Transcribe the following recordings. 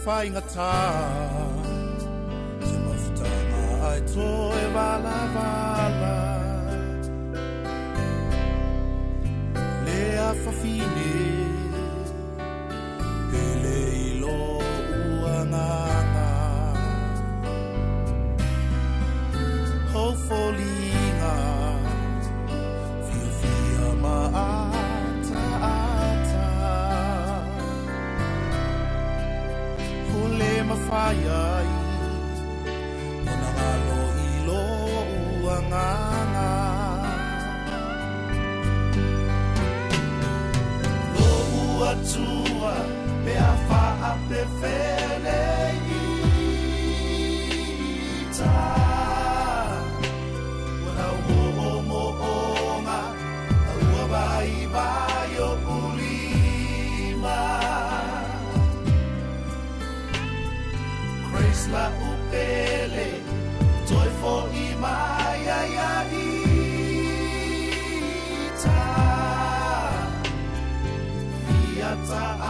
Faigata se mafutaga ae toe valavala le afafine pele i lo'u agaga Hou foliga fiafia ma ataata Ua le mafai ai ona galo i lo'u agaga Lo'u Atua pe a faapefele ita Ua mo'omo'oga a ua vaivai o'u lima Grace la'u pele toe fo'i mai ai ia ita Fia ta'a.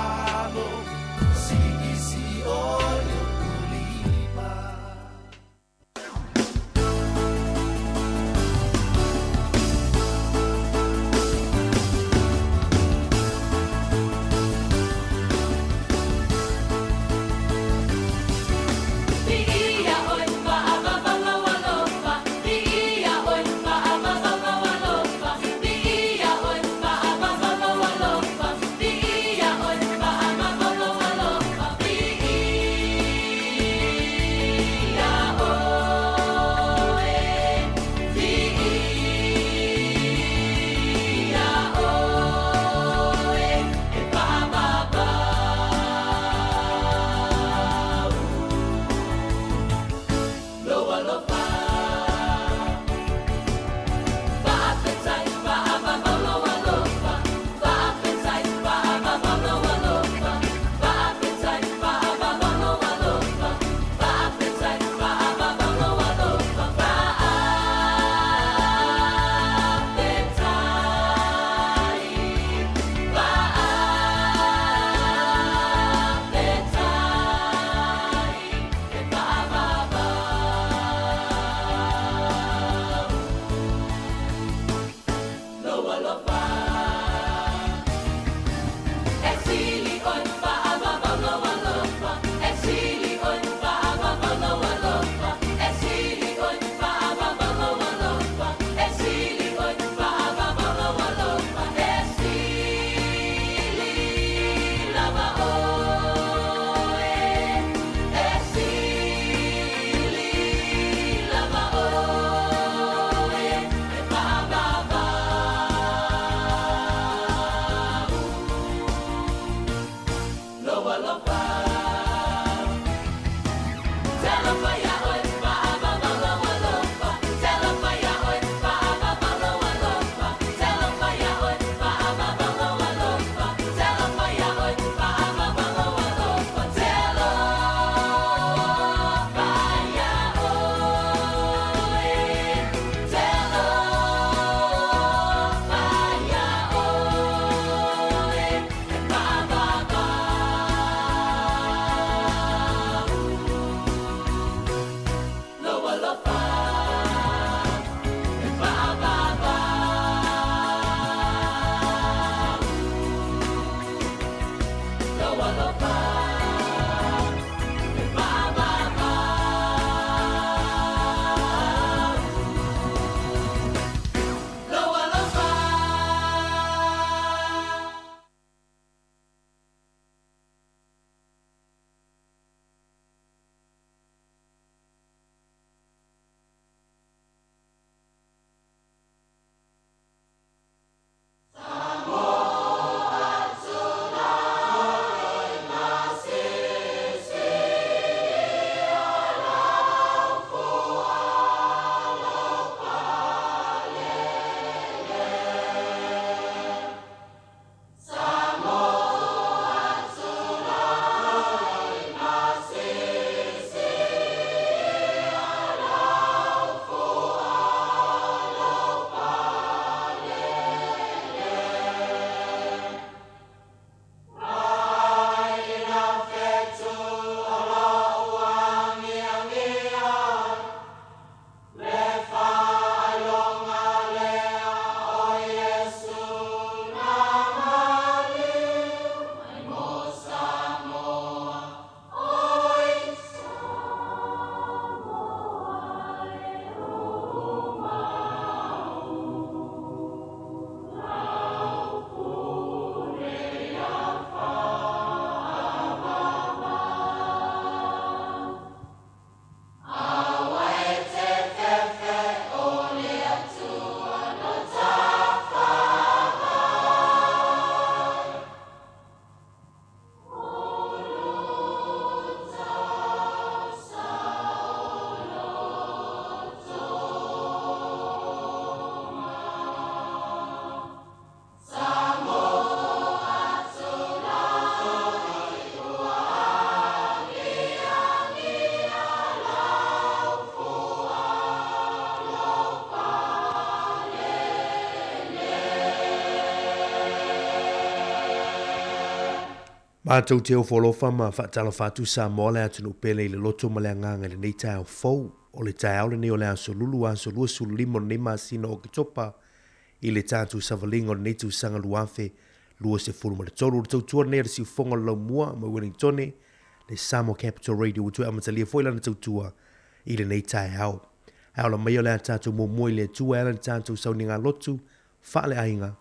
Matou te ofo alofa ma faatalofa atu Samoa le atunuu pele i le loto ma le agaga i lenei taeao fou. O le taeao lenei o le aso Lulu aso 25 o lenei masina o Oketopa i le tatou savaliga o lenei tausaga 2023. O le tautua lenei a le siufofoga o le Laumua mai Ueligitone, le Samoa Capital Radio ua toe amatalia foi lana tautua i lenei taeao. Ae ola maia o le a tatou muamua i le Atua e ala i le tatou sauniga lotu faaleaiga.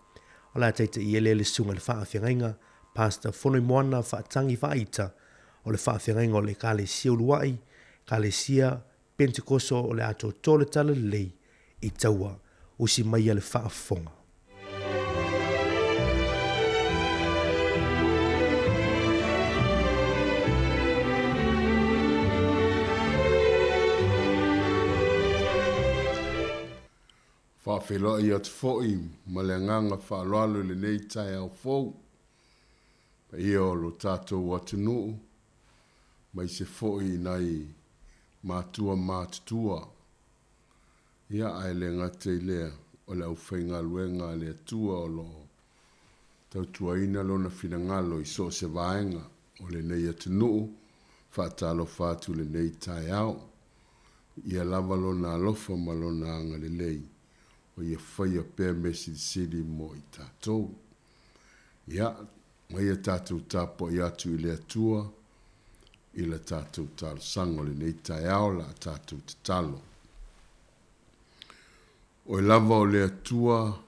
O le a taitaia lea le Susuga i le Faafeagaiga, Pastor Fonoimoana Faatagi Faaita o le Faafeagaiga o le Ekalesia Uluai, Ekalesia Pentekoso o le Atoatoa o le Talalelei i Taua. Usi maia le faafofoga. Faafeiloai atu foi ma le agaga faaaloalo i lenei taeao fou, paia o lo tatou atunuu, aemaise foi i nai matua matutua. Ia, ae le gata i lea, o le aufaigaluega a le Atua o lo o tautuaina Lona finagalo i so o se vaega o lenei atunuu, faatalofa atu i lenei taeao. Ia lava Lona alofa ma Lona agalelei o Ia faia pea mea silisili mo i tatou. Ia, mai a tatou tapuai atu i le Atua i la tatou talosaga o lenei taeao la a tatou tatalo. Oe lava o le Atua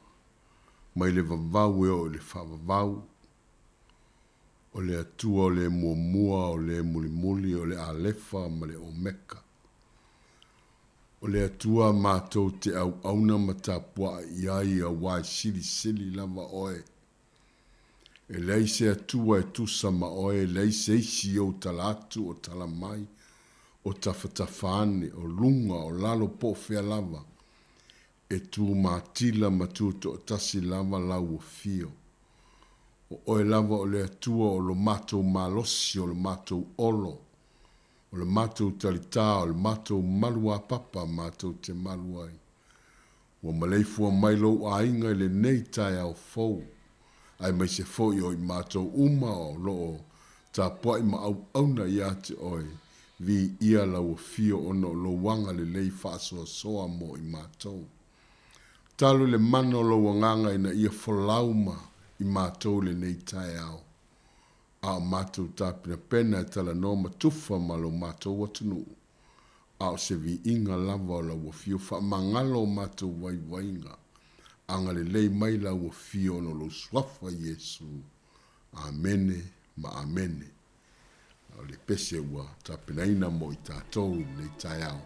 mai le vavau e oo i le faavavau. O le Atua o le muamua, o le mulimuli, o le Alefa ma le Omeka. O le Atua matou te auauna ma tapuai i ai auā e silisili lava Oe. E leai se Atua e tusa ma Oe, e leai se isi i ou tala atu o tala mai, o tafatafa ane, o luga, o lalo po o fea lava, e tu matila ma tu toatasi lava lau afio. O Oe lava o le Atua o lo matou malosi, o lo matou olo, o le matou talitā, o le matou maluapapa matou te malu ai. Ua maleifua mai lou aiga i lenei taeao fou, aemaise foi o i matou uma o lo o tapuai ma auauna ia te Oe, viia lau afio ona o lou agalelei faasoasoa mo i matou. Talo i le mana o lou agaga ina ia folau ma i matou i lenei taeao, a o matou tapenapena e talanoa ma tufa ma lo matou atunuu, a o se viiga lava o lau afio faamagalo o matou vaivaiga. Agalelei mai lau afio ona o lou suafa Iesu. Amene ma amene. O le pese ua tapenaina mo i tatou i lenei taeao.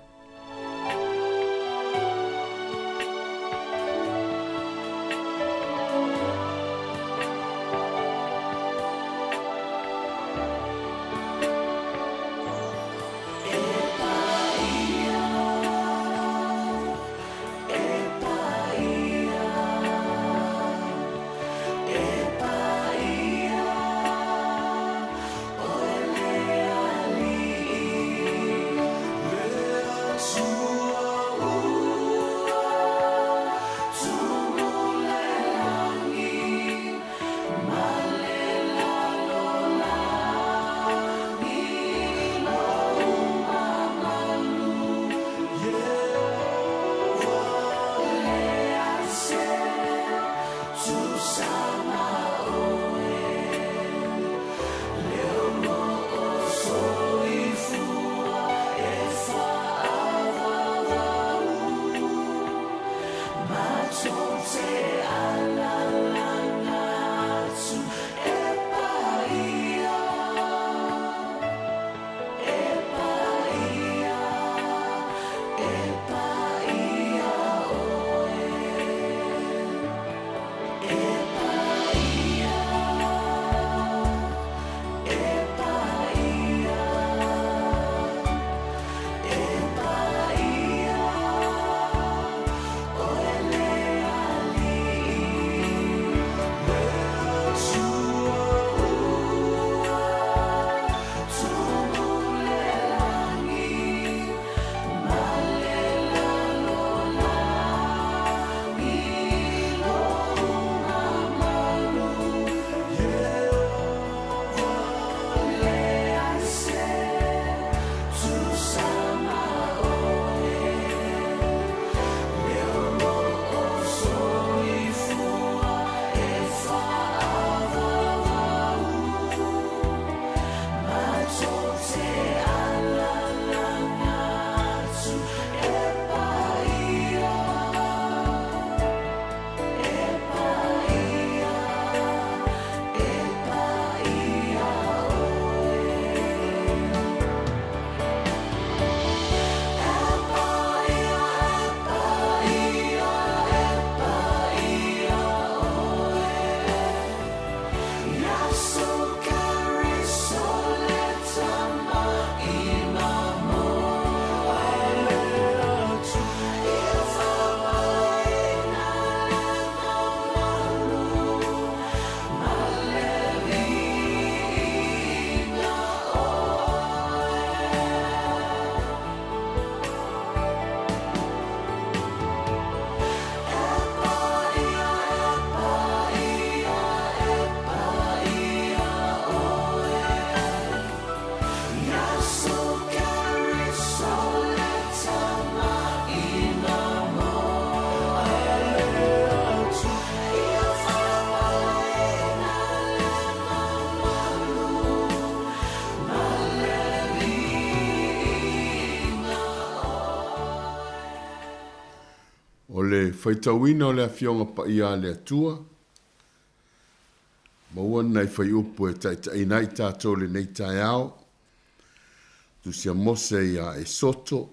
O le faitauina o le Afioga Paia a le Atua, maua nai fuaiupu e taitaiina ai tatou i lenei taeao. Tusi a Mose ia Esoto,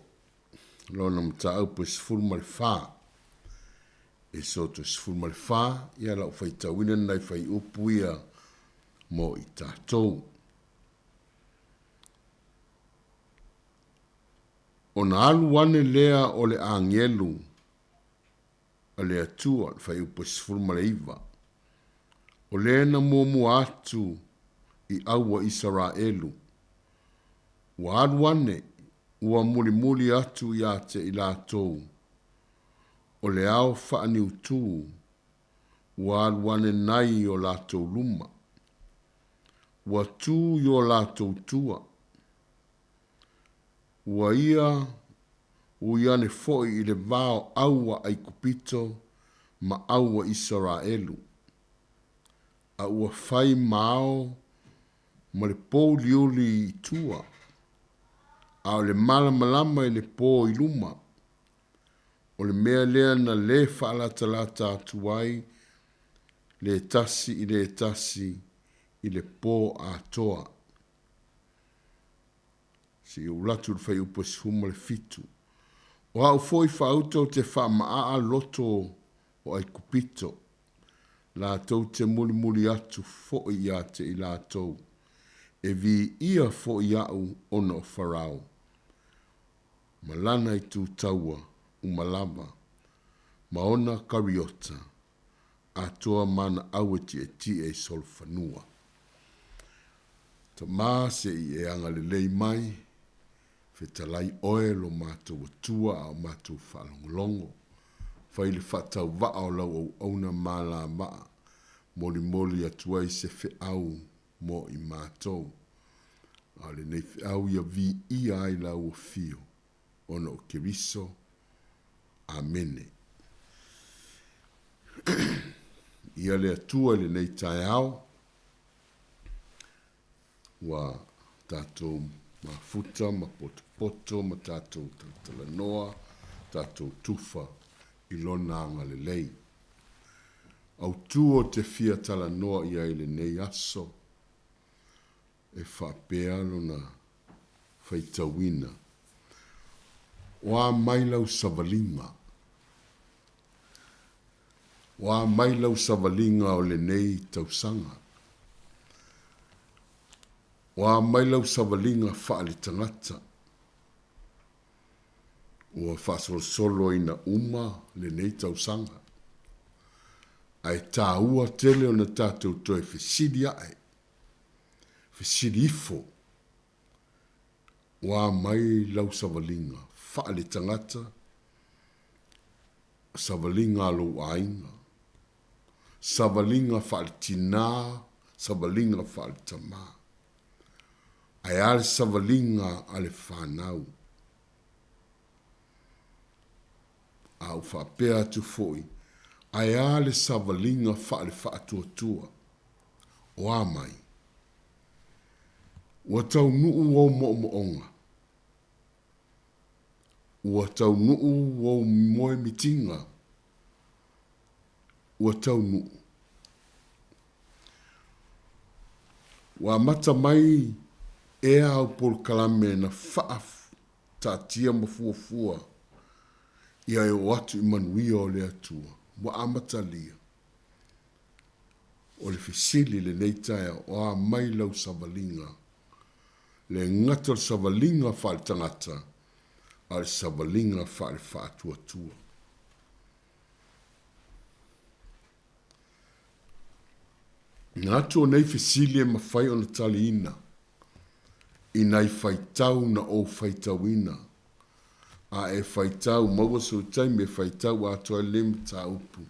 lona mataupu e 14. Esoto 14, ia lau faitauina nai fuaiupu ia mo i tatou. Ona alu ane lea o le agelu a le Atua, le fuaiupu e 19, o le na muamua atu i au a Isaraelu, ua alu ane, ua mulimuli atu ia te i latou, o le ao faaniutū, ua alu ane nai o latou luma, ua tū i o latou tua, Ua ia ui ane foi i le va o au a Aikupito ma au a Isaraelu, a ua fai ma ao ma le pouliuli i tua, a o le malamalama i le po i luma, o le mea lea na lē faalatalata atu ai le tasi i le tasi i le po atoa. Seia ou latu i le fuaiupu e 17. O au foi faauta ou te faamaaa loto o Aikupito, latou te mulimuli atu foi ia te i latou, e viia foi au ona o Farao, ma lana itu taua uma lava, ma ona kariota, atoa ma ana au e tietie i solofanua. Tama se i e agalelei mai, fetalai oe lo matou Atua a o matou faalogologo. Fai le faatauvaa o lau auauna ma alavaa, molimoli atu ai se feau mo i matou. A o lenei feau ia viia ai lau afio ona o Keriso. Amene. Ia le Atua i lenei taeao, ua tatou mafuta ma potopoto ma tatou talatalanoa, tatou tufa i Lona agalelei. Autu o te fia talanoa i ai i lenei aso, e faapea lona faitauina, O a mai lau savaliga? O a mai lau savaliga o lenei tausaga? O a mai lau savaliga faale-tagata? Ua faasolosolo ina uma lenei tausaga, ae taua tele ona tatou toe fesili ae, fesili ifo, Ua a mai lau savaliga faale-tagata, savaliga a lou aiga, savaliga faale-tinā, savaliga faale-tamā, ae a le savaliga a le fanau? A ou faapea atu foi, ae a le savaliga faale-faatuatua? O a mai? Ua taunuu ou moomooga. Ua taunuu ou moemitiga. Ua taunuu. Ua amata mai ea au polokalame na faataatia ma fuafua ia e oo atu i manuia o le Atua. Ua amatalia. O le fesili i lenei taeao, o a mai lau savaliga? Le gata o le savaliga faale-tagata, a o le savaliga faale-faatuatua. Manatu o nei fesili e mafai ona taliina i nai faitau na ou faitauina, a e faitau, maua sou taimi e faitau atoa ai lenei mataupu.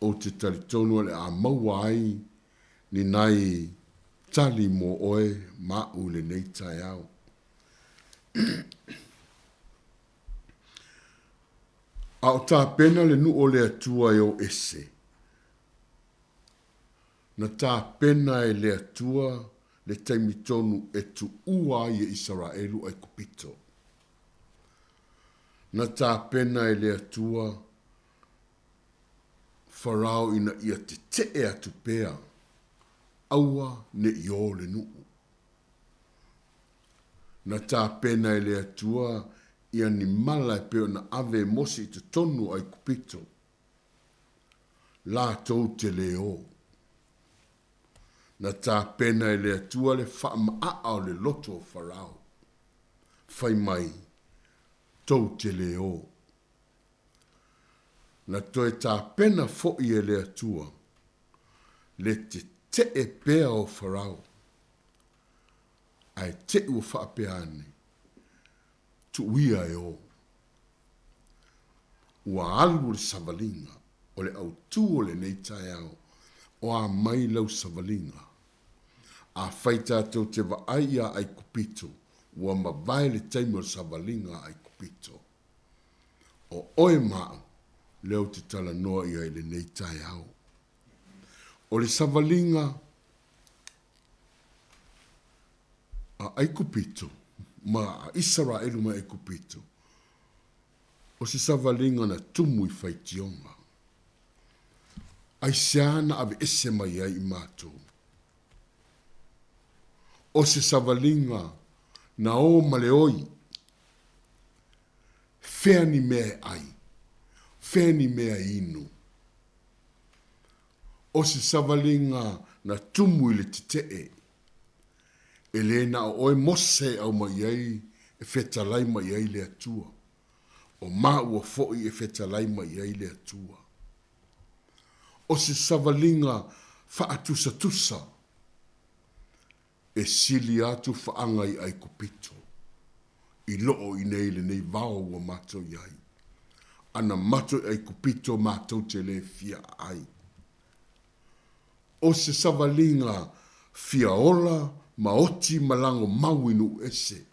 Ou te talitonu o le a maua ai ni nai tali mo oe ma aʻu i lenei taeao. A o tapena le nuu o le Atua e o ese, na tapena e le Atua le taimi tonu e tuua ai e Isaraelu Aikupito. Na tapena e le Atua Farao ina ia teteʻe atu pea, aua ne i ō le nuʻu. Na tapena e le Atua ia ni mala e pei ona ave e Mose i totonu o Aikupito, latou te lē ō. Na tapena e le Atua le faamaʻaʻa o le loto o Farao, fai mai, tou te lē ō. Na toe tapena foʻi e le Atua le teteʻe pea o Farao, ae teʻu ua faapea ane, Tuuia e ō. Ua alu le savaliga o le autū o lenei taeao, o a mai lau savaliga? Afai tatou te vaai iā Aikupito, ua mavae le taimi o le savaliga a Aikupito. O oe ma au, lea ou te talanoa i ai i lenei taeao. O le savaliga a Aikupito ma a Isaraelu mai Aikupito, o se savaliga na tumu i faitioga. Aisea na aveese mai ai i matou? O se savaliga na ō ma le oi. Fea ni mea e ʻai? Fea ni mea e inu? O se savaliga na tumu i le teteʻe. E lē na o ʻoe Mose e ʻau mai ai e fetalai mai ai le Atua. O māua foʻi e fetalai mai ai le Atua. O se savaliga faatusatusa e sili atu faaaga i Aikupito, i loo i nei lenei vao ua matou i ai. Ana matou i Aikupito matou te lē fia aai. O se savaliga fia ola ma oti ma lago mau i nuu ese.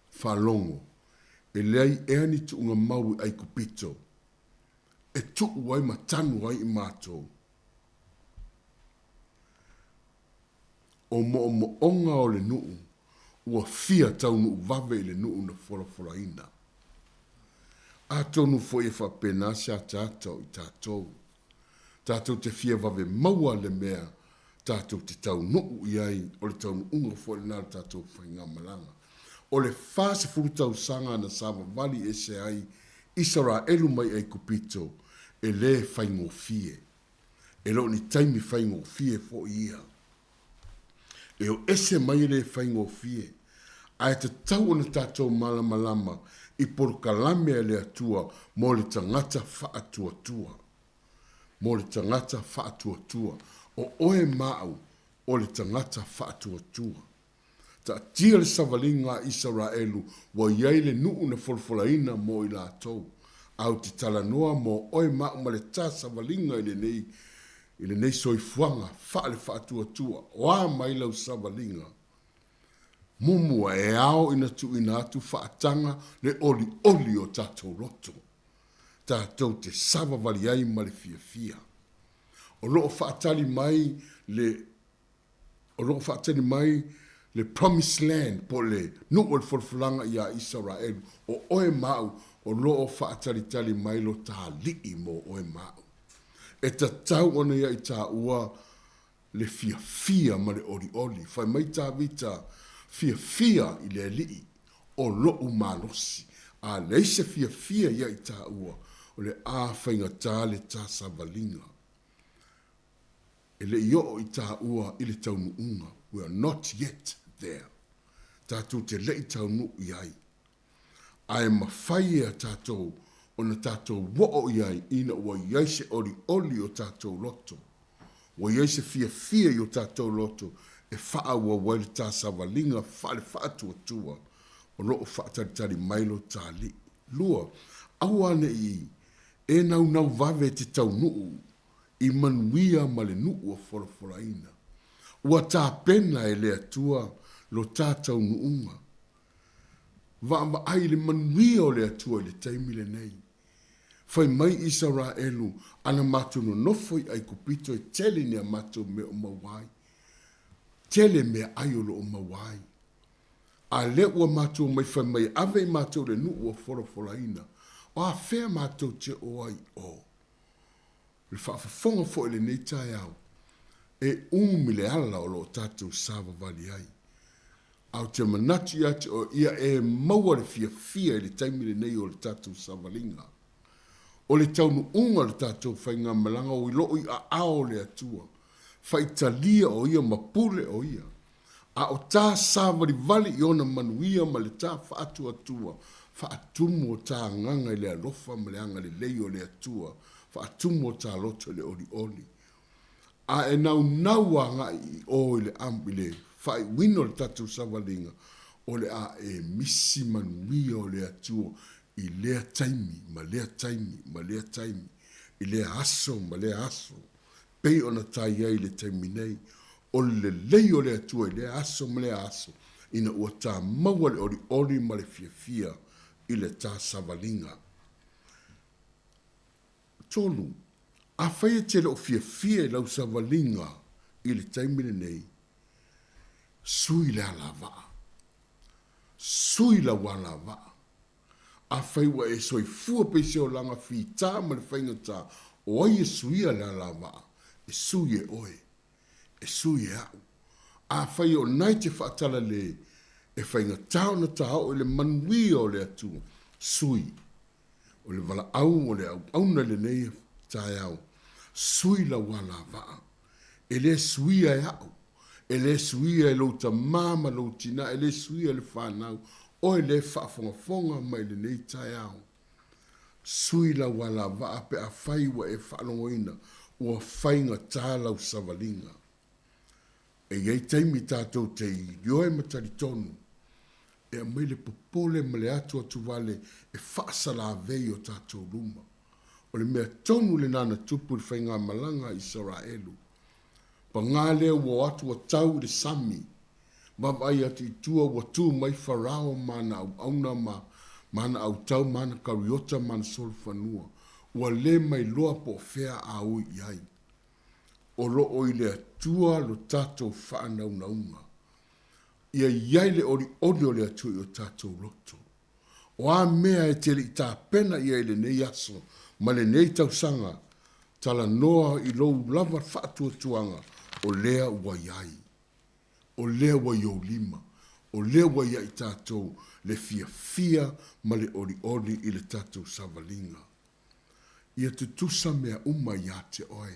Faalogo, e leai ea ni tuuga mau i Aikupito, e tuu ai ma tanu ai i matou. O moomooga o le nuu, ua fia taunuu vave i le nuu na folafolaina. Atonu foi e faapena se ataata o i tatou. Tatou te fia vave maua le mea tatou te taunuu i ai, o le taunuuga foi lena o le tatou faigamalaga. O le 40 tausaga na savavali ese ai Isaraelu mai Aikupito, e lē faigofie. E le o ni taimi faigofie foi ia. E o ese mai e lē faigofie, ae tatau ona tatou malamalama i polokalame a le Atua mo le tagata faatuatua. Mo le tagata faatuatua. O oe ma au, o le tagata faatuatua. Taatia le savaliga a Isaraelu ua i ai le nuu na folafolaina mo i latou. A ou te talanoa mo oe ma au ma le ta savaliga i lenei i lenei soifuaga faale-faatuatua, o a mai lau savaliga? Muamua, e ao ina tuuina atu faataga le olioli o tatou loto, tatou te savavali ai ma le fiafia. O lo o faatali mai le O lo o faatali mai le Promised Land po o le nuu o le folafolaga iā Isaraelu, o oe ma au, o lo o faatalitali mai lo ta Alii mo oe ma au. E tatau ona ia i tāua le fiafia ma le olioli. Fai mai Tavita, Fiafia i le Alii, o loʻu malosi. A leai se fiafia ia i tāua, o le a faigata le ta savaliga. E le i oo i tāua i le taunuuga, we are not yet there. Tatou te le i taunuu i ai. Ae mafai e a tatou ona tatou oo i ai ina ua i ai se olioli o tatou loto, ua i ai se fiafia i o tatou loto e faaauau ai le ta savaliga faale-faatuatua o lo o faatalitali mai lo ta Alii. Lua, aua ne i e naunau vave te taunuu i manuia ma le nuu ua folafolaina. Ua tapena e le Atua lo ta taunuuga. Vaavaai i le manuia o le Atua i le taimi lenei. Fai mai Isaraelu, Ana matou nonofo i Aikupito e tele ni a matou mea o maua ai. Tele meaai o lo o maua ai. A lea ua matou omai fai mai e ave i matou i le nuu ua folafolaina. O afea matou te oo ai i o? Le faafofoga foi i lenei taeao, e umi le ala o lo o tatou savavali ai. A ou te manatu ia te oe, ia e maua le fiafia i le taimi lenei o le tatou savaliga. O le taunuuga o le tatou faigamalaga o i loo i aao o le Atua, faitalia o Ia ma pule o Ia. A o ta savalivali i Ona manuia ma le ta faatuatua, faatumu o ta agaga i le alofa ma le agalelei o le Atua, faatumu o ta loto i le olioli. A e naunau agai i o i le i le faaiuina o le tatou savaliga, o le a e misi manuia o le Atua i lea taimi ma lea taimi ma lea taimi, i lea aso ma lea aso, pei ona ta i ai i le taimi nei. O le lelei o le Atua i lea aso ma lea aso, ina ua ta maua le olioli ma le fiafia i le ta savaliga. 3, Afai e te le o fiafia i lau savaliga i le taimi lenei, sui le alavaa. Sui lau alavaa. Afai ua e soifua pei se olaga fita ma le faigata, o ai e suia le alavaa? E sui e oe. E sui e a'u. Afai o na e te faatalale, e faigata ona ta oo i le manuia o le Atua, sui. O le valaau o le auauna i lenei taeao, sui lau alavaa. E le suia e a'u, e le suia e lou tamā ma lou tinā, e le suia e le fanau, oe lea e faafogafoga mai i lenei taeao. Sui lau alavaa pe afai ua e faalogoina ua faigata lau savaliga. E i ai taimi tatou te ioe ma talitonu e aumai le popole ma le atuatuvale e faasalavei o tatou luma. O le mea tonu lena na tupu i le faigamalaga a Isaraelu. Paga lea ua o atu ua tau i le sami, vaavaai atu i tua ua tu mai Farao ma ana auauna ma ma ana autau ma ana kariota ma ana solofanua. Ua le mailoa po o fea a ui i ai. O lo o i le Atua lo tatou faanaunauga. Ia i ai le olioli o le Atua i o tatou loto. O a mea e te le i tapena i ai i lenei aso ma lenei tausaga, talanoa i lou lava faatuatuaga, o lea ua i ai. O lea ua i ou lima. O lea ua ia i tatou le fiafia ma le olioli i le tatou savaliga. Ia tutusa mea uma iā te oe.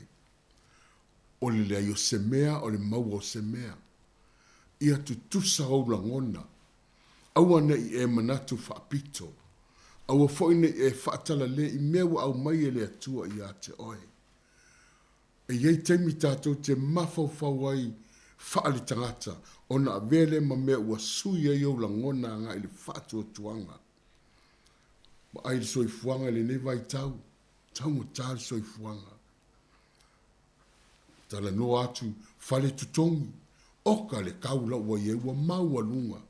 O le leai o se mea, o le maua o se mea. Ia tutusa ou lagona. Aua ne i e manatu faapito. Aua foi ne i e faatalale i mea ua aumai e le Atua iā te oe. E i ai taimi tatou te mafaufau ai faale-tagata ona avea lea ma mea ua sui ai ou lagona agai i le faatuatuaga. Vaai le soifuaga i lenei vaitau, taugata le soifuaga. Talanoa atu fale totogi, oka le kau la ua i ai ua maualuga.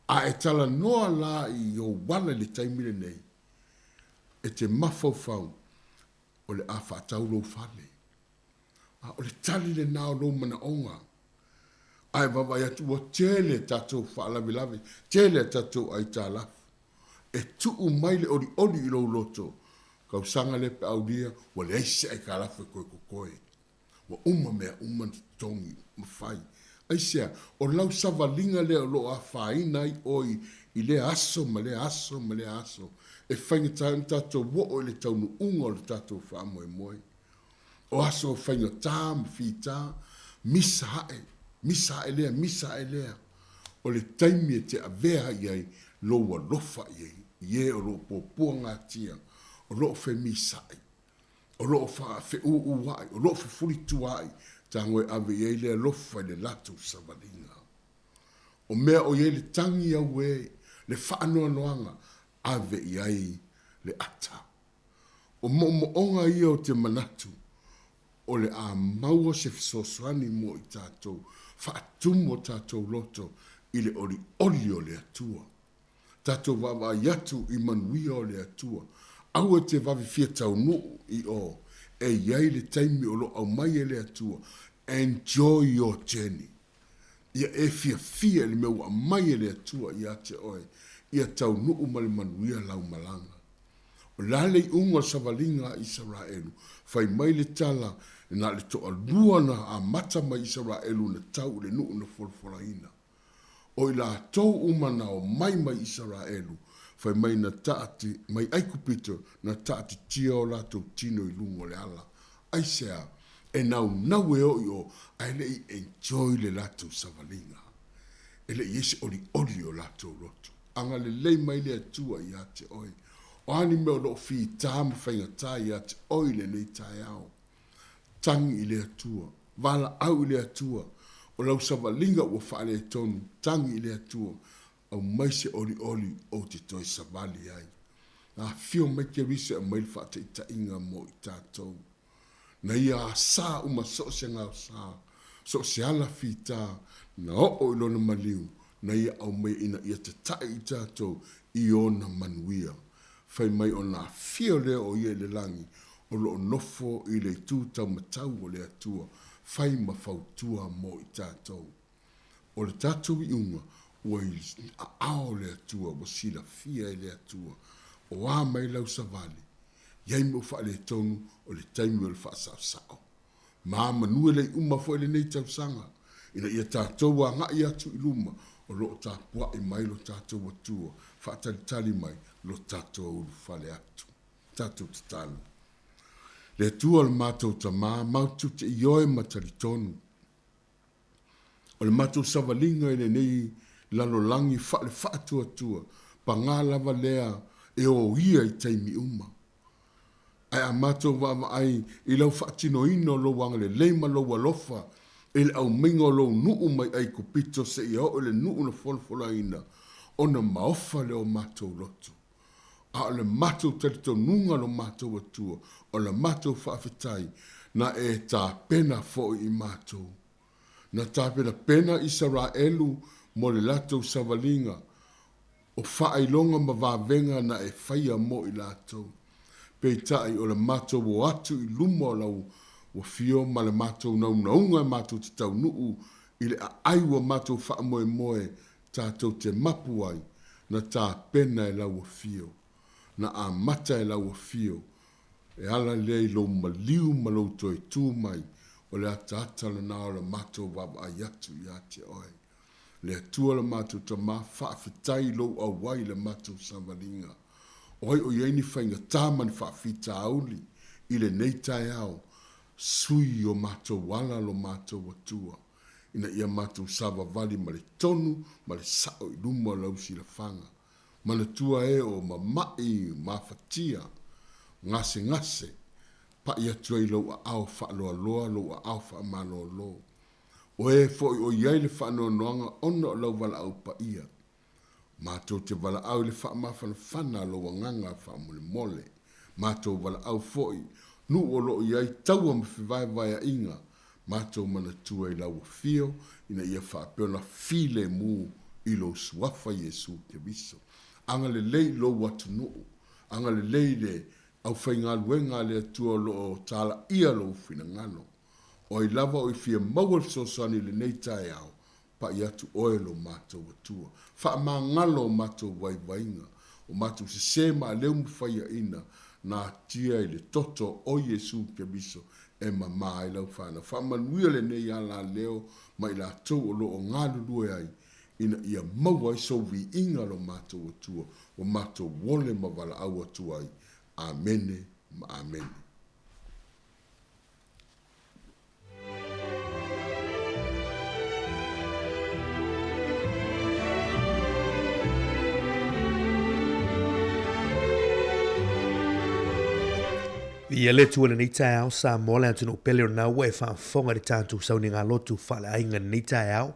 A e talanoa la i ou ala i le taimi lenei, e te mafaufau o le a faatau lou fale. A o le tali lena o lou manaoga. Ae vaavaai atu ua tele tatou faalavelave, tele a tatou aitalafu. E tuu mai le olioli i lou loto, tausaga lea pe aulia ua leai se aitalafu e toe totoe. Ua uma mea uma na totogi ma fai. Aisea? O lau savaliga lea o lo o afaina ai oe i lea aso ma lea aso ma lea aso, e faigata ai ona tatou oo i le taunuuga o le tatou faamoemoe. O aso faigata ma fita, misa ae, misa ae lea, misa ae lea. O le taimi e te avea ai i ai lou alofa i ai i e o lo o puapuagatia, o lo o femisaʻi, o lo o feʻūʻūaʻi, o lo o fefulituaʻi, tago e ave i ai le alofa i le latou savaliga. O mea o i ai le tagi auē, le faanoanoaga, ave i ai le ata. O moomooga ia o te manatu o le a maua se fesoasoani mo i tatou, faatumu o tatou loto i le olioli o le Atua. Tatou vaavaai atu i manuia o le Atua. Aua e te vave fia taunuu i o, e i ai le taimi o lo o aumai e le Atua. Enjoy your journey. Ia e fiafia i le mea ua aumai e le Atua ia te oe, ia taunuu ma le manuia lau malaga. O le a le iuga o le savaliga a Isaraelu? Fai mai le tala, na o le toalua na amata mai Isaraelu na tau i le nuu na folafolaina. O i latou uma na omai mai Isaraelu, fai mai na taati, mai Aikupito, na taatitia o latou tino i luga o le ala. Aisea? E naunau e o i o, ae le i enjoy le latou savaliga. E le i i ai se olioli i o latou loto. Agalelei mai le Atua ia te oe. O a ni mea o lo o fita ma faigata ia te oe i lenei taeao? Tagi i le Atua. Valaau i le Atua. O lau savaliga ua faaletonu. Tagi i le Atua. Aumai se olioli ou te toe savali ai. Afio mai Keriso e aumai le faataitaiga mo i tatou. Na ia asā uma so o se gaosa, so o se ala fita, na oo i lona maliu, na ia aumaia ina ia tataʻi i tatou i ona manuia. Fai mai ona afio lea o ia i le lagi, o lo o nofo i le itu taumatau o le Atua, fai ma fautua mo i tatou. O le tatou iuga, ua i aao o le Atua, ua silafia e le Atua, o a mai lau savali, iai mea ua faaletonu, o le taimi o le faasaosao. Ma manu e le i uma foi lenei tausaga, ina ia tatou agai atu i luma, o lo o tapuai mai lo tatou Atua, faatalitali mai lo tatou ulufale atu. Tatou tatalo. Le Atua o le matou Tama, matou te ioe ma talitonu, O le matou savaliga i lenei lalolagi faale-faatuatua, pagā lava lea e oia i taimi uma. Ae a matou vaavaai i lau faatinoina o lou agalelei ma lou alofa i le aumaiga o lou nuu mai Aikupito seia oo i le nuu na folafolaina, ona maofa lea o matou loto. A o le matou talitonuga lo matou Atua, o la matou faafetai, na e tapena foi i matou. Na tapenapena Isaraelu mo le latou savaliga, o faailoga ma vavega na e faia mo i latou. Peitai o le matou o atu i luma o lau afio ma le matou naunauga e matou te taunuu i le aai ua matou faamoemoe tatou te mapu ai, na tapena e lau afio, na amata e lau afio, e ala lea i lou maliu ma lou toe tu mai, o le ataata lena o le matou vaavaai atu ia te oe. Le Atua le matou Tama, faafetai i lou auai i le matou savaliga. O ai o i ai ni faigata ma ni faafitauli i lenei taeao, sui o matou ala lo matou Atua. ina ia matou savavali ma le tonu ma le sao i luma o lau silafaga. Manatua e o mama'i mafatia, gasegase, pa'i atu ai lou aao faaloaloa, lou aao faamalolo. O e foi o i ai le faanoanoaga ona o lau valaau paia. Matou te valaau i le faamafanafana a lou agaga faamolemole. Matou valaau foi, nuu o lo o i ai taua ma fevaevaeaiga, matou manatua i lau afio ina ia faapea ona filemu i lou Suafa Iesu Keriso. Agalelei i lou atunuu, agalelei i le aufaigaluega a le Atua o lo o talaia lou finagalo. O ai lava o i fia maua le fesoasoani i lenei taeao, Pai atu oe lo matou Atua. Faamagalo o matou vaivaiga, o matou sese ma aleu ma faiaina, na atia i le toto o Iesu Keriso e mama ai lau fanau. Faamanuia lenei alaleo ma i latou o lo o galulue ai, ina ia maua ai sou viiga lo matou Atua, ua matou ole ma valaau atu ai. Amene ma Amene. Ia le Atua i lenei taeao, Samoa le atunuu pele o lena ua e faafofoga i le tatou sauniga lotu faaleaiga i lenei taeao,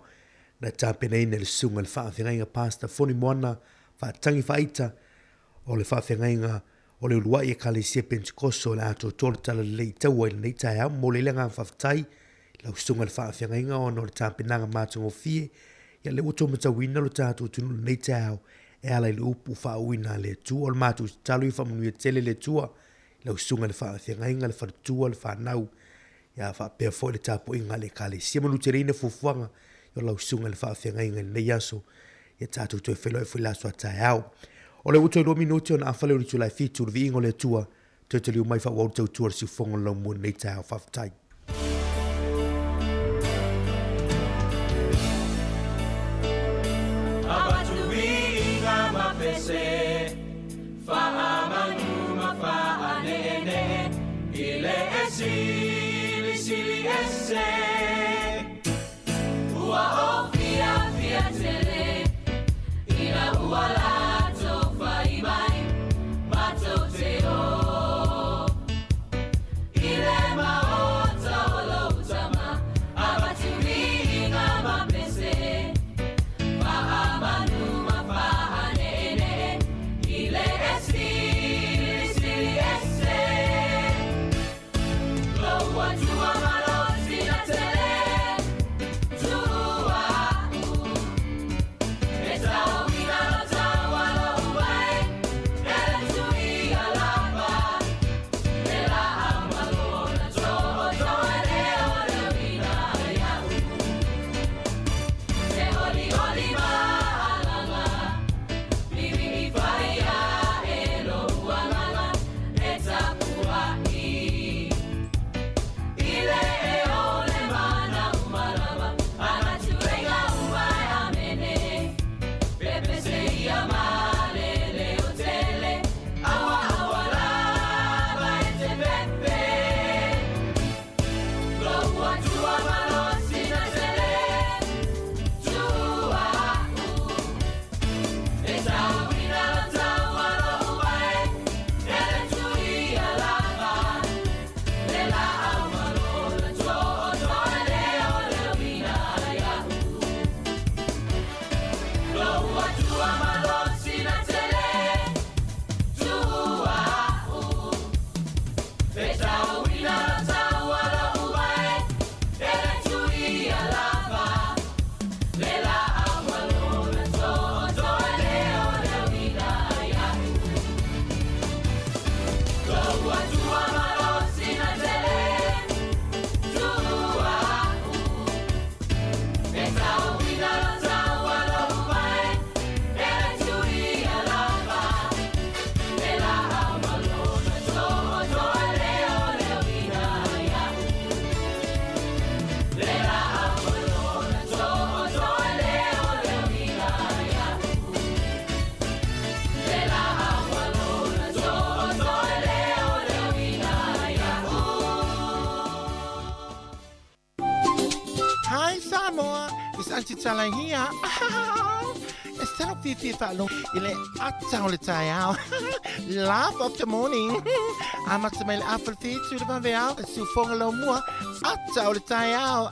na tapenaina e le Susuga i le Faafeagaiga Pastor Foni Moana Faatagi Faaita o le Faafeagaiga o le uluai Ekalesia Pentekoso o le atoatoa o le Talalelei i taua i lenei taeao. Momoli ai le agaga faafetai i lau Susuga i le Faafeagaiga ona o le tapenaga matagofie. Ia lea ua outou matauina lo tatou atunuu i lenei taeao e ala i le upu faauuina a le Atua. O le matou tatalo ia faamanuia tele le Atua i lau Susuga i le Faafeagaiga, le faletua, le fanau, ia faapea foi le tapuaiga a le Ekalesia. Manuteleina fuafuaga. o lau susuga i le faafeagaiga i lenei aso. Ia tatou toe feiloai foi i le aso a taeao. O lea ua toe 2 minute ona afa lea o le itula e 7, le viiga o le Atua, toe taliu mai faaauau le tautua a le siufofoga o le laumua i lenei taeao. Faafetai. Avatu viiga ma pese, faamanu ma faaneenee, i le e silisili ese. Ua ou fiafia tele, ina ua latou fai mai, matou te o i le maota o lou Tama, avatu viiga ma pese, faamanu ma faaneenee, i le e silisili ese. Lou Atua malosi na tele, tuu a'u, e taoina lo taua lou vae, e le tuia lava, le laau malona tootoo e le oleoina ia'u. Se olioli maalaga, livi fai a'e lou agaga, e tapua'i. I le e o le mana uma lava, ana tuleiga uma e amene. Pepese ia malele o tele, aua aua lava e te pepe. Lou Atua malosi na tele, tuu a'u, e taoina lo taua lou vae, e le tuia lava, le laau malona tootoo e le oleoina ia'u. Lou Atua malosi na tele, tuu a'u, e taoina lo taua lou vae, e le tuia lava, le laau malona tootoo e le oleoina ia'u. Lou Atua malosi na tele, tuu a'u, e taoina lo taua lou vae, e le tuia lava, le laau malona tootoo e le oleoina ia'u. Le laau malona tootoo e le oleoina ia'u. Le laau malona tootoo e le oleoina ia'u. Hi Samoa, it's Auntie Tala here. E talo fiafia faalogo i le ata o le taeao. Laugh of the morning. Amata mai le afa le 7 i le vaveao, e siufoga laumua, ata o le taeao.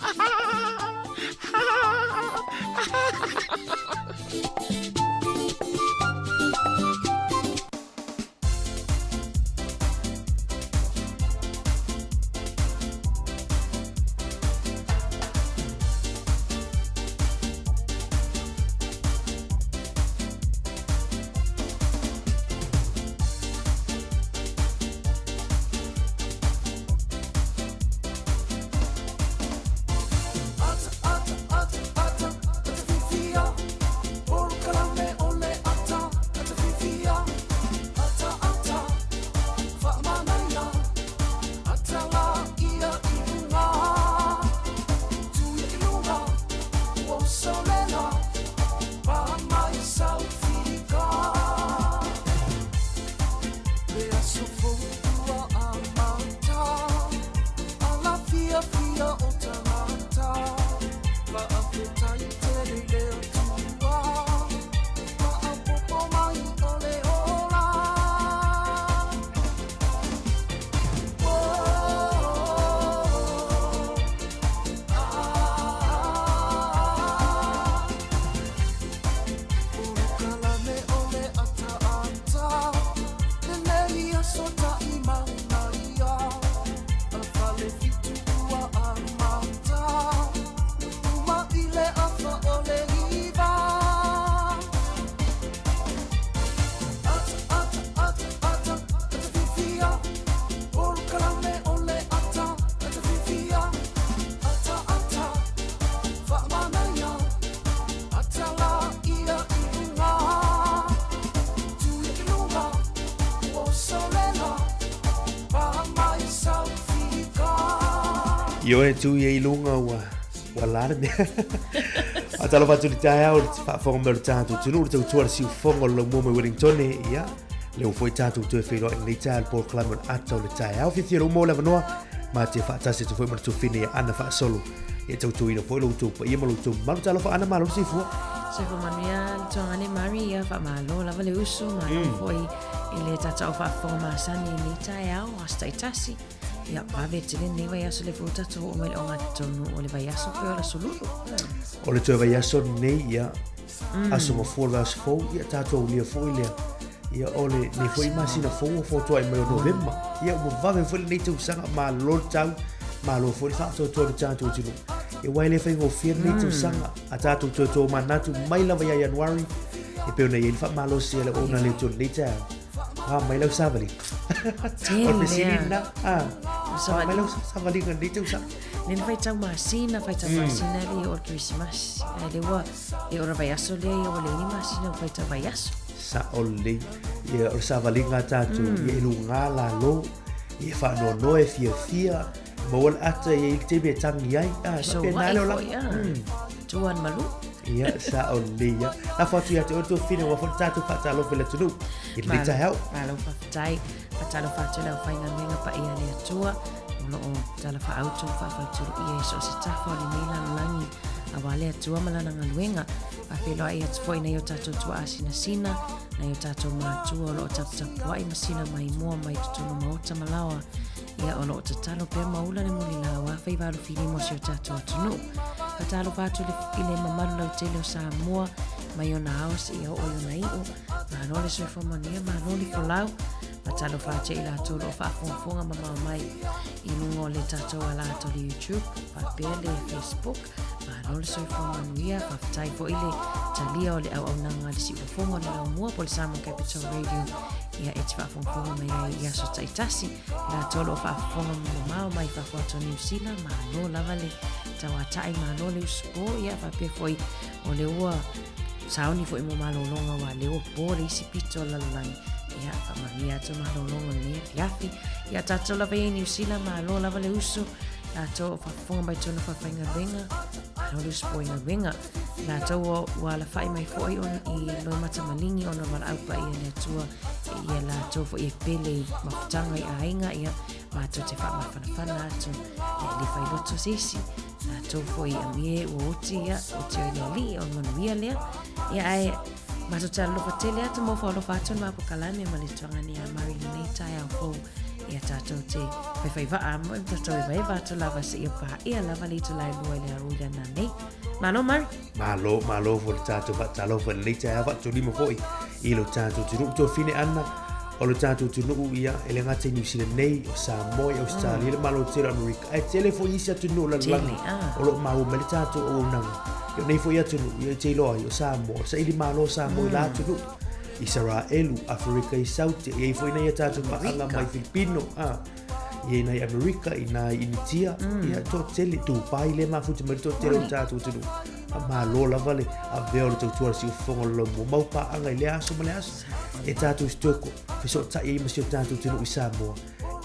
Ata, ata, ata, ata, ata fifia. Ioe tu ia i luga ua ua la le mea. Faatalofa atu i le taeao i le faafofoga mai o le tatou atunuu, le tautua a le siufofoga o le laumua mai Wellingtone, ia, lea ua foi tatou toe feiloai i lenei taeao i le polokalame o le ata o le taeao. Fiafia lou maua le avanoa, ma te faatasi atu foi ma le tuafine ia Ana Faasolo, ia tautuaina foi lo outou paia ma lo outou mamalu. Talofa Ana, malo le soifua. Soifua manuia le tuagane Mari, ia faamalo lava le usu, malo foi i le tatou au faafofoga masani i lenei taeao, aso taitasi. Ia, vave tele lenei vaiaso lea foi ua tatou oo mai i le ogatotonu o le vaiaso pei o le Aso Lulu. O le toe vaiaso lenei, ia, aso mafua o le vaiaso fou, ia, tatou aulia foi lea. Ia, o lenei foi masina fou ua fotuai mai o Novema. Ia, ua vave foi lenei tausaga, malo le tau, malo foi le faatoatoa i le tatou atunuu. Ia, aua e le faigofie lenei tausaga, a tatou toe tomanatu mai lava ia Ianuari, e pei ona i ai le faamalosi a le auauna a le Atua i lenei taeao. Wā mai lau savaliga. Tele. O le fesili lena. Ah. Wā mai lau savaliga lenei tausaga. Nena faitau masina, faitau masina le o le Christmas. Ai le ua, e ora vaiaso lea ia ua leai ni masina ua faitau vaiaso. Sa'o lelei. Ia, o le savaliga a tatou, ia i luga lalo, ia faanoanoa e fiafia, maua le ata ia i le taimi e tagi ai. Ah, e faapena le olaga. Tuan malu. Ia, sa'o lelei ia. Lafo atu ia te oe le tuafafine aua foi le tatou faatalofa i le atunuu i lenei taeao. Malo faafetai. Faatalofa atu i le aufaigaluega paia a le Atua o lo o talafaauto ma faafaletuluia i so o se tafa o lenei lalolagi aua le Atua ma lana galuega. Faafeiloai atu foi i nai o tatou tuaa sinasina, nai o tatou matua o lo o taputapuai ma sila maimoa mai totonu maota ma laoa. Ia, o lo o tatalo pea ma ula le mulilau a faivalufilima o si o tatou atunuu. Faatalofa atu i le mamalu lautele o Samoa mai ona ao seia oo i ona iu. Malo le soifua manuia, malo le folau. Faatalofa atu ia i latou o lo o faafogafoga mamao mai i luga o le tatou ala ata o le YouTube faapea le Facebook. Malo le soifua manuia, faafetai foi le talia o le auaunaga a le siufofoga o le laumua po o le Samoa Capital Radio. Ia e te faafogafoga mai ai i aso taitasi. Latou o lo o faafofoga mamao mai fafo atu o Niu Sila, malo lava le tauatai, malo le usupo, ia faapea foi o le ua sauni foi mo malologa aua lea ua po le isi pito o le lalolagi. Ia, faamanuia atu malologa o lenei afiafi. Ia, tatou lava ia i Niu Sila, malo lava le usu, latou o faafofoga mai totonu o faafaigaluega, malo le usupo i galuega. Latou ua, ua alafai mai foi on, i loimata maligi ona o valaau paia a le Atua ia latou foi e pele i mafutaga i aiga, ia matou te faamafanafana atu, ia e le failoto se isi. Latou foi amuia ua oti, ia oti ai le Alii, o le manuia lea. Ia ae matou te alolofa tele atu, ma ofo alofa atu le mapokalame ma le tuagane ia Mari i lenei taeao fou. Ia tatou te faifaivaa ma tatou evaeva atu lava seia paia lava le itula e lua i le aoauli a nanei. Malo Mari. Malo, malo foi le tatou faatalofa i lenei taeao faatolima foi i lo tatou atunuu. Tuafine Ana, o lo tatou atunuu ia, e le gata i Niu Sila nei, o Samoa, i Australia, le Malo tele o Amerika, ae tele foi isi atunuu o le lalolagi o lo o maua mai le tatou auaunaga. Ia o nei foi atunuu, ia e te iloa ai, o Samoa, o le saili malo o Samoa i la atunuu. Isaraelu, Aferika i Saute, e i ai foi nai a tatou paaga mai Filipino, a. I ai nai Amerika, i nai Initia, ia toatele, Dubai lea e mafuta mai le toatele o le tatou atunuu. A malo lava le avea o le tautua a le siufofoga o le laumua mau paaga i lea aso ma le aso. E tatou te toe fesootai ai ma si o tatou atunuu i Samoa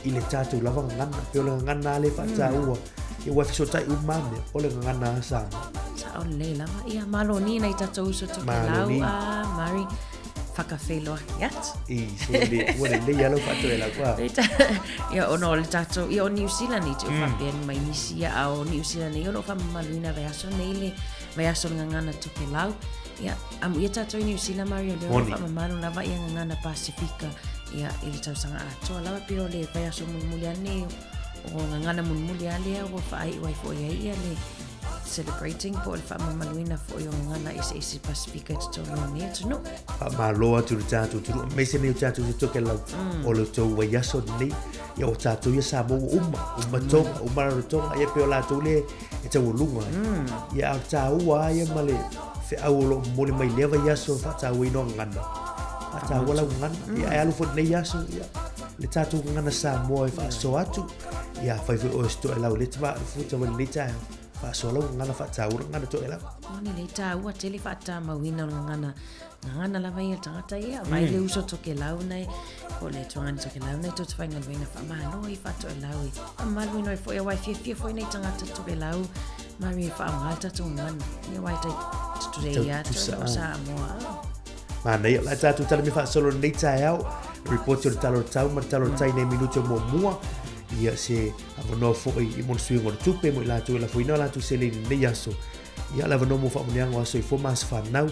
i le tatou lava gagana. Pei o le gagana lava lea e faataua, ia aua e fesootai uma lava mea, o le gagana a Samoa. Sao lelei lava. Ia, malo ni nai tatou uso Tokelau, a Mari. Whakawheloaki atu. I, so le, ua lelei lava lau faatoelau. Ia, ona o le tatou, ia o Niu Sila nei, te o faapea ni mai nisi ia, a o Niu Sila nei, o lo o whamamaluina vaiaso nei le vaiaso le gagana Tokelau. Ia, amuia tatou i Niu Sila, Mario, lea o lo o whamamalu lava ia gagana Pasifika, ia, i le tausaga atoa lava, pei o le vaiaso mulimuli lava lenei o gagana mulimuli lava lea ua faaiu ai foi ai ia le celebrating po o le faamamaluina foi o gagana eseese Pasifika i totonu o lenei atunuu. Faamalo atu i le tatou atunuu, aemaise nei o tatou i Tokelau, o le tou vaiaso lenei, ia o tatou ia Samoa ua uma, uma Tonga, uma Rarotonga, ia pei o latou lea e taualuga ai. Ia a o le taua lava ia ma le feau o lo o momoli mai i lea vaiaso e faatauaina o gagana, faataua lau gagana, ia ae alu foi i lenei aso, ia le tatou gagana Samoa e faasoa atu, ia afai foi oe o se toelau i lea futa mai lenei taeao. Faasoa lau gagana faataua le gagana Toelau. Moni lelei taua tele faatamauina o le gagana gagana lava ia le tagata ia vaai le uso Tokelau nei po o le tuagana Tokelau nei tou te faigaluega faamalo i faatoelau e faamamaluina ai foi aua e fiafia foi nei tagata Tokelau mari e faaaoga le tatou gagana ia aua e tai tutulei ia Toelau Samoa. Manaia, o le a tatou tala mea faasolo i lenei taeao, ripoti o le Tala o le Tau ma le Tala o le Tai nei minute o muamua, ia se avanoa foi i mo le suiga o le tupe mo i latou e lafoina o latou seleni i lenei aso. Ia le avanoa mo faamanuiaga o aso soifua ma aso fanau.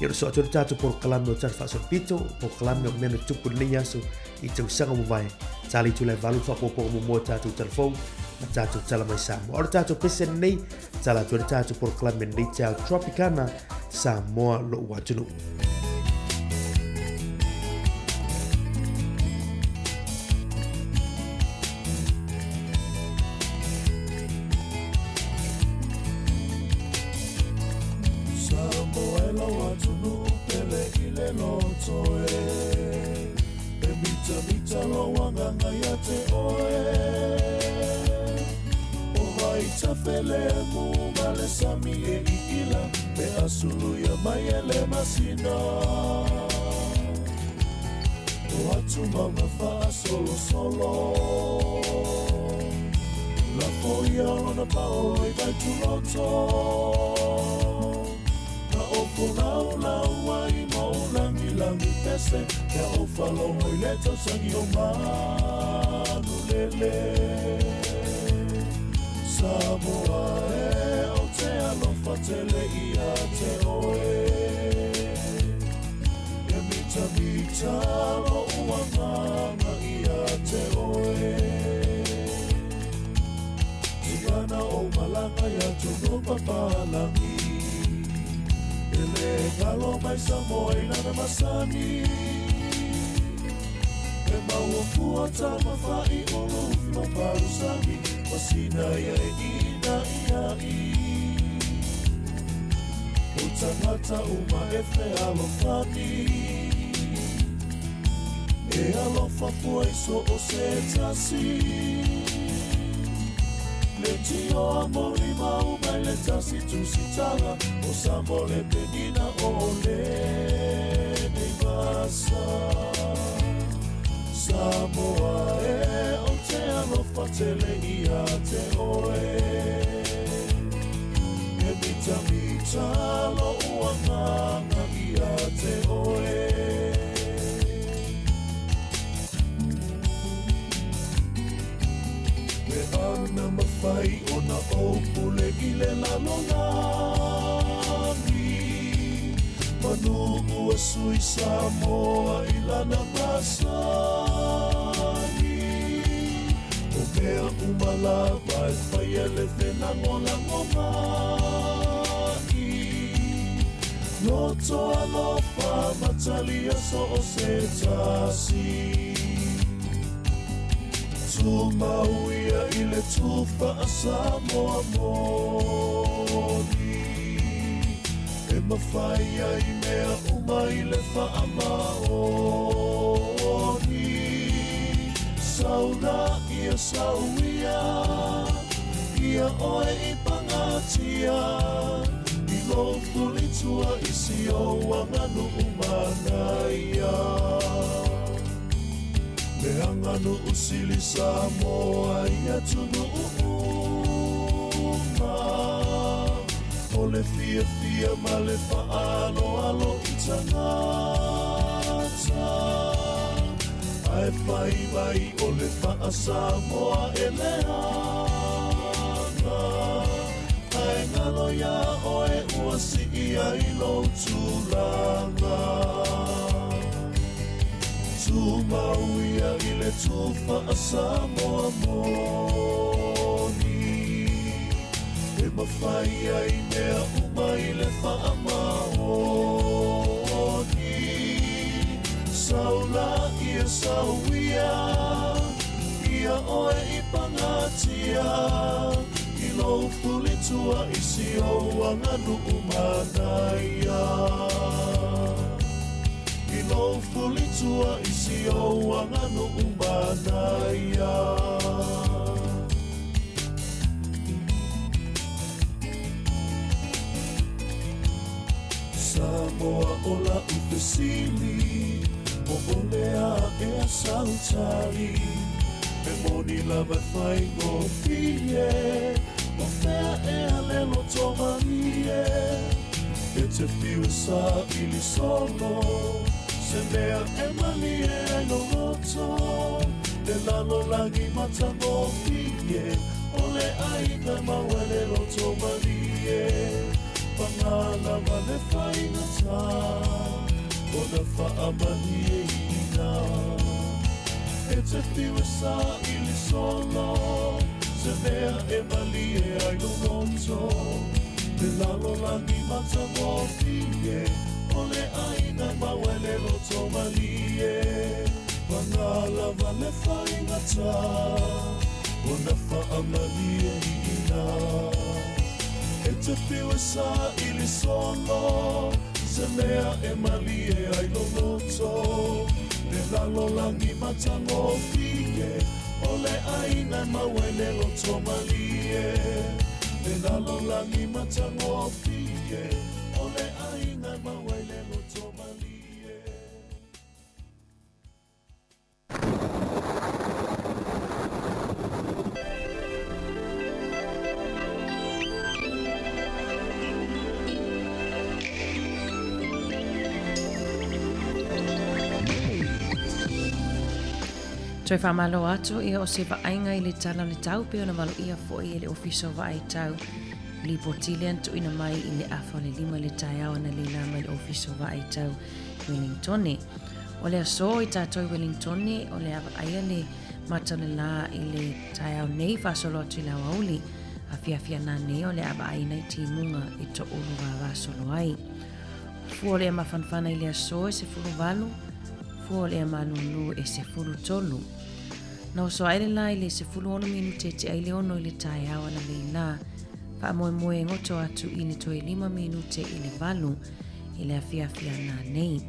Ia o le soo atu ai le tatou polokalame o Tala Faasolopito, polokalame o mea na tutupu i lenei aso i tausaga ua mavae. Tala itula e valu le faaopoopoga muamua o tatou tala fou ma tatou tala mai Samoa. O le tatou pese lenei, tala atu ai le tatou polokalame lenei taeao Tropicana Samoa lo'u atunuu. Samoa e lou atunuu pele i le loto e E mitamita lou agaga ia te oe O Vaitafelemu ma le sami e iila Pe a suluia mai e le masina O atu mauga faasolosolo Lafo ia lona paolo i Vaituloto Na ou folaulau ai ma ou lagilagi pese Pe a ou faalogo i le tausagi o Manulele Samoa e ou te alofa tele ia te oe E mitamita lo'u agaga ia te oe Tigana ou malaga i atunuu papalagi E le galo mai Samoa i lana masani E maua fua tamafa'i o lufi ma palusagi Masina ia e inaina'i O tagata uma e fealofani E alofa fua i so o se tasi Le tio a moli mau mai le tasi tusitaga O Samoa le penina o lenei vasa Samoa e ou te alofa tele ia te oe E mitamita lo'u agaga ia te oe Pe ana mafai ona ou pule i le lalolagi Manu ua sui Samoa i lana masani O mea uma lava e faia le felagolagomai Loto alofa matalia so o se tasi Tumau ia i le tufa a Samoa moni E mafai ai mea uma i le faamaoni Saula ia sau ia Ia oe i pagatia I lou fulitua i si ou aganuu manaia Le aganuu sili Samoa i atunuu uma O le fiafia ma le faaaloalo i tagata Ae fai mai o le faa-Samoa e leaga Ae galo iā oe ua sii ai lou tulaga Tumau ia i le tufa a Samoa moni E mafai ai mea uma i le faamaoni Saula ia sau ia Ia oe i pagatia I lou fulitua i si ou aganuu manaia I lou fulitua i si ou aganuu manaia. O la'u fesili, po o le a ea sau tali? E moni lava e faigofie, o fea ea le loto malie? E te fiu e saili solo, se mea e malie ai lou loto. Le lalolagi matagofie, o le aiga e maua ai le loto malie. Paga lava le faigata, ona faamalieina. E te fiu e saili solo, se mea e malie ai lou loto. Le lalolagi matagofie, o le aiga e maua ai le loto malie. Paga lava le faigata, ona faamalieina. E te fiu e saili solo, se mea e malie ai lou loto. Le lalolagi matagofie, o le aiga e maua ai le loto malie. Le lalolagi matagofie, o le aiga e maua ai le loto malie. Toe faamalo atu ia o se vaaiga i le Tala o le Tau pei ona valoia foi e le Ofisa o Vaai Tau. Lipoti lea na tuuina mai i le afa o le 5 i le taeao analeila mai le Ofisa o Vaai Tau Wellingtone. O le aso i tātou i Wellingtone, o le a vaaia le mata o le lā i le taeao nei faasolo atu i le aoauli. Afiafi ananei o le a vaaina i timuga e toʻulu vavasolo ai. Fua o le ea mafanafana i le aso e 18, fua o le ea malūlū e 13. Na oso ae le lā i le 16 minute e tea i le 6 i le taeao analeila, faamoemoe e goto atu i le toe 5 minute i le 8 i le afiafi ananei.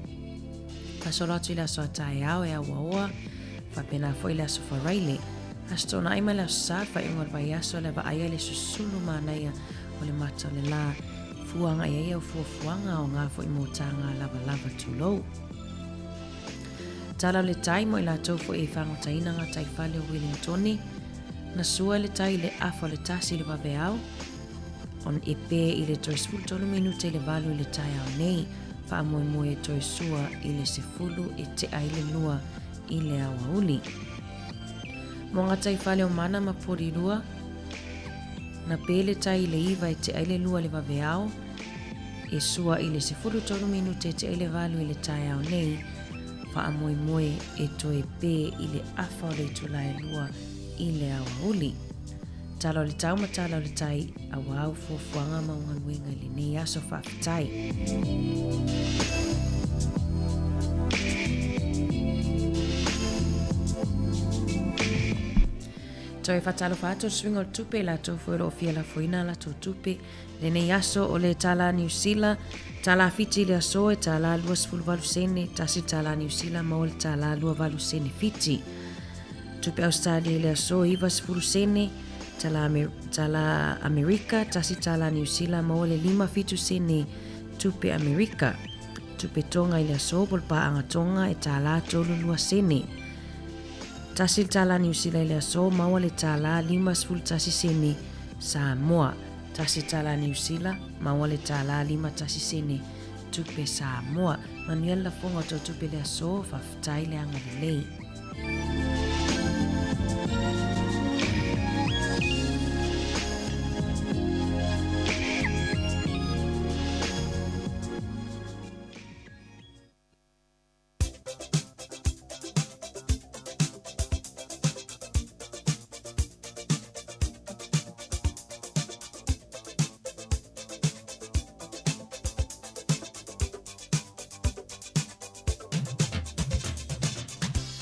Faasolo atu i le aso a taeao e auaoa, faapena foi le aso Faraile. Aso Toonai ma le Aso Sa, faaiuga o le vaiaso le vaaia i le susulu manaia o le mata o le lā. Fua agai ai au fuafuaga aoga foi mo tāga lavalava tulou. Tala o le tai mo i latou foi e fagotaina ngā tai fale o Wellingtone. Na sua le tai i le afa o le tasi i le vaveao, on e pē i le toe 13 minute i le 8 i le taeao nei. Faamoemoe e toe sua i le 10 e tea i le 2 i le aoauli. Mo ngā tai fale o Mana ma Porirua, na pē le tai i le 9 e tea i le 2 i le vaveao, e sua i le 13 minute e tea i le 8 i le taeao nei, faamoemoe e toe pē i le afa o le itula e 2 i le aoauli. Tala o le tau ma tala o le tai, auā au fuafuaga ma au galuega i lenei aso faafetai. Toe faatalofa atu o le suiga o le tupe i latou foi o lo o fia lafoina a latou tupe. Lenei aso o le tālā Niu Sila, tālā Fiti i le aso e tālā 28 sene, tasi tālā Niu Sila maua le tālā 28 sene Fiti. Tupe Ausetalia i le aso 90 sene, tala, tala Amerika, tasi tala Niu Sila maua le 57 sene tupe Amerika. Tupe Tonga i le aso po le paaga Tonga e tālā 32 sene. Tasi le tālā Niu Sila i le aso maua le tālā 51 sene Samoa. Tasi tālā Niu Sila maua le tālā 51 sene tupe Samoa. Manuia le lafoga o tau tupe i le aso, faafetai le agalelei.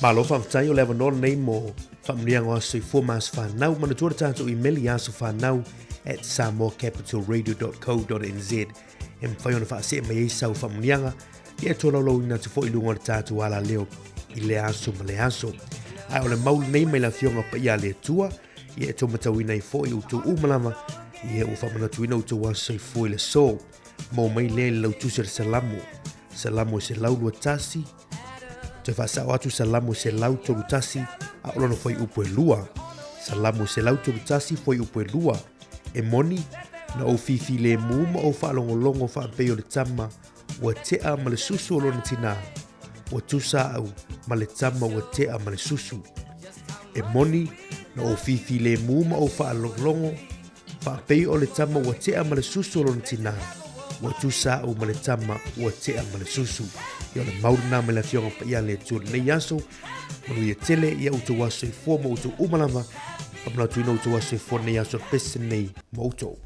Malo faafetai o le avanoa lenei mo faamanuiaga o aso soifua ma aso fanau. Manatua le tatou email i asofanau@samoacapitalradio.co.nz e mafai ona faasee mai ai sau faamanuiaga ia e tolaulauina atu foi i luga o le tatou alaleo i le aso ma le aso. Ae o le mau lenei mai le Afioga Paia a le Atua, ia e taumatauina ai foi outou uma lava, ia ua faamanatuina outou aso soifua i le aso. Maua mai lea i le lautusi o le Salamo. Salamo e 121, toe faasao atu Salamo e 131, a o lona fuaiupu e lua. Salamo e 131, fuaiupu e lua. E moni, na ou fifilemu ma ou faalogologo faapei o le tama ua tea ma le susu o lona tinā, ua tusa au ma le tama ua tea ma le susu. E moni, na ou fifilemu ma ou faalogologo Faapei o le tama ua tea ma le susu o lona tinā, ua tusa au ma le tama ua tea ma le susu. Ia o le mau lena mai le Afioga Paia a le Atua i lenei aso. Manuia tele ia outou aso soifua ma outou uma lava. Faamanatuina outou aso soifua i lenei aso o le pese nei ma outou.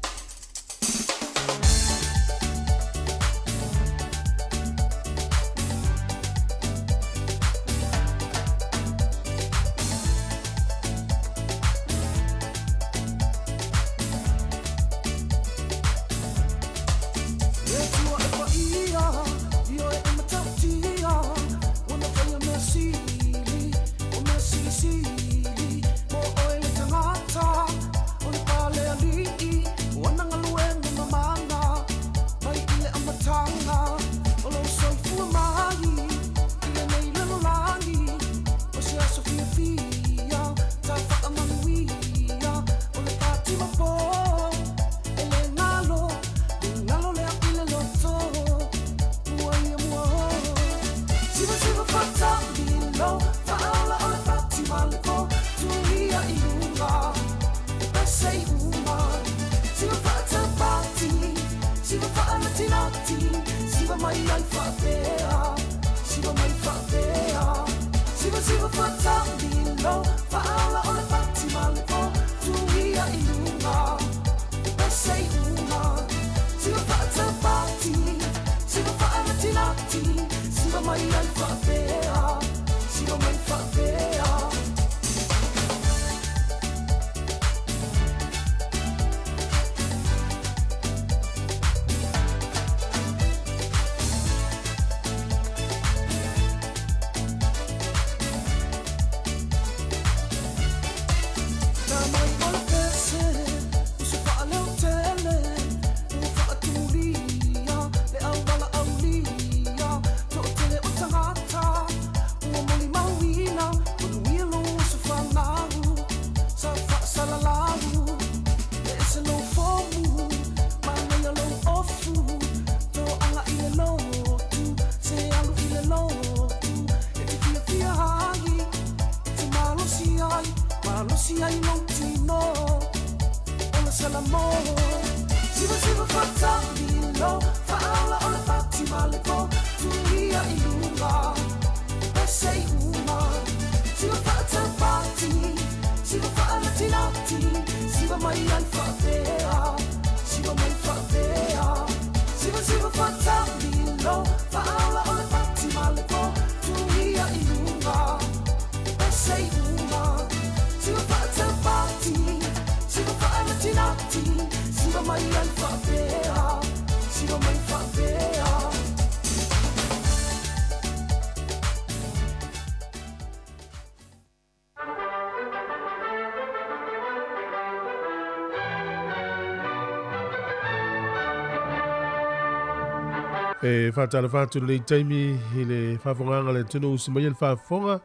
E faatalofa atu lenei taimi i le faafofogaaga a le atunuu usi mai ai le faafofoga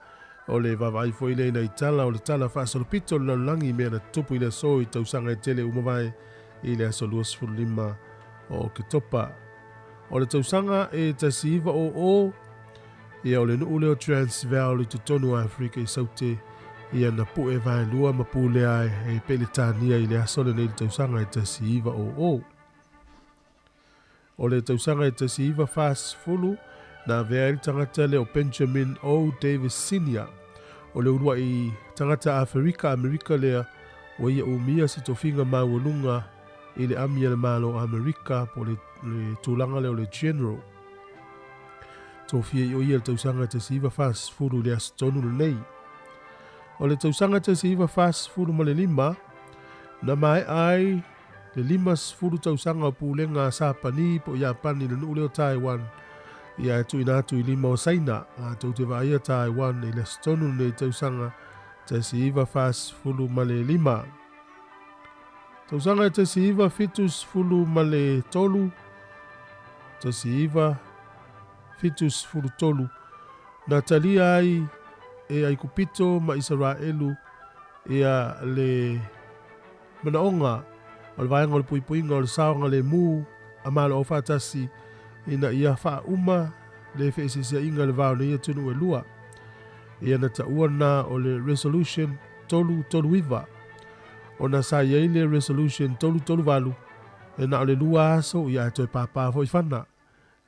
o le vaavaai foi lea i nai tala o le tala faasolopito o le lalolagi i mea na tutupu i le aso i tausaga e tele ua mavae i le aso 25 o Oketopa. O le tausaga e 1900, ia o le nuu lea o Transvaal i totonu o Afrika i Saute, ia na pu'e vaelua ma pulea e Peletania i le aso lenei i le tausaga e 1900. O le tausaga e 1940, na avea ai le tagata lea o Benjamin O. Davis Senior, o le uluai tagata Aferika Amerika lea ua ia umia se tofiga maualuga i le ami a le Malo o Amerika po o le, le tulaga lea o le General. Tofia i o ia le tausaga 1940 i le aso tonu lenei. O le tausaga 1945, na maea ai le 50 tausaga o pulega a Sapani po o Iapani i le nuu lea o Taiwan, ia e tuuina atu i lima o Saina. A tou te vaaia Taiwan i le aso tonu lenei tausaga 1945. Tausaga e 1973, 1973, na talia ai e Aikupito ma Isaraelu ia le manaoga o le Vaega o le Puipuiga o le Saogalemu a Malo Aufaatasi ina ia faauma le feeseeseaiga i le va o nei atunuu e lua. Ia na taua lena o le Resolution 339. Ona sa i ai le Resolution 338, e na o le lua aso ia ae toe pāpā foi fana.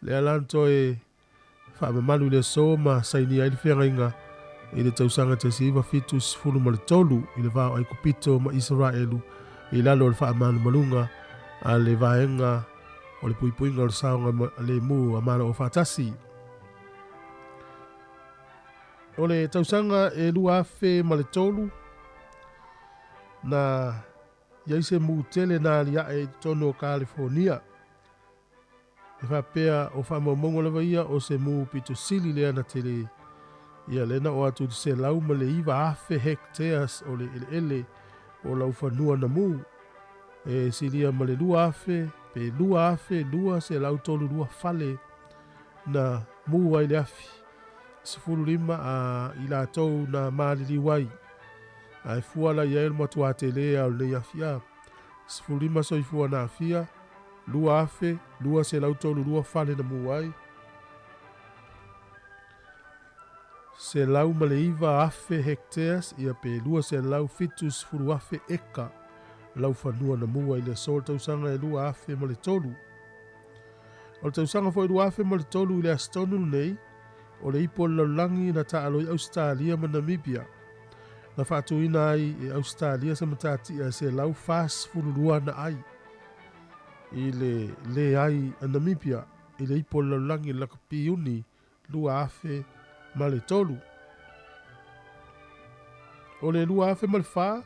Lea la na toe faamamalu i le aso ma sainia ai le feagaiga i le tausaga 1973 i le va o Aikupito ma Isaraelu i lalo o le faamalumaluga a le Vaega o le Puipuiga o le Saogalemu a Malo Aufaatasi. O le tausaga e 2003, na i ai se mū tele na aliae i totonu o Kalifonia. E faapea o faamaumauga lava ia o se mū pito sili lea na tele ia lea na oo atu i le 109,000 hectares o le eleele o laufanua na mū, e silia ma le 2,000 pe 2,232 fale na mū ai le afi, 15 a i latou na maliliu ai, ae fua la i ai o le matua tele a o lenei afi a. 15 soifua na aafia, 2,232 fale na mū ai, 109,000 hectares ia pe 270,000 eka laufanua na mū ai i le aso o le tausaga e 2003. O le tausaga foi 2003 i le aso tonu lenei, o le ipu o le lalolagi na taaalo i Ausetalia ma Namibia. Na faatuina ai e Ausetalia se matatia e 142 ana ai i le leai a Namibia i le ipu o le lalolagi i le lakapi Iuni 2003. O le 2004,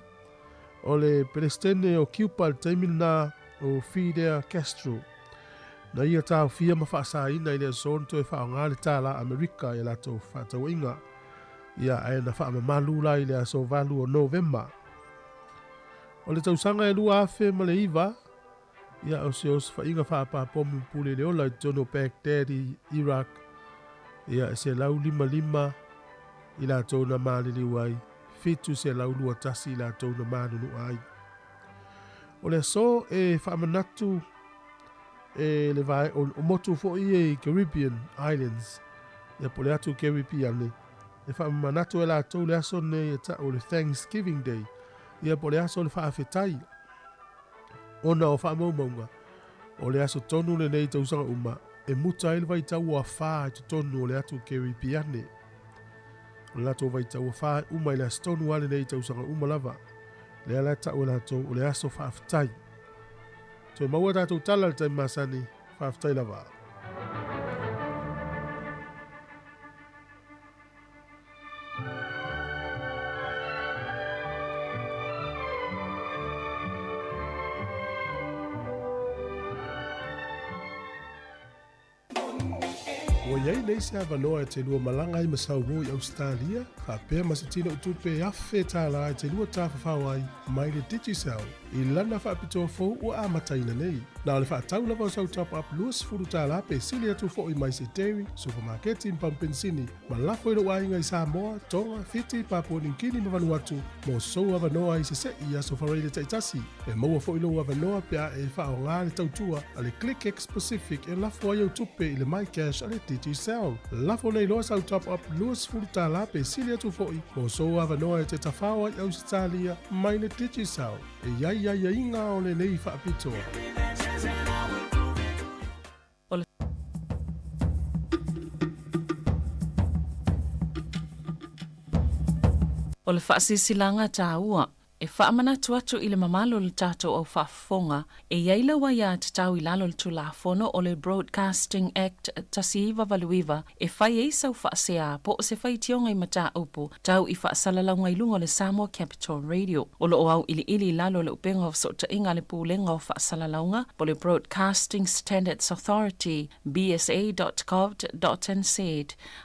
o le Peresetene o Cuba i le taimi lena o Fidel Castro, na ia taofia ma faasaina i le aso ona toe faaaoga le tālā Amerika i a latou fefaatauaiga. Ia, ae na faamamalu la i le aso 8 o Novema. O le tausaga e 2009, ia, o se osofaiga faapapomu pule le ola i totonu o Baghdad i Iraq, ia, e 155 i latou na maliliu ai, 721 i latou na manunua ai. O le aso e faamanatu e le vae, o motu foi ia i Caribbean Islands, ia po o le atu Keripiane, e faamanatu e latou le aso lenei e tau o le Thanksgiving Day, ia po o le aso o le faafetai. Ona o faamaumauga, o le aso tonu lenei i tausaga uma e muta ai le vaitau o afā i totonu o le atu Keripiane. O le latou vaitau afā e uma i le aso tonu lava lenei i tausaga uma lava. Lea la e tau e latou o le aso faafetai. Toe maua tatou tala i le taimi masani. Faafetai lava. Ua i ai nei se avanoa e te lua malaga ai ma Samoa i Ausetalia, faapea ma se tino tupe e $1,000 e te lua tafafao ai mai le Digicel i lana faapitoa fou ua amataina nei. Na o le faatau lava o sau top up $20 pe sili atu foi mai se dairy, supamaketi ma pamu penisini ma lafo i lou aiga i Samoa, Tonga, Fiti, Papua New Guinea ma Vanuatu mo sou avanoa i sese'i i aso faraile taitasi. E maua foi lou avanoa pe a e faaaoga le tautua a le ClickX Pacific e lafo ai au tupe i le MyCash a le Digicel. Lafo nei loa sau top up $20 pe sili atu foi mo sou avanoa e te tafao ai Ausetalia mai le Digicel. E i ai aiaiga o lenei faapitoa. O le faasilasilaga taua e faamanatu atu i le mamalu o le tatou au faafofoga e i ai lau aiatatau i lalo o le Tulafono o le Broadcasting Act 1989 e fai ai sau faasea po o se faitioga i mataupu tau i faasalalauga i luga o le Samoa Capital Radio. O lo o auiliili i lalo o le upega o fesootaiga a le Pulega o Faasalalauga po o le Broadcasting Standards Authority, bsa.govt.nz,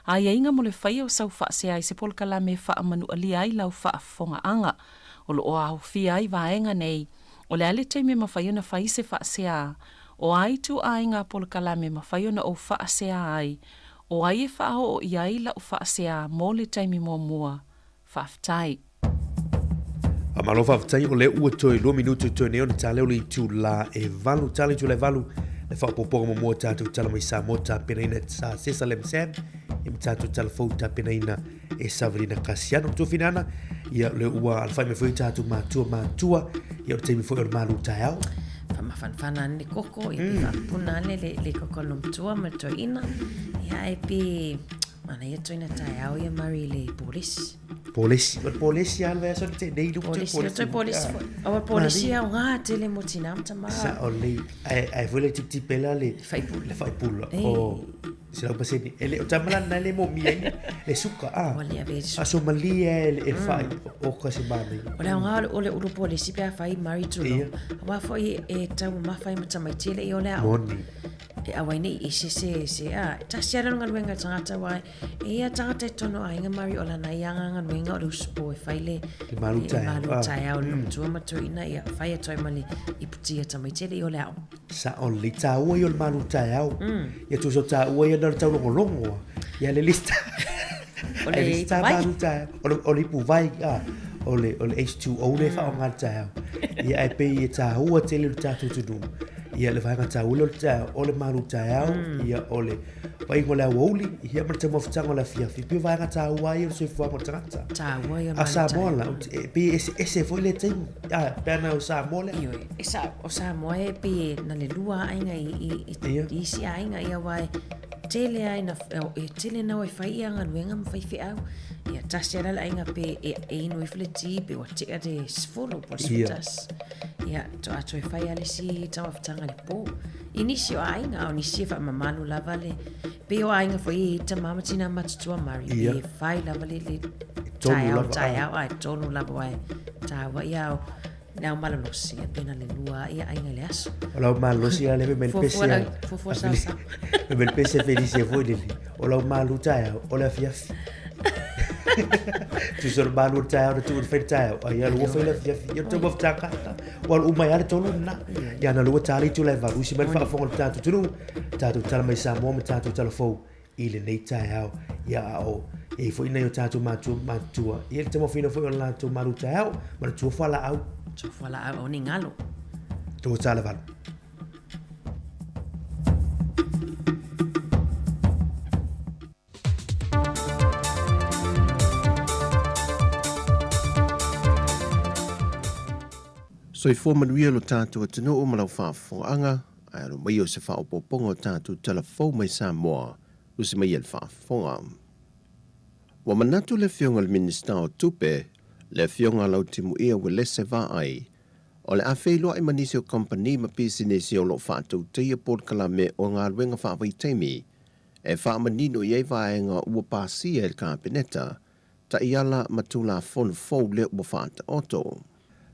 aiaiga mo le faia o sau faasea i se polokalame e faamanualia ai lau faafofogaaga. O lo o aofia ai vaega nei, o le a le taimi e mafai ona fai se faasea, o a ituaiga polokalame e mafai ona ou faasea ai, O ai e faaoo i ai la'u faasea mo le taimi muamua? Faafetai. Faamalo faafetai o lea ua toe 2 minute toe nei ona tale o le itula e 8, tale itula e 8 le faaopoopoga muamua o tatou tala mai Samoa tapenaina e Sa Sesa Lemsam ia ma tatou tala fou tapenaina e Savalina Kasiano. Matua Finana, ia o lea ua alafai mai foi tatou matua matua ia o le taimi foi o le malu taeao. Faamafanafana ane le koko, ia pe faapuna ane le, le koko a le matua ma le toeaina. Ia ae pe manaia toeaina taeao ia Murray i le polesi. Polesi, o le polesi lava le vaiaso le tei nei luku Polesi, o toe polesi foi. Aua polesi au ngā tele mo tina ma tama. Sa o le, ai ai foi le tipitipela le Faipula. Le faipula. O 100%. E le o tama lana e le mōmia ai le suka a. Ua le ave e suka. Aso malie e le whai o ka se mānei. O le aoga o le ulu polesi pe a whai Murray Tulo. Aua foi e tau mawhai ma tamaiti e le i o le ao. Moni. E aua nei i se se se a. Tasi ala galuega tagata wa e ia tagata e tono aiga Murray o lana ia galuega o le usupo e whai le Le malu taeao. malu taeao le matua ma toeaina ia whai atu ai ma le iputi a tamaiti e le i o le ao. Sao lelei taua ia o le malu taeao. Ia tusa o taua ia na o le taulogologo a. Ia le lista. O le lista ipuvai. malu taeao. O le, o le ipuvai, a. O le, o le H2O le whaonga le taeao. Ia ae pei e taua tele le tatou atunuu. Ia le vaega taua lea o le taeao, o le malu taeao, ia o le vaaiga o le aoauli, ia ma le taumafataga o le afiafi. Pei o vaega taua ia o le soifuaga o le tagata. Taua ia o le A malu Samoa taeao. la, e pei e eseese foi lea taimi. A, pe ana o Samoa lea. Ioe, e sa, o Samoa e pei e na le lua aiga i, i, i, Ia. i isi aiga ia aua e tele ai na, e tele na o e fai ia galuega ma fai feau. Ia tasi ala le aiga pe e, e inu ifo le ti pe ua tea le 10 po o le 11. Ia, to a toe fai a le isi taumafataga le po. I nisi o aiga, a o nisi e faamamalu lava le, pei o aiga foi e i tama ma tina matutua Murray, Ia. e fai lava le, le Tolu taeao, lava, a. taeao, a e tolu lava aua e taua ia o le ao malolosi, ia pe na le lua ia aiga i le aso. O lau malolosi la le me le pese Fuafua a. lau- fuafua saosao. Me le pese Felicia foi lele. O lau malu taeao, o le afiafi. Tusa o le malu o le taeao na tuu i le fai le taeao. Ai ia lua fai le afiafi. Ia le taumafataga. Ua alu uma ai lava le tolu lena. Ia na lua tala itula e valu. Usi mai le faafofoga o le tatou atunuu. Tatou tala mai Samoa ma tatou tala fou i lenei taeao. Ia a o i ai foi nai o tatou matua matutua. Ia le taumafaina foi o le latou malu taeao ma le tua fualaau. Tua fualaau au ni galo. Tua tala valu. Soifua manuia lo tatou atunuu ma lau faafofogaaga, ae alo mai o se faaopoopoga o tatou tala fou mai Samoa, usi mai e le faafofoga. Ua manatu le Afioga i le Minisita o Tupe, le Afioga Lautimuia Uelese Vaai, o le a feiloai ma nisi o kamupani ma pisinisi o lo o faatautaia polokalame o galuega faavaitaimi e faamanino i ai vaega ua pasia e le Kapeneta, taiala ma Tulafono fou lea ua faataoto.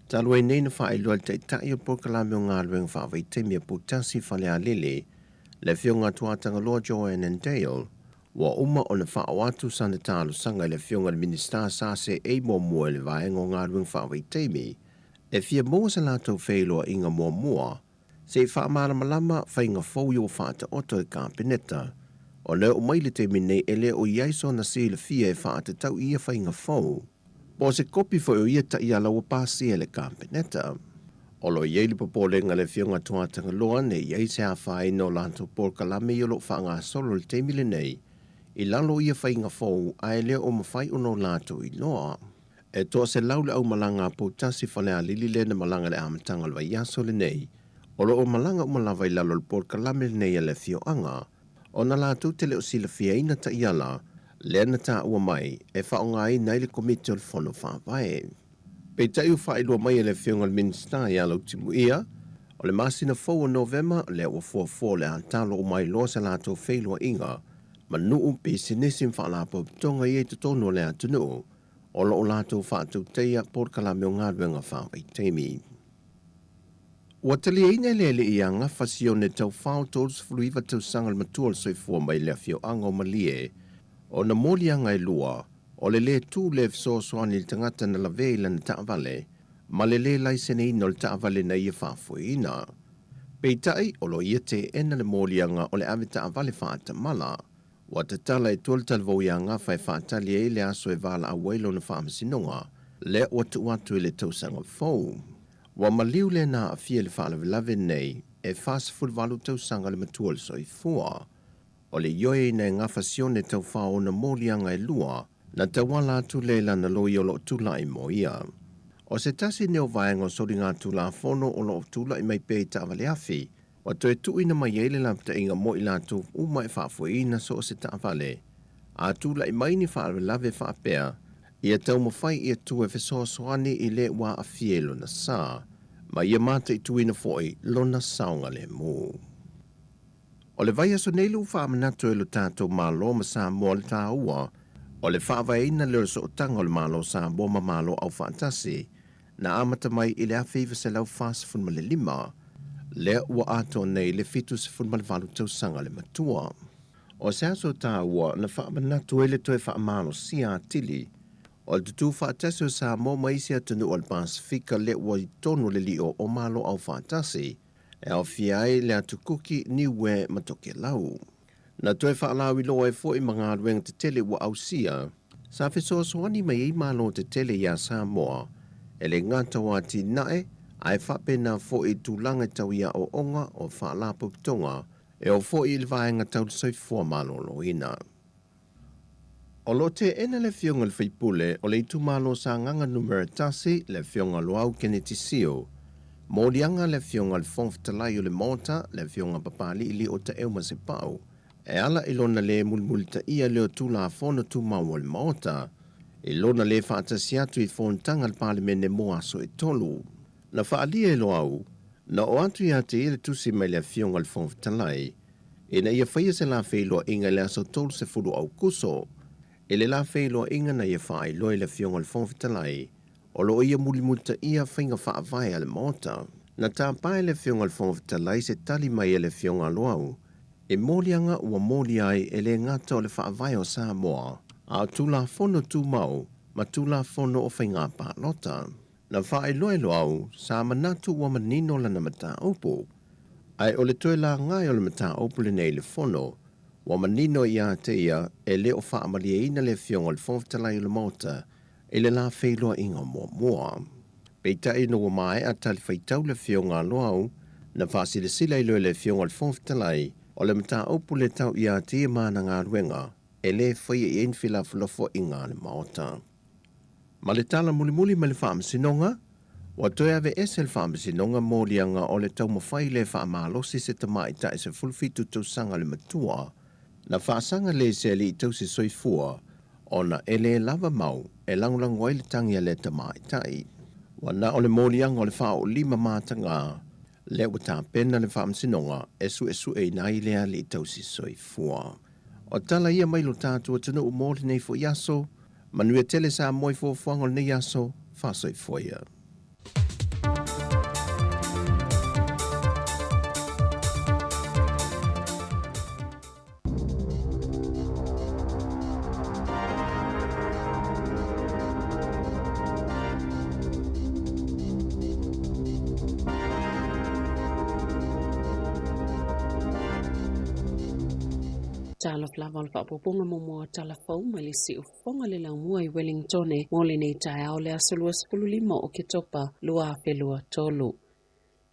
Talu ai nei na faailoa e le Taitai o Polokalame o Galuega Faavaitaimi a Poutasi Falealili, le Afioga Tuatagaloa Joanne Dale, ua uma ona faaoo atu sana talosaga i le Afioga i le Minisita sa seei muamua i le Vaega o Galuega Faavaitaimi e fia maua se latou feiloaiga muamua se i faamalamalama faiga fou ia ua faataoto e le Kapeneta. Ona e oo mai le taimi nei e le o i ai sona silafia e faatatau i ia faiga fou. Po o se kopi foi o ia taiala ua pasia e le Kapeneta. O lo o i ai le popolega a le Afioga Tuatagaloa ne i ai se afaina o latou polokalame ia o lo o faagasolo i le taimi lenei i lalo o ia faiga fou ae le o mafai ona o latou iloa. E 100 le aumalaga a Poutasi Falealili lea na malaga i le amataga o le vaiaso lenei. O lo o malaga uma lava i lalo o le polokalame lenei a le afioaga ona latou te le o silafiaina taiala lea na taua mai e faaaogaina ai le Komiti o le Fono Faavae. Peitai ua faailoa mai e le Afioga i le Minisita ia Lautimuia, o le masina fou o Novema lea ua fuafua o le a talo uma ai loa se latou feiloaiga ma nuu, pisinisi ma faalapotopotoga ia i totonu o le atunuu o lo o latou faatautaia polokalame o galuega faavaitaimi. Ua taliaina e le alii ia Gafa Sione Taufao 39 tausaga le matua o le soifua mai le afioaga o Malie ona moliaga e lua o le lē tu le fesoasoani i le tagata na lavea i lana taavale ma le lē laiseneina o le taavale na ia faafoeina. Peitai, o lo o ia teena le moliaga o le ave taavale faatamala. Ua tatala i tua le talavou iā Gafa e faatali ai le aso e valaau ai lona faamasinoga, lea ua tuu atu i le tausaga fou. Ua maliu le na aafia i le faalavelave nei e 48 tausaga le matua o le soifua. O le ioeina e Gafa Sione taufao ona moliaga e lua, na tauala atu lea i lana loia o lo o tulai mo ia. O se tasi nei o vaega o soligatulafono o lo o tulai mai pea i taavale afi, ua toe tuuina mai ai le lapataiga mo i latou uma e faafoeina so o se taavale. A tulai mai ni faalavelave faapea, ia taumafai ia tua e fesoasoani i le ua aafia i lona sa, ma ia mataituina foi lona saogalemu. O le vaiaso nei lou faamanatu e lo tatou Malo ma Samoa le taua o le faavaeina lea o le sootaga o le Malo Samoa ma Malo Aufaatasi na amata mai i le 1945, lea ua atoa nei le 78 tausaga le matua. O se aso taua na faamanatu ai le toe faamalosia atili o le tutū faatasi o Samoa ma isi atunuu o le Pasefika lea ua i totonu o le lio o Malo Aufaatasi, e aofia ai le Atu Kuki, Niue ma Tokelau. Na toe faalauiloa ai foi ma galuega tetele ua ausia, sa fesoasoani mai ai Malo tetele iā Samoa, e le gata o atinae, ae faapena foi i tulaga e tau i aoaoga o faalapotopotoga, e oo foi i le vaega tau le soifua maloloina. O lo o teena le Afioga i le sui usufono o le itumalo Sagaga Numera 1, le Afioga Loau Keneti Sio. Moliaga le Afioga i le Fofoga Fetalai o le Maota, le Afioga Papali'i Lio Taeu Masepau, e ala i lona lē mulimulitaia lea o Tulafono Tumau o le Maota, i lona lē faatasi atu i fonotaga a le Palemene mo aso e tolu. Na faaalia e Loau, na oo atu ia te ia le tusi mai le Afioga i le Fofoga Fetalai, ina ia faia se la feiloaiga i le aso 30 o Aukuso. I le la feiloaiga na ia faailoa i le Afioga i le Fofoga Fetalai, o lo o ia mulimulitaia faiga faavae a le Maota. Na tapa e le Afioga i le Fofoga Fetalai se tali mai a le Afioga a Loau i moliaga ua molia ai e le gata o le Faavae o Samoa, a o Tulafono Tumau ma Tulafono o Faiga Palota. Na faailoa e Loau, sa manatu ua manino lana mataupu. Ae o le toe laga o le mataupu lenei i le fono, ua manino ia te ia e le o faamalieina le Afioga i le Fofoga Fetalai o le Maota i le la feiloaiga muamua. Peitai ina ua maea talifuaitau le Afioga a Loau, na faasilasila ai loa e le Afioga i le Fofoga Fetalai, o le mataupu le tau ia te ia ma ana galuega, e le faia i ai ni felafolafoaiga a le Maota. Ma le tala mulimuli mai le Faamasinoga, ua toe aveese le Faamasinoga moliaga o le taumafai le faamalosi se tamaitai 17 tausaga le matua, na faasaga lea i se alii tausi soifua ona e le lava mau e lagolago ai le tagi a lea tamaitai. Ua na o le moliaga o le faaoolima mataga lea ua tapena le Faamasinoga e suesueina ai lea alii tausi soifua. O tala ia mai lo tatou atunuu mo lenei foi aso. Manuia tele Samoa i fuafuaga o lenei aso. Faasoifua ia. Talofa lava o le faaopoopoga muamua o tala fou mai le siufofoga le laumua i Wellingtone mo lenei taeao le aso 25 o Oketopa 2023.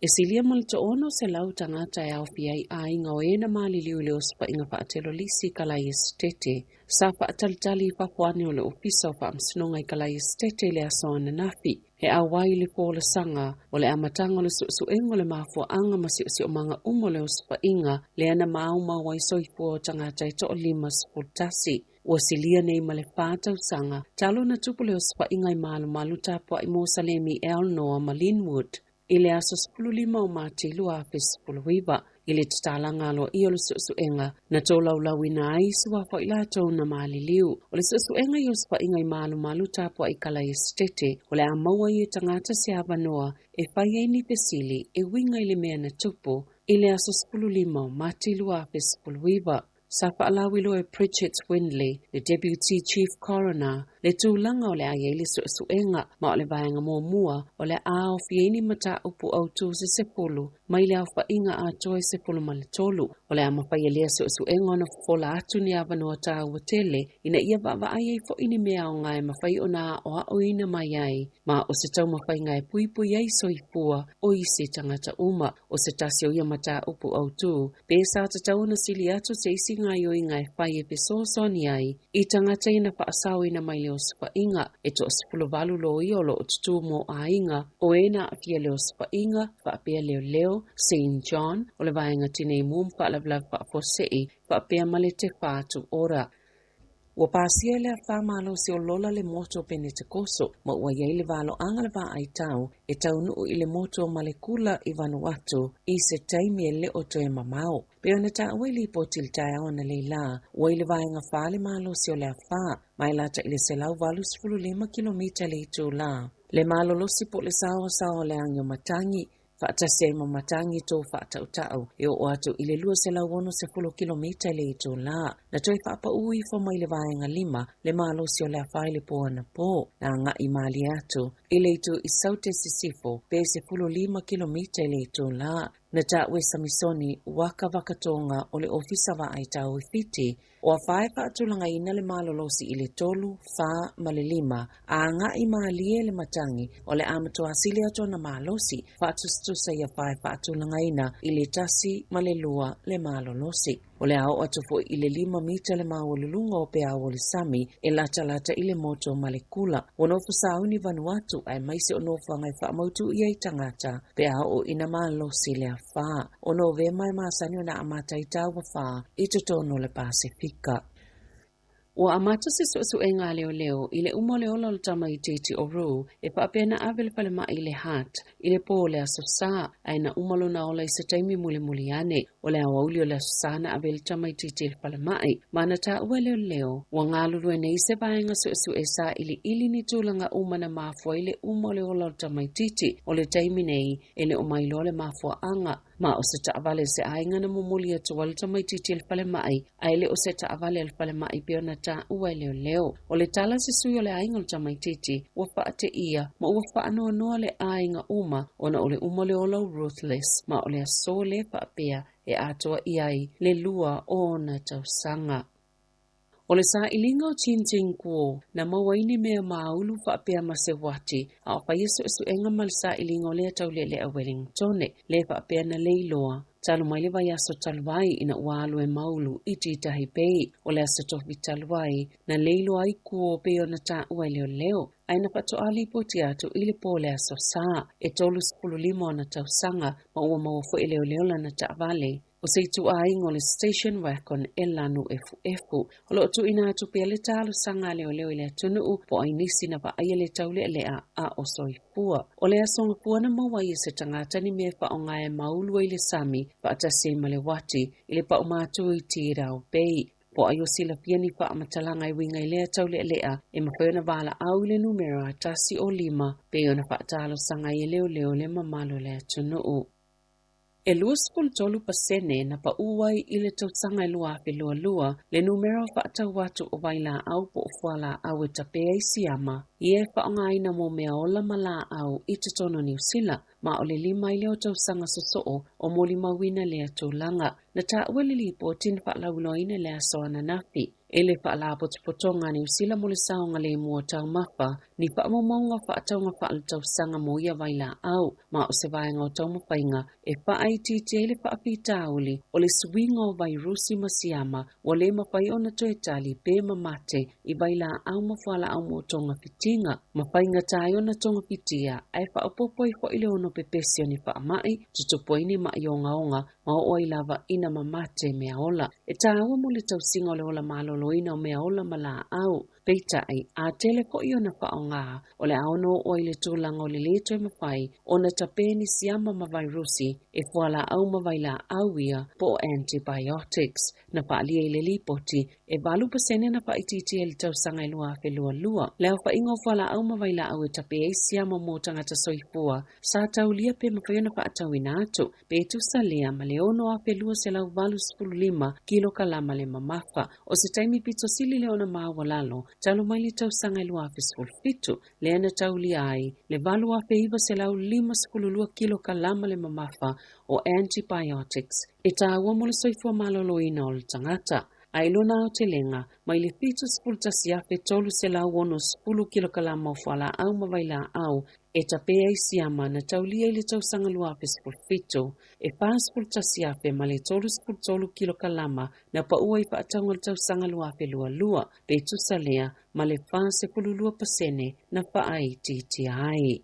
E silia ma le 600 tagata e aofia ai aiga o e na maliliu i le osofaiga faatelolisi i Kalai Esetete. Sa faatalitali i fafo ane o le Ofisa o Faamasinoga i Kalai Esetete i le aso ananafi. E auai i le folasaga o le amataga o le suesuega o le mafuaaga ma siosiomaga uma o le osofaiga lea na maumau ai soifua o tagata e toa-51. Ua silia nei ma le 4 tausaga talu ona tupu le osofaiga i Malumalu Tapuai Mosalemi Elnor ma Linwood i le aso 15 o Mati 2019. I le tatalaga aloaia o le suesuega na tolaulauina ai suafa o i latou na maliliu. O le suesuega i osofaiga i Malumalu Tapuai Kalai Esetete, o le a maua ai e tagata se avanoa e fai ai ni fesili e uiga i le mea na tupu i le aso 15 o Mati 2019. Sa faalauiloa e Bridget Windley, le Deputy Chief Coroner, le tulaga o le a i ai le suesuega, ma o le vaega muamua o le a aofia ai ni mataupu autū se 10 mai le aofaiga atoa e 13. O le a mafai e lea suesuega ona fofola atu ni avanoa taua tele ina ia vaavaai ai foi ni mea aoga e mafai ona aoaoina mai ai, ma o se taumafaiga e puipui ai soifua o isi tagata uma. O se tasi o ia mataupu autū, pe sa tatau ona sili atu se isi gaoioiga e fai e fesoasoani ai i tagata ia na faasaoina mai le osofaiga. E 18 loia o lo o tutū mo aiga o e na aafia le osofaiga, faapea leoleo, St John, o le vaega tinei mu ma faalavelave faafuasei, faapea ma le Te Whatu Ora. Ua pasia e le afa malosi o Lola le motu o Penetekoso, ma ua i ai le valoaga le vaaitau e taunuu i le motu o Malekula i Vanuatu i se taimi e le o toe mamao. Pei ona taua i lipoti i le taeao analeila, ua i le vaega 4 le malosi o le afa, ma e lata i le 185 kilomita le itulā. Le malolosi po o le saoasaoa o le agi o matagi, faatasi ai ma matagi tou faatautau e oo atu i le 260 kilomita i le itulā. Na toe faapaū ifo mai le vaega 5 le malosi o le afa i le pō anapō, na agai malie atu i le itu i Saute Sisifo pe 15 kilomita i le itulā. Na taua e Samisoni Waka Vakatoga o le Ofisa Vaai Tau i Fiti, o afa e faatulagaina le malolosi i le 3, 4 ma le 5, a agai malie le matagi o le a matua sili atu ona malosi, faatusatusa i afa e faatulagaina i le 1 ma le 2 le malolosi. O le a oo atu foi i le 5 mita le maualuluga o peau o le sami e latalata i le motu o Malekula. Ua nofo sauni Vanuatu aemaise o nofoaga e faamautu i ai tagata pe a oo ina malosi le afa. O Novema e masani ona amata ai tauafa i totonu o le Pasefika. Ua amata se suesuega a leoleo i le uma o le ola o le tamaitiiti o Rue e faapea na ave le falemai i le Hart i le pō o le Aso Sa, ae na uma lona ola i se taimi mulimuli ane. O le aoauli o le Aso Sa na ave ai le tamaitiiti i le falemai, ma na taua e leoleo ua galulue nei se vaega suesue sailiili ni tulaga uma na mafua ai le uma o le ola o le tamaitiiti. O le taimi nei e le o mailoa le mafuaaga, ma o se taavale a se aiga na momoli atu ai le tamaitiiti i le falemai, ae le o se taavale a le falemai pei ona taua e leoleo. O le tala a se sui o le aiga o le tamaitiiti, ua faateia ma ua faanoanoa le aiga uma ona o le uma o le ola o Ruthless, ma o le aso lea faapea e atoa i ai le 2 o ona tausaga. O le sailiga o Chin Ching Kuo na maua ai ni mea māulu faapea ma se uati, a o faia suesuega ma le sailiga o lea taulealea Wellingtone, le faapea na leiloa talu mai le vaiaso talu ai ina ua alu e maulu i Titahi Bay. O le aso tofi talu ai, na leiloa ai Kuo pei ona taua e leoleo, ae na faatoa lipoti atu i le pō o le aso Sa, e 35 ona tausaga, ma ua maua foi e leoleo lana taavale. O se ituaiga o le station wagon e lanu efuefu. O lo o tuuina atu pea le talosaga a leoleo i le atunuu po o ai nisi na vaaia le taulealea a o soifua. O le aso gafua na maua ai e se tagata ni mea e faaaoga e maulu ai le sami faatasi ai ma le uati i le paumatu i Tirau Bay. Po o ai o silafia ni faamatalaga e uiga i lea taulealea e mafai ona valaau i le numera 105 pei ona faatalosaga ai e leoleo le mamalu o le atunuu. E 23% na paū ai i le tausaga e 2022 le numera o faatau atu o vailaau po o fualaau e tape ai siama ia e faaaogaina mo meaola ma laau i totonu o Niu Sila, ma o le 5 ai lea o tausaga sosoo o molimauina lea tulaga. Na taua le lipoti na faalauiloaina i le aso ananafi e le Faalapotopotoga a Niu Sila mo le Saogalemu o Taumafa ni faamaumauga o faatauga faaletausaga mo ia vailaau, ma o se vaega o taumafaiga e faaitiitia ai le faafitauli o le suiga o vairusi ma siama ua le mafai ona toe tali pe mamate i vailaau ma fualaau mo togafitiga, ma faigata ai ona togafitia ae faaopoopo ai foi le ono pepesi o ni faamai, tutupu ai ni mai ogaoga ma oo ai lava ina mamate meaola. E taua mo le tausiga o le ola maloloina o meaola ma laau. Peitai, a tele foi ona faaaoga, o le a ono oo ai le tulaga o le lē toe mafai ona tape ni siama ma vairusi e fualaau ma vailaau ia po o antibiotics. Na faaalia i le lipoti, e 8% na faaitiitia i le tausaga e 2022 le aofaiga o fualaau ma vailaau e tape ai siama mo tagata soifua sa taulia pe mafai ona faatauina atu, pe tusa lea ma le 6,285 kilokalama le mamafa. O se taimi pito sili lea ona maualalo, talu mai le tausaga e 2017, lea na taulia ai le 8,952 kilokalama le mamafa o antibiotics e taua mo le soifua maloloina o le tagata. Ae i lona aotelega, mai le 71,360 kilokalama o fualaau ma vailaau e tape ai siama na taulia i le tausaga 2017, e 41,033 kilokalama na paua i faatauga i le tausaga 2022, pe tusa lea ma le 42% na faaitiitia ai.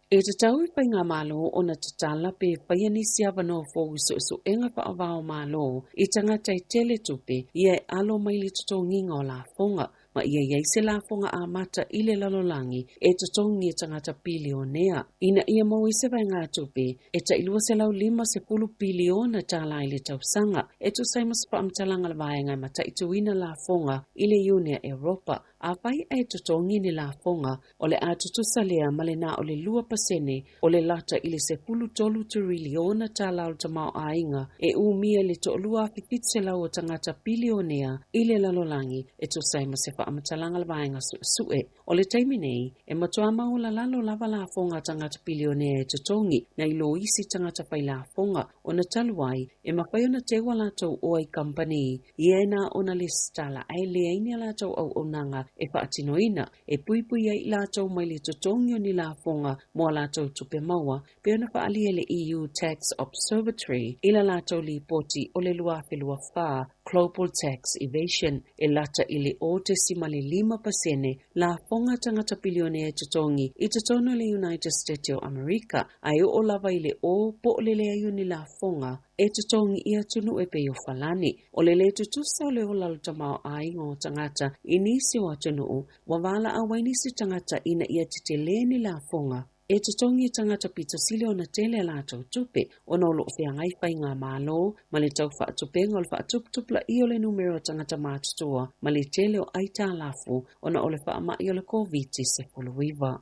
E tatau i faigamalo ona tatala pe faia nisi avanoa fou i suesuega faava-o-Malo i tagata e tele tupe ia e alo mai le totogiga o lafoga, ma ia i ai se lafoga amata i le lalolagi e totogi e tagata pilionea, ina ia maua ai se vaegatupe e tai $250 piliona tala i le tausaga, e tusa ai ma se faamatalaga a le Vaega e Mataituina Lafoga i le Iuni a Eropa. Afai ae totogi ni lafoga, o le a tutusa lea ma le na o le 2% o le lata i le 13 turiliona tala o le tamaoaiga e umia i le 2,700 o tagata pilionea i le lalolagi, e tusa ai ma se faamatalaga a le Vaega Suesue. O le taimi nei, e matua maualalalo lava lafoga a tagata pilionea e totogi nai lo isi tagata fai lafoga, ona talu ai e mafai ona teu a latou oa i kamupani ia e na ona lesitala ae leai ni a latou auaunaga e faatinoina e puipui ai i latou mai le totogi o ni lafoga mo a latou tupe maua, pei ona faaalia e le EU Tax Observatory i la latou lipoti o le 2024 Global Tax Evasion, e lata i le 0.5% lafoga tagata pilionea e totogi i totonu o le United States o Amerika, ae oo lava i le 0 po o le leai o ni lafoga e totogi i atunuu e pei o Falani. O le lē tutusa o le ola o le tamaoaiga o tagata i nisi o atunuu, ua valaau ai nisi tagata ina ia tetelē ni lafoga e totogi e tagata pito sili ona tele a latou tupe, ona o lo o feagai faigamalo ma le tau faatupenga o le faatuputupulaia o le numera o tagata matutua ma le tele o aitalafu ona o le faamai o le Koviti-19.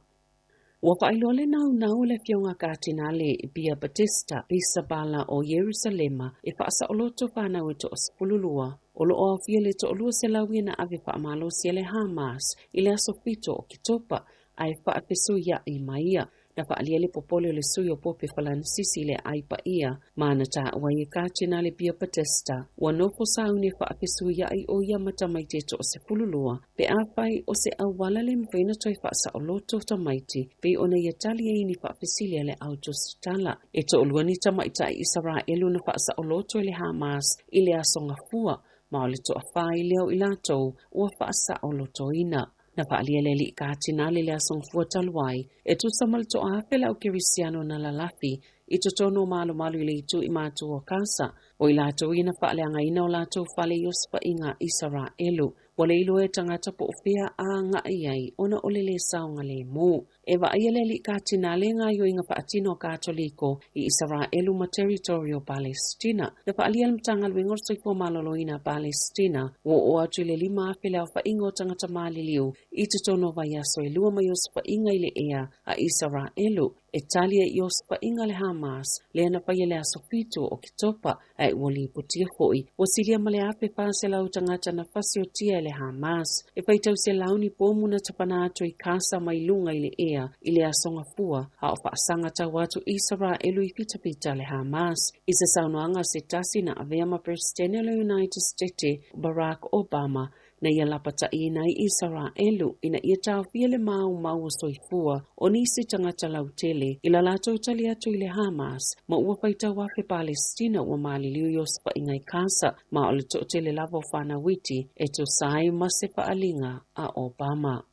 Ua faailoa le naunau o le Afioga a Katinale Pierbattista Pizzaballa o Ierusalema e faasaoloto fanau e toa-12 o lo o aofia le toalua selau ia na ave faamalosi e le Hamas i le aso 7 o Oketopa ae faafesuiaʻi ma ia. Na faaalia le popole o le sui o Pope Falanisisi i le aai paia ma na taua ai e Katinale Pierbattista ua nofo sauni e faafesuiaʻi o ia ma tamaiti e toa-12 Pe afai o se auala le mafai ona toe faasaoloto tamaiti, pei ona ia tali ai ni faafesili a le au tusitala. E toalua ni tamaitai Isaraelu na faasaoloto e le Hamas i le aso Gafua, ma o le toafa ai lea o i latou ua faasaolotoina. Na faaalia e le alii Katinale le aso Gafua talu ai, e tusa ma le toaafe le au Kerisiano na lalafi i totonu o Malumalu i le itu i matu o Kasa, o i latou ia na faaleagaina o latou fale i osofaiga a Isaraelu. Ua le iloa e tagata po o fea a agai ai ona o le lē saogalemu. E vaaia le alii Katinale gaoioiga faatino a Katoliko i Isaraelu ma Territory o Palesitina. Na faaalia e le Matagaluega o le Soifua Maloloina a Palesitina ua oo atu i le 5,000 le aofaiga o tagata maliliu i totonu o vaiaso e lua mai osofaiga i le ea a Isaraelu e tali ai i osofaiga a le Hamas lea na faia i le aso 7 o Oketopa, ae ua lipotia foi ua silia ma le 1,400 tagata na fasiotia e le Hamas. E faitau selau ni pomu na tapana atu i Kasa mai luga i le ea i le aso Gafua, a o faasaga tau atu Isaraelu i fitafita a le Hamas. I se saunoaga a se tasi na avea ma Peresetene o le United States Barack Obama, na ia lapataʻiina ai Isaraelu ina ia taofia le maumau o soifua o nisi tagata lautele i la latou tali atu i le Hamas ma ua faitau afe Palesitina ua maliliu i osofaiga i Kasa, ma o le toatele lava o fanau iti e tusa ai ma se faaaliga a Obama.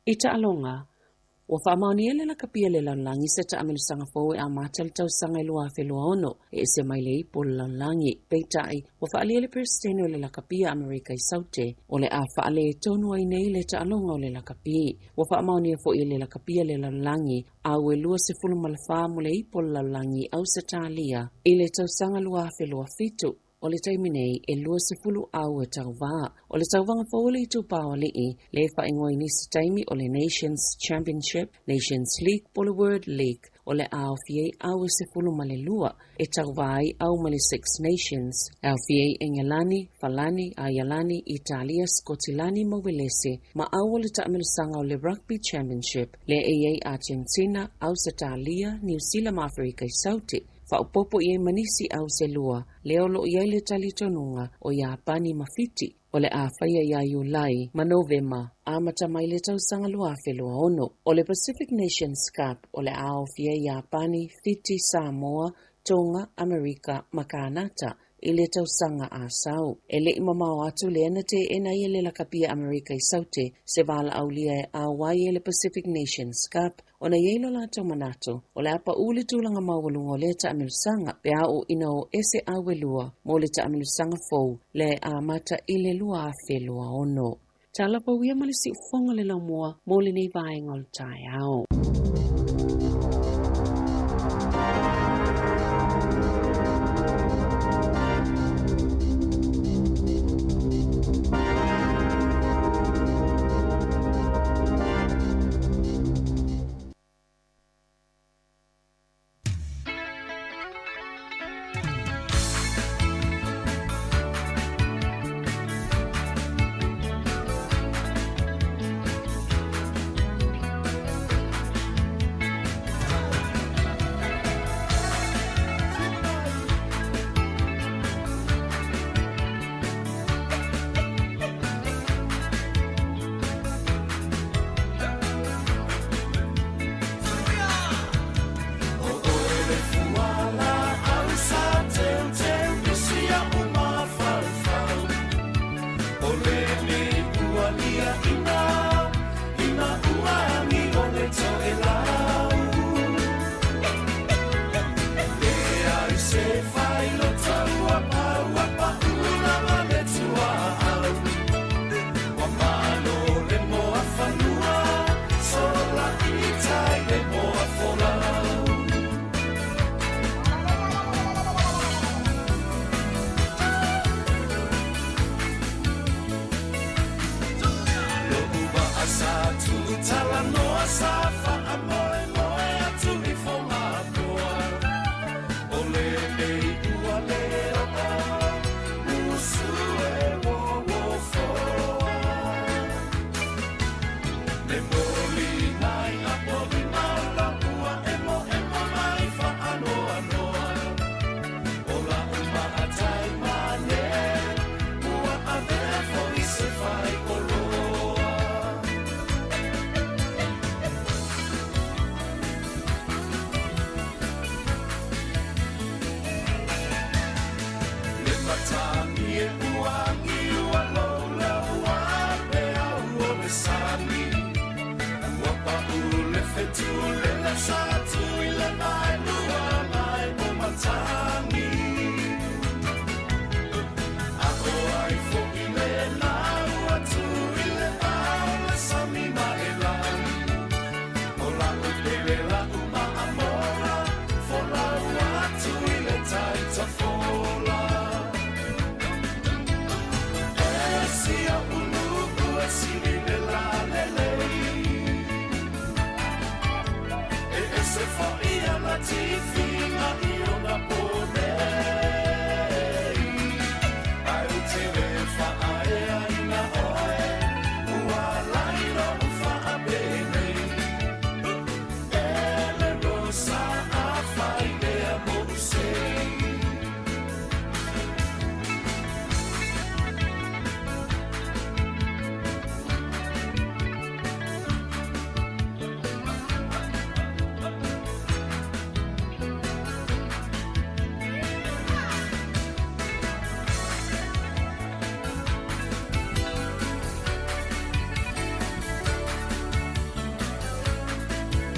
I taaloga, ua faamaonia e le lakapi a le lalolagi se taamilosaga fou e amata i le tausaga e 2026 e ese mai le ipu o le lalolagi. Peitai, ua faaalia e le Peresetene o le Lakapi a Amerika i Saute, o le a faaletonu ai nei le taaloga o le lakapi. Ua faamaonia foi e le lakapi a le lalolagi au e 24 mo le ipu o le lalolagi i Ausetalia i le tausaga 2027. O le taimi nei, e 20 au e tauvā. O le tauvaga fou o le Itupa o Alii, lea e faaigoa i nisi taimi o le Nations Championship, Nations League po o le World League, o le a aofia ai au e 12 e tauvā ai au mai le Six Nations, e aofia ai Engelani, Falani, Aialani, Italia, Skotilani ma Uelese, ma au o le taamilosaga o le Rugby Championship, lea e i ai Atenetina, Ausetalia, Niu Sila ma Aferika i Saute. Faaopoopo i ai ma nisi au se lua, lea o lo o i ai le talitonuga o Iapani ma Fiti, o le a faia ia Iulai ma Novema, amata mai le tausaga 2026. O le Pacific Nations Cup o le a aofia ai Iapani, Fiti, Samoa, Tonga, Amerika ma Kanata i le tausaga a sau. E le i mamao atu lea na teena ai e le lakapi a Amerika i Saute se valaaulia e ao ai e le Pacific Nations Cup ona i ai lo latou manatu o le a paʻū le tulaga maualuga o lea taamilosaga pe a oo ina o ese au e lua mo le taamilosaga fou lea e amata i le 2026. Tala pau ia ma le siufofoga o le laumua mo lenei vaega o le taeao.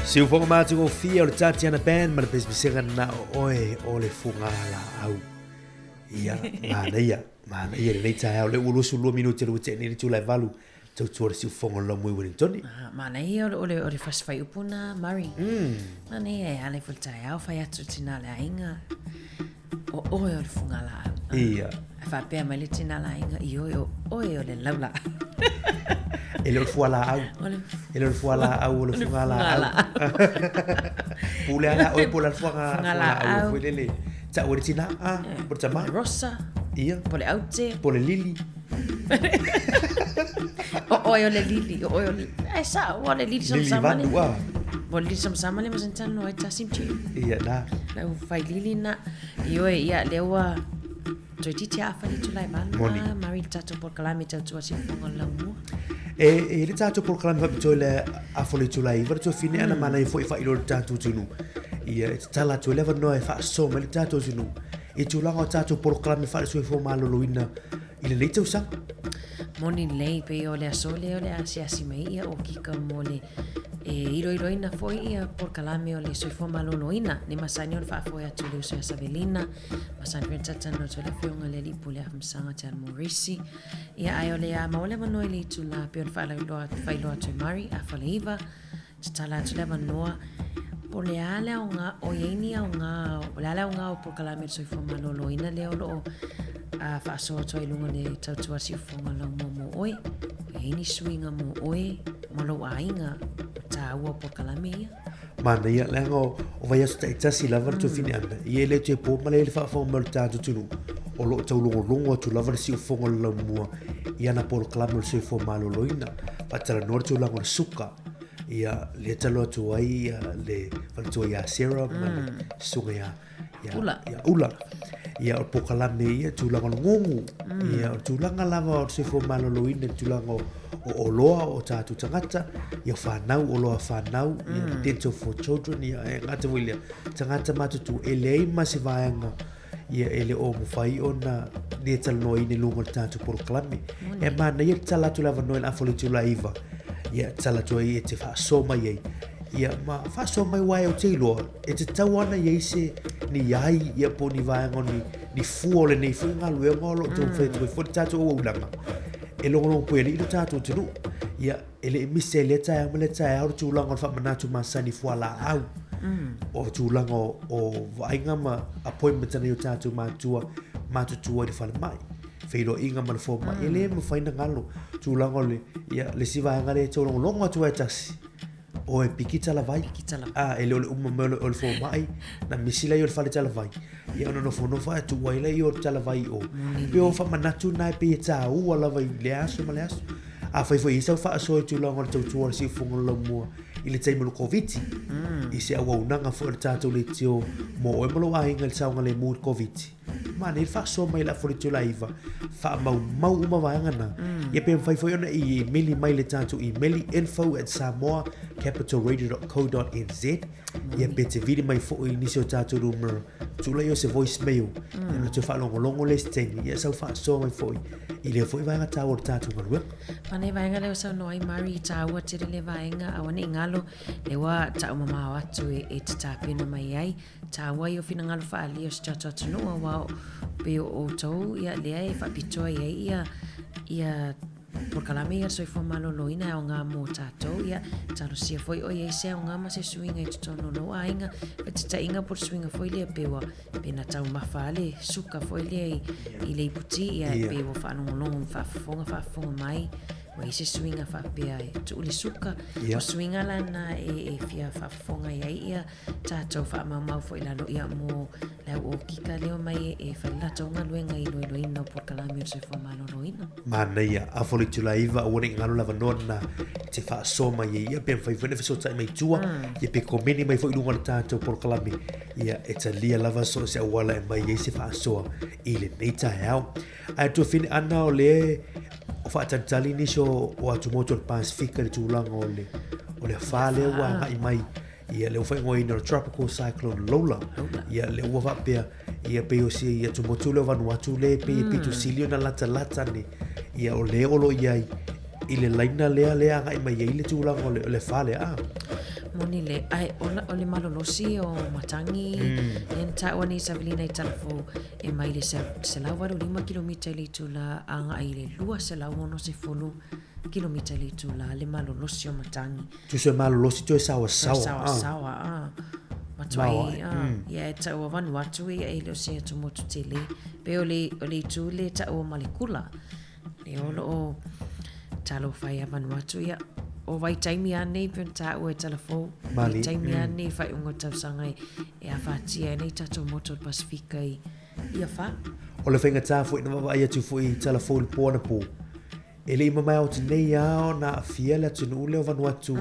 Siufoga matagofie o le Tatiana Band ma le pesepesega na o oe o le fuga laau. Ia, manaia, manaia lenei taeao lea ua 22 minute le ua tea nei le itula e valu tautua le siufoga o le Laumui Wellingtoni. Ah, manaia o le, o le, o le fasi whaiupu nā, Murray. Manaia e ala i fo le taeao, whai atu tina le aiga. O oe o le fuga laau. Ia. Ae faapea mai le tina la aiga, ioe o oe o le laulaau. E le o le fualaau. E le o le fualaau, o le fugalaau. Pule ala oe po o le fualaau foi lele. Tau e le tina, ah, po o le tama. Rosa. Ia. Po o le aute. Po o le lili. O oe o le lili, o oe o le... Ai sa, o le lili Lili sama vanu, ah. Po le lili sama le masantano ai tasi mche. Ia, na. Lau fai lili na. Ioe, ia, lea ua toeitiiti afa le itula e valu. Moni. Ah, mari le tatou polokalame tautua siufofoga o le laumua. E, e le tatou polokalame faapitoa i le afa o le itula e iva le tuafine ana manaia foi e faailoa i le tatou atunuu. Ia, e tatala atu ai le avanoa e faasoa mai le tatou atunuu i tulaga o tatou polokalame faale-soifua maloloina i lenei tausaga. Moni lelei, pei o le aso lea o le asiasi mai ia okika mo le e iloiloina foi ia polokalame o le soifua maloloina. Ne masani ona faafoe atu le uso ia Savelina, masani foi ona talatalanoa atu ai le afioga i le Alii Pule Afamasaga Te Morisi. Ia ae o le a maua le avanoa i le itula pei ona faalauiloa faailoa atu e Murray, afa le iva, Tatala atu le avanoa, po o le a le aoga, o i ai ni aoga, o le a le aoga o polokalame o le soifua maloloina lea o lo o faasoa atu ai i luga o le tautua siufofoga laumua mo oe. O i ai ni suiga mo oe ma lou aiga ma taua o polokalame ia? Manaia, leaga o vaiaso taitasi lava le tuafine ana, ia e le toe po ma le le faafofoga mai o le tatou atunuu, o lo o taulogologo atu lava le siufofoga o le laumua i ana polokalame o le soifua maloloina. Faatalanoa le tulaga o le suka, Ia, lea talo atu ai ia, le faletua ia Sarah ma le susuga ia, ia, Ula. ia Ula. Ia, o le polokalame ia, tulaga o le gugu. Ia, o le tulaga lava o le soifua maloloina, le tulaga o, o oloa o tatou tagata, ia whanau, oloa a whanau, ia le dental for children, ia, e gata foi lea, tagata matutua, e leai ma se vaega ia e le o mafai ona le talanoaina i luga o le tatou polokalame. E manaia le tatala atu le avanoa i le afa o le itula e iva, ia tatala atu ai e te faasoa mai ai. Ia ma faasoa mai aua ou te iloa, e tatau lava ona i ai se ni ai ia po o ni vaega o ni, ni fua o lenei foi galuega o lo o taumafai atu ai foi le tatou auaunaga e logologo puealii lo tatou atunuu. Ia E le i misi ai lea taeao ma lea taeao le tulaga o le faamanatu masani fualaau. O tulaga o, o vaaiga ma appointment a nai o tatou matua matutua i le falemai. Feiloaiga ma le fomai. E le mafai ona galo. Tulaga o le, ia, le isi vaega lea e taulogologo atu ai e tasi. O e piki talavai. Piki talavai. Ah, e le o le uma mai o le fomai, na misi lea o le fale talavai. Ia ona nofonofo ae tuu ai lea o le talavai i o. Pei o faamanatu na e pei e taua lava i lea aso ma lea aso. Afai foi e i ai sau faasoa i tulaga o le tautua o le siufofoga o le laumua i le taimi o le Koviti, i se auaunaga foi o le tatou leitio mo oe ma lou aiga i le saogalemu i le Koviti, manaia le faasoa mai i le afa o le itula e iva, faamaumau uma vaega na. Ia pe mafai foi ona e imeli mai i le tatou imeli info@samoacapitalradio.co.nz Ia pe te vili mai foi i nisi o tatou numera, tuu laia o se voice mail, ia ona toe faalogologo lea i se taimi, ia sau faasoa mai foi i lea foi vaega taua o le tatou galuega. Manaia vaega lea ua saunoa ai Murray, e taua tele lea vaega, aua ne i galo, lea ua taumamao atu e te tapena mai ai. Taua ia o finagalo faaalia o si tatou atunuu aua pei o outou ia lea e faapitoa i ai ia ia Polokalame ia le soifua maloloina e aoga mo tatou, ia talosia foi o i ai se aoga ma se suiga i totonu o lou aiga. Faitaitaiga po o le suiga foi lea pei ua pei na taumafa lava le suka foi lea i, i le iputi, ia yeah. pei ua faalogologo ma faafofoga faafofoga mai ua i ai se suiga faapea e tuu le suka. Yeah. O suiga la na e, e fia faafofoga i ai ia tatou faamaumau foi i lalo ia mo le au okika lea omai e fai le latou galuega i iloiloina o polokalame o le soifua maloloina. Manaia, afa o le itula e iva aua ne i galo le avanoa lena e te faasoa mai ai ia pe mafai foi ona fesootai mai tua ia pe komeni mai foi i luga o le tatou polokalame ia e talia lava so o se auala e mai ai se faasoa i lenei taeao. Ae tuafine ana o le o faatalitali nisi o, o atumotu o le Pasifika i le tulaga o le o le afa lea ua agai mai Ia lea ua faaigoaina o le Tropical Cyclone Lola. Ia lea ua faapea, ia pei o si atumotu lea o Vanuatu lea pei e pito sili ona latalata nei. Ia o lea o lo o i ai i le laina lea lea agai mai ai le tulaga o le, o le afa lea. Ah. Moni le, ae o, o le malolosi o matagi, mm. lea na taua nei Savelina i Talafou, e mai le 185 kilomita i le itula agai i le 260 kilomita i le itula, le malolosi o matagi. Tusa e malolosi toe sawasawa. Toe sawasawa, ah. Matuai, ia e taua Vanuatu ia e le o se atumotu tele. Pei o le, o le itu le taua ma le kula. Le o lo o talofa ia Vanuatu ia. O vaitaimi a nei pe ona taua e talafou. Vaitaimi a nei faaiuga o tausaga e, e afatia ai nei tatou motu o le Pasifika i, i afa. O le faigata foi na vaavaai atu foi i talafou i le po anapo. E le i mamae atu nei lava ona aafia le atunuu lea o Vanuatu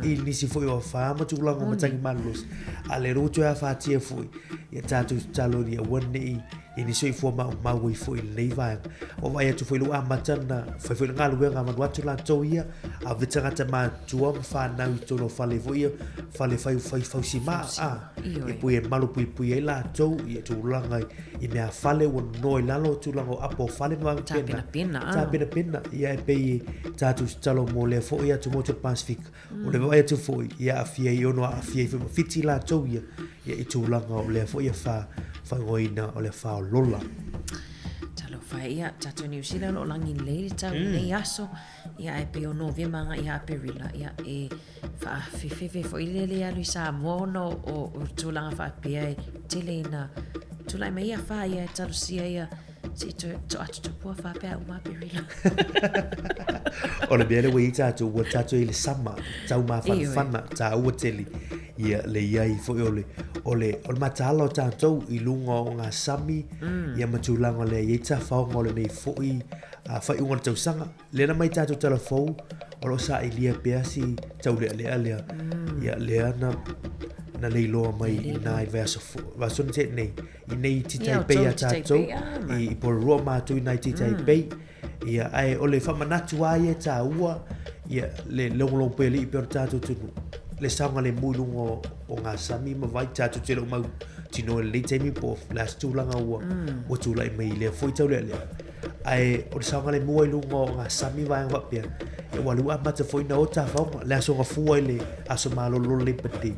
i nisi foi o afa ma tulaga o matagi malolosi, a o lea ua toe afatia foi. Ia tatou tatalo ia aua ne i i ai ni soifua maumau ai foi i lenei vaega. Ua vaai atu foi i lou amata na fai foi le galuega a Vanuatu latou ia, ave tagata matutua ma fanau i totonu o fale foi ia, fale fai fai fausima, a, e pui e malu puipui ai latou i tulaga i mea fale ua nono i lalo tulaga o apo o fale ma vaega pena. Tapenapena, a. Tapenapena, ia e pei tatou tatalo mo lea foi atumotu o le Pasifika. O le vaai atu foi, ia aafia ai ono aafia ai foi ma Fiti latou ia, ia i tulaga o lea foi afa faaigoaina o le afa o Lola. Talofa e, ia, tatou Niu Sila o lo o lagi lelei le tau i lenei aso, ia ae pei o Novema agai ia Aperila, ia e faafefefe foi le le alu i Samoa ona o, o tulaga faapea e tele ina tulai mai afa ia e talosia ia se i toe to atu tupua faapea uma Aperila. O le mea lea ua i ai tatou, ua tatou i le sama, tau mafanafana, taua tele, ia le i ai foi o le, o le, o le mataala o tatou i luga o ngā sami, ia ma tulaga lea i ai tafaoga o lenei foi faaiuga o le tausaga. Lea na mai tatou tala fou, o lo o sailia pea si taulealea lea. Ia, lea na, na leiloa mai i nā i vaiaso, vaiaso na tea nei, i nei i Taipei a tatou, i Porirua matou i nā i Taipei. Ia, ae o le faamanatu lava ia e tāua, ia, le logologo pea alii pea o le tatou atunuu, le saogalemu i luga o, o ngā sami ma vai, tatou te le o mautinoa i lenei taimi po o le a se tulaga ua, ua tulai mai i lea foi taulealea. Ae o le saogalemu ai luga o ngā sami vaega faapea, ia ua lua amata foi na o tafaoga, le aso gafua i le aso malolo Labour Day.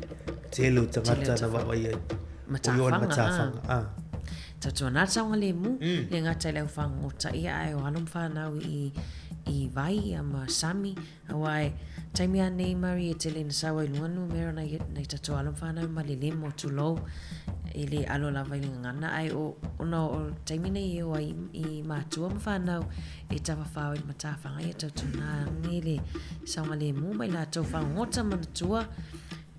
Tele o tagata na vaavaai ai. Matafaga. Matafaga, ah. Tautuana le saogalemu, le gata i le aufagota ia ae o alo ma fanau i i vai ia ma sami, aua e taimi a nei Murray e tele ina sau ai luga numera nai nai tatou alo ma fanau ma le lemo tulou e le alo lava i le gagana ae o ona o taimi nei e o ai i matua ma fanau e tafafao i le matafaga ia tautuana age le saogalemu ma i latou fagogota manatua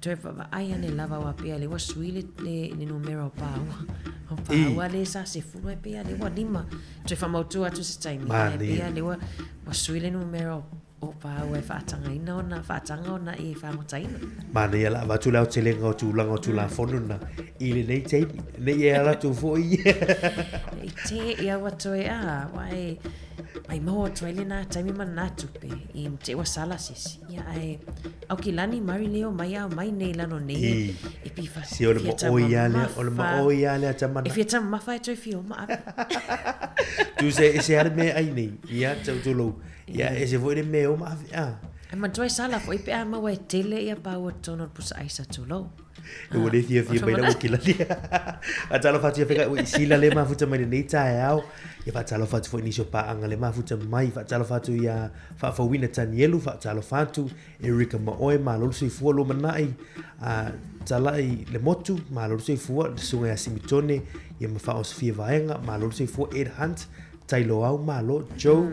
Toe vaavaai ane lava aua pei a lea ua sui le, le, le numera o paua. O paua le sa sefulu ai pei a lea ua lima. Toe faamautu atu se taimi. Ai pei a lea ua, ua sui le numera o, o paua e faatagaina ona, faataga ona e fagotaina. Manaia la avatu le aotelega o tulaga o Tulafono na i lenei taimi. Nei e ala atu foi. I te ia ua toe a, wa e mai maua atu ai lena taimi ma lena tupe i te ua sala sisi. Ia ae Aukilani Murray leo mai ao mai nei lalo nei e, e pifa. Si o le mo oi a lea, o le mo oi a lea tamana. E fia tamamafa e toe fia oma ave. Tu se e se are me ai nei, ia tau tulou. Ia e se foi le me oma ave a. Ai manatua e sala foi pe a maua e tele ia paua totonu o le pusa aisa tulou. E ua le fiafia mai lau Aukilani. Faatalofa atu ia whenga ui sila le mafuta mai lenei taeao. Ia faatalofa atu foi nisi o paaga le mafuta mai. Faatalofa atu ia Faafouina Tanielu, faatalofa atu Erika Maoe, malo le soifua lumanai, a Talai le Motu, malo le soifua, le Susuga ia Simitone, ia ma Faaosofia Vaega, malo le soifua Ed Hunt, Tailoau, malo, Joe,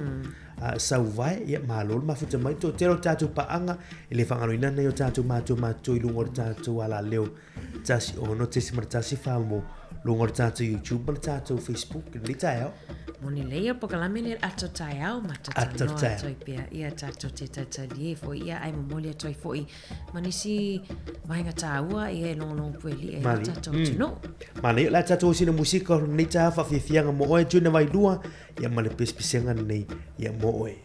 Sauvae, ia malo le mafuta mai, toatele o tatou paaga, e le faagaloina nei o tatou matua matutua i luga o le tatou alaleo 16.14 mo luga o le tatou YouTube ma le tatou Facebook i lenei taeao. Moni lelei o polokalame lea ato taeao ma talanoa atu ai pea ia tatou te talitalie foi ia ae momoli atu ai foi ma nisi vaega taua ia e logologo puelia ai le tatou atunuu. Manaia o le a tatou sina musika o lenei taeao faafiafiaga mo oe June Vailua ia ma le pesepesega lenei ia mo oe.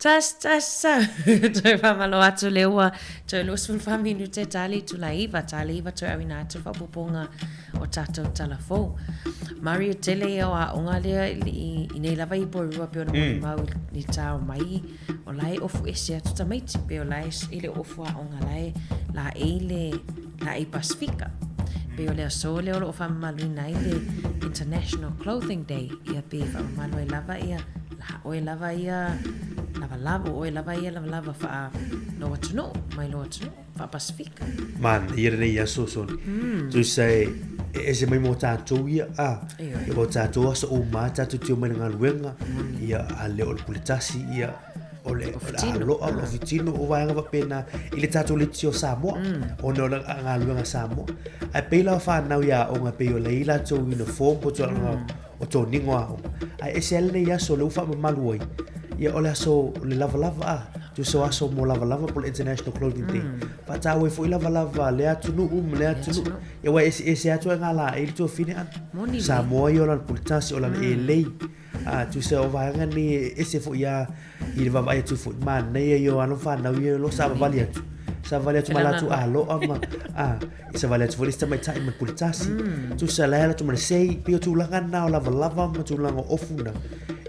Tasi, tasi, sau. Toe faamalo atu le ua toe 24 minute ta le itula iva, ta le iva toe auina atu le faaopoopoga o tatou tala fou. Mario, tele ia o aoga lea i, i nei lava i Porirua pei ona molimau i le tao mai, o la e ofu ese atu tamaiti, pei o la e i le ofu aoga la e laei le laei Pasifika. Pei o le aso lea o lo o faamamaluina ai le International Clothing Day, ia pei e faamamalu ai lava ia la oe lava ia lavalava, o oe lava ia lavalava faa lou atunuu, mai lou atunuu, faa Pasifika. Manaia lenei aso Soni. Tusa e e ese mai mo tatou ia a. Ia mo tatou aso uma a tatou te o mai le galuega ia a le o le pule tasi ia o le o le aloa o le ofitino o vaega faapena i le tatou leitio o Samoa ona o le galuega a Samoa. Ae pei la o fanau i aoga pei o la e i ai latou uniform po o tulaga o toniga o aoga. Ae ese lava lenei aso lea ua faamamalu ai, ia o le aso o le lavalava a, tusa o aso mo lavalava po o le International Clothing Day. Faataua ai foi lavalava a lea atunuu ma lea atunuu. Ia aua e eseese atu ai ngā laei le tuafine ana. Samoa ia o lana pule tasi, o lana elei. A, tusa o vaega nei e ese foi lava i le vaavaai atu foi, manaia ia o alo ma fanau ia o lo o savavali atu. Savavali atu ma latou aloa ma, a, savali atu foi le isi tamaitai ma le pule tasi. Tusa la e alu atu ma le sei, pei o tulaga na o lavalava ma tulaga o ofu na,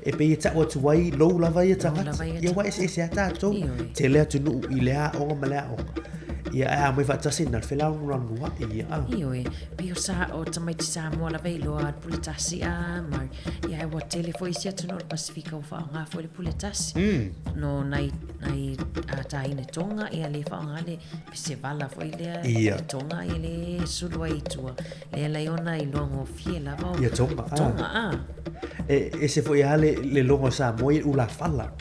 e pei e tau atu ai lou lava ia tagata. Ia aua e eseese lava tatou, tele atunuu i lea aoga ma lea aoga. Ia ae a omai faatasi na le felagolagolua'i ia a. Ioe, pei o sa, o tamaiti Samoa lava e iloa le pule tasi a, ma, ia ae ua tele foi isi atunuu o le Pasifika ua faaaoga foi le pule tasi. No nai, nai a tāine Tonga, ia le faaaoga le pesevala foi lea Ia. i Tonga, ia le sulu ai i tua. Lea lai ona iloa gofie lava o Ia Tonga, a. Tonga, a. E ese foi lava le, le logo o Samoa ia ulafala.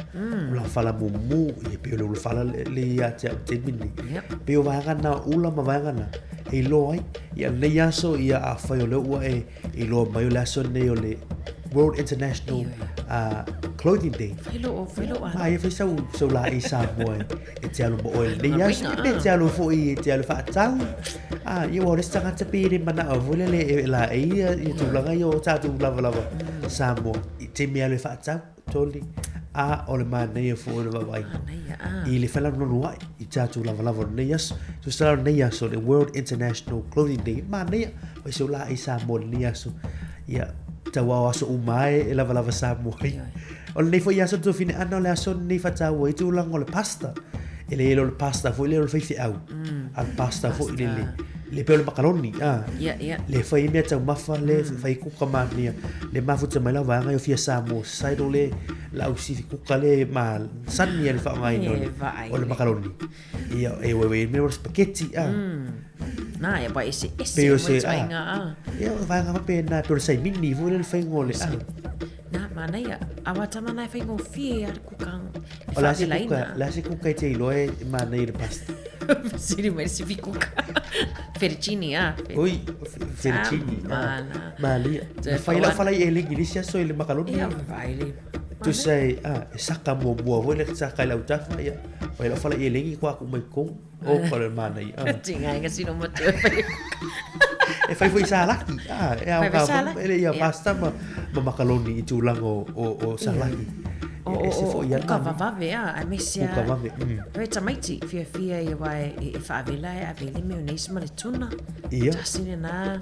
Ulafala mumu, ia pei o le ulafala le, le ia te au i taimi lenei. Yep. Pei o vaega na o ula ma vaega na, e iloa ai. Ia lenei aso, ia afai o lea ua e iloa mai o le aso lenei o le World International Clothing Day. Fai lou, fai lou alo. Ma ia fai sau, sau laei Samoa e, e te alu ma oe i lenei aso. Pe te alu foi e te alu faatau. Ah, ia aua o le isi tagata pei e le manao foi lele e laei ia, ia tulaga ia o tatou lavalava Samoa. I taimi e alu e faatau, toli, a o le manaia foi o le vaavaai i le faanoanoa'i i tatou lavalava o lenei aso. Tusa la o lenei aso, le World International Clothing Day, manaia, fai sau laei Samoa i lenei aso. Ia, tau ao aso uma lava e lavalava Samoa ai. O lenei foi aso tuafine ana o le aso lenei faataua ai tulaga o le pasta. E le o le pasta foi lea o le faifeau. A o le pasta foi le le le pei o le makaroni, a. Ia, ia. Le fai ai mea taumafa, le fai kuka manaia, le mafuta mai lau vaega i o fia Samoa Society le la au sifi kuka le ma sani le faaaogaina o le, o le makaroni. Ia, e ueue mea o le spaghetti, a. Nā, e wai ese ese Pei o se, mo ituaiga, a. Ia, o vaega faapena, pei o le saimini foi lea le faiga o le, a. Nā, manaia. A wā tama nā e whaingofie a le kuka e O le a se kuka, whaapelaina. le a se kuka e te iloa e manaia i le pasta? Fesili mai le sifi kuka. Fettuccine, a. Oi, fettuccine, a. Mana. Malia. Te Na fai lau whawan- fala i elegi i le isi aso i le makaroni. Ia, vaai le. Tusa e, a, e saka muamua foi le saka i lau tafa, ia. Fai lau fala i elegi kua aku mai kou. O, ko le manaia, a. Tinga inga sino matua e fai e kuka. E fai foi salaki, a, e ao Fai foi ngā salaki, ele ia ia. pasta ma, ma makaroni i tulaga o, o, o salaki. Ia, ese foi ia Kuka vavave a, aemaise a. Kuka vave. Oe tamaiti, fiafia ia aua e faavela e ave ai le mayonnaise ma le tuna. Ia. Tasi lena,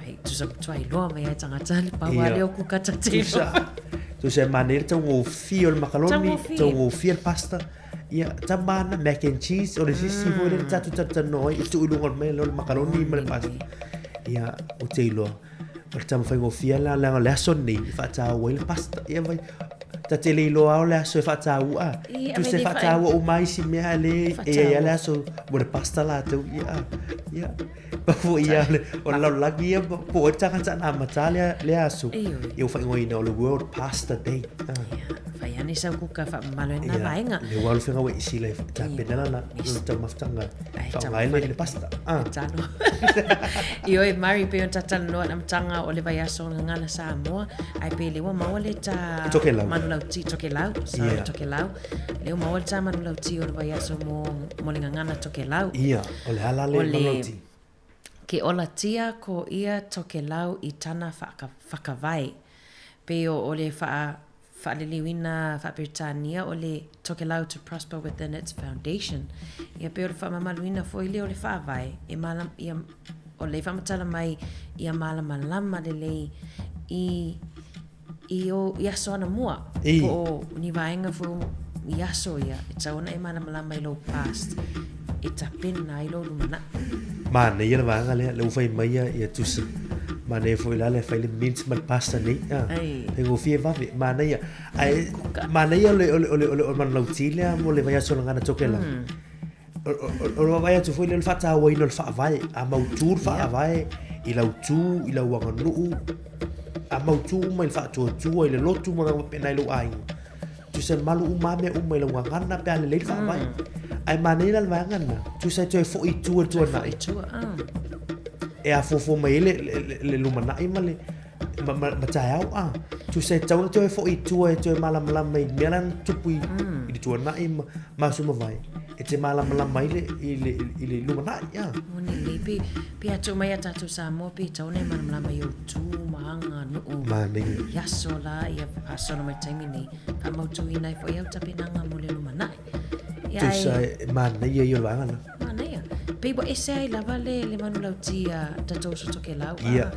e tusa matua iloa mai lava e tagata le pau lava lea o kuka ta te iloa. Tusa e manaia le taugofie o le makaloni, taugofie le pasta. Ia, tama ana mac and cheese, o le sisi foi lea na tatou talatalanoa ai, e tuu i luga o le mea lea o le makaloni ma le pasta. Ia, ou te iloa, o le taumafaigofie la, leaga o le aso lenei e faataua ai le pasta. Ia vai, ta te le iloa o le aso e faataua. Tusa e faataua uma isi mea a le e i ai lava le aso mo le pasta latou. Ia, ia. Pau foi ia o le lalolagi ia po o ai le tagata na amata lea aso. Ia ua faaigoaina o le World Pasta Day. Ia, fai ane sau kuka faamamalo ai lena vaega. Lea ua alu fega ua isila e tapena lana taumafataga e faaaoga ai le pasta. Talo. Ioe, Murray, pei ona ta talanoa i le amataga o le vaiaso o le Gagana Samoa, ae pei lea ua maua le ta Tokelau. Manulauti, Tokelau, sorry, Tokelau. Lea ua maua le ta manulauti o le vaiaso mo, mo le Gagana Tokelau. Ia, o le a la le manulauti? Ke olatia ko ia Tokelau i tana whaka, whakawae. Pei o, o le wha, Faaliliuina faa-Peretania o le Tokelau to prosper within its foundation. Ia pei o le faamamaluina foi lea o le faavae e mālama ia o le faamatala mai ia malamalama lelei i i o i aso anamua po o ni vaega foi i aso ia e tatau ona e malamalama i lou past e tapena ai lou lumanai. Manaia le vaega lea, lea ua fai mai ia Tusa. Manaia foi la le fai le mince ma le pasta nei. Faigofie vave, manaia. Ae manaia o le o le o le o le manulauti lea mo le vaiaso o le Gagana Tokelau. O le vaavaai atu foi lea o le faatauaina o le faavae, a mautu le faavae i lau tu, i lau aganuu, a mautu uma i le faatuatua, i le lotu ma mea faapena i lou aiga. Tusa e malu uma lava mea uma i lau gagana pe a lelei le faavae. Ae manaia la le vaega lena, tusa e toe foi i tua i le tuanai. E afuafua mai ai le lumanai ma le ma taeao a. Tusa e tatau ona toe foi i tua e toe malamalama i mea la na tupu i le tuanai ma aso mavae. E te malamalama ai i le lumanai a. Moni lelei pe pe a tuu mai ia tatou Samoa pe tatau ona e malamalama i ou tu ma aganuu. Manaia. I aso la ia faasolo mai taimi nei. Faamautuina ai foi au tapenaga mo le lumanai. Ia ai. Tusa e manaia ia o le vaega lena. Manaia. Pei ua ese ai lava le manulauti a tatou uso Tokelau. Ia.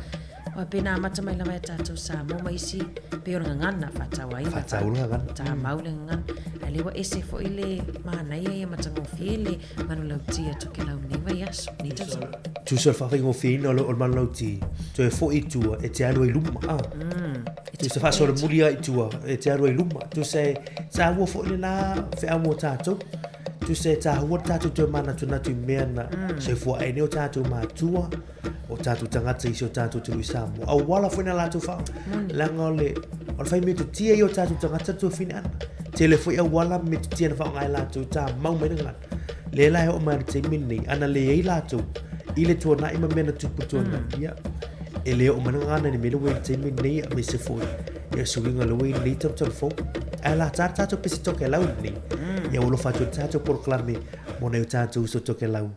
Aua pei na amata mai lava ia tatou Samoa ma isi pei o le gagana faatauaina. Faatau le gagana. Tamau le gagana. Ae lea ua ese foi le manaia ia matagofie le manulauti a Tokelau i lenei vaiaso, lenei tausaga. Tusa o le faafaigofieina o le manulauti, toe foi i tua e te alu ai i luma. Tusa faasolomuli lava i tua e te alu ai i luma. Tusa e taua foi lena feau mo tatou. Tusa e tahua le tatou toe manatunatu i mea na soifua ai nei o tatou matua, o tatou tagata i si o tatou atunuu i Samoa. Auala foi na latou faa, leaga o le, o le fai metotia ia o tatou tagata le tuafine ana. Tele foi auala ma metotia na faaaoga e latou i tamau mai le gagana. Lea la e oo mai i le taimi lenei, ana leai latou i le tuanai ma mea na tupu i le tuanai, ia, e le oo mai le gagana i le mea lea ua i ai i le taimi lenei, aemaise foi ia suiga lea ua i ai lenei tautala fou. Ae lata le tatou pese Tokelau lenei, ia ua alofa atu i le tatou polokalame mo nai o tatou uso Tokelau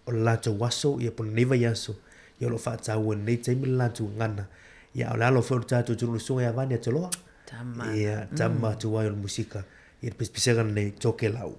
o le latou aso, ia po o lenei vaiaso, ia o lo o faataua i lenei taimi le latou gagana. Ia, a o le alo foi o le tatou atunuu le Susuga ia Vani Atoloa. Tama. Ia, tama tuai o le musika. Ia le pisapisa lenei, Tokelau.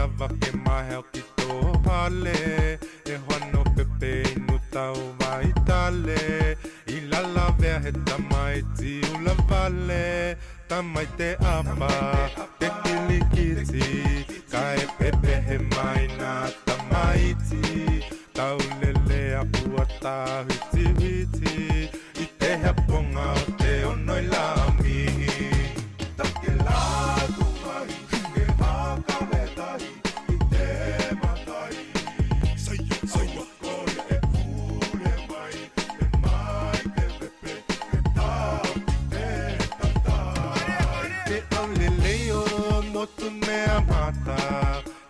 lava ke mahea ki tō hale E hoano pepe inu tau vai tale I lalavea he tamaiti ula vale Tamai te apa te kilikiti Ka e pepe he mai nā tamaiti Taulele a pua tāwhitiwhiti I te haponga o te ono i la mihi Take la tumai ke hakawetai i te matai Saia koia e ule mai e mai te pepe ke tāki te tatai Te aulelei o motu mea mata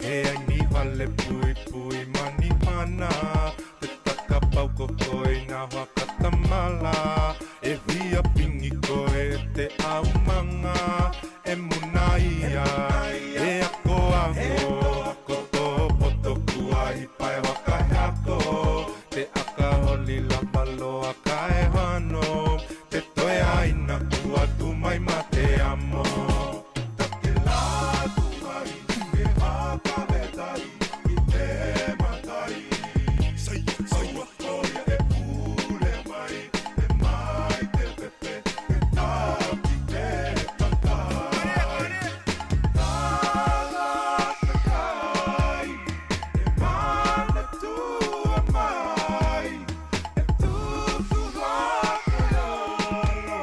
E ai ni whale pui pui mani mana Te takapau ko koe nā whakatamala E whia pingi koe e te aumanga E muna ia e ako aho Ko tō poto kua hipa e whakaheako Te aka holi lava loa ka e whano Te toe aina kua tu mai ma te amo Take la tumai ke whakawetai i te matai Saia koia e ule mai e mai te pepe ke tāki te tatai Tāngata kai e manatua mai e tuku whakaolo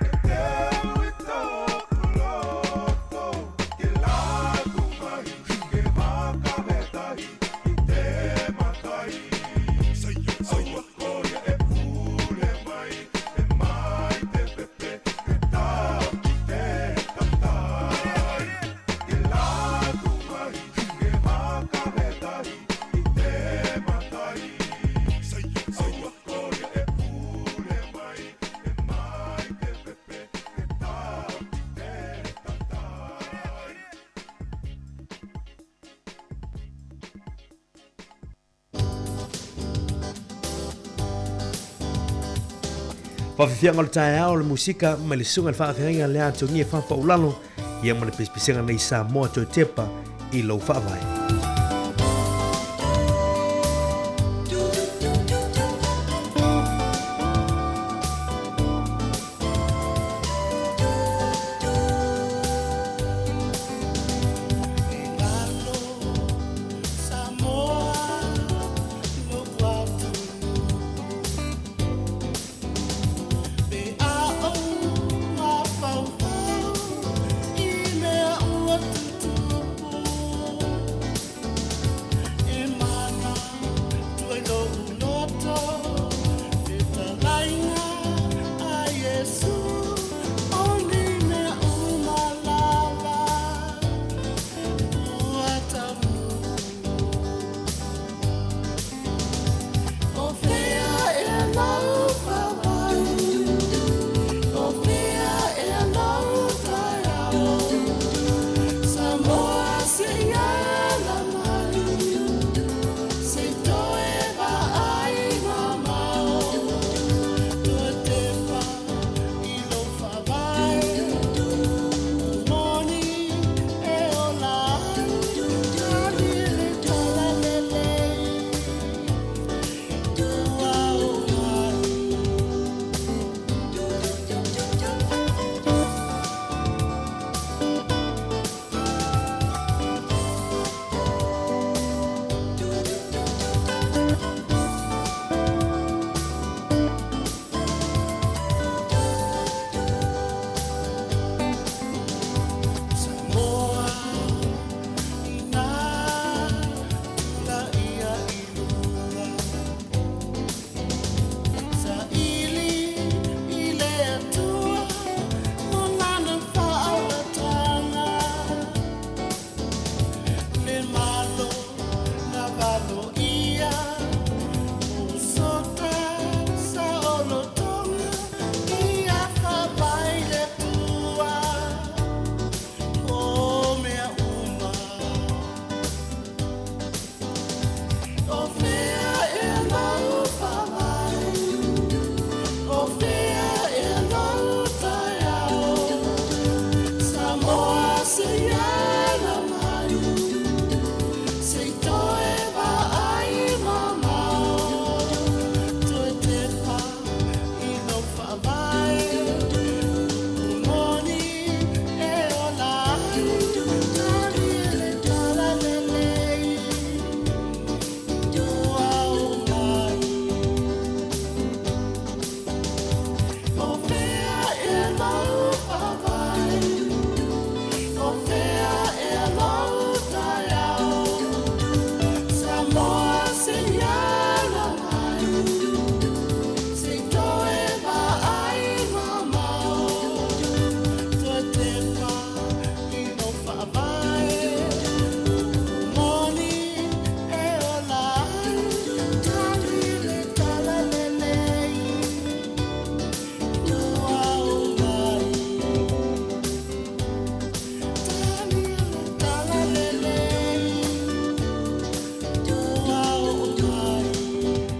e teu i tōku loto Ke la tumai ke whakawetai i te matai Saia koia e ule mai e mai te pepe ke tāki te tatai Ke la tumai ke whakawetai i te matai Saia koia e ule mai e mai te pepe ke tāki te tatai Faafiafiaga o le taeao o le musika mai le susuga i le faafeagaiga le Atogia Fafaulalo ia ma le pesepesega nei Samoa toe tepa i lou faavae.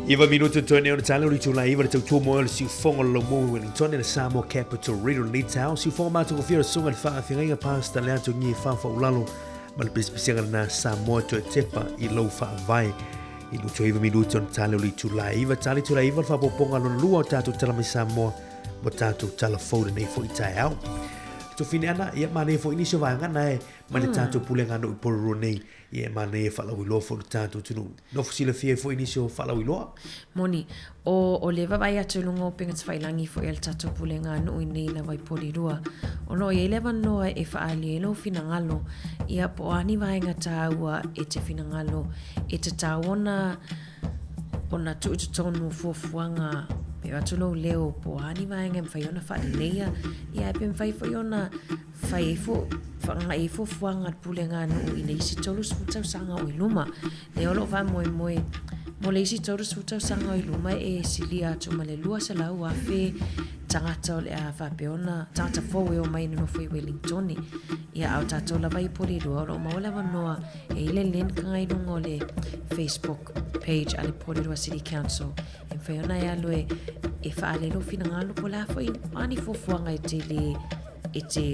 Iva minutu toe nei ona tale o le itula iva le tautua moe o le siufoga o le laumua i Wellington i le Samoa Capital Radio lenei taeao. Siufoga matagofie o le susuga i le faafeagaiga Pastor Leato Gie Fafaulalo ma le pisipisiga lena Samoa toe tepa i lou faavae. I le toe iva minuti ona tale o le itula iva, tale itula iva le faaopoopoga lona lua o tatou tala mai Samoa mo tatou tala fou lenei foi taeao. Tofine ana, ia manaia foi nisi o vaega na e mai le tatou pulega nuu i Porirua nei. Ia e manaia e faalauiloa foi le tatou atunuu. Nofo silafia ai foi nisi o faalauiloa. Moni, o, o le vaavaai atu i luga o upega tafailagi foi a le tatou pulega nuu i nei lava i Porirua, o lo o i ai le avanoa e faaali ai lou finagalo, ia po o a ni vaega tāua e te finagalo e tatau ona ona tuu i totonu o fuafuaga pe o atu lou leo po o a ni vaega e mafai ona faaleleia, ia ae pe mafai foi ona fai ai fo, faagai ai fuafuaga a le pulega a nuu i le isi 30 tausaga o i luma. Lea o lo o faamoemoe mo le isi 30 tausaga o i luma e silia atu ma le 200,000 tagata o le a faapea ona tagata fou e omai e nonofo i Wellingtone. Ia, a o tatou lava i Porirua o lo o maua le avanoa e i le link i luga o le Facebook page a le Porirua City Council e mafai ona e alu e, e faaali ai lou finagalo po o le a foi a ni fuafuaga e te le e te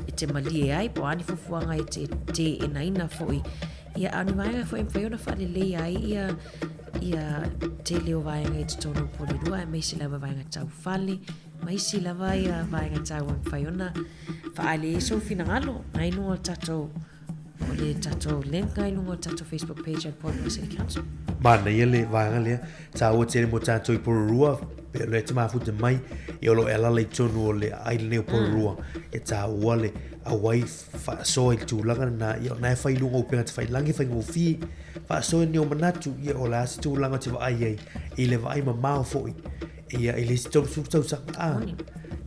e te malie ai po o a ni fuafuaga e te teenaina foi ia a o ni vaega foi e mafai ona faaleleia ai ia ia tele o vaega i totonu o Porirua aemaise lava vaega tau fale ma isi lava ia vaega taua e mafai ona faaali ai sou finagalo i luga o le tatou o le tatou link i luga o le tatou Facebook page at Porirua City Council. Manaia le vaega lea, tāua tele mo tātou i Porirua, pe o le te mafuta mai, ia o lo e alala i tonu o le aile nei o Porirua, mm. e tāua le auai faasoa i le tulaga lena, ia o na e whai lunga upega te whai langi, whai ngōwhi, faasoa ni o manatu, ia o la se tulaga te vaai ai, i le vaai mamao foi, ia i le isi 30 tausaga, ah,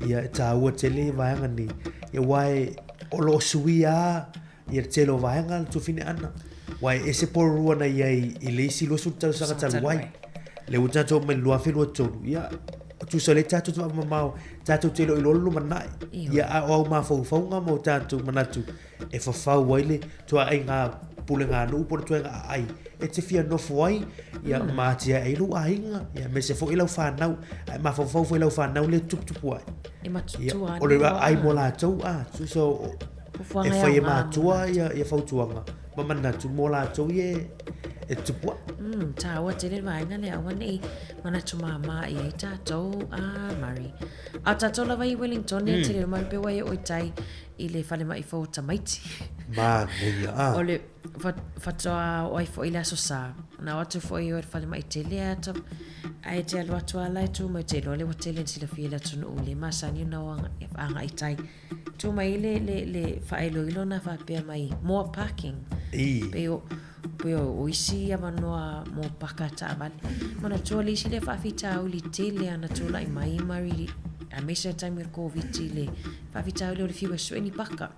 ia e tāua tele vaega nei, ia wai O lo o suia a ia le tele o vaega le tufine ana. Wa e ese Porirua na iai i le isi 20 tausaga talu ai. Le ua tatou mai le 2023, ia, tusa le tatou te mamao, tatou te lo i loa le lumanai. Ia, a o au mafaufauga ma o tatou manatu e fafau ai le tuaiga pulega nuu po o le tuaiga aai e te fia nofo ai, ia, ma atiae ai lou aiga, ia, aemaise foi lau fanau, ae mafaufau foi lau fanau lea e tuputupu ai. E matutua Ia, o le aai mo latou, a, tusa o, e fai e matua ia, ia fautuaga ma manatu mo latou ia e, e tupu ai. Mm, tāua tele le vaega lea, aua nei manatu māmā i ai tātou, a Murray. A tātou lava i Wellington, mm. te reo mai pe wai e oi tai i le whalemaʻi fou o tamaiti. Manaia, a. O le faatoa oo ai foi i le Aso Sa. Na o atu foi i o i le falemai tele ae ata ae te alu atu a la e tu mai te iloa le ua tele na silafia e le atunuu le masani ona o agai i tai. Tu mai le le le faailoilo na faapea mai more parking. I. Pei o pei o, o isi avanoa mo paka taavale. Manatua le isi lea faafitauli tele ana tulai mai Murray aemaise le taimi o le Koviti le Faafitauli o le fiu e sue ni paka.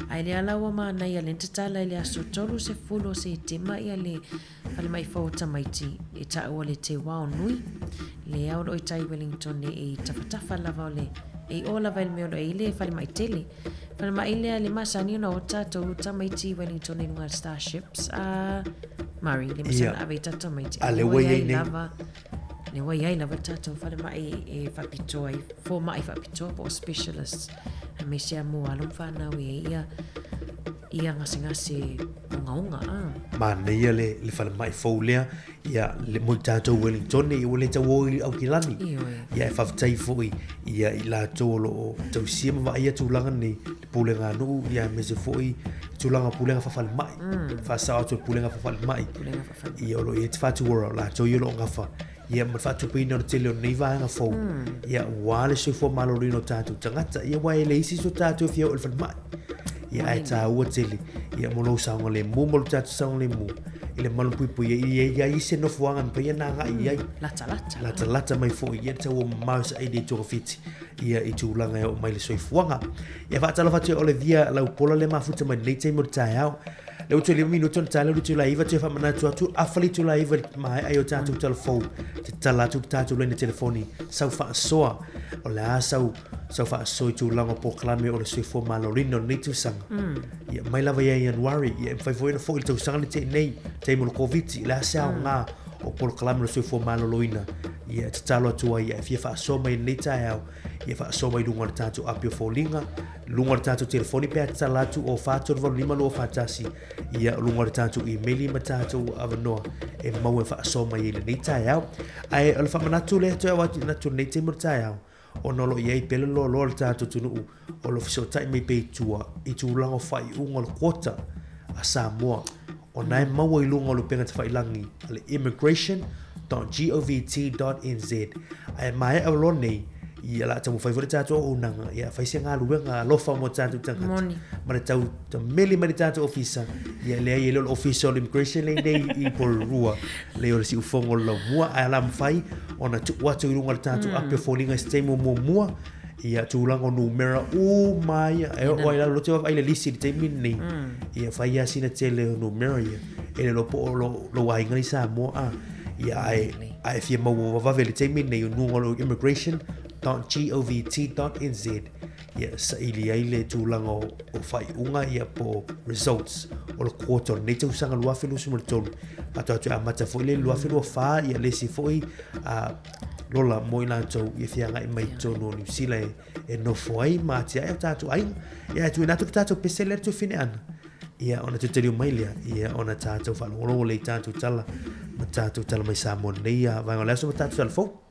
Ae lea la ua manaia le tatala i le aso 30 o Setema ia le falemai fou o tamaiti e taua le Te Wao Nui, lea o lo o i tai Wellington e i tafatafa lava o le e i o lava i le mea o lo o i ai le falemai tele. Falemai lea le masani ona o tatou tamaiti i Wellington i luga o Starships a Murray, le masani Ia. ave i tatou tamaiti. A le ua i ai nei. Lava, Le ua i ai lava le tatou falemai e faapitoa ai, fomai faapitoa po o specialists, aemaise lava mo alo ma fanau e i ai ia, ia gasegase ogaoga. Ah. Manaia le, le falemai fou lea, ia, le, mo i tatou Wellingtone, ia ua le tau o i Aukilani. Ioe. Ia e faafetai foi ia i latou o lo o tausia ma vaaia tulaga nei, le pulega a nuu, ia aemaise foi tulaga o pulega faafalemai. Mm. Faasao atu le pulega faafalemai. Pulega Ia o lo o i ai te whatu ora o latou ia o lo o gafa ia ma le faatupeina o le tele o nei vaega fou ia ua le soifua maloloina o tatou tagata ia aua e leai se isi o tatou e fia oo i le falemai ia ae taua tele ia mo lou saogalemu ma lo tatou saogalemu i le malupuipuia ia i ai se nofoaga e mafai ona agai i ai Latalata. latalata mai foi ia le tau o mamao e saili ai togafiti ia i tulaga e oo mai le soifuaga. Ia faatalofa atu ia Olivia Laupola le mafuta mai lenei taimi o le taeao. Le utu e lima minutu ona tae le itula iva toe faamanatu atu afa le itula iva i le maea ai o tatou tala fou te tala atu le tatou laina telefoni sau faasoa o le a sau sau faasoa i tulaga o polokalame o le soifua maloloina o lenei tausaga mm. ia mai lava ia Ianuari ia e mafai foi ona foi le tausaga na tea nei taimi o le Koviti le a se aoga mm. o polokalame o le soifua maloloina, ia e tatalo atu ai, ia e fia faasoa mai i lenei taeao, ia faasoa mai i luga o le tatou api o foliga, luga o le tatou telefoni pe a tatala atu o 438 241, ia luga o le tatou email ma tatou avanoa e maua e faasoa mai ai i lenei taeao. Ae o le faamanatu lea toe avatu i lenei taimi o le taeao, ona o lo o i ai pea le loaloa o le tatou atunuu o lo o fesootai mai pea i tua i tulaga o faaiuga o le quota a Samoa ona e maua i luga o le upega tafailagi a le immigration.govt.nz ae maea loa nei ia la taumafai foi le tatou auaunaga ia fai se galuega alofa mo tatou tagata ma le tau meli mai le tatou ofisa ia leai e le o le ofisa o le immigration lea nei i Porirua lea o le siufogo o le laumua ae la mafai ona tuu atu i luga o le tatou api o foliga i se taimi o muamua ia tulaga o numera uma ia e oo ai lalo lote vaavaai le lisi i le taimi lenei ia fai lava sina tele o numera ia e le iloa po o lou aiga i Samoa a ia ae ae fia maua vavave i le taimi lenei o luga o le immigration.govt.nz ia saili ai le tulaga o, o faaiuga ia po o results o le quarter o lenei tausaga 2023 atu atu e amata foi le 2024 ia le isi foi a lola mo i latou ia fia agai mai totonu o Niu Sila e, e nofo ai ma atiae o tatou aiga ia e tuuina atu le tatou pese lea le tuafine ana ia ona toe taliu mai lea ia ona tatou faalogologo lea i tatou tala ma tatou tala mai Samoa nei ia vaega o le aso ma tatou tala fou.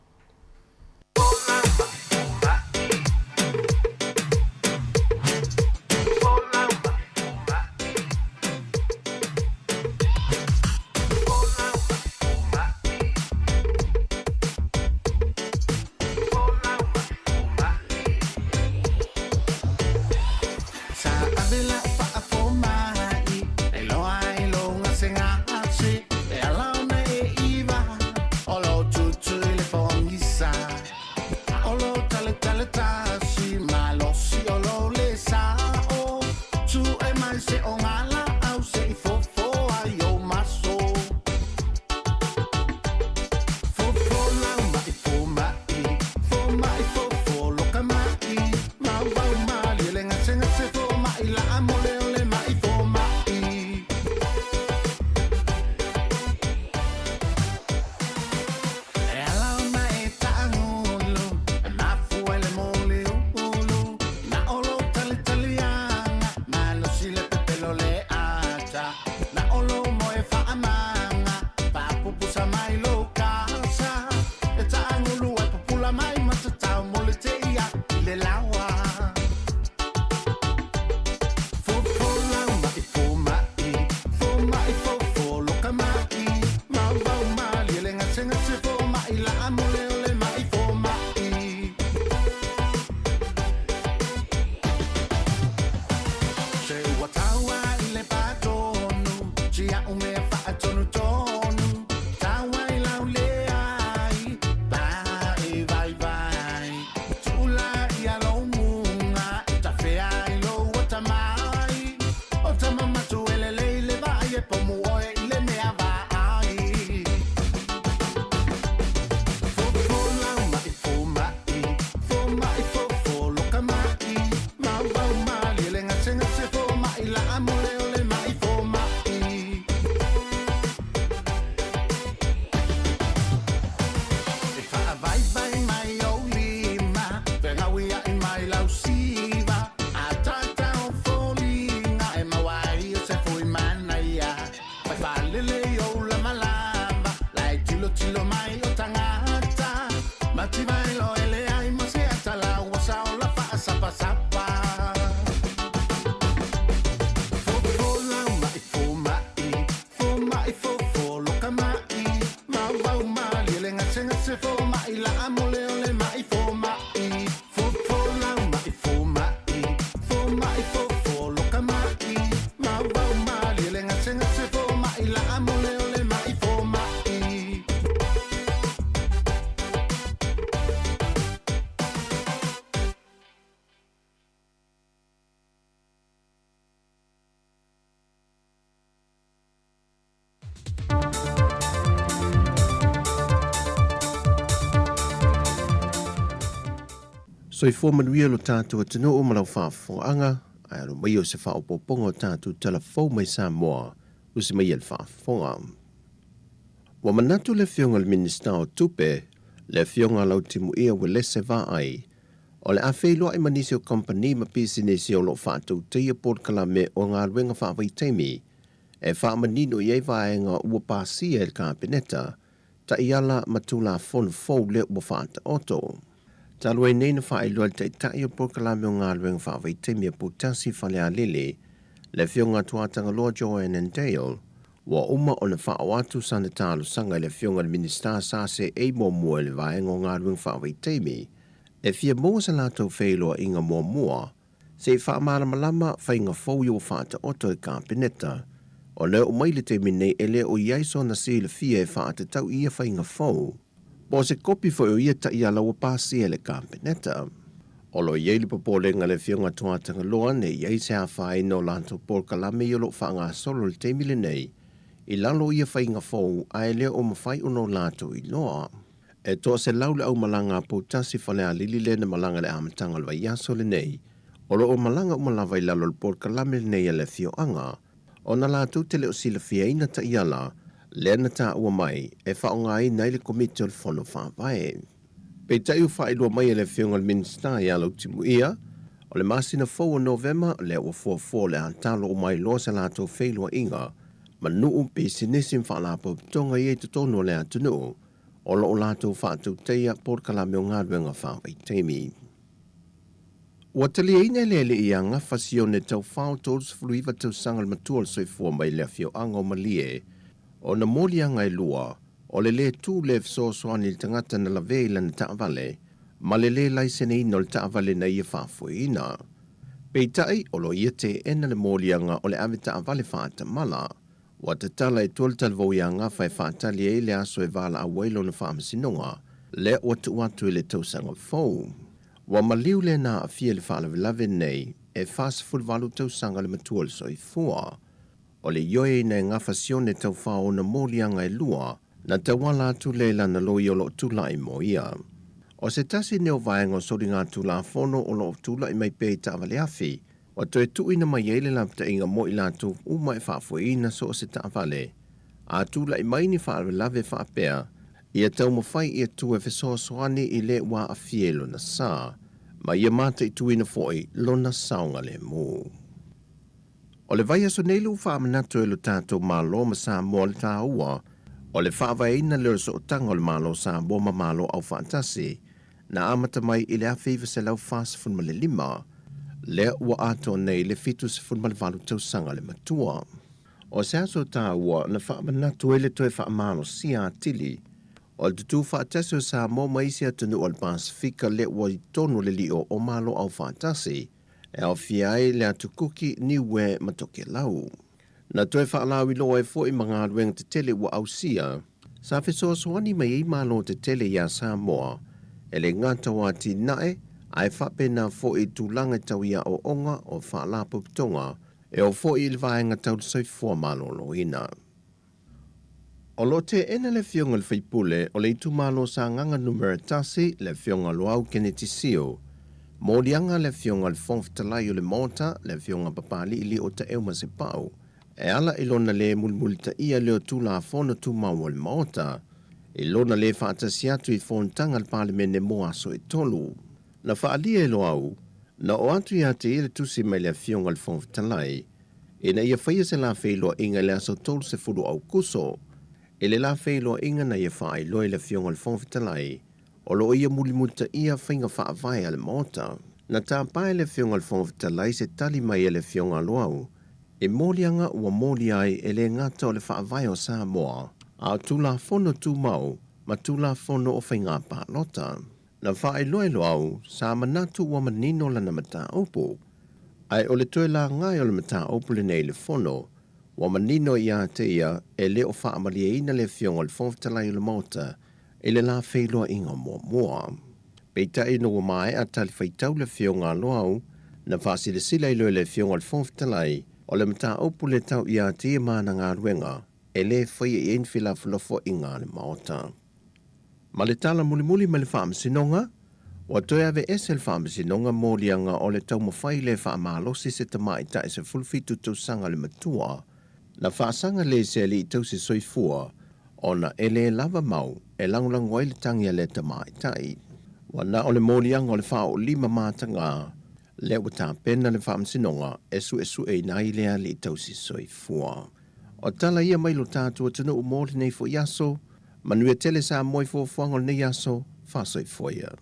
Sa ave la'u faafoma'i, e iloa ai lou gasegase, e ala ona e iva, o lou tutu i le pogisa, o lou taletale tasi, malosi o lou le sa'o, tu'e mai se ogala'au se i fofo ai ou maso. Fofo lau ma'i foma'i, foma'i fofo loka ma'i, mauvau malie le gasegase foma'i la'a mole o le ma'i foma'i. E ala ona e taagulu, e mafua i le moliulu, na o lou talitaliaga, malosi le pepelo le ata. Na o lou moe faamaga, faapupusa mai lou kasa, e taagulu ai pupula mai matatau mo le teia i le laoa. Fofo lau ma'i foma'i, foma'i fofo loka ma'i, mauvau malie le gasegase foma'i la'a mole o le ma'i foma'i. Se ua taua i le patonu, si a'u mea faatonutonu, taua i lau leai, pa e vaivai. Tu'ula ia lou muga, e tafea ai lou atamai, o tama matua e lelei le vaai e pomu oe i le mea vaai. Fofo lau ma'i foma'i, foma'i fofo loka ma'i, mauvau malie le gasegase foma'i la'a mole o le ma'i foma'i. E faavaivai mai ou lima, fegawia'i mai lau siva, a tatao foliga e maua ai o se fui manaia. Fai faalele i ou lamalama, la e tilotilo mai o tagata, mativa e loele ai ma se atala ua saola faasapasapa. Fofo lau ma'i foma'i, foma'i fofo loka ma'i, mauvau malie le gasegase foma'i la'a mole o le ma'i foma'i. Fofo lau ma'i foma'i, foma'i fofo loka ma'i, mauvau malie le gasegase foma'i la'a mole o le ma'i foma'i. Soifua manuia lo tatou atunuu ma lau faafofogaaga, ae alo mai o se faaopoopoga o tatou tala fou mai Samoa, usi mai e le faafofoga. Ua manatu le Afioga i le Minisita o Tupe, le Afioga Lautimuia Uelese Vaai, o le a feiloai ma nisi o kamupani ma pisinisi o lo o faatautaia polokalame o galuega faavaitaimi e faamanino i ai vaega ua pasia e le Kapeneta, taiala ma Tulafono fou lea ua faataoto. Talu ai nei na faailoa e le Taitai o Polokalame o Galuega Faavaitaimi a Poutasi Falealili, le Afioga Tuatagaloa Joanne Dale, ua uma ona faaoo atu sana talosaga i le Afioga i le Minisita sa seei muamua i le Vaega o Galuega Faavaitaimi e fia maua se latou feiloaiga muamua se i faamalamalama faiga fou ia ua faataoto e Kapeneta, ona e oo mai le taimi nei e le o i ai sona silafia e faatatau i ia faiga fou. Po o se kopi foi o ia taiala ua pasia e le Kapeneta. O lo o i ai le popolega a le Afioga Tuatagaloa ne i ai se afaina o latou polokalame ia o lo o faagasolo i le taimi lenei i lalo o ia faiga fou ae le o mafai ona o latou iloa. E 100 le aumalaga a Poutasi Falealili lea na malaga i le amataga o le vaiaso lenei. O lo o malaga uma lava i lalo o le polokalame lenei a le afioaga ona latou te le o silafiaina taiala lea na taua mai e faaaogaina ai le Komiti o le Fono Faavae. Peitai ua faailoa mai e le Afioga i le Minisita ia Lautimuia, o le masina fou o Novema lea ua fuafua o le a talo uma ai loa se latou feiloaiga ma nuu, pisinisi ma faalapotopotoga ia i totonu o le atunuu o lo o latou faatautaia polokalame o galuega faavaitaimi. Ua taliaina e le alii ia Gafa Sione Taufao 39 tausaga le matua o le soifua mai le afioaga o Malie ona moliaga e lua o le lē tu le fesoasoani i le tagata na lavea i lana taavale ma le lē laiseneina o le taavale na ia faafoeina. Peitai, o lo o ia teena le moliaga o le ave taavale faatamala. Ua tatala i tua le talivou iā Gafa e faatali ai le aso e valaau ai lona faamasinoga, lea ua tuu atu i le tausaga fou. Ua maliu le na aafia i le faalavelave nei e 48 tausaga le matua o le soifua. O le ioeina e Gafa Sione taufao ona moliaga e lua, na tauala atu lea i lana loia o lo o tulai mo ia. O se tasi nei o vaega o soligatulafono o lo o tulai mai pea i taavaleafi, Ua toe tuuina mai ai le lapataiga mo i latou uma e faafoeina so o se taavale, a tulai mai ni faalavelave faapea, ia taumafai ia tu e fesoasoani i le ua aafia i lona sa, ma ia mataituina foi lona saogalemu. O le vaiaso nei lou faamanatu e lo tatou Malo ma Samoa le taua o le faavaeina lea o le sootaga o le Malo Samoa ma Malo Aufaatasi, na amata mai i le 1945, lea ua atoa nei le 78 tausaga le matua. O se aso taua na faamanatu ai le toe faamalosia atili o le tutū faatasi o Samoa ma isi atunuu o le Pasefika lea ua i totonu o le lio o Malo Aufaatasi, e aofia ai le Atu Kuki, Niue ma Tokelau. Na toe faalauiloa ai foi ma galuega tetele ua ausia, sa fesoasoani mai ai Malo tetele iā Samoa e le gata o atinae ae faapena foi i tulaga tau i aoaoga o faalapotopotoga e oo foi i le vaega tau le soifua maloloina. O lo o teena le Afioga i le Faipule o le itumalo Sagaga Numera 1, le Afioga Loau Keneti Sio, moliaga le Afioga i le Fofoga Fetalai o le Maota, le Afioga Papali'i o Taeu Masepau, e ala i lona lē mulimulitaia lea o Tulafono Tumau o le Maota, i lona lē faatasi atu i fonotaga a le Palemene mo aso e tolu. Na faaalia e Loau, na oo atu ia te ia le tusi mai le Afioga i le Fofoga Fetalai, ina ia faia se la feiloaiga i le aso 30 o Aukuso. I le la feiloaiga na ia faailoa e le Afioga i le Fofoga Fetalai, o lo o ia mulimulitaia faiga faavae a le Maota. Na tapa e le Afioga i le Fofoga Fetalai se tali mai a le Afioga a Loau i moliaga ua molia ai e le gata o le Faavae o Samoa, a o Tulafono Tumau ma Tulafono o Faiga Palota. Na faailoa e Loau, sa manatu ua manino lana mataupu, ae o le toe laga o le mataupu lenei i le Fono, ua manino ia te ia e le o faamalieina le Afioga i le Fofoga Fetalai o le Maota i le la feiloaiga muamua. Peitai ina ua maea talifuaitau le Afioga a Loau, na faasilasila ai loa e le Afioga i le Fofoga Fetalai, o le mataupu le tau ia te ia ma ana galuega, e le faia i ai ni felafolafoaiga a le Maota. Ma le tala mulimuli mai le Faamasinoga, ua toe aveese le Faamasinoga moliaga o le taumafai le faamalosi se tamaitai 17 tausaga le matua, na faasaga le se alii tausi soifua. ona e lē lava mau e lagolago ai le tagi a lea tamaitai. Ua na o le moliaga o le faaoolima matagā lea ua tapena le Faamasinoga e suesueina ai le alii tausi soifua. O tala ia mai lo tatou atunuu mo lenei foi aso. Manuia tele Samoa i fuafuaga o lenei aso. Faasoifua ia.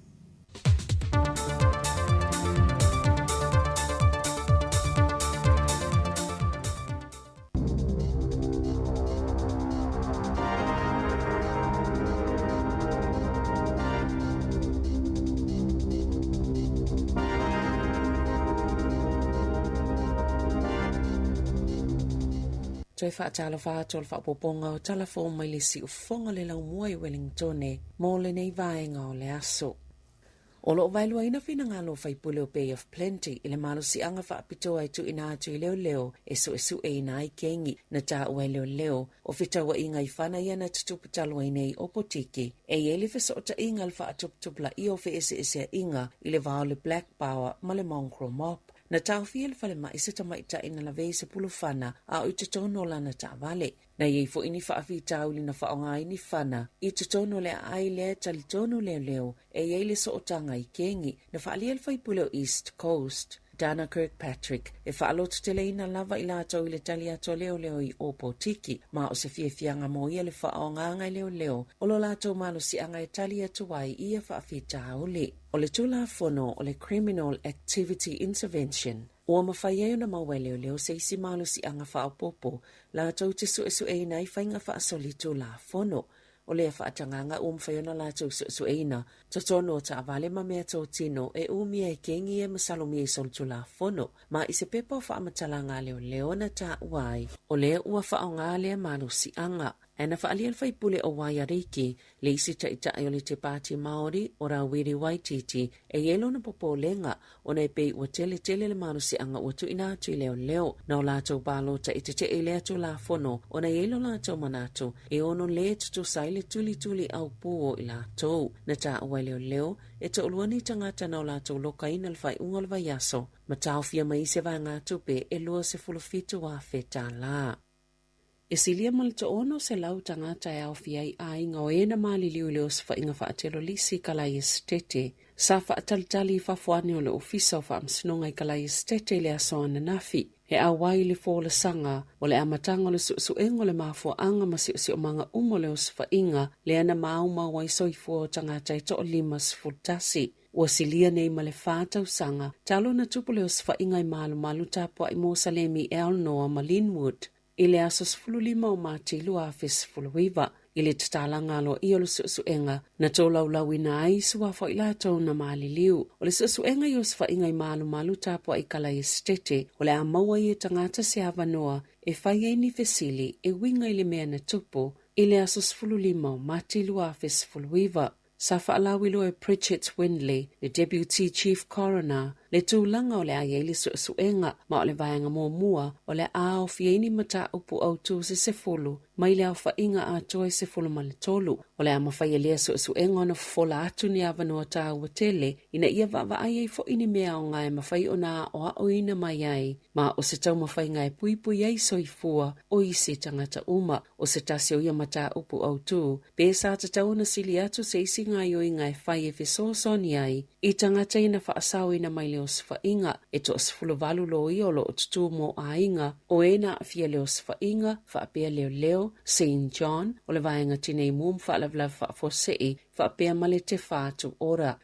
Toe faatalofa atu o le faaopoopoga o tala fou mai le siufofoga o le laumua i Wellingtone mo lenei vaega o le aso. O lo o vaeluaina finagalo o faipule o Bay of Plenty i le malosiaga faapitoa e tuuina atu i leoleo e suesueina ai kengi na taua e leoleo o fetauaiga i fana ia na tutupu talu ai nei o Potiki. E i ai le fesootaiga le faatuputupulaia o feeseeseaiga i le va o le Black Power ma le Mongrel Mob. Na taofia e le falemai se tamaitai na lavea i se pulufana a o i totonu o lana taavale. Na i ai foi ni faafitauli na faaaoga ai ni fana i totonu o le aai lea e talitonu leoleo e i ai le sootaga i kengi na faaalia le faipule o East Coast, Dana Kirkpatrick, e faalototeleina lava i latou i le tali atu a leoleo i Ōpōtiki, ma o se fiafiaga mo ia le faaaogaga e leoleo o lo latou malosiaga e tali atu ai i ia faafitauli. O le Tulafono o le Criminal Activity Intervention, ua mafai ai ona maua e leoleo se isi malosiaga faaopoopo latou te suesueina ai faiga faasolitulafono. O lea faatagaga ua mafai ona latou suesueina totonu o taavale ma meatotino e umia e kengi e masalomia i solitulafono ma i se pepa o faamatalaga a leoleo na taua ai o lea ua faaaoga lea malosiaga. Ae na faaalia le faipule o Waiariki, le isi taitai o le Te Pāti Māori, o Rawiri Waititi, e i ai lona popolega ona e pei ua tele tele le malosiaga ua tuuina atu i leoleo na o latou palota i tetee i lea Tulafono ona e i ai lo latou manatu e ono lē tutusa ai le tulituli aupū o i latou. Na taua e leoleo e toalua ni tagata na o latou lokaina le faaiuga o le vaiaso ma taofia mai i se vaegatupe e $27,000 tālā. E silia ma le 600 tagata e aofia ai aiga o e na maliliu i le osofaiga faatelolisi i Kalai Esetete sa faatalitali i fafo ane o le Ofisa o Faamasinoga i Kalai Esetete i le aso ananafi e auai i le folasaga o le amataga o le suesuega o le mafuaaga ma siosiomaga uma o le osofaiga lea na maumau ai soifua o tagata e toa-51. Ua silia nei ma le 4 tausaga talu ona tupu le osofaiga i Malumalu tapuai mo Salemi e Alnoa ma Linwood i le aso 15 o Mati 2019 i le tatalaga aloaia o le suesuega na tolaulauina ai suafa o i latou na maliliu. O le suesuega i osofaiga i Malumalu tapuai Kalai Esetete o le a maua ai e tagata se avanoa e fai ai ni fesili e uiga i le mea na tupu i le aso 15 o Mati 2019. Sa faalauiloa e Bridget Windley, le Deputy Chief Coroner, le tulaga o le a i ai le suesuega, ma o le vaega muamua o le a aofia ai ni mataupu autū se 10 mai le aofaiga atoa e 13. O le a mafai e lea suesuega ona fofola atu ni avanoa taua tele ina ia vaavaai ai foi ni mea aoga e mafai ona aoaoina mai ai, ma o se taumafaiga e puipui ai soifua o isi tagata uma. O se tasi o ia mataupu autū, pe sa tatau ona sili atu se isi gaoioiga e fai e fesoasoani ai i tagata ina faasaoina mai le osofaiga e toa-18 loia o lo o tutū mo aiga o e na aafia le osofaiga, faapea leoleo, St John, o le Vaega Tinei Mu ma Faalavelave Faafuasei, faapea ma le Te Whatu Ora.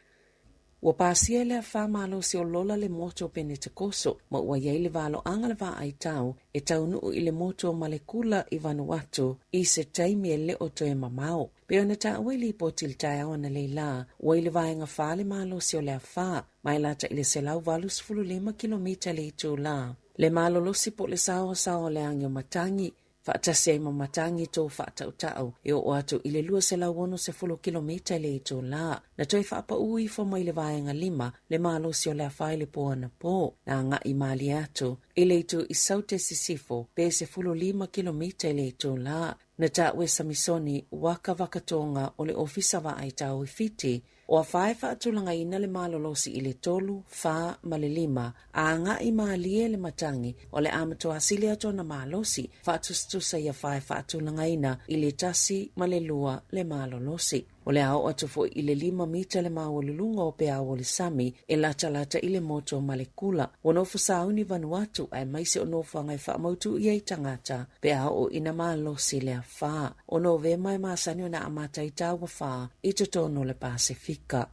Ua pasia e le afa malosi o Lola le motu o Penetekoso ma ua i ai le valoaga le vaaitau e taunuu i le motu o Malekula i Vanuatu i se taimi e le o toe mamao. Pei ona taua i lipoti i le taeao analeila, ua i le vaega 4 le malosi o le afa, ma e lata i le 185 kilomita le itulā. Le malolosi po o le saoasaoa o le agi o matagi, faatasi ai ma matagi tō faatautau e oo atu i le 260 kilomita i le itulā. Na toe faapaū ifo mai le vaega 5 le malosi o le afa i le po anapo, na agai malie atu i le itu i Saute Sisifo pe 15 kilomita i le itulā. Na taua e Samisoni Waka Vakatoga o le Ofisa Vaai Tau i Fiti. O afa e faatulagaina le malolosi i le tolu, fa ma le lima, a agai malie le matagi, o le a matuā sili atu ona malosi, faatusatusa i afa e faatulagaina i le tasi ma le lua le malolosi. O le a oo atu foi i le lima mita le maualuluga o peau o le sami e latalata i le motu o Malekula. Ua nofo sauni Vanuatu aemaise o nofoaga e faamautu i ai tagata pe a oo ina malosi le afa. O Novema e masani ona amata ai taua fa i totonu o le Pasefika.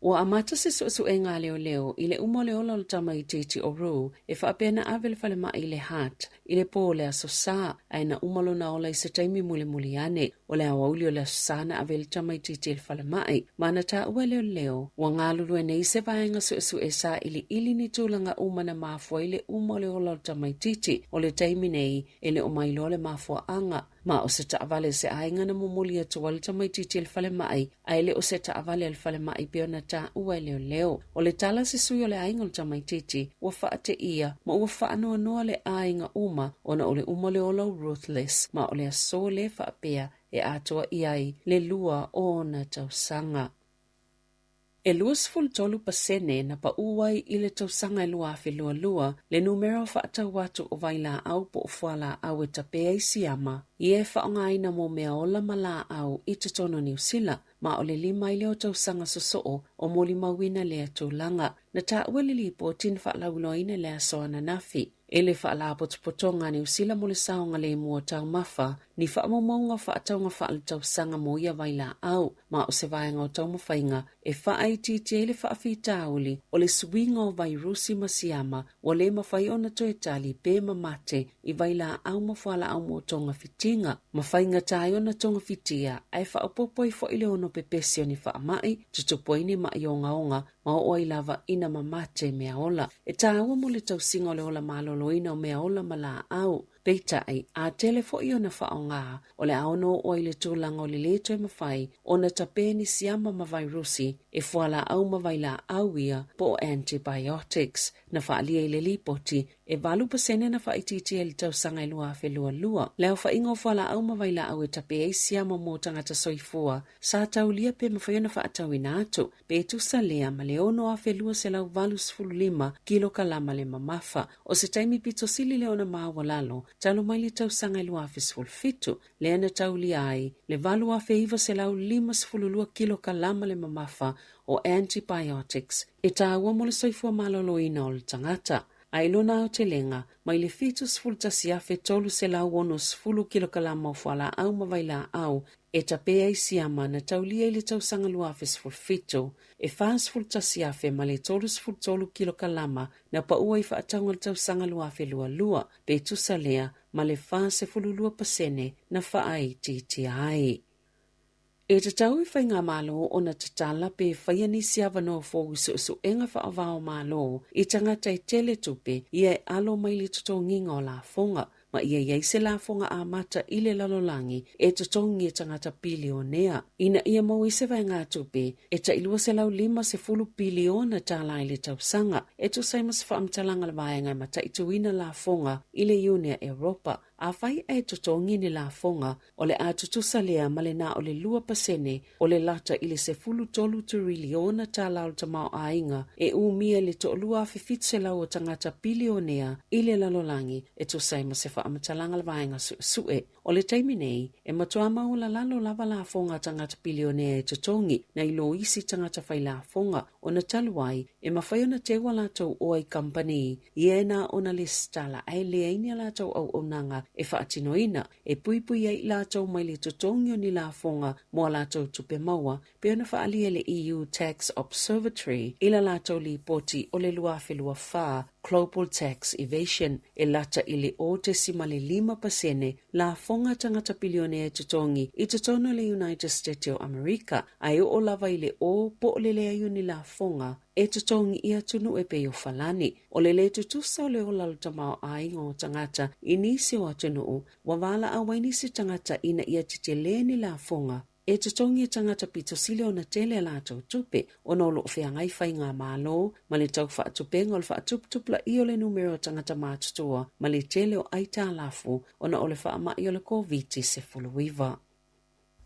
Ua amata se suesuega a leoleo i le uma o le ola o le tamaitiiti o Rue e faapea na ave le falemai i le Heart i le pō o le Aso Sa, ae na uma lona ola i se taimi mulimuli ane. O le aoauli o le Aso Sa na ave ai le tamaitiiti i le falemai, ma na taua e leoleo, ua galulue nei se vaega suesue sailiili ni tulaga uma na mafua ai le uma o le ola o le tamaitiiti. O le taimi nei, e le o mailoa le mafuaaga. Ma o se taavale a se aiga na momoli atu ai le tamaitiiti i le falemai, ae le o se taavale a le falemai pei ona taua e leoleo. O le tala a se sui o le aiga o le tamaitiiti, ua faateia ma ua faanoanoa le aiga uma ona o le uma o le ola o Ruthless, ma o le aso lea faapea e atoa i ai le lua o ona tausaga. E 23 pasene na paʻū ai i le tausaga e 2022 le numera o faatau atu o vailaau po o fualaau e tape ai siama ia e faaaogaina mo meaola ma laau i totonu o Niu Sila, ma o le lima ai lea o tausaga sosoo o molimauina lea tulaga. Na taua le lipoti na faalauiloaina i le aso ananafi. E le Faalapotopotoga a Niu Sila mo le Saogalemu o Taumafa ni faamaumauga o faatauga faaletausaga mo ia vailaau, ma o se vaega o taumafaiga e faaitiitia ai le faafitauli o le suiga o vairusi ma siama ua le mafai ona toe tali pe mamate i vailaau ma fualaau mo togafitiga ma faigata ai ona togafitia ae faaopoopo ai foi le ono pepesi o ni faamai, tutupu ai ni maʻi ogaoga ma oo ai lava ina mamate meaola. E tāua mo le tausiga o le ola maloloina o meaola ma laau. Peitai, a tele foi ona faaaoga, o le a ono oo ai le tulaga o le lē toe mafai ona tapē ni siama ma vairusi e fualaau ma vailaau ia po o antibiotics. Na faaalia i le lipoti, e 8% na faaitiitia i le tausaga e 2022 le aofaiga o fualaau ma vailaau e tape ai siama mo tagata soifua sa taulia pe mafai ona faatauina atu, pe tusa lea ma le 6,285 kilokalama le mamafa. O se taimi pito sili lea ona maualalo talu mai le tausaga e 2017, lea na taulia ai le 8,952 kilokalama le mamafa o antibiotics e taua mo le soifua maloloina o le tagata. A i lona aotelega, mai le 71,360 kilokalama o fualaau ma vailaau e tape ai siama na taulia i le tausaga 2017, e 41,000 ma le 33 kilokalama na paua i faatauga i le tausaga 2022, pe tusa lea ma le 42 pasene na faaitiitia ai. E tatau i Faigamalo ona tatala pe faia nisi avanoa fou i suesuega faava-o-Malo i tagata e tele tupe ia e alo mai le totogiga o lafoga, ma ia i ai se lafoga amata i le lalolagi e totogi e tagata pilionea ina ia maua ai se vaegatupe e tai $250 piliona tālā i le tausaga, e tusa ai ma se faamatalaga a le Vaega e Mataituina Lafoga i le Iune a Europa. Afai ae totogi ni lafoga, o le a tutusa lea ma le na o le 2% o le lata i le 13 turiliona tālā o le tamaoaiga e umia i le 2,700 o tagata pilionea i le lalolagi, e tusa ai ma se faamatalaga a le Vaega Suesue. O le taimi nei, e matua maualalalo lava lafoga a tagata pilionea e totogi nai lo isi tagata fai lafoga ona talu ai e mafai ona teu a latou oa i kamupani ia e na ona lesitala ae leai ni a latou auaunaga e faatinoina e puipui ai i latou mai le totogi o ni lafoga mo a latou tupe maua pei ona faaalia e le EU Tax Observatory i la latou lipoti o le 2024 Global Tax Evasion e lata i le 0.5% lafoga tagata pilionea e totogi i totonu o le United States o Amerika ae oo lava i le o po o le leai o ni lafoga e totogi i atunuu e pei o Falani. O le lē tutusa o le ola o le tamaoaiga o tagata i nisi o atunuu, ua valaau ai nisi tagata ina ia tetelē ni lafoga e totogi e tagata pito sili ona tele a latou tupe ona o lo o feagai faigamalo ma le tau faatupega o le faatuputupulaia o le numera o tagata matutua ma le tele o aitalafu ona o le faamai o le Koviti-19.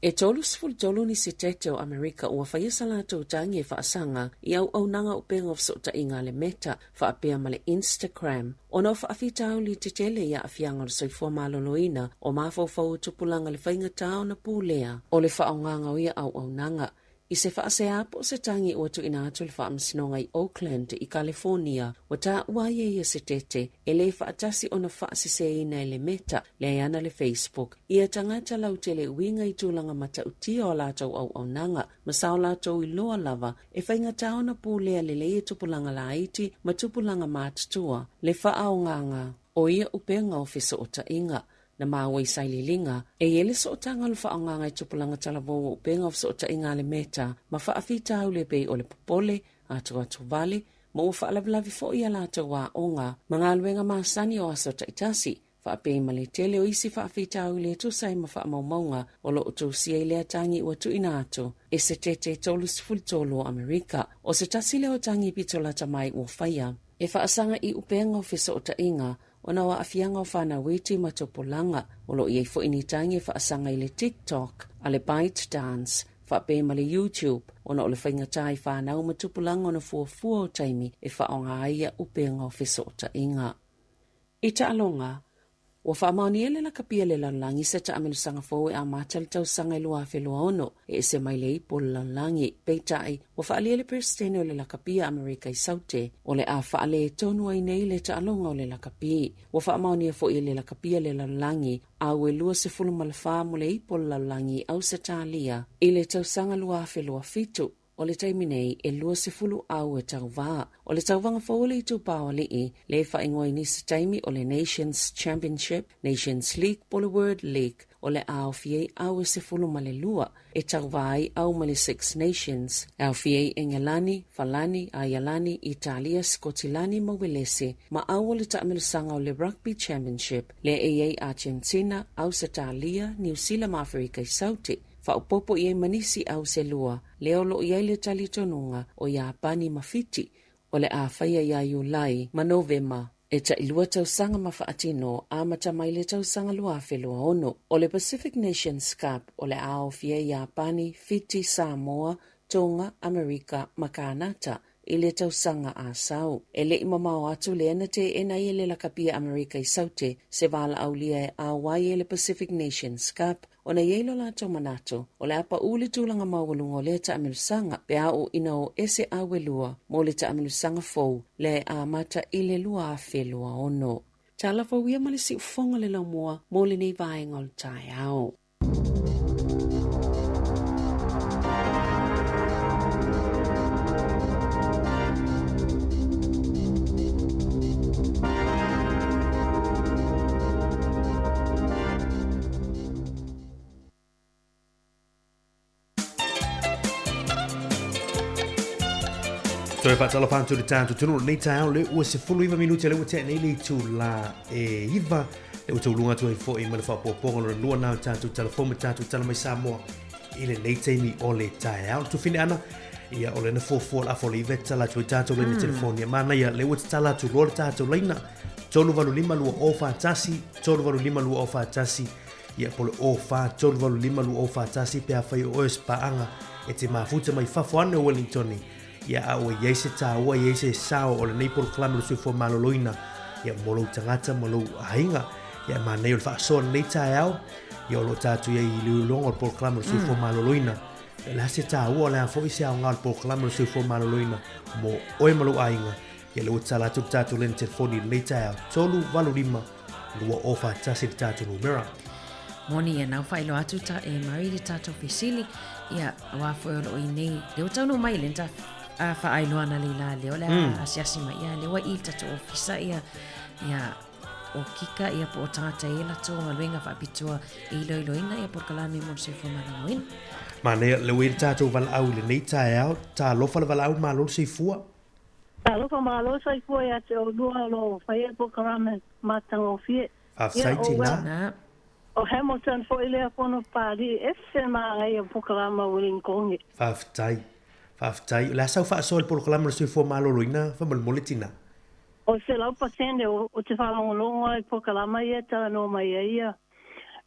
E 33 nisi tete o Amerika ua faia sa latou tagi e faasaga i auaunaga upega o fesootaiga a le Meta faapea ma le Instagram ona o faafitauli tetele i aafiaga o le soifua maloloina o mafaufau o tupulaga i le faigata ona pulea o le faaaogaga o ia auaunaga. I se faasea po o se tagi ua tuuina atu i le Faamasinoga i Oakland i Kalifonia, ua taua ai e ia se tete e le faatasi ona faaseseina e le Meta, lea e ana le Facebook, ia tagata lautele uiga i tulaga matautia o a latou auaunaga ma sa o latou iloa lava e faigata ona pulea lelei e tupulaga laiti ma tupulaga matutua le faaaogaga o ia upega o fesootaiga. Na maua i sailiiliga, e i ai le sootaga o le faaaogaga i tupulaga talavou o upega o fesootaiga a le Meta ma faafitauli e pei o le popole, atuatuvale, ma ua faalavelave foi i a latou aoga ma galuega masani o aso taitasi, faapea ma le tele o isi faafitauli e tusa ai ma faamaumauga o lo o tusia i lea tagi ua tuuina atu e se tete 33 o Amerika. O se tasi lea o tagi pito lata mai ua faia e faasaga i upega o fesootaiga ona o aafiaga o fanau iti ma tupulaga. O lo o i ai foi ni tagi e faasaga i le TikTok a le ByteDance faapea ma le YouTube ona o le faigata i fanau ma tupulaga ona fuafua o taimi e faaaoga ai ia upega o fesootaiga. I taaloga, ua faamaonia le lakapi a le lalolagi se taamilosaga fou e amata i le tausaga e 2026 e ese mai le ipu o le lalolagi. Peitai, ua faaalia le Peresetene o le Lakapi a Amerika i Saute, o le a faaletonu ai nei le taaloga o le lakapi. Ua faamaonia foi e le Lakapi a le Lalolagi au e 24 mo le ipu o le lalolagi i Ausetalia i le tausaga 2027. O le taimi nei, e 20 au e tauvā. O le tauvaga fou o le itupa o alii, lea e faaigoa i nisi taimi o le Nations Championship, Nations League po o le World League, o le a aofia ai au e 12 e tauvā ai au ma le Six Nations, e aofia ai Engelani, Falani, Aialani, Italia, Sikotilani ma Uelese, ma au o le taamilosaga o le Rugby Championship, lea e i ai Achenetina, Ausetalia, Niu Sila ma Aferika i Saute. Faaopoopo i ai ma nisi au se lua, lea o lo o i ai le talitonuga o Iapani ma Fiti, o le a faia iā Iulai ma Novema e tailua tausaga ma faatino amata mai le tausaga 2026. O le Pacific Nations Cup o le a aofia ai Iapani, Fiti, Samoa, Tonga, Amerika ma Kānata i le tausaga a sau. E le i mamao atu lea na teena ai e le lakapi a Amerika i Saute se valaaulia e ao ai e le Pacific Nations Cup ona i ai lo latou manatu o le a paʻū le tulaga maualuga o lea taamilosaga pe a oo ina o ese au e lua mo le taamilosaga fou lea e amata i le 2026. Tala fou ia ma le siufofoga o le laumua mo lenei vaega o le taeao. Toe faatalofa atu i le tatou atunuu i lenei taeao lea ua 19 minute lea ua tea nei le itula e 9 lea ua tauluga atu ai foi ma le faaopoopoga lona lua na o le tatou tala fou ma tatou tala mai Samoa i lenei taimi o le taeao. Le tufineana, ia o lea na fuafua le afa o le iva e tatala atu ai tatou laina telefoni. E manaia, lea ua tatala atu loa le tatou laina 385 2041, 385 2041, ia po o le 04 385 2041 pe afai o oe o se paaga e te mafuta mai fafo ane o Wellington, ia a ua i ai se taua, i ai se sao o lenei polokalame o le soifua maloloina, ia mo lou tagata ma lou aiga. Ia e manaia o le faasoa i lenei taeao, ia o lo o tatou i ai i le iloiloga o le polokalame o le soifua maloloina. O le a se taua, o le a foi se aoga o le polokalame o le soifua maloloina mo oe ma lou aiga. Ia lea ua tatala atu le tatou laina telefoni i lenei taeao, 385 2041 le tatou numera. Moni ia nau whailo atu ta e Murray le tatou fesili ia aua foi o loo i nei leo taunuu mai le ta a whaailoa na le la leo le asiasi mai ia leo i le tatou ofisa ia ia o kika ia po o tagata e latou galuega faapitoa e iloiloina ia polokalame mo le soifua maloloina. Manaia le ua i le tatou valaau i lenei taeao, talofa le valaau malo le soifua. Talofa malo soifua ia te oulua o lo o faia polokalame matagofie. Faafetai tina. O Hamilton foi lea fono Papalii ese manaia polokalama Wellington. Faafetai. Faafetai. O le a sau faasoa i le polokalame o le soifua maloloina faamolemole tina? O 100% ou te faalogologo lava i polokalama ia e talanoa mai ai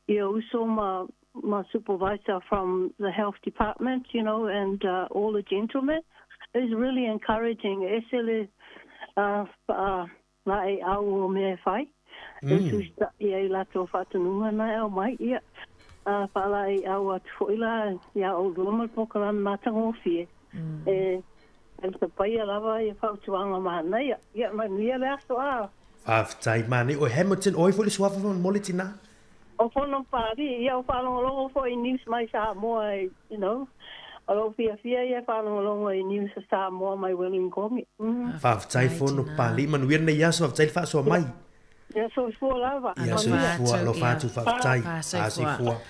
ia uso ma. my supervisor from the health department, you know, and all the gentlemen is really encouraging. E ese le laeau o mea e fai. E tusitaʻi ai latou faatonuga na e aumai, ia, faalaeiau atu foi la iā ʻoulua ma le polokalame matagofie. E tapaia lava ia fautuaga manaia. Ia, manuia le aso a. Faafetai manaia. Oe Hamilton, o ai foi le suafa mo le tinā? O Fono Papalii, ia, o faalogologo foi i news mai Samoa, you know, o lou fiafia ia e faalogologo i news a Samoa mai Wellington. Faafetai Fono Papalii, manuia lenei aso, faafetai le faasoa mai. Ia soifua lava. Ia soifua, alofa atu, faafetai. Soifua.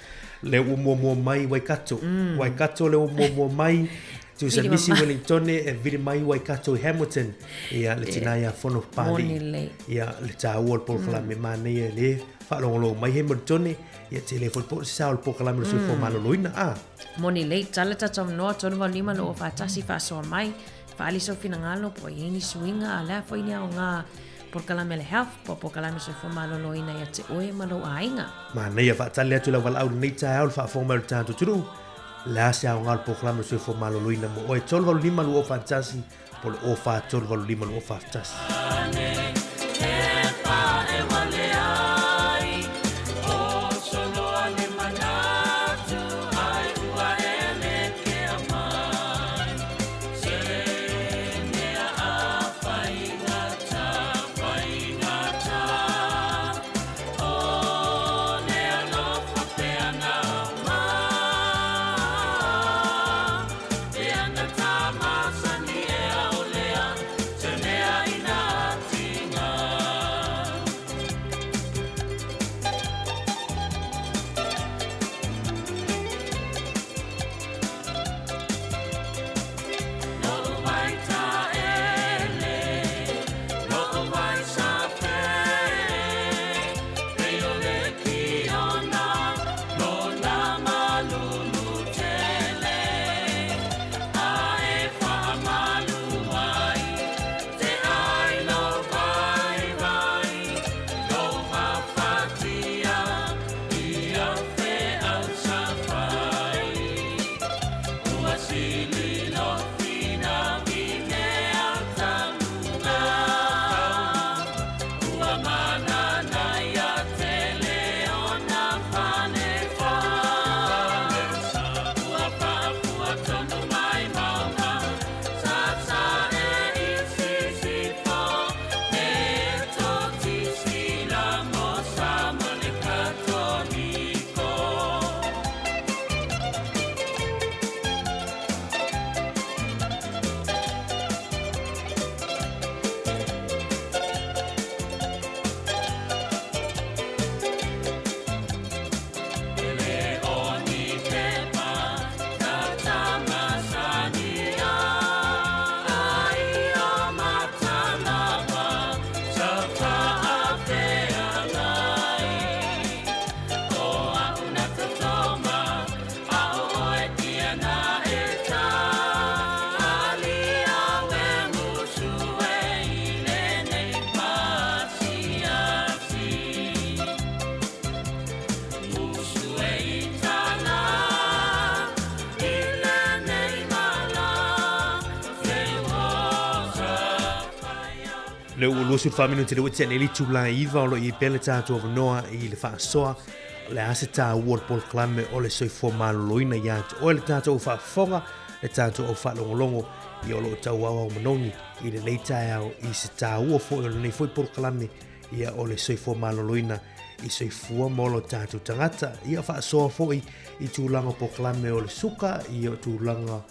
Lea ua muamua mai Waikato. Waikato lea ua muamua mai. Tusa misi Wellington e vili mai Waikato i Hamilton. Ia le tinā ia Fono Papalii. Ia le tāua o le polokalame manaia le faalogologo mai Hamilton. Ia tele foi po o se sao o le polokalame o le soifua maloloina. A. Moni lelei, tala tatou avanoa 385 241 faasoa mai. Faaali sou finagalo po o i ai ni suiga a o le a foi ni aoga polokalame a le Health po o polokalame soifua maloloina ia te oe ma lou aiga. Manaia faatali atu lau valaau i lenei taeao le faafofoga mai o le tatou atunuu. O le a se aoga o le polokalame o le soifua maloloina mo oe 385 241 po o le 04 385 241. Lea ua 24 minute lea ua tea nei le itula 9 o lo o i ai pea le tatou avanoa i le faasoa. O le a se taua o le polokalame o le soifua maloloina ia te oe le tatou faafofoga, le tatou au faalogologo ia o lo o tauauau manogi i lenei taeao i se taua foi o lenei foi polokalame ia o le soifua maloloina i soifua ma ola o tatou tagata. Ia faasoa foi i tulaga o polokalame o le suka, ia o tulaga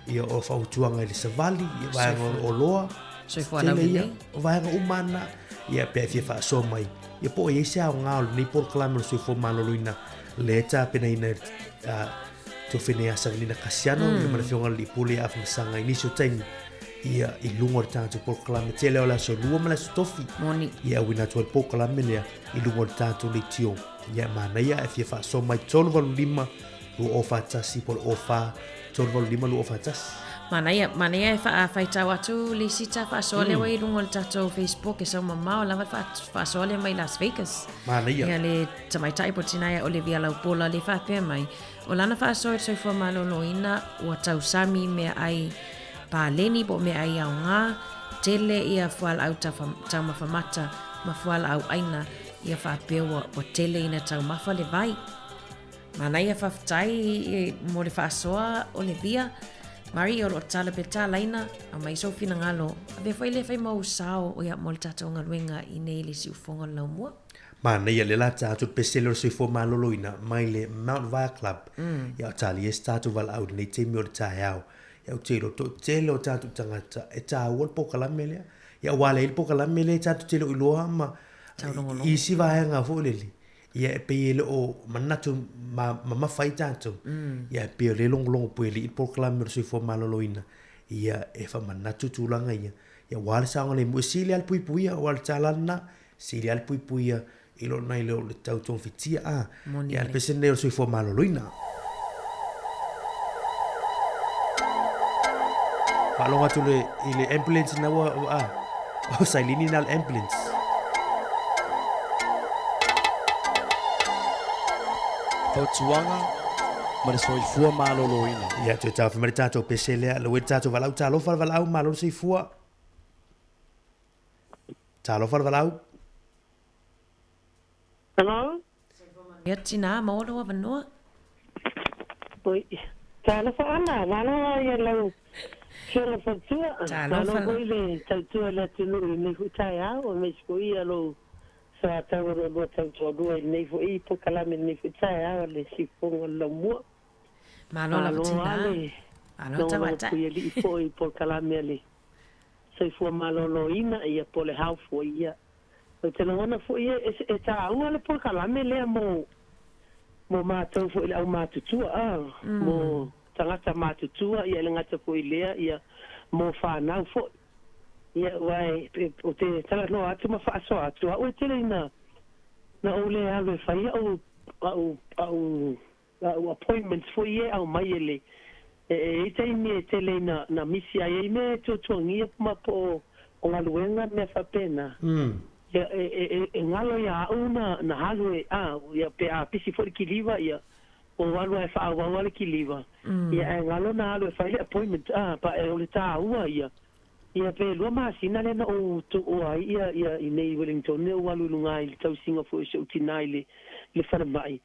ia o fautuaga i le savali, ia vaega o oloa, Soifua laulelei. O vaega uma na, ia pe a fia faasoa mai, ia po o i ai se aoga o lenei polokalame o le soifua maloloina lea e tapenaina e Tuafene ia Savelina Kasiano ia ma le Afioga i le Alii Pule ia Afamasaga i nisi o taimi ia i luga o le tatou polokalame tele o le aso lua ma le aso tofi. Moni. Ia auina atu ai le polokalame lea i luga o le tatou leitio. Ia manaia e fia faasoa mai 385 241 po o le 04 385 241. Manaia, manaia e faafaitau atu le isi ta faasoa lea ua i luga o le tatou Facebook e sau mamao lava le faasoa lea mai Las Vegas. Manaia. Ia le tamaitai po o le tina ia Olivia Laupola lea e faapea mai, o lana faasoa i le soifua maloloina ua tausami i meaai paleni po o meaai aoga, tele ia fualaau taumafa mata ma fualaau aina ia faapea ua tele ina taumafa le vai. Manaia faafetai mo le faasoa Olivia. Mari o lo o tala pea talaina, aumai sou finagalo. Avea foi lea fai ma ou sao ia mo le tatou galuega i nei le siufofoga o le laumua. Manaia lea la tatou le pesele o le soifua maloloina mai le Mount Vaya Club ia o talia se tatou valaau i lenei taimi o le taeao. Ia ou te iloa toatele o tatou tagata e taua le polokalame lea. Ia aua a leai le polokalame lea tatou te le o iloa ma i isi vaega foi lele Ia e pei e le o manatu mamafa ai tatou, ia e pei o lea e logologo puialii le polokalame o le soifua maloloina, ia e faamanatu tulaga ia, ia aua le saogalemu. E sili lava le puipuia, aua o le tala lena, e sili lava le puipuia i lo nai lo le tau togafitia, a. Ia a o le pese lenei o le soifua maloloina. Faalogo atu le, i le ambulance na ua, a, o sailini na le ambulance. Fautuaga ma le Soifua Maloloina. Ia, toe taofi mai le tatou pese lea, le ue le tatou valaau, talofa le valaau, malo le soifua. Talofa le valaau. Hello? Ia tina, maua lou avanoa. Oi, talofa Ana, malo ia lau Afioga Faletua. Talofa. Malo foi le tautua i le atunuu i lenei foi taeao, aemaise foi ia lou soatau o lua tautoalua i lenei foi polokalame i lenei foi taeao le siufofoga o le laumua. Malo lava tina. Malo tamaitai. Puialii foi i polokalame a le soifua maloloina ia po o le health foi ia. Ou te lagona foi e, e taua le polokalame lea mo, mo matou foi le aumatutua, a, mo tagata matutua, ia e le gata foi i lea, ia, mo fanau foi. Ia, aua e, ou te talanoa atu ma faasoa atu, au e tele ina, na ou le alu e fai a'u, a'u, a'u A'u appointments foi ia e aumai e le e i ai taimi e tele ina na misi ai ai mea e tuatuagia ma po o galuega mea faapena. Ia e e e galo ia a'u na na alu e a ia pe a pisi foi le kiliva ia o alu a e faaauau a le kiliva ia ae galo na alu e fai le appointment a pa e o le taua ia ia pe lua masina lea na ou tuua ai ia ia i nei i Wellington ou alu i luga i le tausiga foi o si ou tina i le i le falemai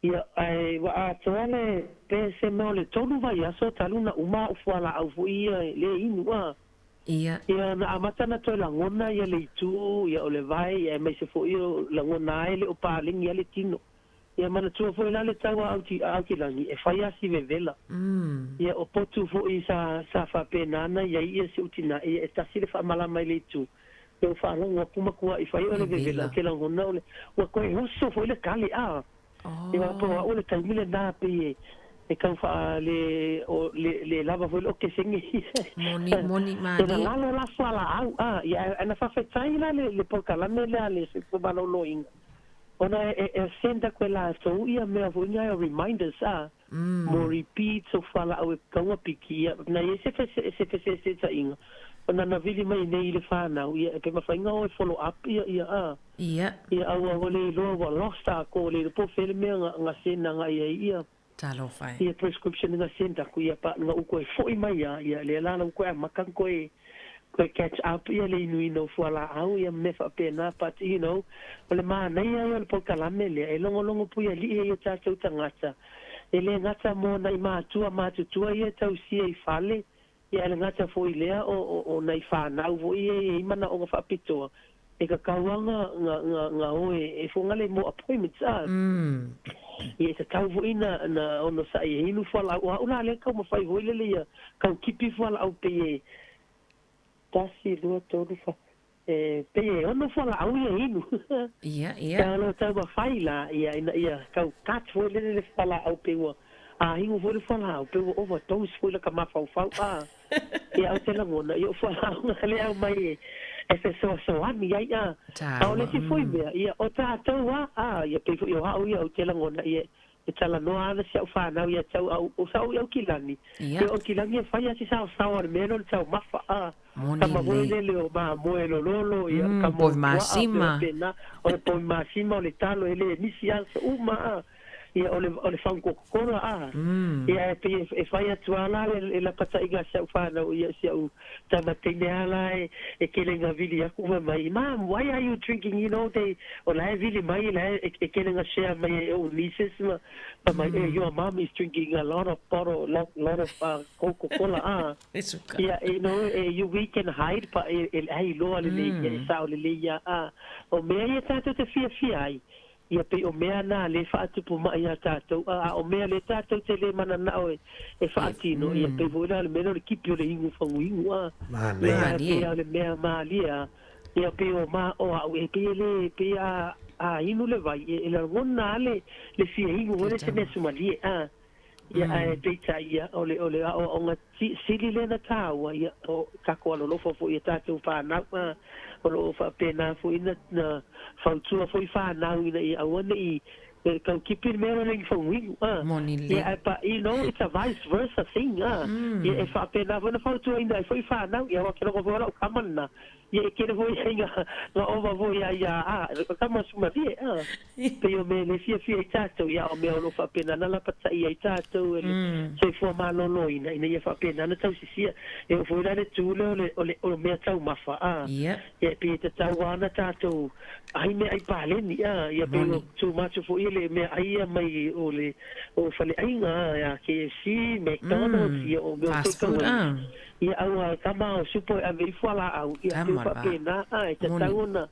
Ia, ae ua atoa le pese ma o le tolu vaiaso talu na uma a'u fualaau foi ia e le inu, a. Ia. Ia, na amata na toe lagona ia le itu, ia o le vae, ia aemaise foi o lagona ai le o paleni a le tino. Ia manatua foi la le tau a Aukilagi e fai a si vevela. Ia o potu foi sa sa faapena na i ai ia si ou tina, ia e tasi le faamalama i le itu. Ia ua faalogo atu matua i fai o le vevela, ou te lagona o le ua toe oso foi le kale, a. Ia po o a'u le taimi lenā pei e e tau faa le o le le lava foi le okesene Moni moni malie. Ina lalo la fualaau a ia ae na faafetai la le le polokalame lea a le Soifua Maloloina ona e e send atu e latou ia mea foi nei o reminders a mo repeats o fualaau e tatau ona piki ia na i ai se se feseeseetaiga ona na vili mai nei i le fanau ia pe mafai ona o e follow up ia ia a. Ia. Ia aua ua le iloa ua lost a ko le iloa po o fea le mea nga nga send agai ai ia Talofa e. ia prescription nga send aku ia pa nga u koe foi mai a ia lea la la u koe amata na koe koe catch up ia le inuina o fualaau ia ma mea faapena but you know o le manaia ia o le polokalame lea e logologo puialii ai o tatou tagata e le gata mo nai matua matutua ia e tausia i fale Ia, e le gata foi i lea, o nai fanau foi ia e i ai manaoga faapitoa, e tatau lava na o e fogale mo appointments, a. Ia, e tatau foi na onosai e inu fualaau. O a'u la lea e taumafai foi lele ia tau kipi fualaau pei e tasi, lua, tolu, fa, e pei e ono fualaau ia e inu. Ia, ia. Ia, o lo o taumafai la, ia, ina ia tau cut foi lele le fualaau pei ua A inu foi le fualaau, pei ua overdose foi laka mafaufau, a. Ia, ou te lagona, ia o fualaau na lea e aumai e, e fesoasoani ai, a. A o le isi foi mea, ia, o tatou lava, a, ia pei foi o a'u ia, ou te lagona, ia, E talanoa ana si au fanau ia te au a o sa ou i Aukilani. Ia. Ia o Aukilani e fai a si saosao a le mea lea o le taumafa a. Moni Tama foi lelei. lele o mamoe lololo ia Mm, tama o povi le pua'a pei masima. faapena. O le povi masima o le talo e le misi aso uma a. Ia o le o le fanu kokokola a. Mm. Ia e pei e fai atu a la le le lapataiga a si au fanau ia si au tama teine a la e e kele nga vili aku fai mai, Mom, why are you drinking, you know, they o la e vili mai la e e kele nga share mai e o'u nieces ma fai mai, eh, your mom is drinking a lot of bottle, lot, lot of Coca-Cola a. E suka. Ia, you know, e you we can hide pa e e ai loa lelei ia e sao lelei ia a. O mea ia tatou te fiafia ai. Ia pei o mea na lē faatupu ma'i iā tatou, a a o mea lē tatou te lē manana'o e e faatino, ia pei foi la o le mea lea o le kipi o le igu faguigu, a. Ia Manaia. ae pei Malie. a o le mea malie a, ia pei o ma o a'u e pei e lē pei a a inu le vai, e e lagona a le le fia inu foi Le lea se mea taumafa. sumalie, a. Ia ae peitai ia, o le o le a'oa'oga sili lea na tāua, ia o takou alolofa fo'i e tatou fanau, a o lo'o fa'apena fo'i na na fautua fo'i fanau ina ia aua ne'i e taukipi le mea lea i faguigu, a. Moni Ia lelei. ae pa you know, it's a vice versa thing, a. Ia e fa'apena foi na fautuaina ai fo'i fanau, ia aua ke logo foi o la'u kama lena. Ia e kele foi ai ga ga ova foi ai ia a kama sumalie, a. Pei o mea le fiafia i tatou, ia o mea o lo'o fa'apena na lapata'i ai tatou e le soifua malōlōina ina ia fa'apena na tausisia. E oo foi la le tū lea o le o le o le mea taumafa, a. Ia. Ia e pei e tatau ana tatou ai meaai paleni, a. Ia pei Moni. ua tumatu fo'i le meaai ia mai o le o fale'aiga, a, ia KFC, McDonald's, ia o mea o Fast food, takeaway. a. Ia aua kama o supo e ave ifo la'au, ia pei Tama la. fa'apena, a, e Moni. tatau ona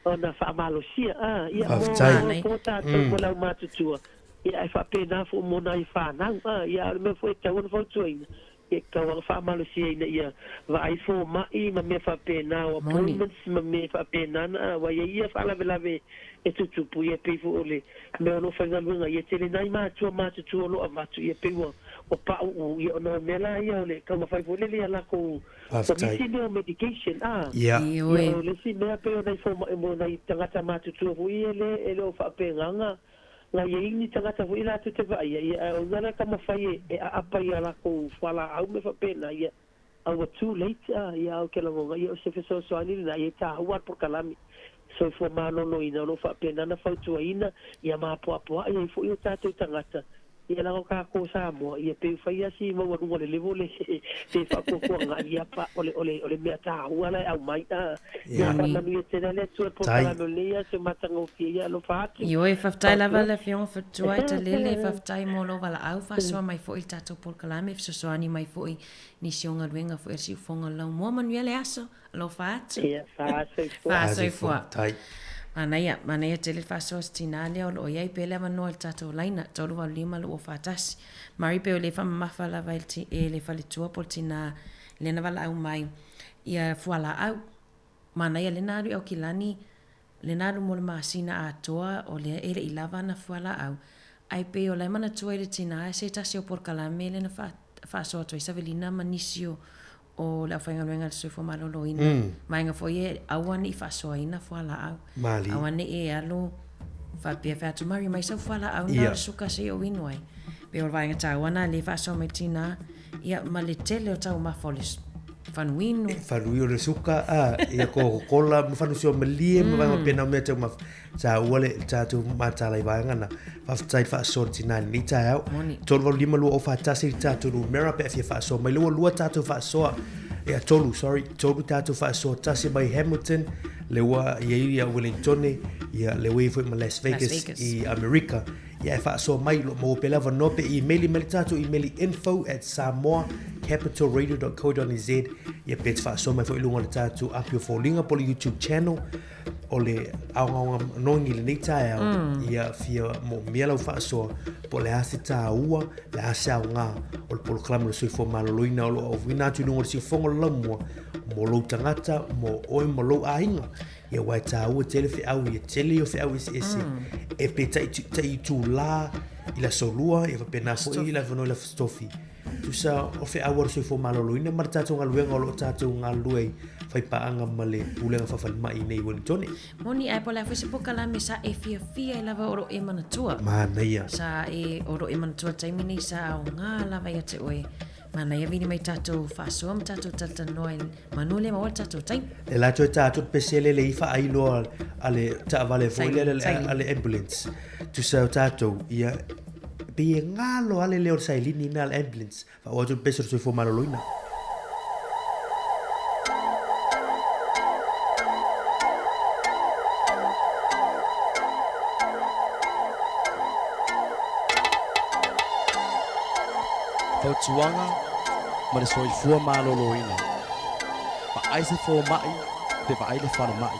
ona fa'amalosia, a. Ia mo Faafetai. mo Manaia. mo tatou mo lau matutua. Ia e fa'apena fo'i mo nai fanau, a. Ia o le mea foi e tatau ona fautuaina. Ia tauaga fa'amalosia ina ia va'ai foma'i ma mea fa'apena o Moni. appointments ma mea fa'apena na, a, ua ia ia fa'alavelave e tutupu ia pei fo'i o le mea o lo'o faigaluega ia tele nai matua matutua o lo'o avatu ia pei ua ua pa'u'u ia ona o mea la ia o le taumafai foi lele ia lakou Faafetai. komisi lea o medication, a. Ia. Ia Ioe. o le isi mea pei o nai foma'i mo nai tagata matutua fo'i ia le e le o fa'apegaga ga iai ni tagata fo'i latou te va'aia ia ae o ga la taumafai e e a'apa ia lakou fuala'au me fa'apena ia a ua too late, a. Ia au ke lagoga ia o se fesoasoani lenā ia e tāua le polokalame soifua malōlōina o lo'o fa'apena na fautuaina ia mapoapoa'i ai fo'i o tatou tagata ia lago kākou Samoa ia pei faia si maualuga o le level le pe fa'akuakuaga'i ia pa o le o le o le mea tāua la e aumai, a. Ia Ia. Moni. fa'amanuia tele le Atua Tai. polokalame o lenei aso matagofie ia alofa atu. Ioe, faafetai God lava bless. le afioga faletua e talele, faafetai mo lou valaau faasoa mai fo'i le tatou polokalame, fesoasoani mai fo'i nisi o galuega fo'i a le siufoga o le laumua. Manuia le aso, alofa atu. Ia fa'asoifua. Fa'asoifua. Tai. Manaia, manaia tele le faasoa se tinā lea o loo iai pea le avanoa i le tatou laina, 385 241. Mari pe o le faamamafa lava i le ti- e le faletua po o le tinā lea na valaau mai ia fualaau. Manaia lena alu i Aukilani, lena alu mo le masina atoa o lea e le'i lava ana fualaau. Ae pei o lae manatua i le tinā se tasi o polokalame lea na faasoa atu ai savelina ma nisi o o le aufaigaluega a le soifua malōlōina. Vaega foi e aua ne'i faasoaina fualaau. Malie. Aua ne'i e alu faapea fai atu mari mai sau fualaau na Ia. o le suka seia ou inu ai. Pei o le vaega taua na lē faasoa mai tinā ia ma le tele o taumafa o le fanuinu. Fanui o le suka, a, ia Coca-Cola, ma fanu sio malie, ma vaega pena o mea taumafa. Taua le tatou matala i vaega na. Faafetai le faasoa le tinā i lenei taeao. Moni. 385 241 le tatou numera pe a fia faasoa mai. Le ua lua tatou faasoa. Ia, tolu, sorry, tolu tatou faasoa. Tasi mai Hamilton, le ua iai ia Wellingtone, ia le ua iai foi ma Las Vegas, Vegas. i Amerika. Ia e faasoa mai lo maua pea le avanoa pe emaili mai le tatou emaili info@samoacapitalradio.co.nz ia pe te faasoa mai foi i luga o le tatou api o foliga po o le YouTube channel o le aogaoga manogi i lenei taeao ia fia moomia lau faasoa po o le a se tāua le a se aogā o le polokalame o le soifua malōlōina o loo auina atu i luga o le siufogo o le laumua mo lou tagata mo oe ma lou aiga ia ua e tāua tele feau ia tele ia o feau eseese e pe taʻi taʻi itulā i le Aso Lua, ia faapena foi le avanoa i le Aso Tofi. Tusa o feau a le soifua maloloina ma le tatou galuega o lo o tatou galulue ai faipaaga ma le Pulega Faafalemai i nei i Ueligitone. Moni ae po o le a foi se pokalame sa e fiafia ai lava o lo o e manatua. Manaia. Sa e o lo o e manatua i le taimi nei sa aoga lava ia te oe. Manaia vili mai tatou faasoa ma tatou talatalanoa i manu lea maua le tatou taimi. E la toe tatou pesele le i faailoa a le taavale foi lea a le ambulance. Tusa o tatou, ia, pei e galo lava le leo o le sailini ina a le ambulance. Faaauau atu le pese o le soifua maloloina. Fautuaga ma le Soifua Maloloina, Vaai se fomai pe vaai le falemai.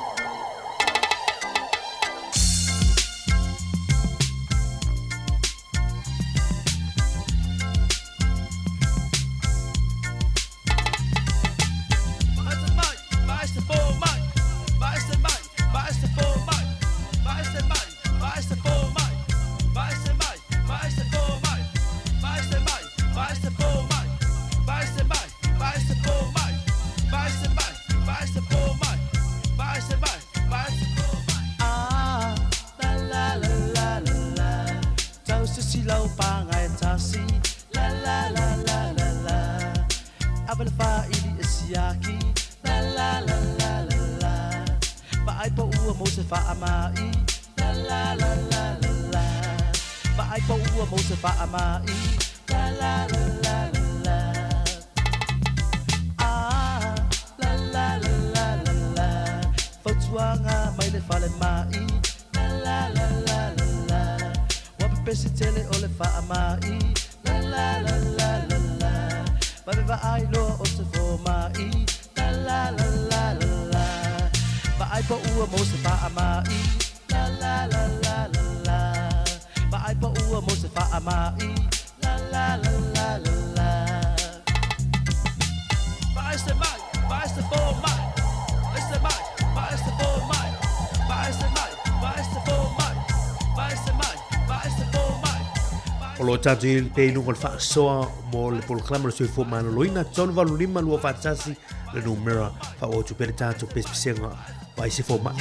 O lo o tatou i ai pea i luga o le faasoa mo le polokalame o le soifua maloloina 385 241 le numera faaauau atu pea le tatou pesepesega vaai se fomai.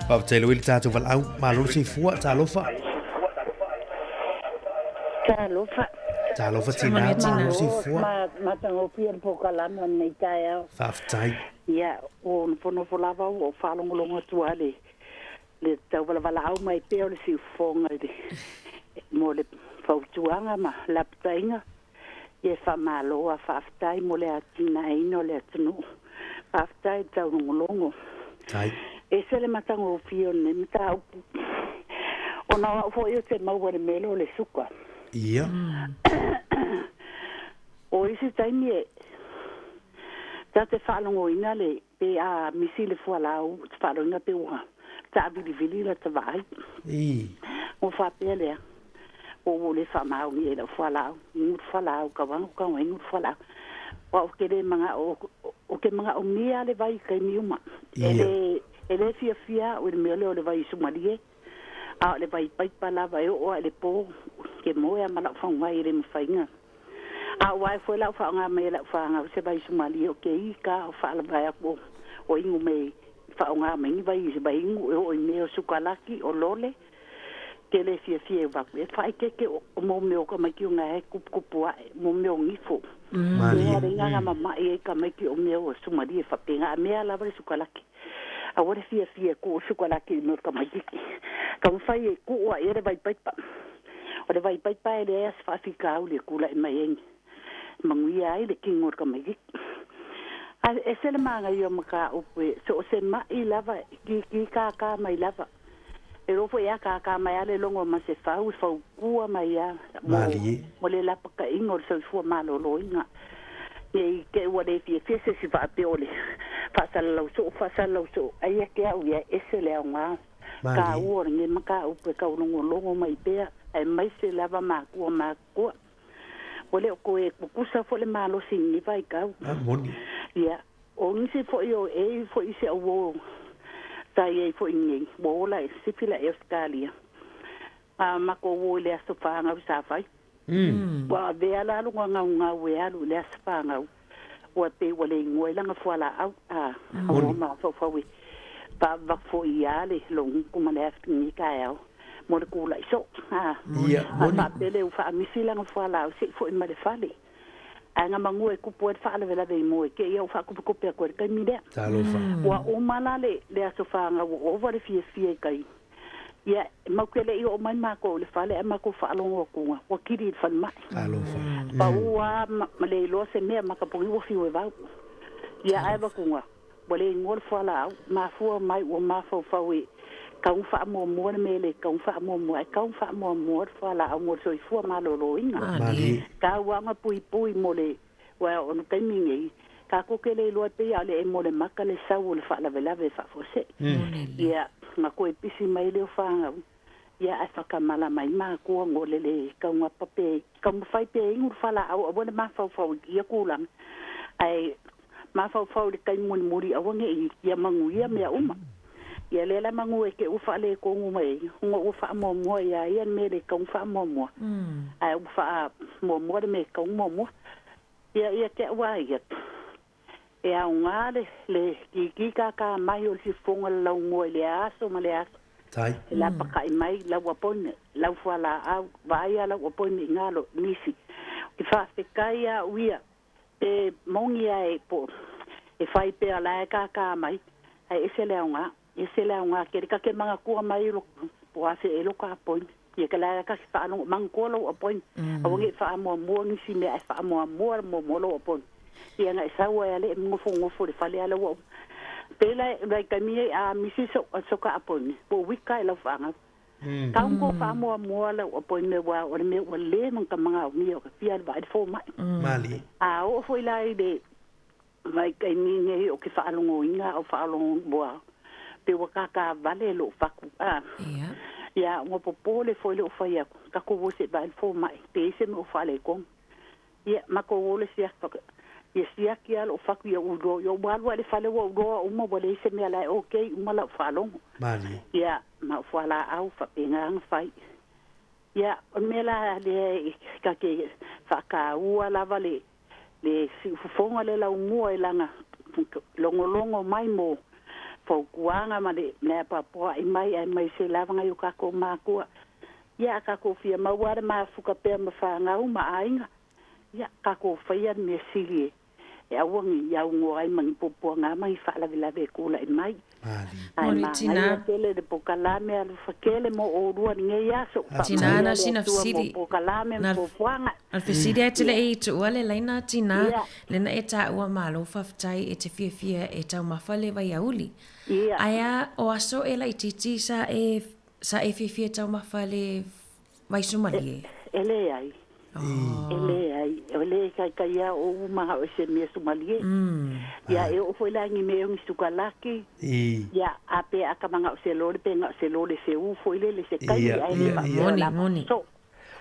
Faafetai lava i le tatou valaau. Malo le soifua, talofa. Talofa. Talofa tina, malo le soifua. Matagofie le polokalame o lenei taeao. Faafetai. Ia, ua nofonofo lava ua ou faalogologo atu lava i le tauvalavalaau mai pea o le siufofoga i le mo le fautuaga ma lapataiga. Ia e faamalo a faafetai mo le atinaeina o le atunuu. Faafetai i le taulogologo. Tai. Ese le matagofie o lenei mataupu. Ona o au foi ou te maua i le mea lea o le suka. Ia. O isi taimi e ta te faalogoina le pe a misi le fualaau te faalogoina pe ua taavilivili lata vaai. Ii. Ua faapea lea, ua ua le faamaonia i lau fualaau, inu le fualaau, kau anu kau inu le fualaau. Aua ou te le manao, ou te manaomia le vai i taimi uma. E le, e le fiafia au i le mea lea o le vai sumalie, a o le vai paipa lava e oo lava i le po, ke moe lava ma lau fagugai e le mafai ona. A ua ae foi la ou faaaoga mai e lau fanau se vai sumalie o ke i ka o faalavae atu o inu me faaaogā mai ni vai vaiinu e oo i mea o sukalaki o lole ke le fiafia e vaku e faaeteete o mo mea o tamaiti o gae kupukupu ae mo mea o gifo mea le gaga mama'i ai tamaiti o mea o sumalie faapena a mea lava le sukalaki aua le fiafia e kuu sukalaki i mea o le tamaititi taumafai e kuu aʻe le vaipaipa o le vaipaipa e leai a se faafitauli e kula'i mai ai manuia ai le kino o le tamaititi a ese le magaia o mataupu e so o se ma'i lava kikī kākā mai lava e loo fo'i akākā mai a le logo ma se fau e faukua mai a mo mo le lapaka'iga o le soifua malōlōina nei te ua le fiafia se isi faapea o le faasalalau soo faasalalau soo ai ake a'u ia ese le aogā tāua o lenei mataupu e taulogologo mai pea aemaise lava makua makua ua le o toe kukusa fo'i le malosi i lenei vaitau ia o nisi fo'i o e fo'i se auō sa iai fo'i nei ua ola e sifi la e Ausetalia a makou o i le aso fagau sa fai ua avea la logo gaugau e alu i le aso fagau ua pei ua le igoa i laga fualaau a ua mafaufau e faavafoia le logutu ma le afi taeao mo le kula'i soo a a faapea le ua faamisi laga fualaau se'i fo'i ma le fale ae ga magua e kupu ai le faalavelave i moe te ia ua faakupekupe atu ai le taimi lea ua uma la le le aso fagau ua ova le fiafia i tai ia mau te le'i oo mai makou i le fale ae makou faalogo atuga ua kili i le falemai pau a ma le iloa se mea makapuni ua fiu e vau ia ae avatuga ua le igoa le fualaau mafua mai ua mafaufau e tau faamuamua le mea le tau faamuamua ae tau faamuamua le fualaau mo le soifua malōlōina tauaga puipui mo le ua o le taimi nei tatou te le iloa pei a o le emo le maka le sau o le faalavelave e faafuasei ia na toe pisi mai lea o fanau ia ae whakamala mai mākua ngo le le kaungapa pe kaumawhai pe ingu le whalaau aua le mafaufau i ia kūlanga ae mafaufau i le taimi mulimuli aua ne i ia manuia mea uma ia lea la manu e te ua faaletonu mai ai ona ua faamuamua iā ia le mea le tau faamuamua ae ua faamuamua le mea e tau muamua ia ia te au a ia e aogā le le kikī kākā mai o le siufofoga o le laumua i le aso ma le aso Tai. e lapaka'i mai lau appointment lau fualaau vaai a lau appointment i galo nisi e faafetai a'u ia pe moni a e po e fai pea la e kākā mai ae ese le aogā ese le aogā kele ka ke manatua mai lo po afe e lo ka appointment ia ke la ka faalogo manatua lou appointment aua ne'i faamuamua nisi mea ae faamuamua muamua lou appointment ia na e sau ai ale e nofonofo i le fale ala ua pe la lai taimi ai a misi so so ka appointment po wika e lau faagau tau ko faamuamua lau appointment ua o le mea ua lē ma ka magaomia o ka fia le vaai le foma'i Malie. a oo foi la i le vaitaimi nei o ke faalogoina o faalogo ua pe ua kākāvale lo'u faku a ia ua popole foi lo'u fai aku takou o se'i vaai le foma'i pe i se mea o faaletonu ia makou o le siaki ia siaki a lo'u faku ia ou iloa ia ua alu ae le fale ua ou iloa uma ua leai se mea la e okei uma la'u faalogo Malie. ia ma ou fualaau faapena ona fai ia o le mea la lea e take faataua lava le le siufofoga le laumua i lana logologo mai mo fautuaga ma le le apoapoa'i mai aemaise lava nai o tatou makua ia a tatou fia maua le mafuka pea ma fanau ma aiga ia tatou faia le mea sili e e aua ne i augoa ai ma ni puapuaga ma ni faalavelave e kula'i mai ae Moni magaia tina. tele le pokalame alofakele mo olua i lenei aso Tina faamanuia na le sina Atua mo fesili. pokalame ma Na puapuaga o le fesili ae te ia le'i tuua le laina tina ia lena e taua malo faafetai e te fiafia e taumafa le vaiauli. ia Ae a o aso e laitiiti sa e sa e fiafia e taumafa le vaisumalie? E leai. E leai. E lē taitai a o uma a o se mea sumalie. Ia e oo foi la ni mea o ni sukalaki. Ia a pe a ka manga o se lole pe nga o se lole se u foi lele se taimi ae le faapea o le a faaso'o.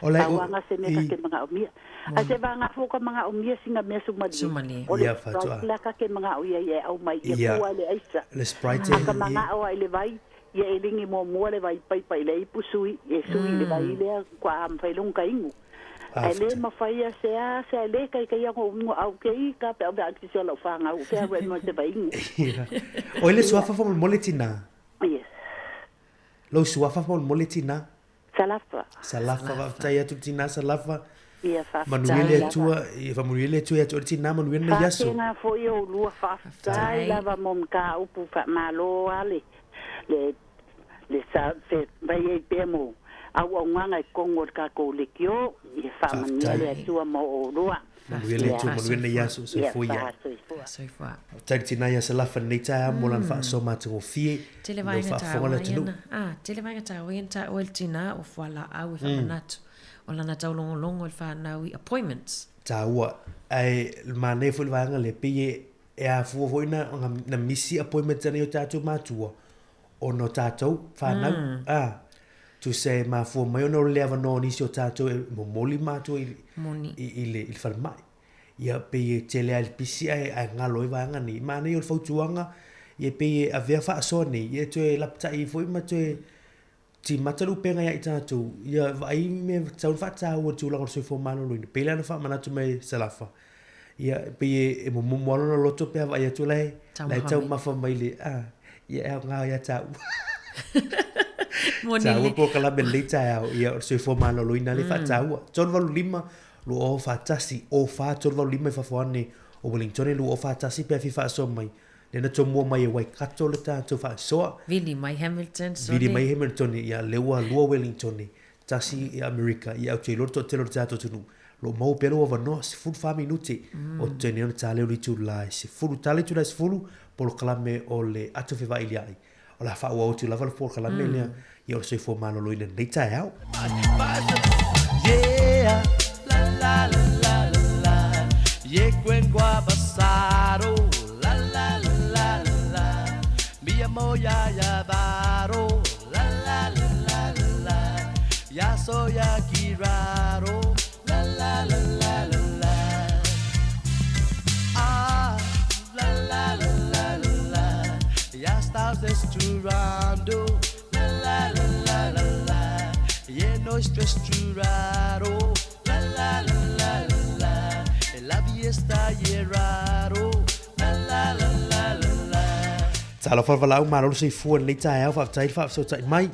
O le Pau lava se mea ta te manaomia. Ae se vaega fou ka manaomia sina mea sumalie. O le Ia, faatoa. Sprite la ta te manao ia ia e aumai ia Ia. ku ai le aisa. Le Sprite A ka manao ai le vai, ia e ligi muamua le vai paipa i le ipu sui, e sui i le vai lea kua mafai loa ona ka inu. Ae le mafaia se a se ae le kaikaia go uiga au ke i ka pe au pe a sio lau whangau pe au e mo te vaingu. Oi le suafa faamolemole tina. Yes. Lou suafa faamolemole tina. Salafa. Salafa faafetai atu tina Salafa. Ia faafetai. Manuia le Atua, ia faamanuia le Atua ia te oe le tina, manuia lenei aso. Faafena foi oulua faafetai lava mo mataupu faamalo a le le le sa fe mai ai pea mo auaunaga i totonu o le tatou leitio. Ia faamanuia le Atua mo oulua. Manuia le Atua, manuia lenei aso, soifua ia. Soifua. Faafetai le tina ia Salafa i lenei taeao mo lana faasoa matagofie. Tele Leo vaega faafofoga le taua ia atunuu. na, ah, tele vaega taua ia na taua e le tina o fualaau e faamanatu. O lana taulogologo i le fanau i appointments. Taua. Ae manaia foi le vaega lea, pei e, e afua foi na, na misi appointments a nai o tatou matua, ona o tatou fanau. Mm. Ah, tusa e mafua mai ona o le le avanoa o nisi o tatou e momoli matua i, Moni. i, i, le, i le falemai. Ia, pei e tele lava i le pisi ae, ae galo ai vaega nei. Manaia o le fautuaga, ia pei e avea faasoa nei, ia e toe lapatai foi ma toe Timata le upega ia i tatou, ia vaai mea tatau ona faataua i le tulaga o le soifua maloloina. Pei la ona faamanatu mai e Salafa, ia pei e, e momomo lava lona loto pe a vaai atu la e, la e taumafa mai le, ah, ia e aoga ia taua. Moni Taua le. polokalame lenei taeao, ia o le soifua maloloina le faataua. 385 2041 04 385 i fafo ane o Wellington e 2041 pe a fia faasoa mai. Lea na tomua mai e Waikato le tatou faasoa. Vili mai Hamilton, sole. Vili mai Hamilton, ia lea ua lua Wellington, tasi i Amerika, ia ou te iloa le toatele o le tatou atunuu. O lo o maua pea lou avanoa, 14 minute, o totoe nei ona ta lea o le itula e 10. Ta le itula e 10, polokalame o le ato fevailiai. O le a faaauau atu lava le polokalame lea, ia o le soifua maloloina i lenei taeao. Yeah, la la la la la la. Ye kwen basaro, la la la la la la. Mi amo ya ya baro, la la la la la la. Ya soy aquí raro, la la la la la la. Ah, la la la la la la. Ya estás desturando, la la la la la la. Yeah, no estrurado, la la la la la la. La fiesta y raro, la la la la la la. Talofa le valaau malo le soifua i lenei taeao, faafetai le faafesootai mai.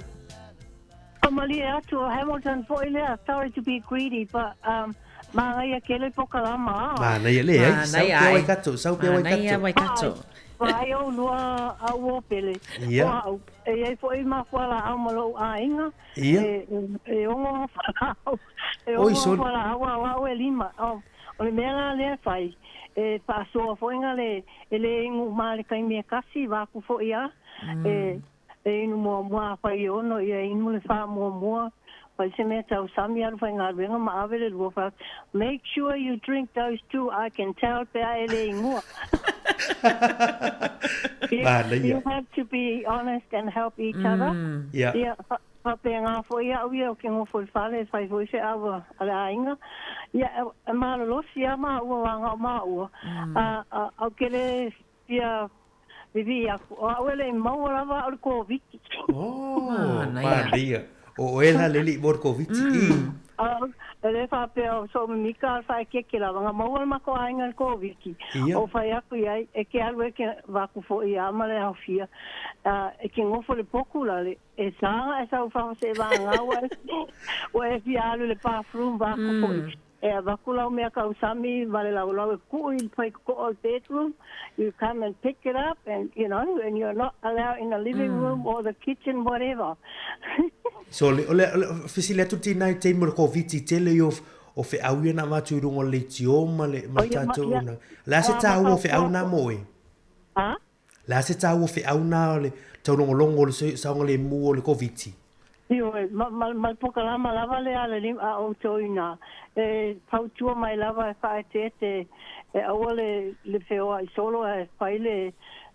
Faamalie atu o Hamilton foi lea, sorry to be greedy but um, manaia tele pokalama a. Manaia, leai, sau Manaia pea ai. Waikato, sau pea Manaia Waikato. Waikato. Vaai oulua au o pele. Ia. O au, e iai foi ma fualaau ma lou aiga. Ia. E, e ono fualaau. E Oi, ono soli. fualaau a o au e lima. O, o le mea la lea e fai, e faasoa foi nga le, e le inu ma le taimi e kasi, vaku foi a. E, e inu muamua a fai e ono, ia inu le faamuamua. Fai se mea tausami alu faigaluega ma ave le lua fa. Make sure you drink those two, I can tell pe a e le inua. You, Manaia. you have to be honest and help each other. Ia. Ia, fa- faapena foi au ia o ke gofo i le fale e fai foi feau a a le aiga. Ia, e e malolosi a maua vaega o maua. A, a, au ke le fia vivii aku, o au e le i maua lava au le Koviti. Oh, Manaia. manaia. O oe la le alii mo le Koviti. I. A, e le faapea o sou mimika a le faekeke lava, na maua le matou aiga i le Koviti. Ia. O fai aku iai, e ke alu e ke vaku foi ia ma le aofia. A, e ke gofo i le poku la le, e saga e sau i fafo seʻe vagagā ua e, ua e fia alu i le bathroom vaku foi. E avaku lau mea kausami ma le laulau e kuʻu i le faikokoo o le bedroom. You come and pick it up and, you know, and you're not allowed in the living room or the kitchen, whatever. So, le, o le, o le, fesili atu tina i taimi o le Koviti, tele ia o, o feau ia na avatu i luga o le leitio ma le, ma O le ia ma, tatou ia, na. Le a se o a taua o feau mafaufau na mo oe? Ha? Le a se taua o feau na o le taulogologo o le saogalemu o le Koviti? Ioe, ma, ma, ma le pokalama lava lea a le lima a outou inā, e fautua mai lava e faaeteete e aua le, le feoai solo ae fai le,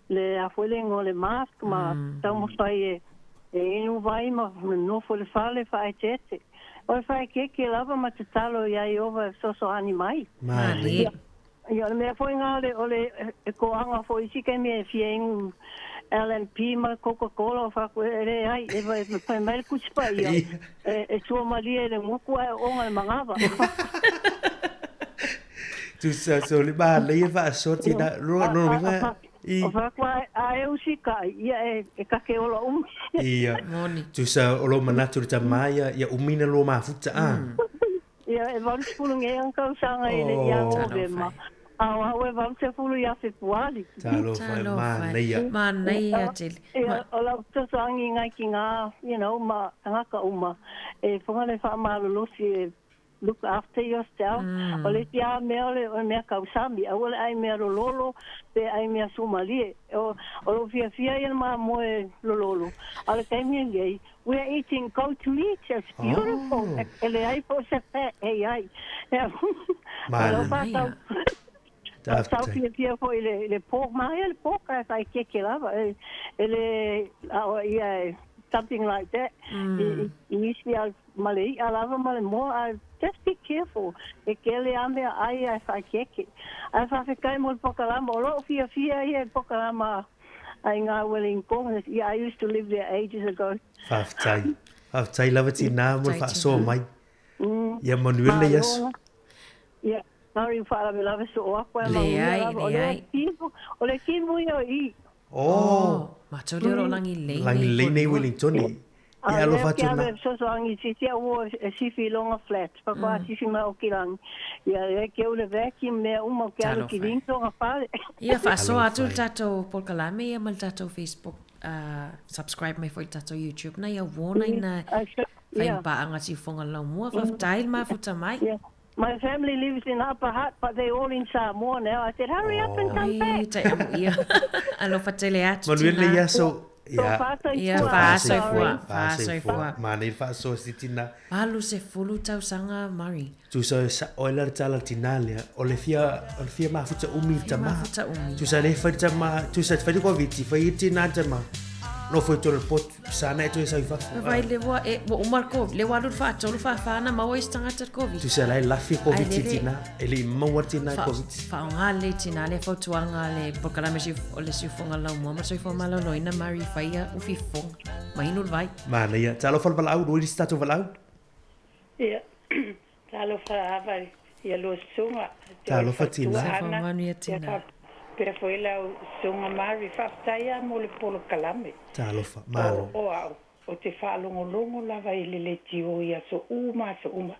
le a foi le igoa o le mask ma taumafai e, e inu vai ma nofo i le fale faaeteete. O le faaekeeke lava ma tatalo iā Ieova e fesoasoani mai. Malie. Ia, o le mea foi lena o le, o le e koaga foi i isi taimi e fia inu L&P ma le Coca-Cola, ou fai atu, E leai, e fai mai le Tusi Paia, e suamalie i le gutu ae oona le manava. Tusa so le manaia faasoa tina lona uiga i. Ou fai atu, A e usitai, ia e ta te ola umi. Ia. Tusa o lou manatu i le tama ia, ia umi na lua mafuta a. Ia, e 80 nei ana tausaga i le ia Novema, a o au e 80 ia Fepuari. Talofa e, manaia. Manaia tele. Ia, o lau fesoasoani i nai tina, you know, ma tagata uma, e fono le faamalolosi e look after yourself. O le isi lava mea o le mea tausami, aua le ai mea lololo pe ai mea sumalie. O lou fiafia ia le mamoe lololo, a o le taimi lenei, We are eating goat meat, it's beautiful. Oh. E leai po o se fat e i ai. Manaia. Tau fiafia foi i le, le pork, manaia le pork ae faaekeeke lava. E, e le, a o ia e, something like that. I, i, i isi a ma le i'a lava ma le moa, ae just be careful. E kele a mea ai ae faaekeeke. Ae faafetai mo le pokalama, o lou fiafia ia i pokalama ai ngā Wellington. Yeah, I used to live there ages ago. Faafetai. Faafetai lava tinā mo le faasoa mai. Ia manuia lenei aso. Ia, sorry ua faalavelave soo atu ae manuia lava. O le timu, o le timu ia o i. Oh. Matou lea o lo o lagilelei nei. Lagilelei nei Wellington. Ia alofa atu na. A lea fesoasoani sisi au ua e sifi i longa flat. Faatoa sisi mai o Kilani. Ia e keu le vacuum mea uma o ke alu ki longa fale. Ia faasoa atu le tatou polokalame ia ma le tatou Facebook subscribe mai foi i le tatou YouTube na ia warn ai na faimupaaga siufoga le laumua. Faafetai le mafuta mai. My family lives in Upper Hutt but they all in Samoa now. I said hurry up and come back. Oi, tai amuia. Alofa tele atu Manuia tina. lenei aso. Ia. Ia, faasoifua. Faasoifua. Manaia le faasoa si tina. 80 tausaga Murray. Tusa e sao ai la le tala a le tina lea, o le fia, o le fia mafuta umi i le tama. Mafuta umi. Tusa le fai le tama, tusa te fai le Koviti, fai i tina le tama. Nofo i totonu o le potu. Sana e toe sau i fafo. Vai le ua e ua uma le Covid. Le ua alu le faatolu faafa na maua i se tagata le Covid. Tusa la e lafi Covid i tina. E le i maua le tina i Covid. Faaaoga lelei tina lea fautuaga a le polokalame o le siufoga laumua ma le soifua maloloina Mari faia ufi fofoga. Ma inu le vai. Manaia. Talofa le valaau, ua i le isi tatou valaau. Ia, talofa ava ia lua susuga. Talofa tina. Soifua manuia tina. Faapea foi lau susuga Mary, faafetai lava mo le polokalame. Talofa, malo. O au, ou te faalogologo lava i le leitio i aso uma aso uma,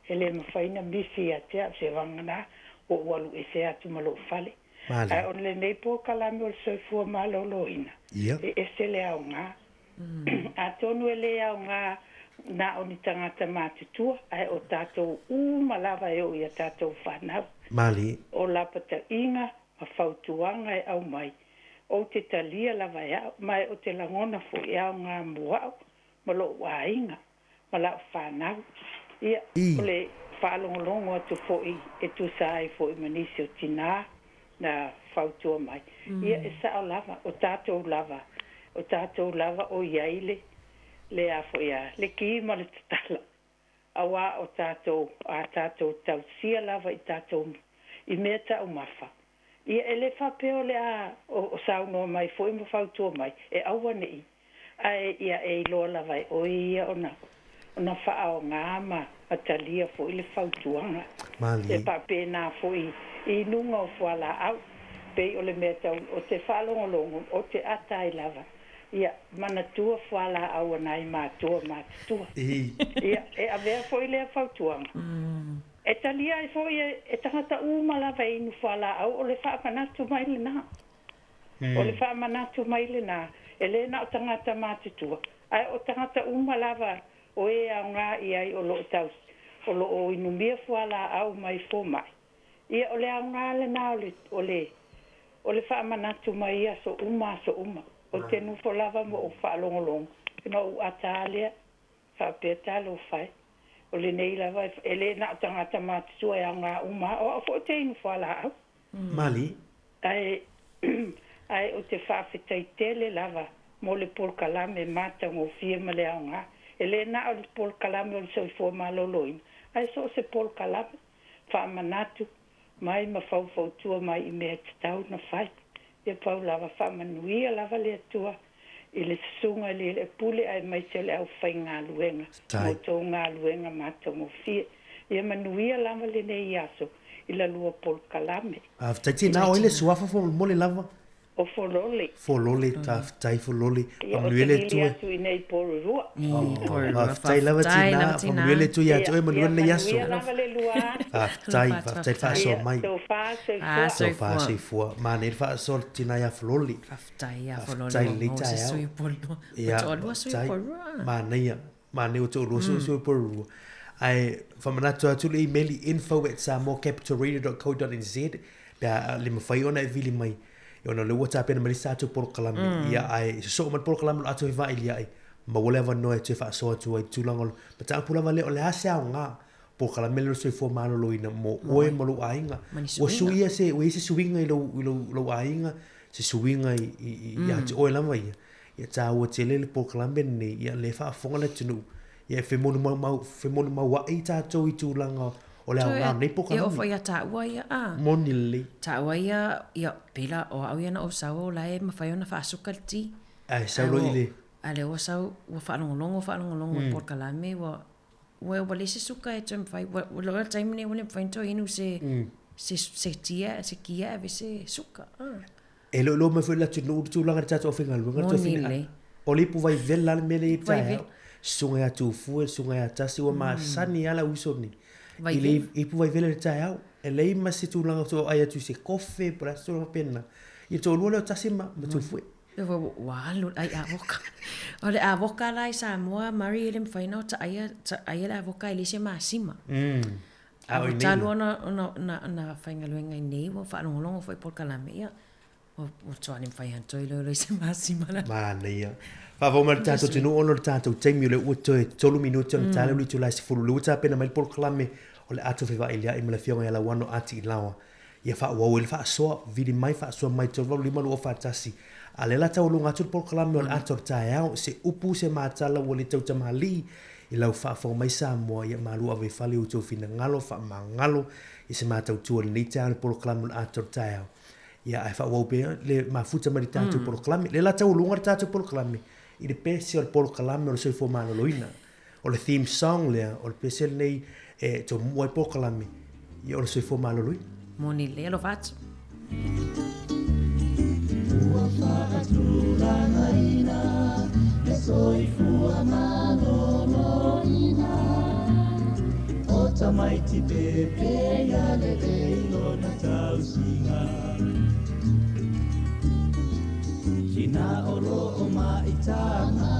e le mafai ona misi ia te au se vagana ua ou alu ese atu ma lou fale. Malo. Ae o lenei polokalame o le soifua maloloina, e ese le aoga. Atonu e le aoga na o ni tagata matutua, ae o tatou uma lava e oo i a tatou fanau. Malie. O lapataiga ma fautuaga e aumai, ou te talia lava e au, ma e o te lagona foi e aoga mo au ma lo'u aiga ma la'u fanau. Ia, o le faalogologo atu foi e tusa ai foi ma nisi o tinā na fautua mai. Ia, e sa'o lava, o tatou lava, o tatou lava o i ai le, le a foi a, le ki ma le tatala, auā o tatou, a tatou tausia lava i tatou, i mea taumafa. Ia, e le faapea o le a, o, o saunoa mai foi ma fautua mai, e aua ne i Ae ia e iloa lava e oe ia ona ona faaaoga ma ma talia foi le fautuaga. Malie. E faapena foi i luga o fualaau, pei o le mea tau o te faalogologo o te ata ai lava, ia manatua fualaau a nai matua matutua. Ia e avea foi lea fautuaga. E talia ai foi e tagata uma lava e inu fualaau o le faamanatu mai lena. O le faamanatu mai lenā, e le na o tagata matutua, ae o tagata uma lava o e aoga i ai o lo o tausi, o lo o inumia fualaau mai fomai. Ia, o le aoga lenā o le, o le, o le faamanatu mai i aso uma aso uma. Ou te nofo lava ma ou faalogologo, ona ou ata lava lea, faapea talofa e. O lenei lava, e le na o tagata matutua e aoga uma lava, o au foi ou te inu fualaau. Malie. Ae, ae ou te faafetai tele lava mo le polokalame matagofie ma le aoga. E le na o le polokalame o le soifua maloloina, ae so o se polokalame faamanatu mai ma faufautua mai i mea e tatau ona fai. Ia pau lava faamanuia lava le Atua i le susuga i le Ielepule aemaise o le aufaigaluega mo tou galuega matagofie. Ia manuia lava lenei aso i la lua polokalame. Faafetai Tina, o ai le suafa faamolemole lava? O Folole. Folole, faafetai Folole. Ia, ou te vili atu i nei Porirua. Faafetai lava Tina, faamanuia le Atua ia te oe, manuia lenei aso. Ia, manuia lava le lua. Faafetai, faafetai le faasoa mai. Tofa, soifua. Tofa, soifua. Manaia le faasoa le Tina ia Folole. Faafetai ia Folole. Faafetai lenei taeao. Ia, faafetai. Manaia. Manaia ua toalua sui Porirua. Ae faamanatu atu le email i info@samoacapitalradio.co.nz pe a le mafai ona e vili mai ona o lea ua tapena mai le isi tatou polokalame mm. ia ae sosoo mai le polokalame o le a toe vailiai maua le avanoa e toe faasoa atu ai tulaga o mataupu lava lea o le a se aoga polokalame lea o le soifua maloloina mo oe ma lou aiga ua suia se ua i ai se suiga i lou i lou, lou aiga se suiga i, i, i mm. ia te oe lava ia Ia taua tele le polokalame lenei, ia lea e faafofoga le atunuu, ia e femonumaumau, femonumaua'i tatou i tulaga o le aoga o lenei polokalame. E oo foi ia taua ia a. Moni lelei. Taua ia, ia pei la o au ia na ou sau o la e mafai ona faasuka le ti. Ae sau loa i le. A lea ua sau, ua faalogologo, faalogologo i le polokalame, ua, ua, ua leai se suka e toe mafai, ua, ua loa le taimi lenei ua le mafai ona toe inu se, se, se ti e, se ki e ave se suka. E iloiloa mai foi le atunuu le tulaga i le tatou aufaigaluega le tofi a. O le ipu vai vela le mea lea i taeao. Susuga ia Tufue, susuga ia Tasi, ua masani lava le au uso nei. I le ipu vai vela i le taeao. E leai ma se tulaga toe ai atu i se kofe po o le a se tulaga faapena. Ia toalua lea o Tasi ma Tufue. Ua alu le ai avoka. O le avoka la i Samoa, Murray, e le mafai ona ota aia, aia le avoka e leai se masima. A o inei Talu ona ona ona faigaluega i nei ua faalogologo foi i polokalame ia ua matua le mafai ona toe iloilo i se masima la. Manaia. Faafou mai le tatou atunuu ona o le tatou taimi o lea ua toe 3 minute ona ta lea o le itula e 10. O lea ua tapena mai le polokalame o le ato fevailia'i ma le afioga ia Lauano Ati Ilaoa. Ia faaauau ai le faasoa, vili mai faasoa mai 385 241. A o lea la taualuga atu le polokalame o le ata o le taeao, se upu se matala ua le tautamalii i lau faafofoga mai Samoa, ia malu ave i fale i outou finagalo, faamagalo i se matautua i lenei taeao i le polokalame o le ata o le taeao. Ia ae faaauau pea le mafuta mai le tatou polokalame. O lea la taualuga le tatou polokalame i le pese o le polokalame o le soifua maloloina. O le theme song lea, o le pese lenei e tomua ai polokalame, ia o le soifua maloloina. Moni lea alofa atu. Ua faatulagaina le soifua maloloina o tamaiti pepe ia lelei lona tausiga Tina o lo o maitaga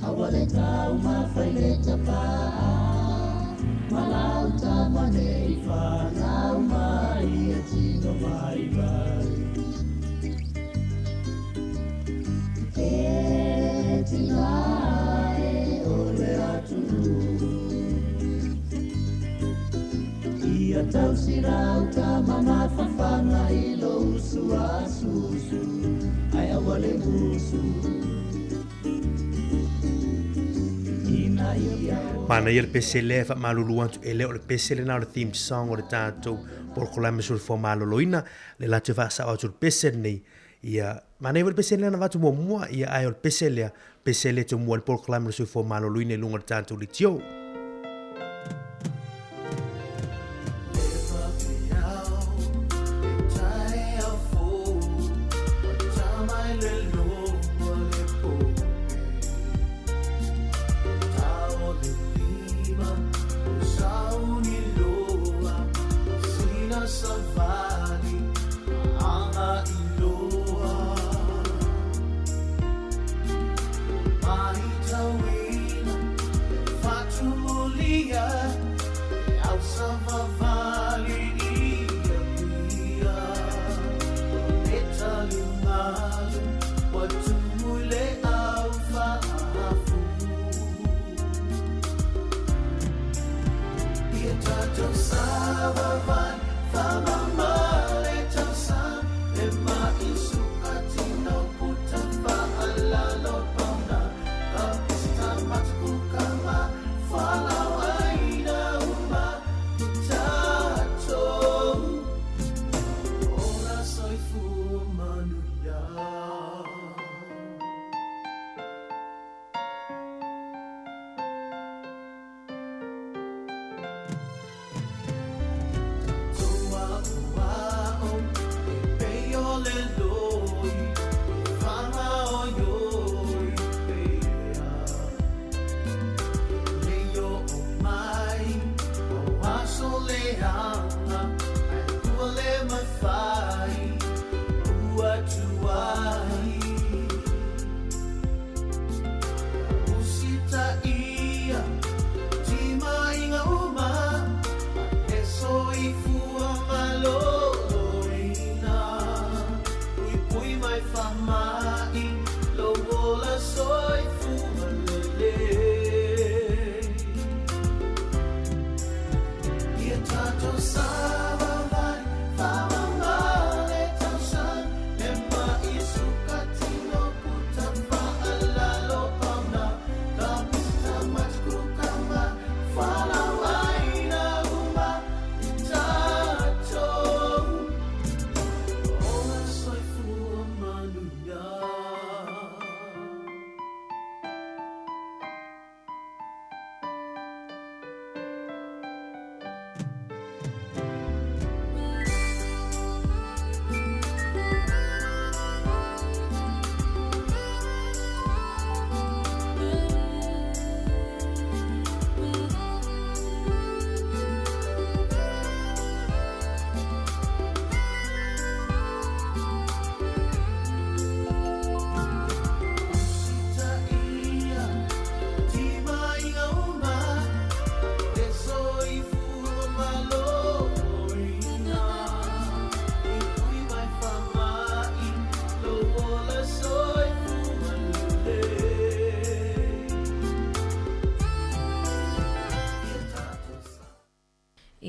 Aua le taumafai le tapaa Ma lau tama nei fanau mai e tino vaivai E tina e o le atunuu Ia tausi lau tama mafafaga i lou suasusu Ae aua le musu Manaia le pese lea e faamalulu atu e le o le pese lena o le theme song o le tatou polokalame soifua maloloina le latou faasao atu le pese lenei ia manaia foi le pese lea na avatu muamua ia ae o le pese lea pese lea tomua le polokalame o le soifua maloloina i luga o le tatou leitio.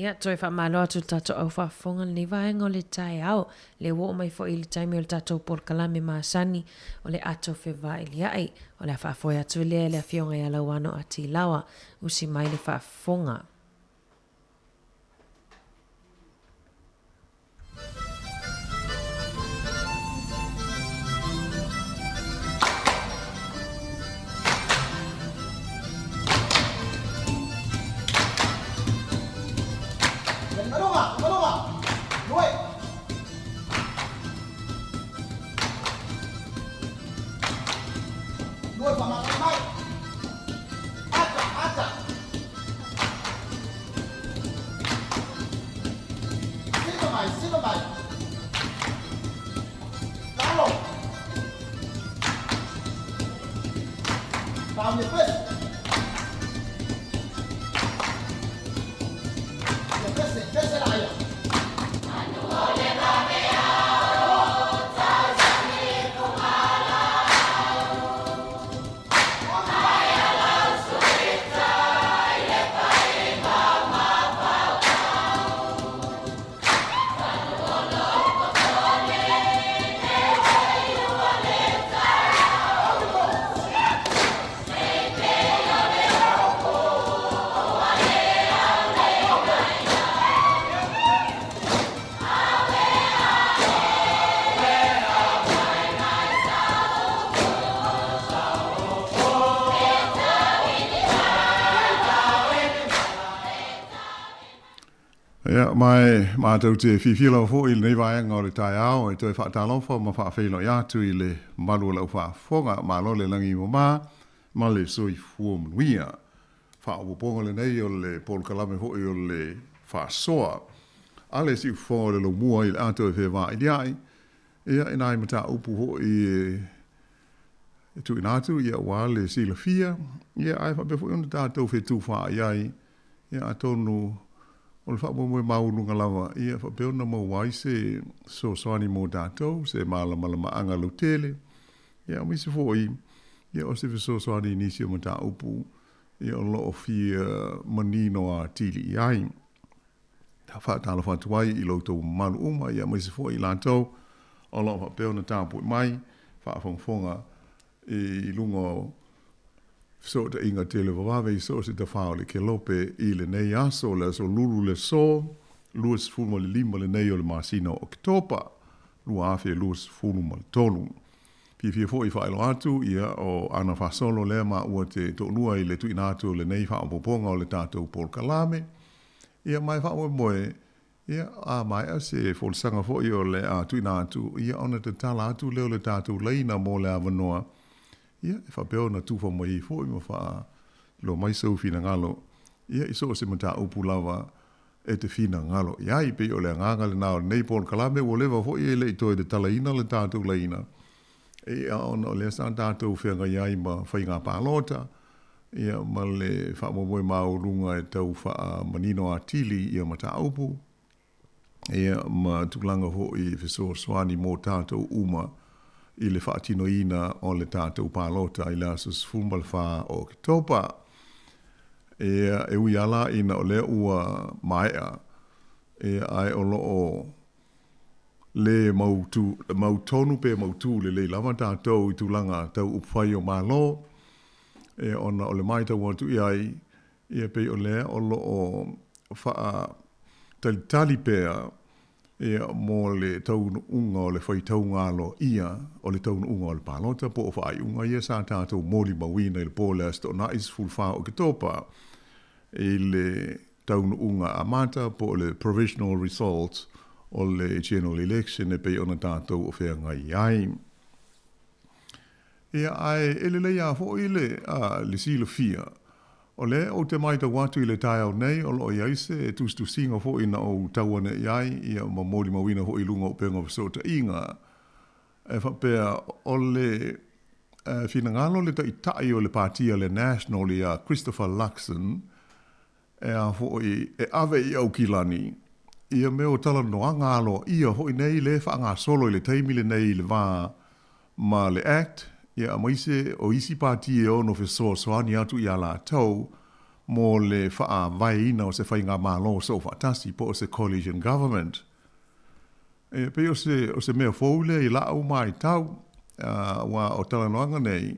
Ia, toe faamalo atu i le tatou au faafofoga i lenei vaega o le taeao. Lea ua oo mai foi i le taimi o le tatou polokalame masani o le Ato Fevailia'i. O le a faafoe atu lea e le Afioga ia Lauano A. Tilawa. Usi mai le faafofoga. Ia, ma e mātou te fiafia lava foi i lenei vaega o le taeao e toe faatalofa ma faafeiloai atu i le malu o lau faafofoga. Malo le lagi mama ma le soifua manuia. Faaopoopoga lenei o le polokalame foi o le faasoa a le siufofoga o le laumua i le ato e fevailiai, ia, i nai mataupu foi e tuuina atu, ia, aua le silafia, ia, ae faapea foi ona tatou fetufaai ai, ia, atonu o le faamoemoe maualuga lava, ia faapea ona maua ai se fesoasoani mo tatou, se malamalamaaga lautele, ia, aemaise foi, ia, o se fesoasoani i nisi o mataupu, ia, o lo o fia manino atili i ai. Faatalofa atu ai i lo outou mamalu uma, ia, aemaise foi i latou o lo o faapea ona tapuai mai, faafogafoga i luga o fesootaiga televavave i so o se tafā o le Kelope i lenei aso, le aso Lulu le aso 25 lenei o le masina o Oketopa 2023. Fiafia foi e faailoa atu, ia, o ana faasolo lea maua te toalua i le tuuina atu o lenei faaopoopoga o le tatou polokalame. Ia, ma e faamoemoe, ia, a maea se folasaga foi o le a tuuina atu, ia, ona tatala atu lea o le tatou laina mo le avanoa, ia, e faapea ona tufa mai ai foi ma faailoa mai sou finagalo, ia, i so o se mataupu lava e te finagalo i ai. Pei o le agaga lena o lenei polokalame, ua leva foi e le i toe tatalaina le tatou laina, ia, ona o lea sa tatou feagai ai ma faiga palota, ia, ma le faamoemoe maualuga e tau faamanino atili ia mataupu, ia, ma tulaga foi e fesoasoani mo tatou uma i le faatinoina o le tatou palota i le aso 14 o Oketopa. Ia, e ui lava la ina o lea ua maea, ia, ae o lo o lē mautu, mautonu pe mautū lelei lava tatou i tulaga tau upufai o Malo, ia, ona o le matau atu i ai, ia, pei o lea o lo o faatalitali pea, ia, mo le taunuuga o le faitauga aloaia o le taunuuga o le palota po o faaiuga ia sa tatou molimauina i le po o le Aso Toonai 14 o Oketopa i le taunuuga amata po o le provisional results o le general election e pei ona tatou o feagai ai. Ia, ae e lelei lava foi le, le silafia, o lea ou te matau atu i le taeao nei o lo o i ai se tusitusiga foi na ou tau ane i ai, ia, ma molimauina foi i luga o upega o fesootaiga, e faapea, o le finagalo o le Taitai o le Pāti a le National ia Christopher Luxon, e a foi, e ave i Aukilani ia mea o talanoaga aloaia foi nei lea e faagasolo i le taimi lenei i le va ma le Act, ia aemaise o isi pati e ono fesoasoani atu iā latou mo le faavaeina o se faigamalo soofaatasi po o se coalition government. E pei o se, o se mea fou lea i la'u maitau, aua o talanoaga nei,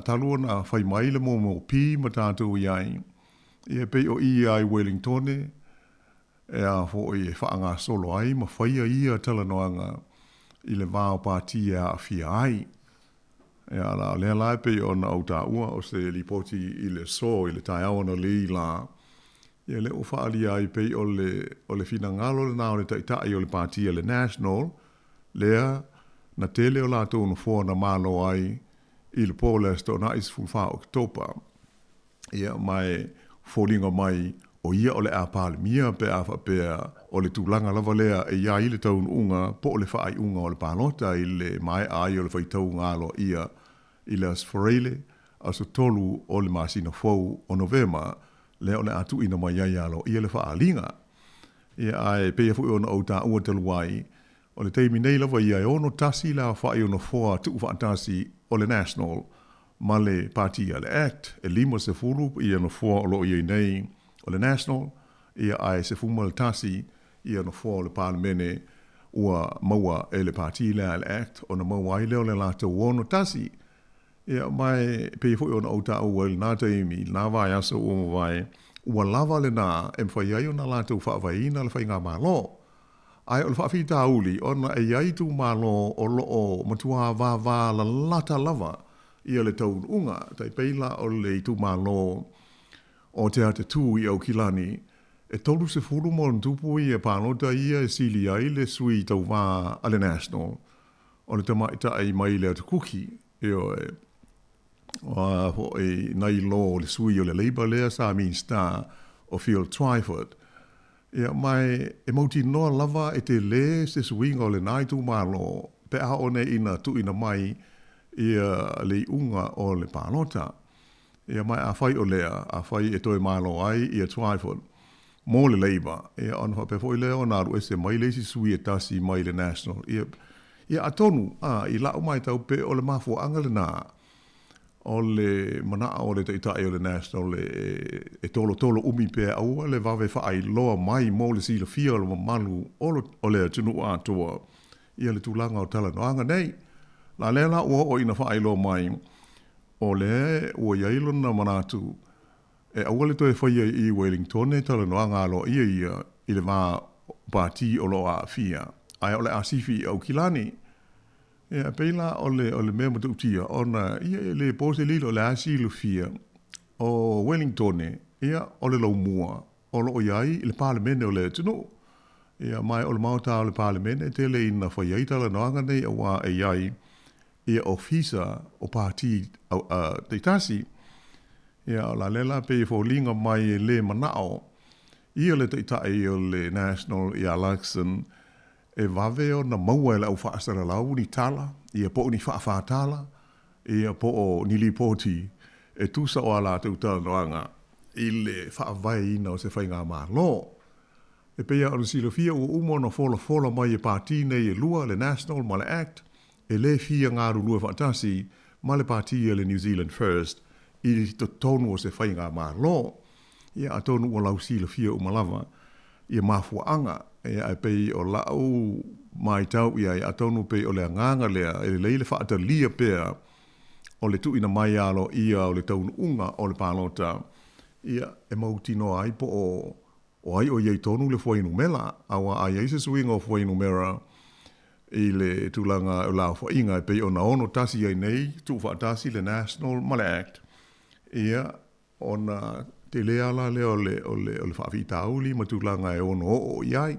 talu ona fai mai le MOP ma tatou i ai, ia e pei o i a i Wellingtone e a foi e faagasolo ai ma faia ia talanoaga i le va o pati e aafia ai. Ia, la, o lea la e pei ona ou taua o se lipoti i le aso i le taeao analeī la, ia lea ua faaalia ai pei o le, o le finagalo lena o le Taitai o le Pati a le National, lea na tele o latou nofoa na malo ai i le po o le Aso Toonai 14 o Oketopa. Ia, ma e foliga mai o ia o le a Palemia pe a faapea o le tulaga lava lea e i ai le taunuuga po o le faaiuga o le palota i le maea ai o le faitauga aloaia i le Aso Faraile, aso 3 o le masina fou o Novema, lea o le a tuuina mai ai aloaia le faaaliga. Ia, ae pei foi ona ou taua talu ai, o le taimi nei lava ia e 61 le aofai o nofoa tuufaatasi o le National ma le Pati a le Act, e 50 ia nofoa o lo o i ai nei o le National, ia ae 11 ia nofoa o le Palemene ua maua e le Pati lea a le Act ona maua ai lea o le latou 61. Ia, ma e pei foi ona ou taua i lena taimi, i lena vaiaso ua mavae, ua lava lena e mafai ai ona latou faavaeina le faigamalo. Ae o le faafitauli, ona e i ai itumalo o lo o matuā vāvā lalata lava ia le taunuuga, tai pei la o le itumalo o Te Atatū i Aukilani, e 30 ma ona tupu ia palota ia e sili ai le sui tauvā a le National, o le tamaitai mai le Atu Kuki, ioe, a foi nai lo le sui o le Labour lea sa Minista o Phil Twyford. Ia, ma e mautinoa lava e telē se suiga o lenā itumalo pe a oo nei ina tuuina mai ia le iuga o le palota. Ia, ma afai o lea, afai e toe malo ai ia Twyford mo le Labour, ia ona faapea foi lea ona alu ese mai le isi sui e tasi mai le National. Ia, ia atonu, a, i la'u maitau pe o le mafuaaga lenā o le manaʻo o le Taitai o le National e, e tolotolo umi pea aua le vave faailoa mai mo le silafia o le mamalu o, o le atunuu atoa ia le tulaga o talanoaga nei. La lea la ua oo ina faailoa mai, o lea ua i ai lona manatu e aua le toe faia i Wellingtone talanoaga aloaia ia i le va o pati o lo o aafia, ae o le a sifi i Aukilani. Ia, e pei la o le, o le mea matautia, ona ia e le po se lilo o le a silafia o Wellingtone, ia, o le laumua o lo o i ai i le Palemene o le atunuu. Ia, ma o le maota o le Palemene e tele ina fai ai talanoaga nei auā e i ai ia ofisa o pati taitasi. Ia, o la lea la pei e foliga mai e le manao ia le Taitai o le National ia Luxon e vave ona maua e le au faasalalau ni tala, ia po o ni faafātala, ia po o ni lipoti e tusa o a latou talanoaga i le faavaeina o se faigamalo. E pei lava ona silafia ua uma ona folafola mai e pati nei e lua, le National ma le Act, e le fia galulue faatasi ma le pati a le New Zealand First i totonu o se faigamalo. Ia atonu ua lausilafia uma lava ia mafuaaga, ia ae pei o la'u maitau i ai, atonu pei o le agaga lea e lelei le faatalia pea o le tuuina mai aloaia o le taunuuga o le palota, ia e mautinoa ai po o o ai o i ai tonu le fuainumera, auā a i ai se suiga o fuainumera i le tulaga o le aofaiga e pei ona 61 ai nei tuufaatasi le National ma le Act, ia ona tele lava la lea o le, o le, o le faafitauli ma tulaga e ono oo i ai.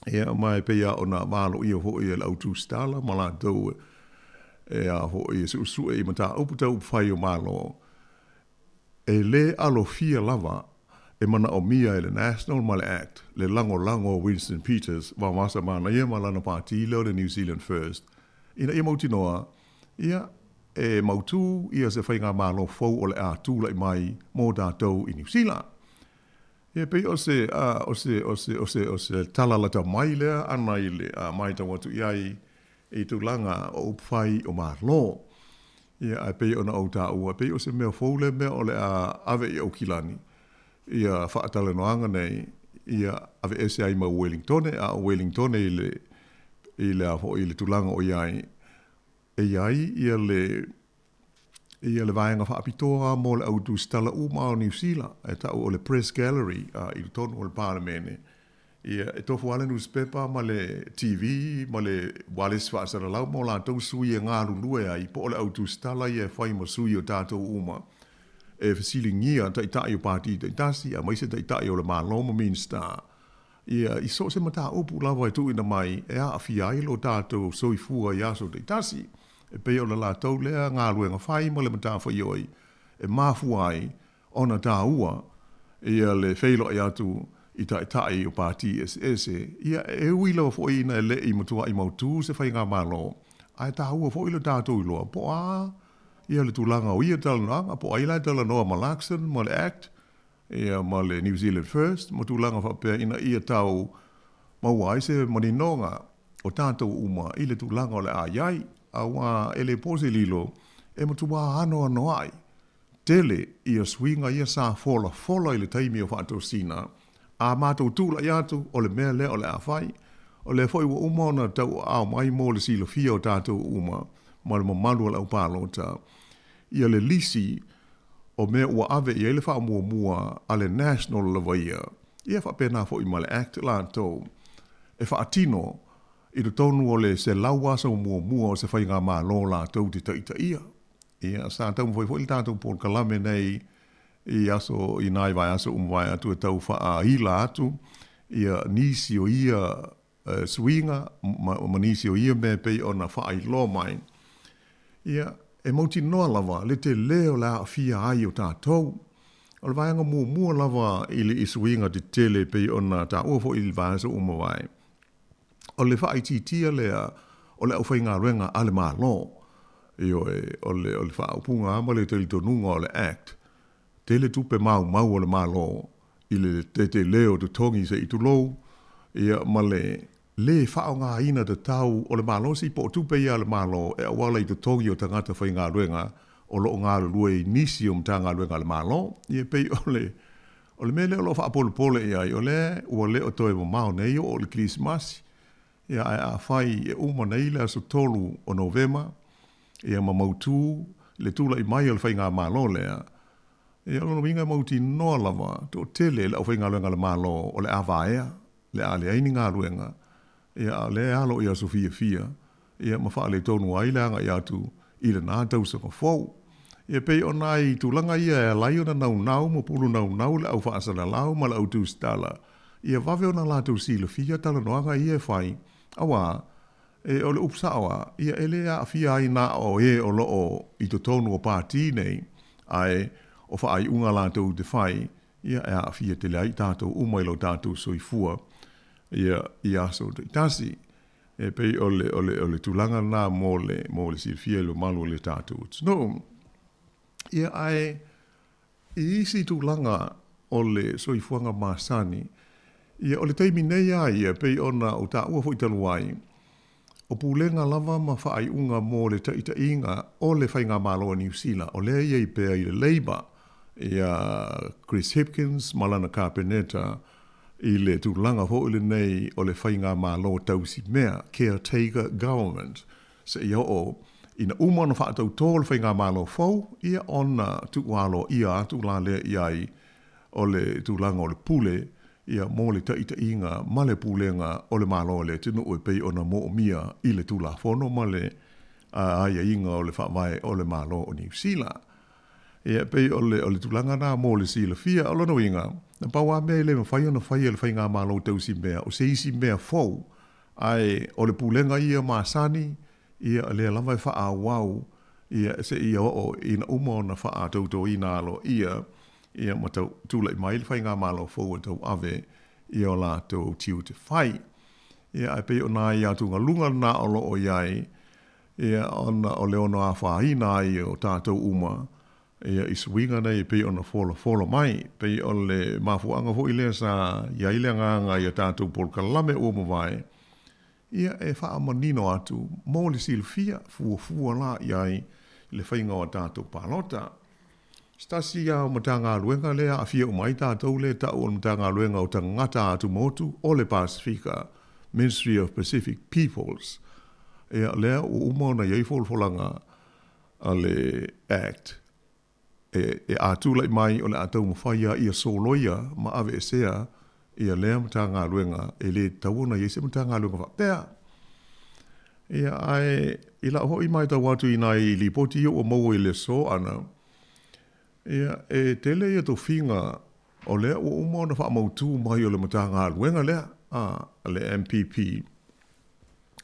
Ia, ma e pei lava ona valoia foi e le au tusitala ma latou e a foi e suesue i mataupu tau upufai o Malo, e lē alofia lava e manaomia e le National ma le Act le lagolago a Winston Peters, Vaovasa Manaia ma lana pati lea o le New Zealand First, ina ia mautinoa, ia, e mautū ia se faigamalo fou o le a tulai mai mo tatou i Niu Sila. Ia, pei o se, a, o se, o se, o se, o se tala lata mai lea ana i le a maitau atu i ai i tulaga o upufai o Malo. Ia, ae pei ona ou taua, e pei o se mea fou lea mea o le a ave i Aukilani, ia faatalanoaga nei, ia aveese ai ma Uelintone, a o Uelintone i le, i le a foi, i le tulaga o i ai, e i ai ia le, ia le vaega faapitoa mo le au tusitala uma o Niu Sila, e tau o le Press Gallery i totonu o le Palemene. Ia, e tofu lava le nusipepa ma le TV ma le ualesi faasalalau ma o latou sui e galulue ai, po o le au tusitala ia e fai ma sui o tatou uma e fesiligia taitai o pati taitasi aemaise taitai o le Malo ma Minisita. Ia, i so o se mataupu lava e tuuina mai e aafia ai lo tatou soifua i aso taitasi. E pei o le latou lea galuega fai ma le matafaioi e mafua ai ona taua ia le feiloai atu i taitai o pati eseese, ia e ui lava foi ina e le i matuai mautū se faigamalo, ae taua foi lo tatou iloa po o a ia le tulaga o ia talanoaga, po o ai la e talanoa ma Luxon ma le Act, ia ma le New Zealand First ma tulaga faapea ina ia tau maua ai se maninoga o tatou uma i le tulaga o le a i ai, auā e le po se lilo e matuā anoanoai tele ia suiga ia sa folafola i le taimi o faatosina, a matou tulai atu o le mea lea o le a fai. O lea foi ua uma ona tauaao mai mo le silafia o tatou uma ma le mamalu o le au palota ia le lisi o mea ua ave i ai le faamuamua a le National lava ia, ia faapena foi ma le Act latou e faatino i totonu o le 100 aso muamua o se faigamalo latou te taitaia. Ia, sa taumafai foi le tatou polokalame nei i aso, i nai vaiaso ua mavae atu e tau faaila atu ia nisi o ia suiga ma nisi o ia mea e pei ona faailoa mai. Ia, e mautinoa lava le tele o le aafia ai o tatou. O le vaega muamua lava i le suiga tetele e pei ona taua foi i le vaiaso ua mavae, o le faaitiitia lea o le aufaigaluega a le Malo. Ioe, o le, o le faaupuga lava ma le talitonuga o le Act, tele tupe maumau a le Malo i le tetele o totogi se i tulou, ia, ma le lē faaaogaina tatau o le malosi po o tupe ia a le Malo e auala i totogi o tagata faigaluega o lo o galulue i nisi o Matagaluega a le Malo. Ia, e pei o le, O le mea lea o lo o faapolepole i ai, o lea ua le o toe mamao nei oo i le Kerisimasi, ia ae afai e uma nei le aso 3 o Novema, ia ma mautu le tulai mai o le faigamalo lea, ia o lona uiga e mautinoa lava toatele le aufaigaluega a le Malo o le a vaea le a leai ni galuega, ia a o lea e alo i aso fiafia, ia ma faaletonu ai le agai atu i lena tausaga fou. Ia pei o nai tulaga ia e ala ai ona naunau ma pulu naunau le au faasalalau ma le au tusitala, ia vave ona latou silafia talanoaga ia e fai, auā, e, o le upu sao lava, ia e le aafia ai na o e o lo o i totonu o pati nei, ae o faaiuga latou te fai, ia e aafia tele ai i tatou uma i lo tatou soifua ia i aso taitasi. E pei o le, o le, o le tulaga lena mo le, mo le silafia i le mamalu o le tatou atunuu. Ia, ae i isi tulaga o le soifuaga masani, ia o le taimi nei lava ia, e pei ona ou taua foi talu ai, O pulega lava ma faaiuga mo le taitaiga o le Faigamalo a Niu Sila, o lea e i ai pea i le Labour ia Chris Hipkins ma lana Kapeneta i le tulaga foi lenei o le Faigamalo tausimea, caretaker government, seia oo ina uma ona faatautō le Faigamalo fou, ia ona tuualoaia atu la lea i ai o le tulaga o le pule ia mo le taitaiga ma le pulega o le Malo o le atunuu e pei ona moomia i le Tulafono ma le aiaiga o le Faavae o le Malo o Niu Sila. Ia, e pei o le, o le tulaga na mo le silafia. O lona uiga, na pau lava mea e le mafai ona fai e le Faigamalo tausimea, o se isi mea fou, ae o le pulega ia masani, ia, o lea lava e faaauau, ia, seia oo ina uma ona faatoutoina aloaia, ia, ma tau tulai mai le faigamalo fou e tauave i o latou tiute fai. Ia, ae pei o nai atugaluga lena o lo o i ai, ia, ona o le ono afaina ai o tatou uma, ia, i suiga nei e pei ona folafola mai. Pei o le mafuaaga foi lea sa i ai le agaga i a tatou polokalame ua mavae, Ia, e faamanino atu mo le silafia, fuafua la i ai le faiga o a tatou palota. Se tasi lava o Matagaluega lea e aafia uma ai tatou lea e ta'u o le Matagaluega o Tagata Atumotu o le Pasefika, Ministry of Pacific Peoples. Ia, lea ua uma ona i ai folafolaga a le Act e, e a tulai mai o le a taumafai lava ia soloia ma aveesea ia lea Matagaluega, e le tatau ona i ai se Matagaluega faapea. Ia, ae i la'u ho'i maitau atu i nai lipoti ia ua maua i le aso ana, ia, e tele ia tofiga o lea ua uma ona faamautū mai o le Matagaluega lea, a, le MPP,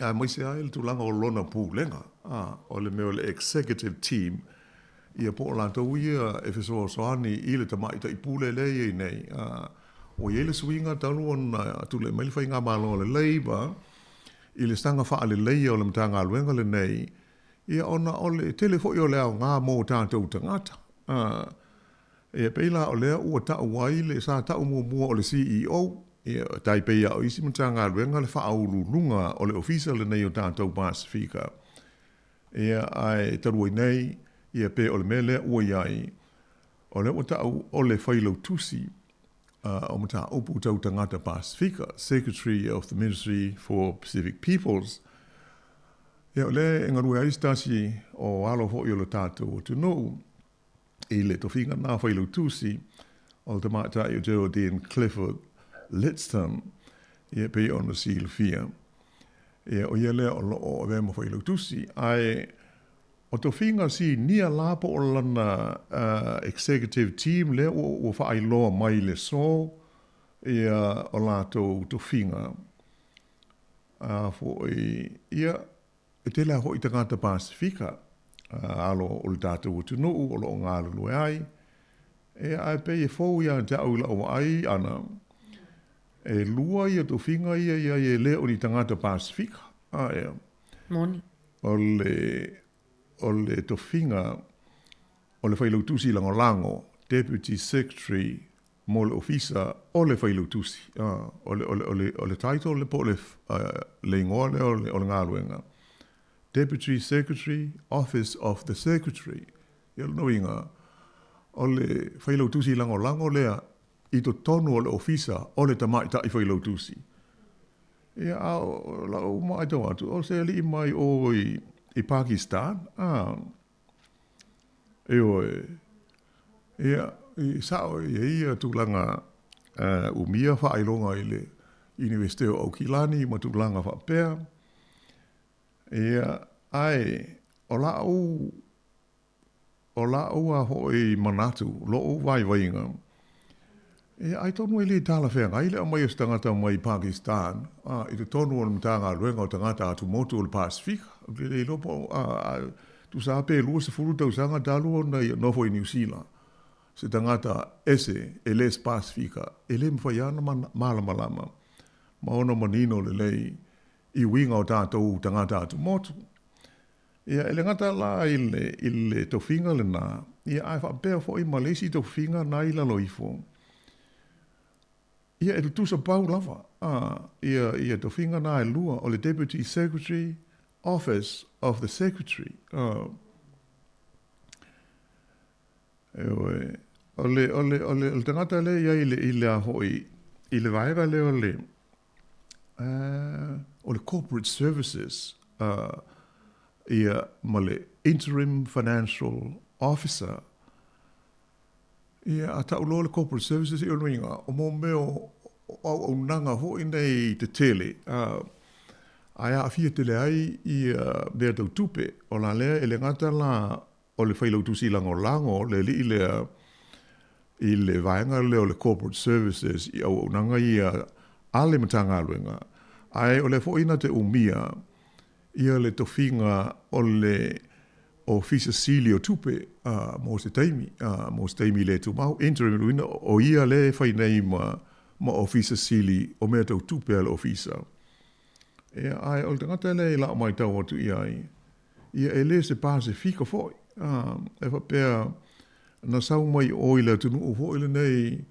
aemaise ai le tulaga o lona pulega, a, o le mea o le executive team, ia po o latou ia e fesoasoani i le tamaitai pule lea e i ai nei. A, ua i ai le suiga talu ona tulai mai le faigamalo a le Labour, i le saga faaleleia o le Matagaluega lenei, ia ona o le tele foi o le aoga mo tatou tagata. A, ia pei la o lea ua ta'u ai le, sa ta'u muamua o le CEO, ia tai pei lava o isi Matagaluega le faauluuluga o le Ofisa lenei o tatou Pasefika. Ia ae talu ai nei, ia pe o le mea lea ua i ai, o lea ua ta'u o le Failautusi o Mataupu Tau Tagata Pasefika, Secretary of the Ministry for Pacific Peoples. Ia, o lea e galue ai se tasi o alo foi o le tatou atunuu i le tofiga lena Failautusi o le tamaitai o Geraldine Clifford Litston, ia pei ona silafia. Ia, o ia lea o lo o avea ma Failautusi. Ae O tofiga sinia la po o lana executive team lea ua faailoa mai i le aso ia o latou tofiga. A foi, ia, e tele lava foi tagata Pasefika, alo o le tatou atunuu o lo o galulue ai, ia, ae pei e fou ia te au i lau vaai ʻana, e lua ia tofiga ia i ai e le o ni tagata Pasefika, a, ia. Moni. O le, o le tofiga o le Failautusi Lagolago, Deputy Secretary, mo le Ofisa o le Failautusi. O le, o le, o le, o le title lea po o le, le igoa lea o le, o le galuega, Deputy Secretary, Office of the Secretary. Ia, o lona uiga, o le Failautusi Lagolago lea i totonu o le Ofisa o le Tamaitai Failautusi. Ia, a o lau matau atu, o se alii mai o i, i Pakistan, a, ioe, ia, i sao e i ai ia tulaga uh, umia faailoga i le Universite o Aukilani ma tulaga faapea. Ia, ae, o lau O la'u a ho'i manatu, lo'u vaivaiga, ia atonu e le talafeagai le aumai o se tagata mai Pakistan a i totonu o le Matagaluega o Tagata Atumotu o le Pasefika. Ou te le iloa po o a, tusa lava pe 20 tausaga talu ona ia nofo i Niu Sila, se tagata ese e le se Pasefika, e le mafai lava ona malamalama ma ona manino lelei i uiga o tatou tagata atumotu. Ia, e le gata la i le, i le tofiga lena, ia, ae faapea foi ma le isi tofiga na i lalo ifo. Ia, e tutusa pau lava, a, ia, ia tofiga na e lua, o le Deputy Secretary, Office of the Secretary. A, ioe, o le, o le, o le, o le tagata lea i ai i le, i le a foi, i le vaega lea o le, o le Corporate Services ia ma le Interim Financial Officer. Ia, a ta'u loa le Corporate Services, ia o lona uiga, o mo mea o auaunaga foi nei tetele, ae aafia tele ai ia mea tau tupe. O la lea e le gata la o le Failautusi Lagolago le alii lea i le vaega lea o le Corporate Services i auaunaga ia a le Matagaluega, ae o lea foi na te umia ia le tofiga o le Ofisa Sili o Tupe mo se taimi, mo se taimi le tumau, interim, lona uiga o ia lea e fai nei ma Ofisa Sili o mea tau tupe a le Ofisa. Ia, ae o le tagata lea i la'u maitau atu i ai, ia e le se Pasefika foi, a, e faapea na sau mai o i le atunuu foi lenei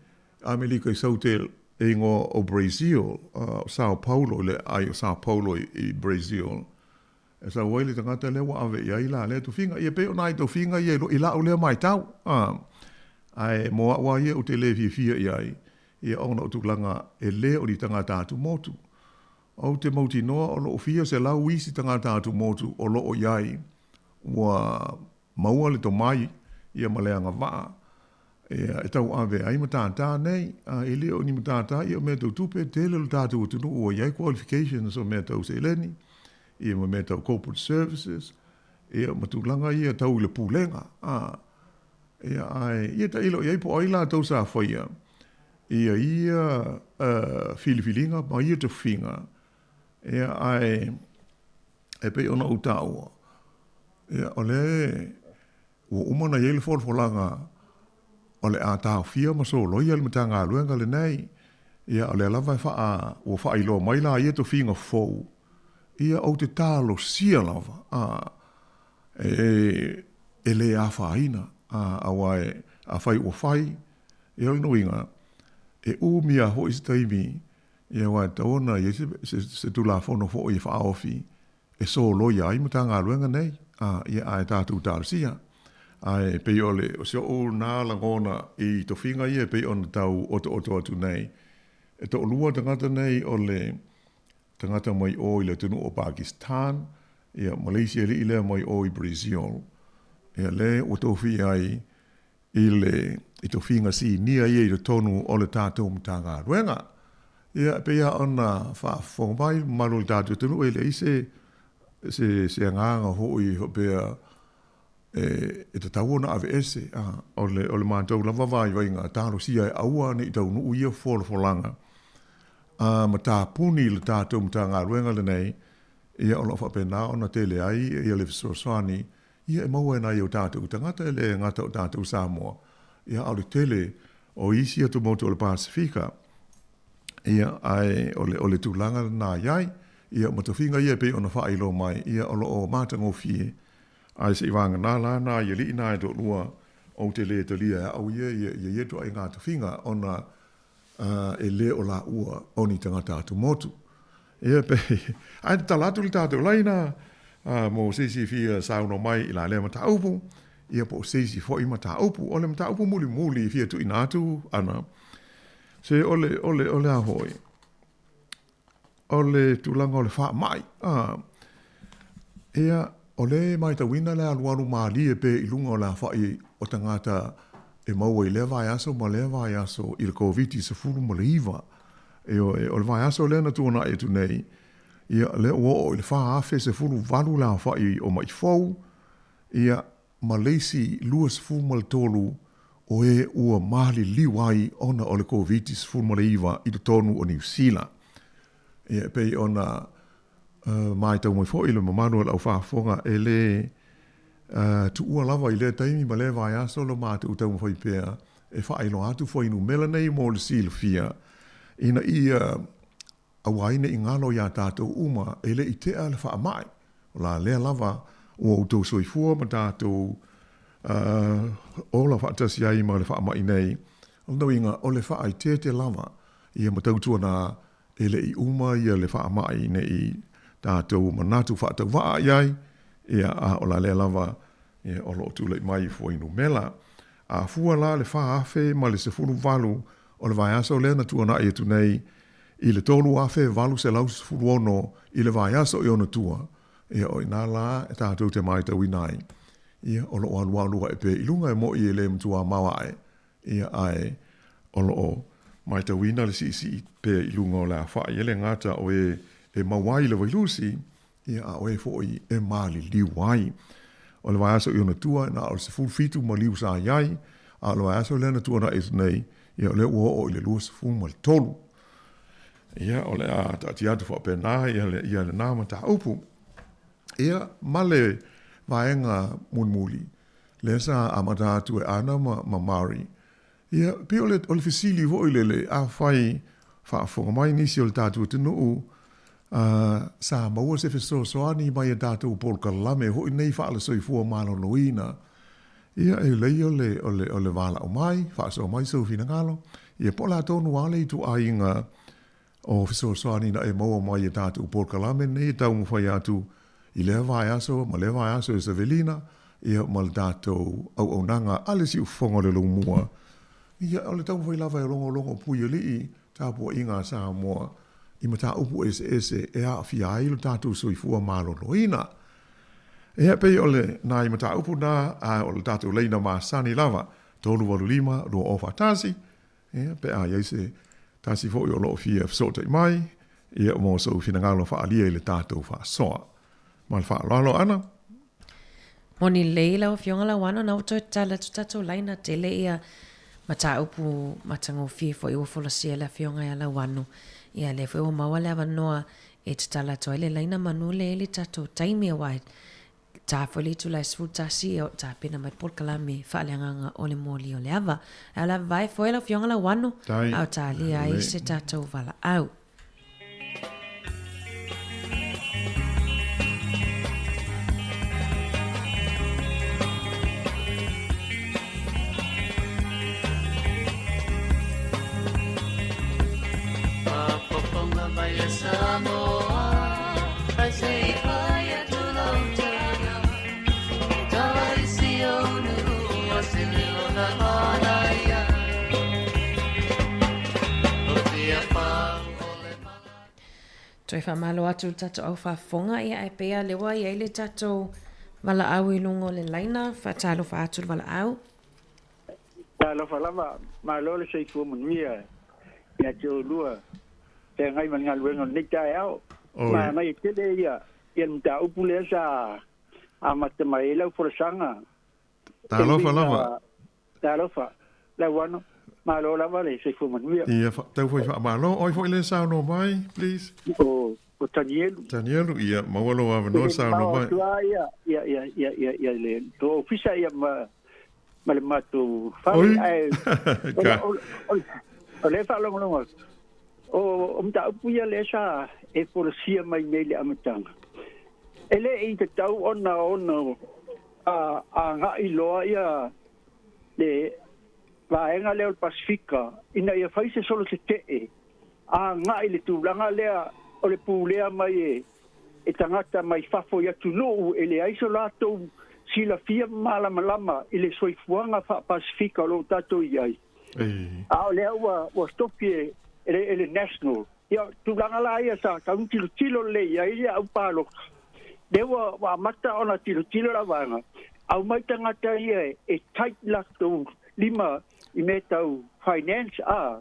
Amelika i Saute e igoa o Brazil, a, o Sao Paulo, i le ai o Sao Paulo i, i Brazil. E sau ai le tagata lea ua ave i ai la lea tofiga. Ia pei o nai tofiga ia i la'u lea maitau, a, ae mo a'u lava ia ou te le fiafia i ai, ia ona o tulaga e le o ni tagata atumotu. Ou te mautinoa o lo'o fia selau isi tagata atumotu o lo'o i ai ua maua le tomai ia ma le agavaa ia e tauave ai matata nei, a e le o ni matata ia o mea tau tupe, tele lo tatou atunuu ua i ai qualifications o mea tau seleni, ia ma mea tau corporate services, ia ma tulaga ia tau i le pulega, a, ia ae ia tailo i ai po o ai latou sa faia ia ia filifiliga ma ia tofiga, ia ae e pei ona ou taua, ia o lea ua uma ona i ai le folafolaga o le a taofia ma soloia le Matagaluega lenei, ia o lea lava e faa, ua faailoa mai la ia tofiga fou, ia ou te talosia lava, a, e, e le afaina, a, aua e, afai ua fai, ia o lona uiga, e umi lava foi se taimi, ia aua e tatau ona i ai se, se, se Tulafono foi e faaofi e soloia ai Matagaluega nei, a, ia, ae tatou talosia. Ae pei o le, o si o'u na lagona i tofiga ia e pei ona tau otooto atu nei, e to'alua tagata nei o le tagata mai o i le atunuu o Pakistan, ia, ma le isi alii lea mai o i Brazil, ia, le ua tofia ai i le i tofiga sinia ia i totonu o le tatou Matagaluega. Ia, e pei lava ona faafofoga mai le mamalu o le tatou atunuu, e leai se, se, se agaga foi faapea e, e tatau ona aveese. A, o le, o le matou lava vaivaiga, talosia e aua ne i taunuu ia folafolaga, a, ma tapuni le tatou Matagaluega lenei, ia o lo o faapena ona tele ai ia le fesoasoani ia e maua e nai o tatou tagata e le gata o tatou Samoa, ia a o le tele o isi atumotu o le Pasefika, ia ae o le, o le tulaga lena i ai, ia ma tofiga ia e pei ona faailoa mai, ia o lo o matagofie, ae se i vagana la nai alii na e toalua, ou te le talia e au ia ia ia ia ituaiga tofiga ona e le o laua o ni tagata atumotu. Ia pe, ae tatala atu le tatou laina mo se isi e fia saunoa mai i la lea mataupu, ia po o se isi foi mataupu. O le mataupu mulimuli e fia tuuina atu ana, se o le, o le, o le a foi, o le tulaga o le faamai. A, ia, o lea e matauina le alualu malie pea i luga o le afa'i o tagata e maua i lea vaiaso ma lea vaiaso i le Koviti-19. Ioe, o le vaiaso lea na tuana'i atu nei, ia, lea ua oo i le 4,018 le aofa'i o ma'i fou, ia, ma le isi 23 o e ua maliliu ai ona o le Koviti-19 i totonu o Niu Sila. Ia, e pei ona matau mai foi le mamalu o le au faafofoga, e le tuua lava i lea taimi ma lea vaiaso lo matou taumafai pea e faailoa atu fuainumera nei mo le silafia, ina ia aua ai ne i galo iā tatou uma e le i tea le faamai. O la lea lava ua outou soifua ma tatou ola faatasi ai ma le faamai nei, o lona uiga o le faaeteete lava ia ma tautuana e le i uma ia le faamai ne i tatou manatu faatauvaa i ai, ia a o la lea lava ia o lo o tulai mai fuainumera. A fua la le 4,018 o le vaiaso lea na tuanai atu nei i le 3,816 i le vaiaso i ona tua, ia o i ina la e tatou te matauina ai, ia o lo o alualu ae pea i luga e mo'i e le matua maoae, ia ae o lo o matauina le siisii pea i luga o le afa'i e le gata o e e maua ai le vailusi, ia a o e foi e maliliu ai. O le vaiaso i ona tua, na o le 17 maliu sa i ai, a o le vaiaso lea na tuana'i atu nei, ia o lea ua oo i le 23. Ia, o le a taatia atu faapena ia, le, ia lena mataupu. Ia, ma le vaega mulimuli, lea sa amata atu e Ana ma, ma Mari, Ia, pei o le, o le fesili foi lele, afai faafofoga mai nisi o le tatou atunuu, uh, sa maua se fesoasoani mai a tatou polokalame foi nei faale-soifua maloloina, ia, e lelei o le, o le, o le valaau mai, faasoa mai sou finagalo, ia, po o le a tonu lava le ituaiga o fesoasoani na e maua mai i a tatou polokalame nei e taumafai atu i lea vaiaso ma lea vaiaso e Savelina, ia ma le tatou auaunaga a le siufofoga o le Leumua. Ia, o le taumafai lava e logologo puialii tapuaiga a Samoa i mataupu eseese e aafia ai lo tatou soifua maloloina. Ia, pei o le nai mataupu na, a o le tatou laina masani lava, 385 2041, ia, pe a i ai se tasi foi o lo o fia fesootai mai, ia, mo sou finagalo faaalia i le tatou faasoa. Ma le faaaloalo, Ana. Moni lelei lau Afioga Lauano, na ua toe tatala atu tatou laina tele ia mataupu matagofie foi ua folasia e le Afioga ia Lauano. Ia lea foi ua maua le avanoa e tatala atu ai le laina manu lea i le tatou taimi aua e ta foi le itula e 11 ia o tapena mai le polokalame faaleagaga o le moli o le ava. Ae o le a vavae foe lau Afioga Lauano, a o talia ai se tatou valaau. Faafofoga mai e Samoa, ae se i fai atu lau tala. Tala i si ou nuu o se leo na manaia. O Tiafau o le mala. Toe faamalo atu i le tatou au faafofoga, ia ae pei lava lea ua i ai le tatou valaau i luga o le laina, faatalofa atu i le valaau. Talofa lava, malo le soifua manuia ia te oulua feagai ma le galuega o lenei taeao. Manaia tele ia ia le mataupu lea sa amata mai ai lau folasaga. Talofa lava. Talofa. Lauano, malo lava le soifua manuia. Ia, tau foi faamalo. Oi foi le saunoa mai, please. O, o Tanielu. Tanielu, ia, maua lou avanoa saunoa mai. Ia, ia, ia, ia, ia, ia, le tou ofisa ia ma ma le matou fale, ae o lea e faalogologo atu, o mataupu ia lea sa e folasia mai nei i le amataga, e le i tatau ona ono agai loa ia le vaega lea o le Pasefika ina ia fai se solo tetee agai i le tulaga lea o le pulea mai e tagata mai fafo i atunuu e leai so latou silafia ma malamalama i le soifuaga faa-Pasefika o lo o tatou i ai. A o lea ua ua tofi e, e le National. Ia, tulaga la ia sa tau tilotilo lelei i ai le au palota. Lea ua, ua amata ona tilotilo la vaega, aumai tagata ia e tight latou lima i mea tau finance, a,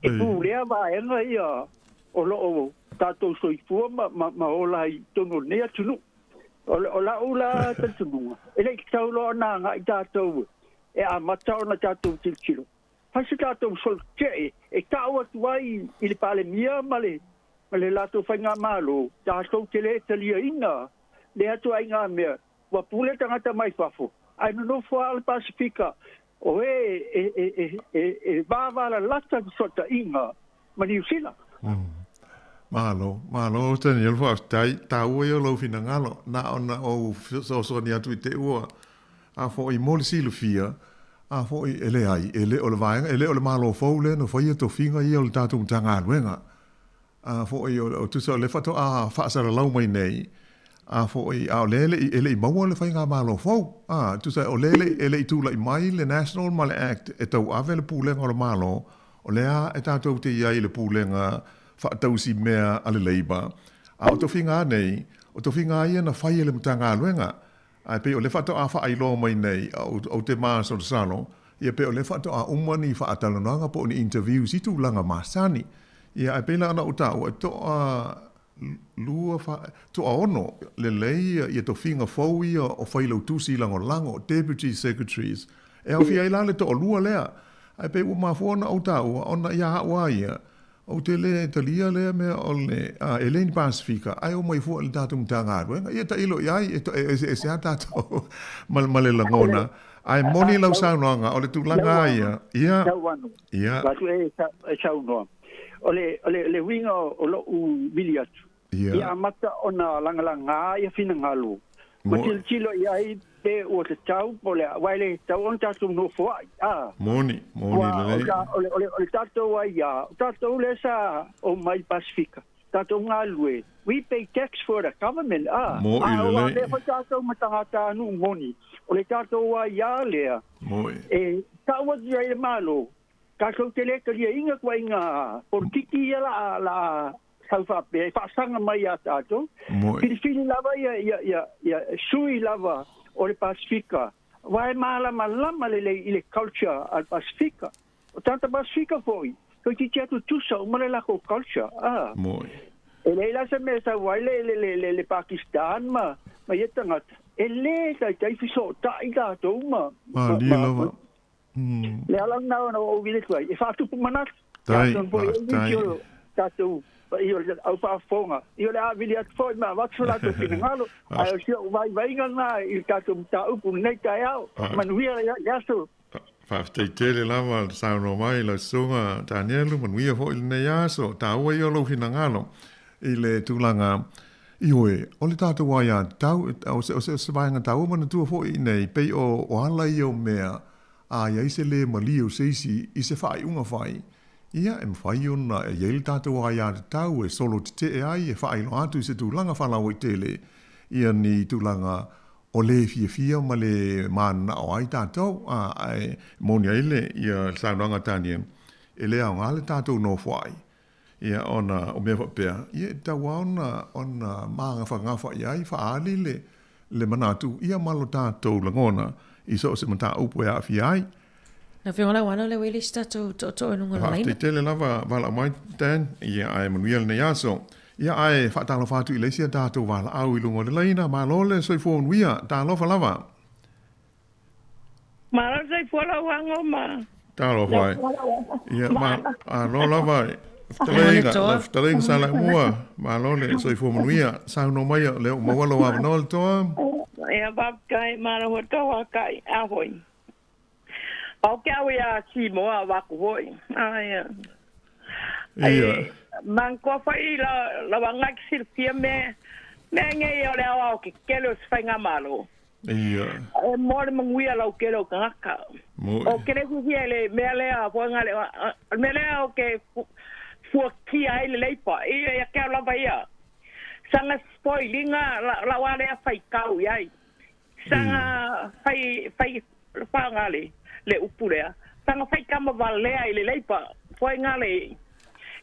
e pulea vaega ia o lo o tatou soifua ma, ma, ma ola ai i totonu o lenei atunuu. O, o la'u la talitonuga, e le i tatau loa ona agai tatou e amata ona tatou tilotilo. Fai se tatou solotetee e ta'u atu ai i le Palemia ma le, ma le latou faigamalo, tatou te le taliaina lea ituaiga mea Ua pule tagata mai fafo, ae nonofo lava le Pasefika o e e vavalalata fesootaiga ma Niu Sila. Malo, malo Daniel, faafetai. Taua ia o lou finagalo. Na ona ou fesoasoani atu i te ua a foi mo le silafia, a foi e leai, e le o le vaega, e le o le Malo fou lea na faia tofiga ia o le tatou Matagaluega. A foi o tusa o lea faatoa faasalalau mai nei, a foi a o lea e le i e le i maua le faigamalo fou. A tusa o lea e le e le i tulai mai le National ma le Act e tauave le pulega o le Malo, o lea e tatou te i ai i le pulega faatausi mea a le Labour. A o tofiga a nei, o tofiga a ia na fai e le Matagaluega. Ae pei o lea faatoa faailoa mai nei, ou te masalosalo, ia pei o lea faatoa uma ni faatalanoaga po o ni interviews i tulaga masani. Ia ae pei la ona ou taua, e toa lua, fa, toaono lelei ia tofiga fou ia o failautusi lagolago, deputy secretaries, e aofia ai la le toalua lea. Ae pei ua mafua ona ou taua, ona ia au lava ia, Ou te le talia lea mea o le, a, e le ni Pasefika, ae omai fua i le tatou Matagaluega. Ia tailo i ai, e, e eseese lava tatou ma, ma le lagona. Ae moni lau saunoaga, o le tulaga lava ia, ia, ia. Atu e, e saunoa. O le, o le, le uiga o lo'u vili atu, Ia amata ona lagalagā ia finagalo ma tilotilo i ai pe ua tatau po o le a, aua e le tatau ona tatou nofoai, a. Moni, moni lelei. O le, o le, o le tatou ai ia, o tatou lea sa omai i Pasefika. Tatou galulue, we pay tax for the government, a. Mo'i A o lelei. avea foi tatou ma tagatanuu moni, o le tatou aiā lea Mo'i. e tau atu ai le Malo, tatou te le taliaina ituaiga polokiki ia la la sau faapea e faasaga mai iā tatou. Mo'i. Filifili lava ia ia ia ia sui lava o le Pasifika, aua e malamalama lelei i le culture a le Pasifika. O tagata Pasifika foi, toeitiiti lava tutusa uma le latou culture, a. Mo'i. E leai la se mea e sau ai le le le le le Pakistan ma ma ia tagata, e lē taitai fesootai tatou ma ma Malie ma lava. Le ala lena ona ou vili atu ai, e faatupu manatu. Tai, Atonu foi e faafetai. nisi o tatou paia o le au faafofoga, ia o le a vili atu foi ma avatu so latou finagalo, ae o si ou vaivaiga lena i le tatou mataupu i lenei taeao. Manuia le aso. Faafetai tele lava le saunoa mai lau Susuga Tanielu, manuia foi lenei aso. Taua ia o lou finagalo i le tulaga ioe o le tatou aiatatau, o se, o se, o se vaega taua manatua foi i inei, pei o, o ala ia o mea a i ai se lē malie o se isi i se faaiuga fai, ia, e mafai ona e i ai le tatou aiatatau e solo tetee ai, e faailoa atu i se tulaga faalauaitele ia ni tulaga o lē fiafia ma lē mananao ai tatou, a, ae moni ai le, ia, le saunoaga a Tanielu, e le aoga le tatou nofoai, ia, ona o mea faapea, ia, e tatau lava ona, ona magafagafa i ai, faaali le, le manatu, ia ma lo tatou lagona i so o se mataupu e aafia ai. Lau Afioga Lauano, lea ua i le isi tatou tootoo i luga o le laina. Faafetai tele lava valaau mai Dan, ia ae manuia lenei aso. Ia ae faatalofa atu i le isi a tatou valaau i luga o le laina, malo le soifua manuia, talofa lava. Malo le soifua Lauano ma. Talofa e. Ia ma alo lava fetalaiga, lau fetalaiga Salaimua, malo le soifua manuia, saunoa mai o lea ua maua lou avanoa le toa. Ia faafetai malo foi tauakai a foi. Pau ke au ia Simoa wa ku hoi. Ai. Ia. Man ko fai la la wanga ki silfia me me nge ia o le awa o ke kele o se whainga malo. Ia. E mo le manguia lau kele o kangaka. Moi. O kele huhia le mea lea whanga le mea lea o ke fuakia ai le leipa. Ia ia ke au lava ia. Sanga spoilinga la la wa lea whai kau iai. Sanga whai whai whanga le le upu lea. Sanga whai kama valea i le leipa. Whainga le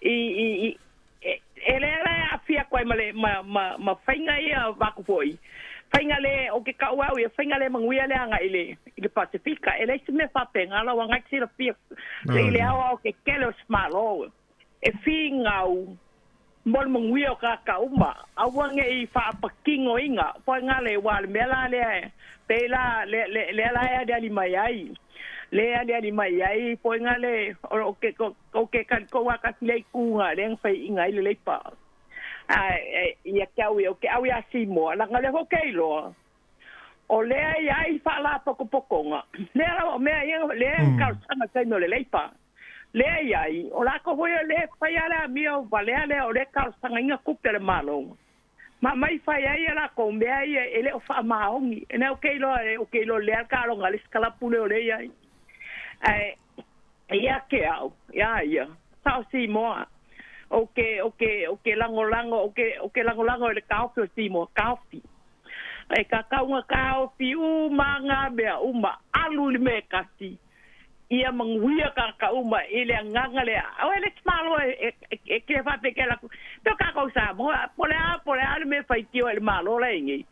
i i i e e lea la afia koe ma le ma ma ma whainga ia waku foi. Whainga le o ke kau au ia whainga le manguia le anga i le i le Pasifika. E le se mea whapenga la wanga tira fia le i le awa o ke kele o smalo. E whingau mo le manguia o ka kauma. Aua nge i whaapakingo inga. Whainga le wa le mea la lea pe la le le le la e ali mai ai. Le ali ali mai ai whainga le o ke o ke ka ko wa ka le kunga le whai inga i le leipa. Ai ia ke au o ke au ia Simoa la ngale ho ke loa. O lea ia i whaala pokopokonga. Lea la o mea ia lea ka sanga taino le leipa. Lea ia i o la ko hoi le whai ala mia o valea lea o le ka sanga inga kupe le malo. Ma mai whai ai la ko mea ia e le o wha maongi. E ne o ke loa e o ke loa lea ka longa le skalapu le o le ia i. Ai ia ke au ia ia sao Simoa. O ke o ke o ke lango lango o ke o ke lango lango le kaofi o Simoa kaofi. E ka kaunga kaofi uma ngā mea uma alu le me kasi. Ia manguia ka ka uma i le nganga le au ele malo e e ke fa pe ke la to ka ko sa mo pole a pole a le me fai tio ele malo le ngi.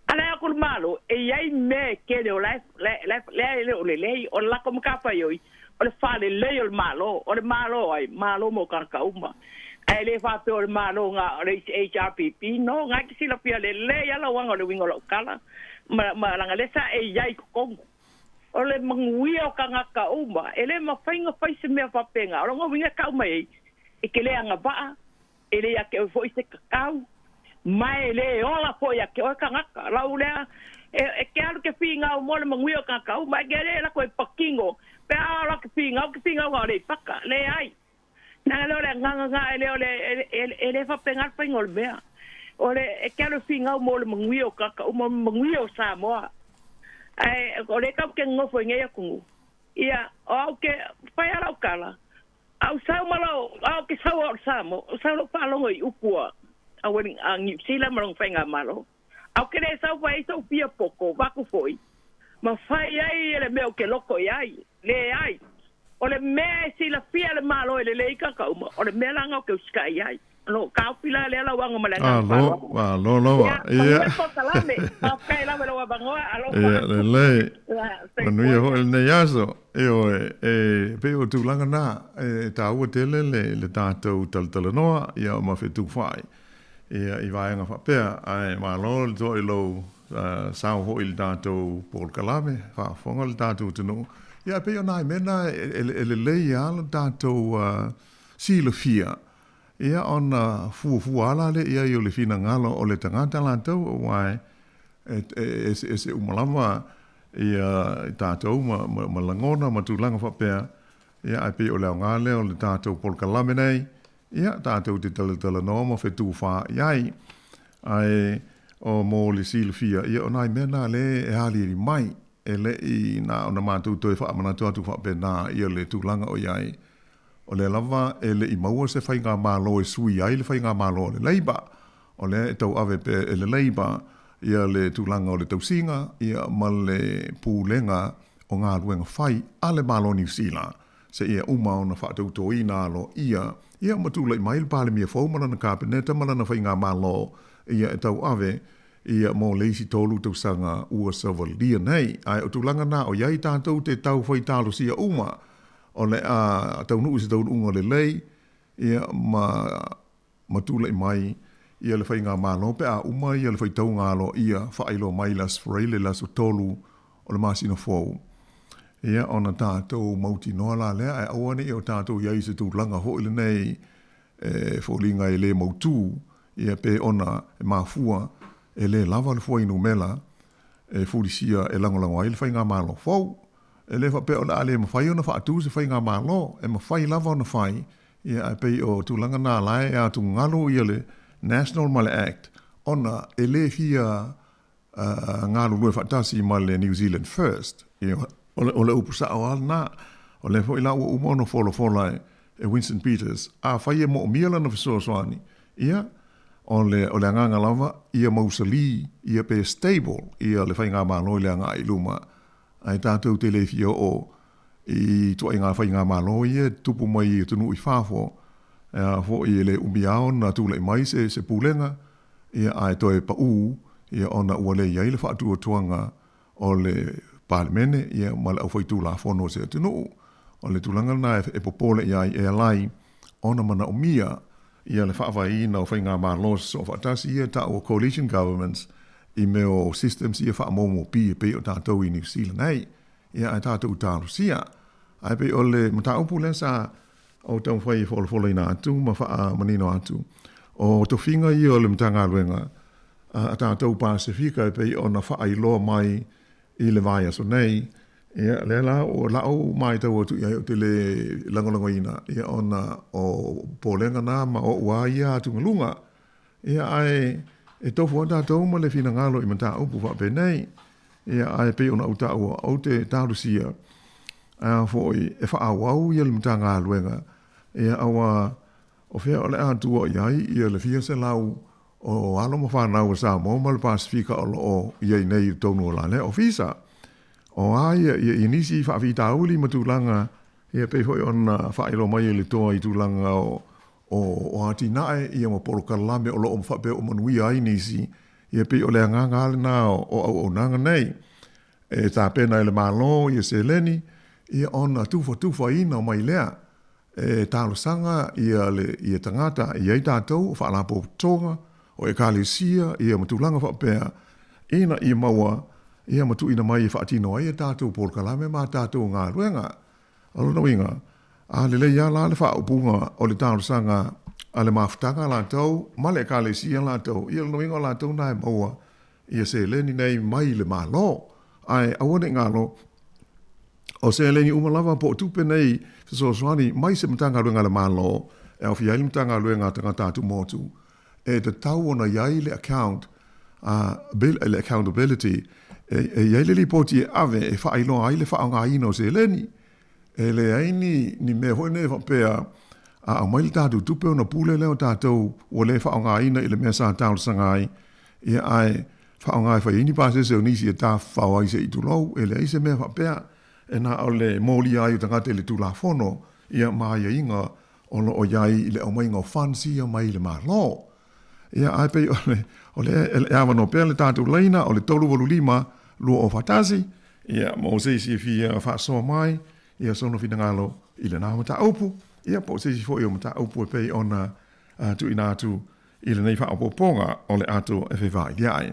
Ala ko malo e ai me ke le la le le le le le o la ko ka fa yo o le fa le le o le malo o le malo ai malo mo ka ka uma. Ai le fa pe o le malo nga le HRPP no nga ki sila pia le le ya la wanga le wingo lo kala ma ma la le sa e ai ko o le manguia o ka ngaka uma e le mawhainga whai se mea whapenga o longo winga ka uma e e ke le anga vaa e le ia ke o foi se kakau mai le ola foi a ke o ka ngaka lau lea e ke alu ke whinga o mo le manguia o ka ngaka uma e ke le la koe pakingo pe a la ke whinga o le paka le ai nā le ole nganga ngā e le ole e le whapenga whainga o le mea o le e ke alu whinga o mo le manguia o ka uma manguia o Samoa. Ai o le kau ke ngofo ngai akungu. Ia o au ke whai ala o kala. A ou sau ma lou, a ou te sau au i le Samoa, ou sau loa ou faalogo i upu a, a Welling, a Niu Sila ma lona faigamalo. A ou te le sau fai ai so'u fia poto, vaku foi, ma fai ai le mea ou te loto i ai. Leai. O le mea e silafia e le Malo e lelei ai tagata uma, o le mea la lena ou te usitai i ai. O lou taofi la lea lau aga ma le agaga faaaloalo. Malo lava. Ia, manuia le polokalame. Faafetai lava i lou avanoa. Alofa. Ia, lelei. Manuia foi lenei aso. Ioe, e pei o tulaga na, e taua tele le, le tatou talatalanoa, ia ma fetufaai, ia, i vaega faapea. Ae malo le toa i lou uh, sao foi i le tatou polokalame, faafofoga le tatou atunuu. Ia, e pei o nai mea na e, e, e lelei lava le tatou uh, silafia, Ia ona fuafua ala lea i ai o le finagalo o le tagata latou, aua e eseese uma lava ia i tatou ma, ma, ma lagona ma tulaga faapea, ia ae pei o le aoga lea o le tatou polokalame nei, ia tatou te talatalanoa ma fetufa i ai. Ae o mo le silafia, ia o nai mea na lea e aliali mai, e le i na ona matou toe faamanatu atu faapena ia le tulaga o i ai. O lea lava e le i maua se faigamalo e sui ai le faigamalo a le Labour. O lea e tauave pea e le Labour ia le tulaga o le tausiga ia ma le pulega o galuega fai a le Malo o Niu Sila seia uma ona faatautoina aloaia ia ma tulai mai le Palemia fou ma lana Kapeneta ma lana faigamalo ia e tauave ia mo le isi 3 tausaga ua savalia nei. Ae o tulaga na o i ai tatou te tau fai talosia uma O le a taunuu i se taunuuga lelei, ia, ma, ma tulai mai ia le faigamalo pe a uma ia le faitauga aloaia faailoa mai i le Aso Faraile le aso 3 o le masina fou. Ia, ona tatou mautinoa la lea, ae aua ne i o tatou i ai i se tulaga foi lenei e foliga e le mautū, ia pe ona e mafua e le lava le fuainumera e fulisia e lagolago ai le faigamalo fou. E le faapea o le a le mafai ona faatu se faigamalo, e mafai lava ona fai, ia ae pei o tulaga na la e atugalu ia le National ma le Act ona e le fia galulue faatasi ma le New Zealand First. Ia, o le upu sao lava lena. O lea foi la ua uma ona folafola e Winston Peters, afai e moomia lana fesoasoani, ia, o le, o le agaga lava ia mausali, ia pe stable ia le faigamalo i le agai i luma. Ae tatou te le fia oo i ituaiga faigamalo ia e tutupu mai i atunuu i fafo, ea foi e le umi lava ona tulai mai se, se pulega, ia ae toe pau, ia ona ua le i ai le faatuatuaga o le Palemene ia ma le aufaitulafono o se atunuu. O le tulaga lena e popole i ai e ala ai ona manaomia ia le faavaeina o faigamalo sosoo faatasi ia e ta'u o coalition governments i mea o systems ia faamoumopi e pei o tatou i Niu Sila nei. Ia ae tatou talosia. Ae pei o le mataupu lea sa ou taumafai e folafolaina atu ma faamanino atu, o tofiga ia o le Matagaluega a tatou Pasefika e pei ona faailoa mai i le vaiaso nei, ia, lea la o la'u matau atu i ai ou te le lagolagoina, ia, ona o popolega na ma o'u a ia atugaluga. Ia, ae e tofu lava tatou ma le finagalo i mataupu faapenei. Ia, ae pei ona ou taua, ou te talosia, a foi e faaauau ia le Matagaluega, ia, aua o fea o le a tua i ai ia le fia selau o alo ma fanau a Samoa ma le Pasefika o lo o i ai nei i totonu o la lea ofisa. O a ia, ia, ia nisi faafitauli ma tulaga, ia pei foi ona faailoa mai e le toa i tulaga o, o, o atinae ia ma polokalame o lo o faapea ua manuia ai nisi, ia pei o le agaga lava lena o, o auaunaga nei. E tapena e le Malo ia seleni, ia ona tufatufaina mai lea e talosaga ia le ia tagata e i ai tatou o faalapotopotoga, o ekalesia ia ma tulaga faapea ina ia maua ia ma tuuina mai e faatino ai a tatou polokalame ma a tatou galuega. O lona uiga, a lelei lava la le faaupuga o le talosaga a le mafutaga latou ma le ekalesia latou, ia o lona uiga o latou na e maua ia seleni nei mai le Malo. Ae aua ne i galo, o seleni uma lava po o tupe nei fesoasoani mai se Matagaluega a le Malo e aofia ai le Matagaluega a Tagata Atumotu, e tatau ona i ai le account, le accountability, e i ai le lipoti e ave e faailoa ai le faaaogaina o seleni. E leai ni, ni mea foi nei faapea a aumai le tatou tupe ona pule lea o tatou ua le faaaogaina i le mea sa talosaga ai, ia ae faaaoga e fai ai ni pasese o nisi e tafafao ai se i tulou. E leai se mea faapea, e na o le molia ai o tagata i le Tulafono, ia ma aiaiga o lo o i ai i le aumaiga o funds ia mai le Malo. Ia, ae pei o le, o le, e avanoa pea le tatou laina o le 385 241, ia, mo se isi e fia faasoa mai, ia sona finagalo i lena mataupu, ia, po o se isi foi o mataupu e pei ona tuuina atu i lenei faaopoopoga o le ato e fevailia'i ai.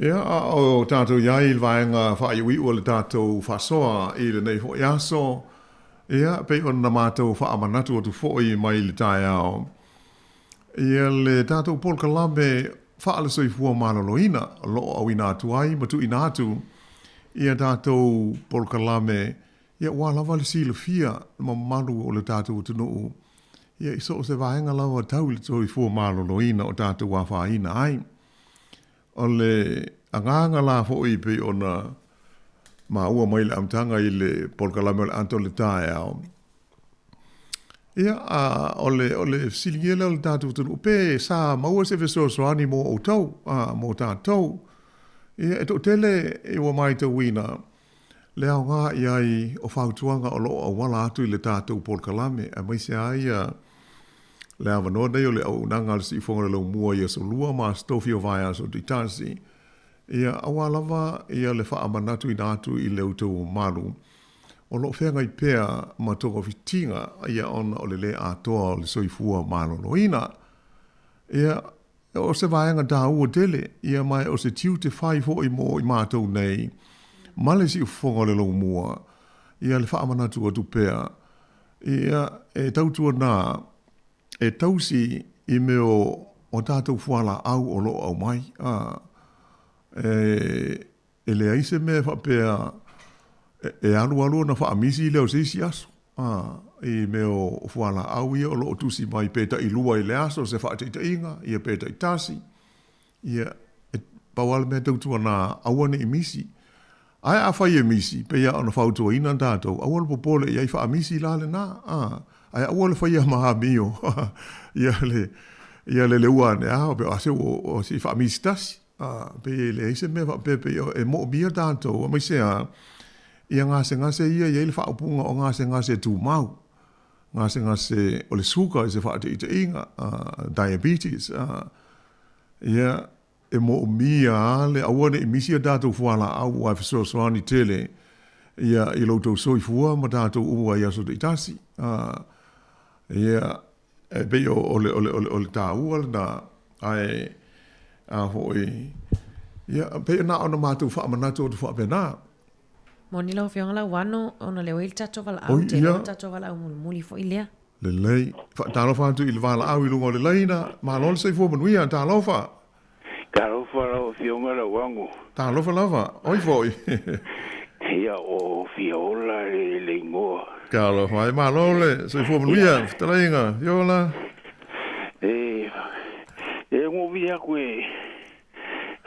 Ia, a o tatou i ai i le vaega faaiuiu o le tatou faasoa i lenei foi aso, ia, pei ona matou faamanatu atu foi mai le taeao, ia le tatou polokalame faale-soifua maloloina o lo o auina atu ai ma tuuina atu ia tatou polokalame, ia ua lava le silafia mamalu o le tatou atunuu, ia i so o se vaega lava tau i le soifua maloloina o tatou afaina ai. O le agaga la foi pei ona maua mai le amataga i le polokalame o le ata o le taeao, ia, a, o le, o le fesiligia lea o le tatou atunuu, pe sa maua se fesoasoani mo outou, a, mo tatou. Ia, e toatele ua matauina le aoga i ai o fautuaga o lo o auala atu i le tatou polokalame, aemaise lava ia le avanoa nei o le auaunaga a le Siufofoga o le Laumua i Aso Lua ma Aso Tofi o Vaiaso Tuitasi, ia, aua lava ia le faamanatuina atu i le outou mamalu o lo o feagai pea ma togafitiga, ia, ona o le lē atoa o le soifua maloloina. Ia, o se vaega taua tele, ia, ma o se tiute fai foi mo i matou nei ma le Siufofoga o le Laumua, ia le faamanatu atu pea Ia, e tautuana e tausi i mea o tatou fualaau o lo o aumai. A, e, e leai se mea faapea e alualu ona faamisi lea o se isi aso. A, i mea o fualaau ia o lo o tusi mai pe tailua i le aso se faataitaiga, ia pe taitasi. Ia, e pau lava le mea tautuana aua ne i misi. Ae afai e misi, pei lava ona fautuaina tatou, aua le popole i ai faamisi la lena, a, ae aua le faia ma amio ia le, ia le leua ane a, pe o a se ua, o se i faamisi tasi, a, pei e leai se mea faapea pei e moomia tatou, aemaise a, Ia gasegase ia e i ai le faaupuga o gasegase tumau, gasegase o le suka i se faateʻiteʻiga, diabetes, ia e moomia lava le aua ne i misi a tatou fualaau aua e fesoasoani tele ia i lo outou soifua ma tatou uma i aso taitasi. Ia e pei o le o le o le taua lena ae a foi ia pei na ona matou faamanatu atu faapena. Moni lau Afioga Lauano, ona lea ua i ai le tatou valaau, tele le tatou valaau mulimuli foi lea. Lelei. Faatalofa atu i le valaau i luga o le laina. Malo le soifua manuia. Talofa. Talofa lau Afioga Lauano. Talofa lava. Oi foi. Ia, o Fiola le igoa. Talofa ai. Malo le soifua manuia. Fetalaiga Fiola. E, e govi aku e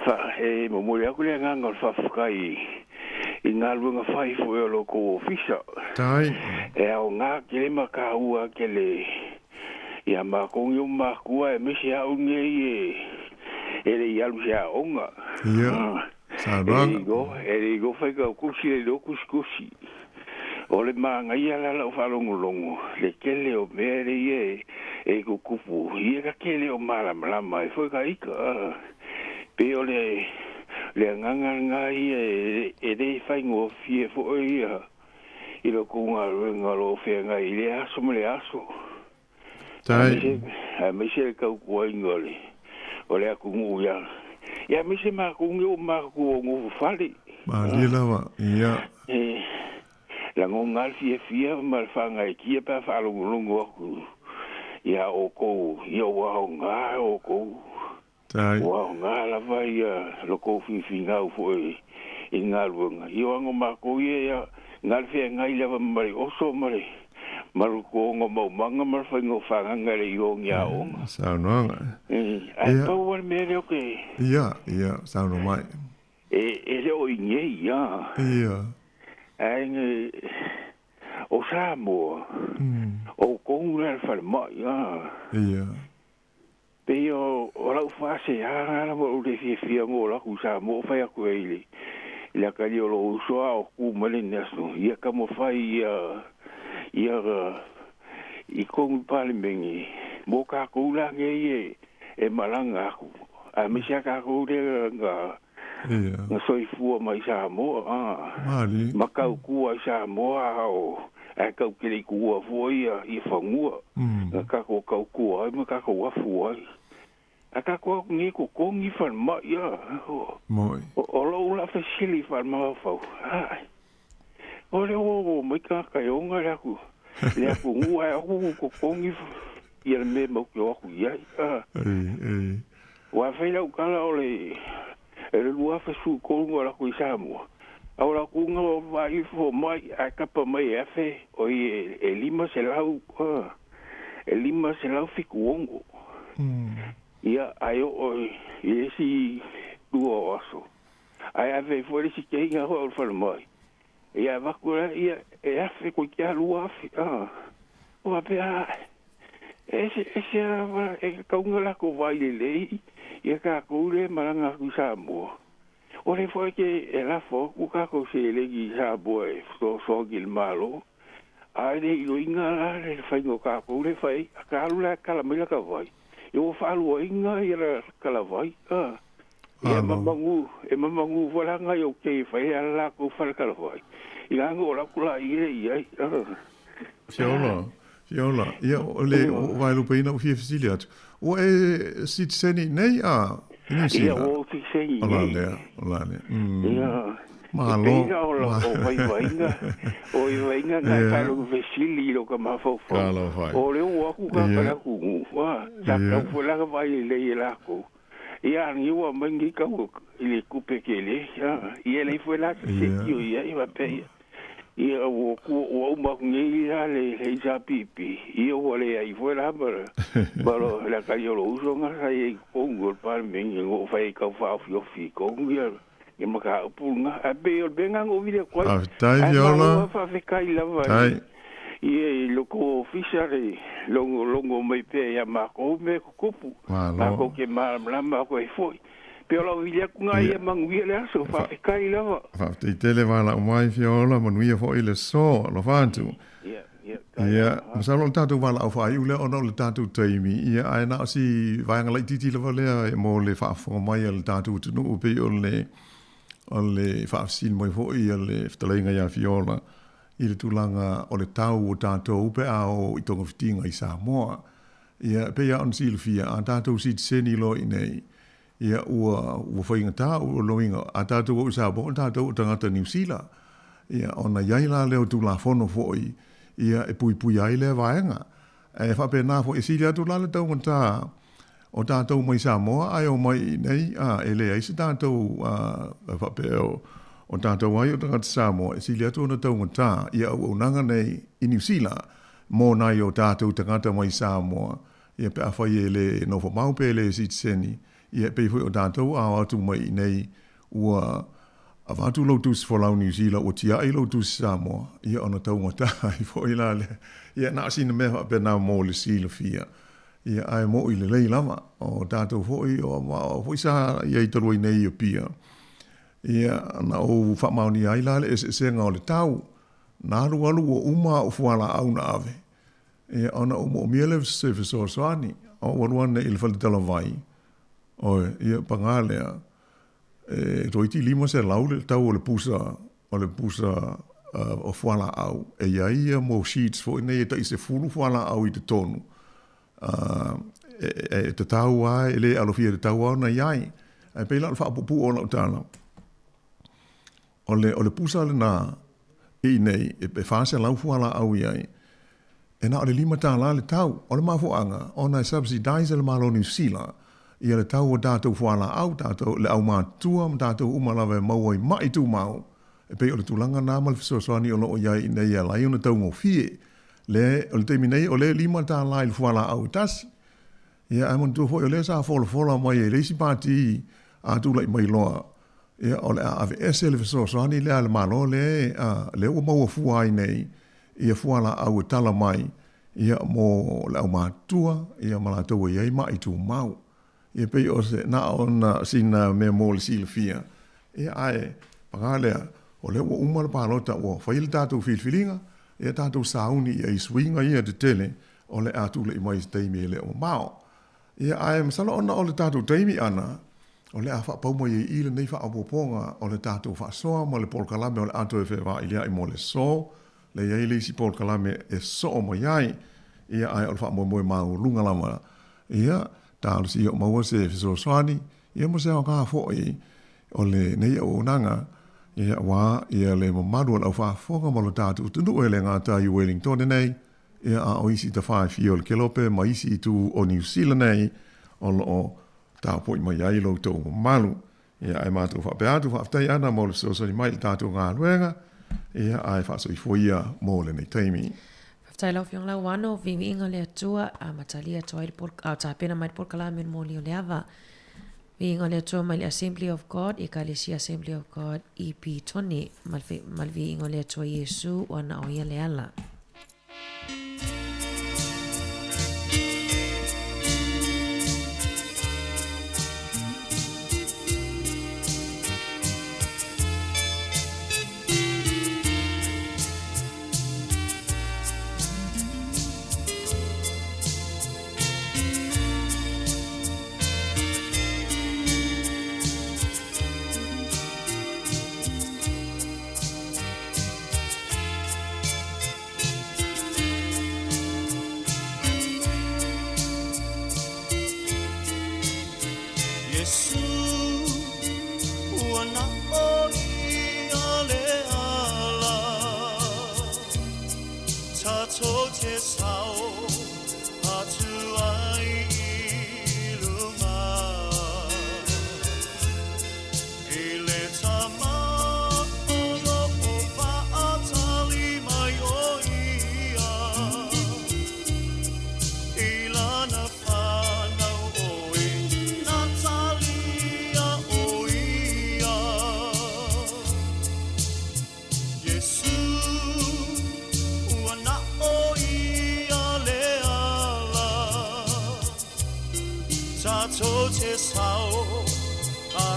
Fa, e momoli aku le agaga o le faafetai i galuega fai foi a lo outou ofisa. Tai. E aoga tele ma taua tele ia matou nei o matua aemaise au nei e e le i alu i se aoga. Ia, saunoaga. E le iloa, e le iloa faitautusi, le iloa tusitusi. O le manaia la lau faalogologo, le tele o mea ia e tutupu, ia ka tele o malamalama ai foi ka ita. Pei o le le agaga lena ia e le faigofie foi ia i lo tou galuega o lo o feagai i lea aso ma lea aso. Tai. Aemaise le tautuaina o le o le atunuu ia ia aemaise matou nei ua matou nofo fale. Malie lava, ia. E lagona lava le fiafia ma le faagaeetia pe a faalogologo atu ia outou, ia ua aoga outou. Tai. Ua aoga lava ia lo tou finfinau foi i le galuega. Ia o aga o matou ia ia na le feagai lava ma le oso ma le ma le totoga o maumaga ma le faiga o fagaga e le i o ni aoga. Saunoaga. Ae pau lava le mea lea ou te. Ia, ia, saunoa mai. E le o i nei ia. Ia. Ae ne o Samoa, o outou la le falemai a. Ia. Pei o lau faasea lava ou te fiafia ona o latou i Samoa o fai atu ai i le atalii o lou uso a o tu mai lenei aso ia taumafai ia ia i totonu i le Palemene mo tatou la nei e malaga atu aemaise a tatou lea na soifua mai i Samoa ma tautua i Samoa a o ae tatou te le i tuua foi ia fanua na tatou tautua ai ma tatou afu ai. Ae tatou o atu nei e totogi falemai a. O lou la fesili faalemafaufau, ae o lea ua omai tagata e ona le atu le atunuu ae o atu totogi ia le mea matou te o atu i ai. Aua e fai lau tala o le e le 2013 na alu atu i Samoa, a o latou na o vaai ifo mai ae tapa mai e afe oi e 500 e 576. Ia ae oo i le isi lua o aso ae ave ai foi le isi keiga foi o le falemai. Ia avatu la ia e afe toeitiiti lava 2000 o faapea e ese lava e tatau ona latou vaai lelei ia tatou lea e malaga atu i Samoa. O lea foi e e lafo atu tatou seleni i Samoa e fesoasoani i le Malo, a e le iloiina la le faiga o tatou lea e fai ai. A ta alu la e tala mai lata vai, ia ua faaluaina ia le talavai. Ia e mamanu, e mamanu foi la nai o kei e fai ai a latou fale talavai, i la na oo atu laia i ai. Fiola, Fiola, ia o le vaelupeina ua fia fesili atu, ua e sitiseni i nei a i Niu Sila? Ia, ua ou sitiseni i nei. O la lea, o la lea. Ia, Malo. E pei la o vaivaiga, o vaivaiga na e faalogo fesili i lota mafaufau. O lea ua o atu tagata o le atunuu, sa tatau foi la ona vaai lelei e latou. Ia, a ua aumai lenei tau i le tupe tele, ia e leai foi la se tio i ai, faapea ia. Ia ua ua uma atu nei la le HRPP, ia ua leai foi la ma ma le atalii o lou uso na sa i ai i totonu o le Palemene na oo fai ai tau faaofiofi i totonu ia ia mataupu lena. Ae pei o le mea lena na ou vili atu ai. Faafetai Ae Viola. malo lava, faafetai lava Faafetai. i i lo tou ofisa le logologo mai pea ia matou mea e tutupu. Malo. Matou te malamalama atu ai foi. Pei o lau vili atu na ia manuia le aso, faafetai lava. Faafetai tele valaau mai Fiola, manuia foi le aso. Alofa atu. Ia, ia, Ia, masalo o le tatou valaau faaiu lea ona o le tatou taimi, ia, ae na o si vaega laitiiti lava lea mo le faafofoga mai a le tatou atunuu e pei o le, o le faafesili mai foi a le fetalaiga ia Fiola i le tulaga o le tau o tatou pe a o i togafitiga i Samoa. Ia, e pei lava ona silafia, a tatou sitiseni loa i inei, ia ua, ua faigata, o lona uiga, a tatou o i Samoa, o tatou o tagata Niu Sila. Ia, ona i ai la lea o Tulafono foi, ia, e puipuia ai lea vaega. Ae faapena foi, e sili atu la le taugata o tatou mai Samoa ae omai i inei, a, e leai se tatou, a, faapea o, o tatou ai o tagata Samoa, e sili atu ona taugata ia auaunaga nei i Niu Sila mo nai o tatou tagata mai Samoa, ia pe afai e le nofo mau pe le sitiseni, ia e pei foi o tatou a o atu mai i inei ua avatu lou tusi folau Niu Sila ua tiai lou tusi Samoa, ia ona taugata ai foi la lea. Ia na o sina mea faapena mo le silafia. Ia ae moʻi lelei lava, o tatou foi o o foi sa i ai talu ai nei i Apia. Ia na ou faamaonia ai la le eseesega o le tau, na alualu ua uma au fualaau na ave. Ia, ona ou moomia lea o se fesoasoani, o ou alu ane i le fale talavai, oe, ia, paga lea, e toeitiiti 500 le tau o le pusa, o le pusa o fualaau, e i ai ia mau sheets foi nei e tai 10 fualaau i totonu, e tatau lava, e le alofia e tatau lava ona i ai. Ae pei la o le faapuupuu o lau tala, O le, o le pusa lena i inei, e 400 fualaau i ai, e na o le $5 le tau. O le mafuaaga, ona e subsidise e le Malo o Niu Sila ia le tau o tatou fualaau, tatou, le aumatutua ma tatou uma lava e maua i ma'i tumau. E pei o le tulaga lena ma le fesoasoani o lo o i ai i inei e ala ai ona taugofie. Le, o le taimi nei, o lea e $5 i le fualaau e tasi. Ia, ae manatua foi o lea sa folafola mai e le isi pati a tulai mai loa, ia, o le a aveese le fesoasoani lea a le Malo lea, a, lea ua maua fua ai nei ia fualaau e tala mai, ia, mo le aumatutua, ia, ma latou e i ai ma'i tumau. Ia, pei o se, na ona sina mea mo le silafia, ia, ae, paga lea, o lea ua uma le palota, ua fai le tatou filifiliga, ia, tatou sauni i ai suiga ia tetele o le a tulai mai i se taimi e le o mamao. Ia, ae masalo ona o le tatou taimi ʻana, o le a faapau mai ai i lenei faaopoopoga o le tatou faasoa ma le polokalame o le a toe fevailiaʻi mo le aso, le i ai le isi polokalame e soo mai ai. Ia, ae o le faamoemoe maualuga lava, ia, talosia o maua se fesoasoani, ia ma se aoga foi o lenei auaunaga, ia, aua ia le mamalu o le aufaafofoga ma lo tatou atunuu e le gata i Wellingtone nei, Ia, a o isi tafa e fia o le Kelope ma isi itu o Niu Sila nei o lo o taupoi mai ai lo outou mamalu. Ia, ae matou faapea atu, faafetai Ana mo le fesoasoani mai i le tatou galuega, ia, ae faasoifua ia mo lenei taimi. Faafetai lau Afioga Lauano, viiviiga le Atua, amatalia atu ai le a tapena mai le polokalame o le moli o le ava. Viiga le Atua mai le Assembly of God, Ekalesia Assembly of God i Petone, ma le viiga o le Atua Iesu, ua na o ia le ala.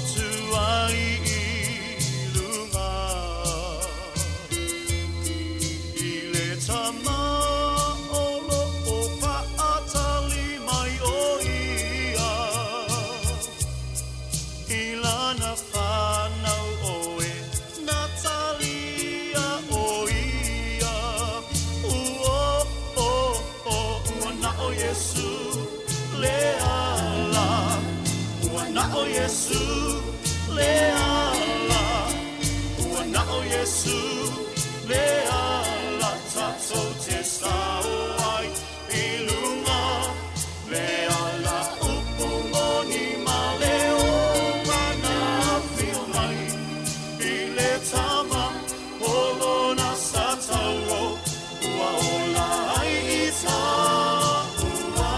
atu ai i luga. I le tama o lo o paatali mai o ia. I lana whanau oe, Natalia o ia. Ua o o, ua na o Yesu le ala. Ua na o Yesu le ala. Ua na o Yesu le ala. Tatou te sao ai i lunga le ala upu moni ma le ola na afio mai i le tama o lona satauro ua ola ai i taua.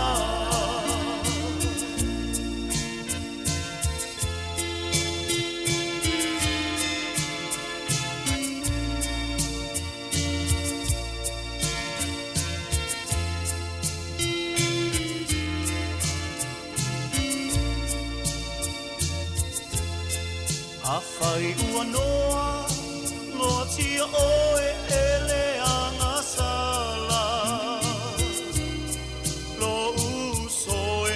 A whai ua noa, loa tia oe e le anga sala. Lo uso e,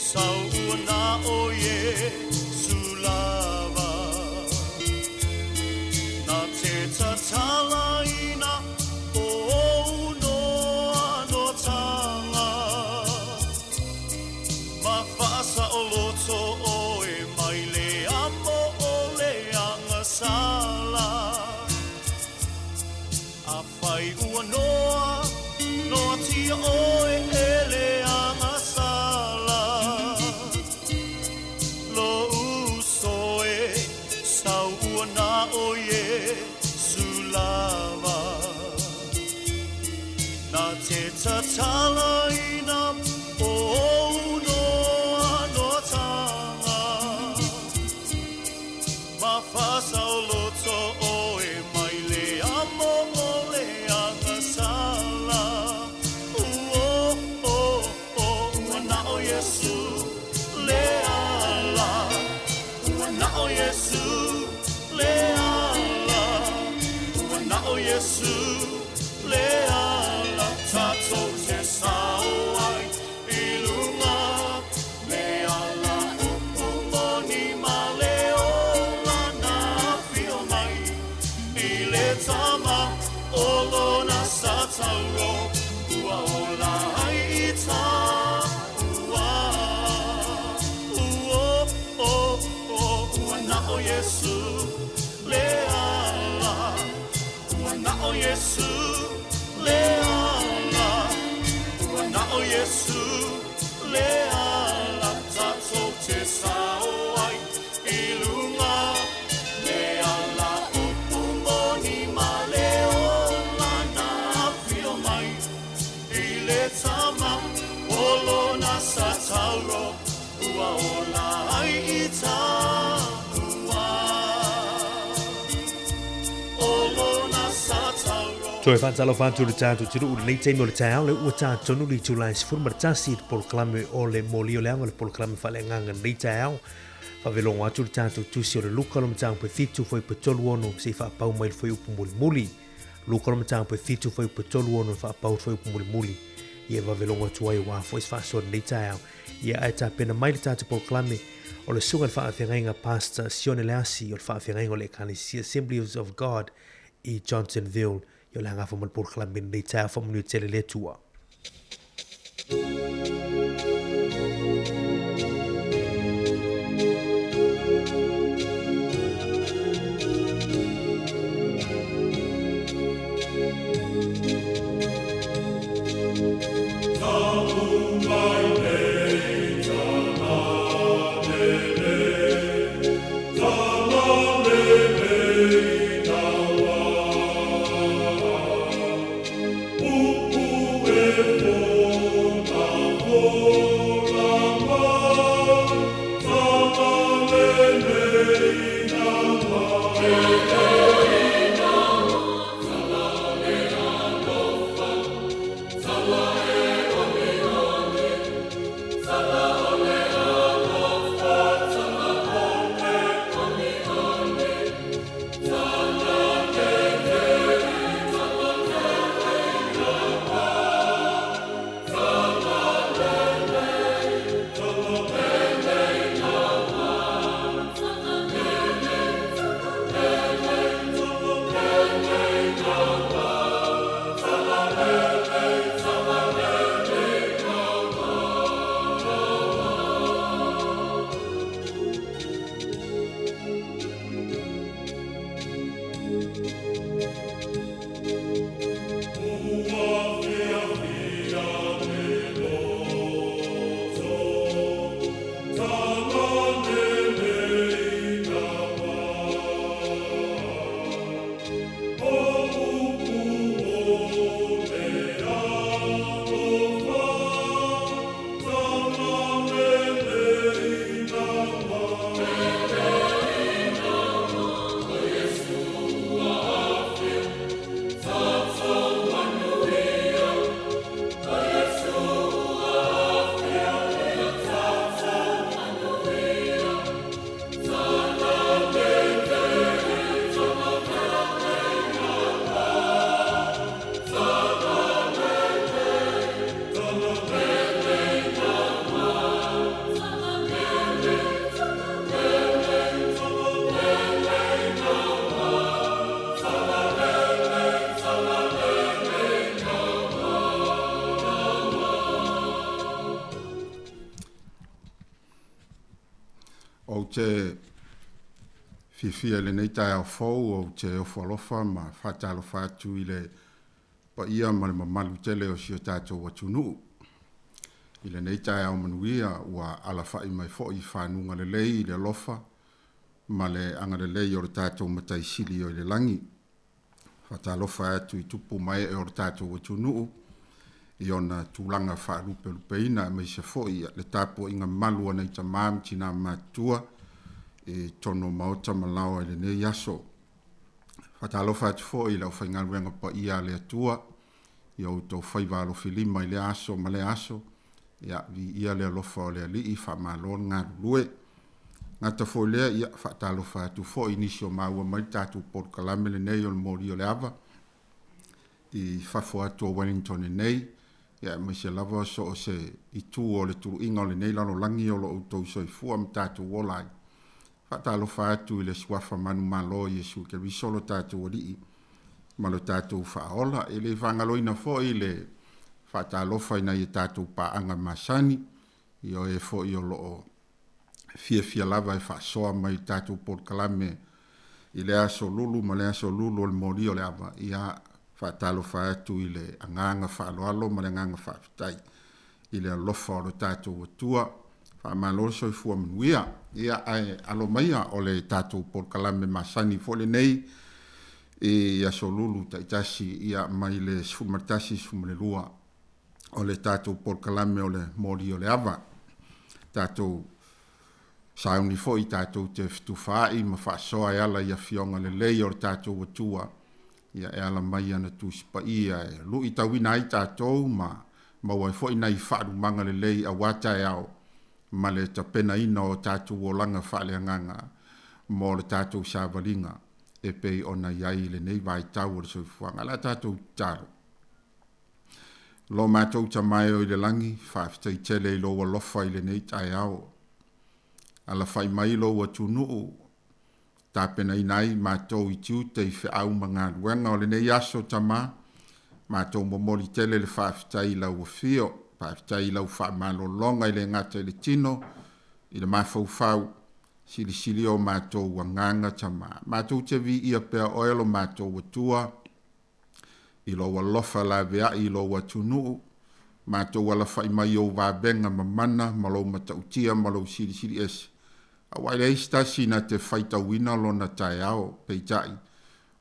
sau ua na o Yesu lava. Na te tatala ina o ou noa no tanga. Ma whaasa o loto oe mai le amo o le anga sala. A whai ua noa, noa tia oe e le anga sala. Lo uso e, sau ua na o Yesu lava. Na te tatala ina o ou noa noa tanga. Ma whasa o loto oe mai le amo o le anga sala. Ua o o, ua na o Yesu le ala. Ua na o Yesu le ala. Ua na o Yesu le ala. Tatou te sao ai i lunga le ala upu moni ma le ola na afio mai i le tama o lona satauro ua ola ai i taua. Ua o o, ua na o Yesu le ala. Ua na o Yesu le ala. Ua na o Yesu le ala. Tatou te sao ai i lunga le ala upu moni ma le ola na afio mai i le tama o lona satauro ua ola ai i taua. O lona satauro. Toe faatalofa atu i le tatou atunuu i lenei taimi o le taeao le ua tatonu le itula e 11 i le polokalame o le moli o le aga o le polokalame faaleagaga i lenei taeao. Faavelogo atu le tatou tusi o le Luka o le mataupu e 7 fuaiupu e 36 se i faapau mai le fuaiupu mulimuli. Luka o le mataupu e 7 fuaiupu e 36 e faapau le fuaiupu mulimuli. Ia e vavelogo atu ai aua foi se faasoa i lenei taeao. Ia ae tapena mai le tatou polokalame o le susuga i le faafeagaiga Pastor Sione Leasi o le faafeagaiga o le Ekalesia Assemblies of God i Johnsonville. Ia o le agafa mo le polokalame i lenei taeao faamanuia tele le Atua. Upu e fona. te fiafia i lenei taeao fou, ou te ofo alofa ma faatalofa atu i le paia ma le mamalu tele o si o tatou atunuu. I lenei taeao manuia ua alafa'i mai foi i fanuga lelei i le alofa ma le agalelei o le tatou Matai Sili o i le lagi. Faatalofa atu i tupu ma ee o le tatou atunuu i ona tulaga faalupelupeina aemaise foi le tapuaiga malu a nai tamā ma tinā matutua i totonu o maota ma laoa i lenei aso. Faatalofa atu foi i le aufaigaluega paia a le Atua i o outou faiva alofilima i lea aso ma lea aso. Ia, viia le alofa o le Alii, faamalo le galulue. Gata foi lea, ia, faatalofa atu foi i nisi o maua mai le tatou polokalame lenei o le Moli o le Ava i fafo atu o Wellington nei, ia aemaise lava so o se itu o le tuluiga o lenei lalolagi o lo outou soifua ma tatou ola ai. Faatalofa atu i le Suafa manumalo o Iesu Keriso lo tatou Alii ma lo tatou Faaola. E le faagaloina foi le faatalofa i nai a tatou paaga masani, i o e foi o lo o fiafia lava e faasoa mai i le tatou polokalame i lea aso lulu ma lea aso lulu o le moli o le ava. Ia, faatalofa atu i le agaga faaaloalo ma le agaga faafetai i le alofa o lo tatou Atua. Faamalo le soifua manuia. Ia, ae alo maia o le tatou polokalame masani foi lenei i aso lulu taitasi, ia, mai le 11 i le 12 o le tatou polokalame o le moli o le ava. Tatou sauni foi tatou te fetufaai ma faasoa e ala i afioga lelei o le tatou Atua, ia e ala mai ana Tusi Paia e luitauina ai tatou ma maua ai foi nai faalumaga lelei aua taeao ma le tapenaina o tatou olaga faaleagaga mo le tatou savaliga e pei ona i ai i lenei vaitau o le soifuaga. O le a tatou tatalo. Lo matou Tama e o i le lagi, faafetai tele i lou alofa i lenei taeao. Alafai mai lou atunuu, tapenaina ai matou i tiute i feau ma galuega o lenei aso, Tama. Matou momoli tele le faafetai i lau afio, faafetai i lau faamalologa e le gata i le tino, i le mafaufau, silisili o matou agaga, Tama. Matou te viia pea oe lo matou Atua, i lou alofa laveai i lou atunuu, matou alafai mai i ou vavega mamana ma lou matautia ma lou silisili ese, aua e leai se tasi na te faitauina lona taeao, peitai,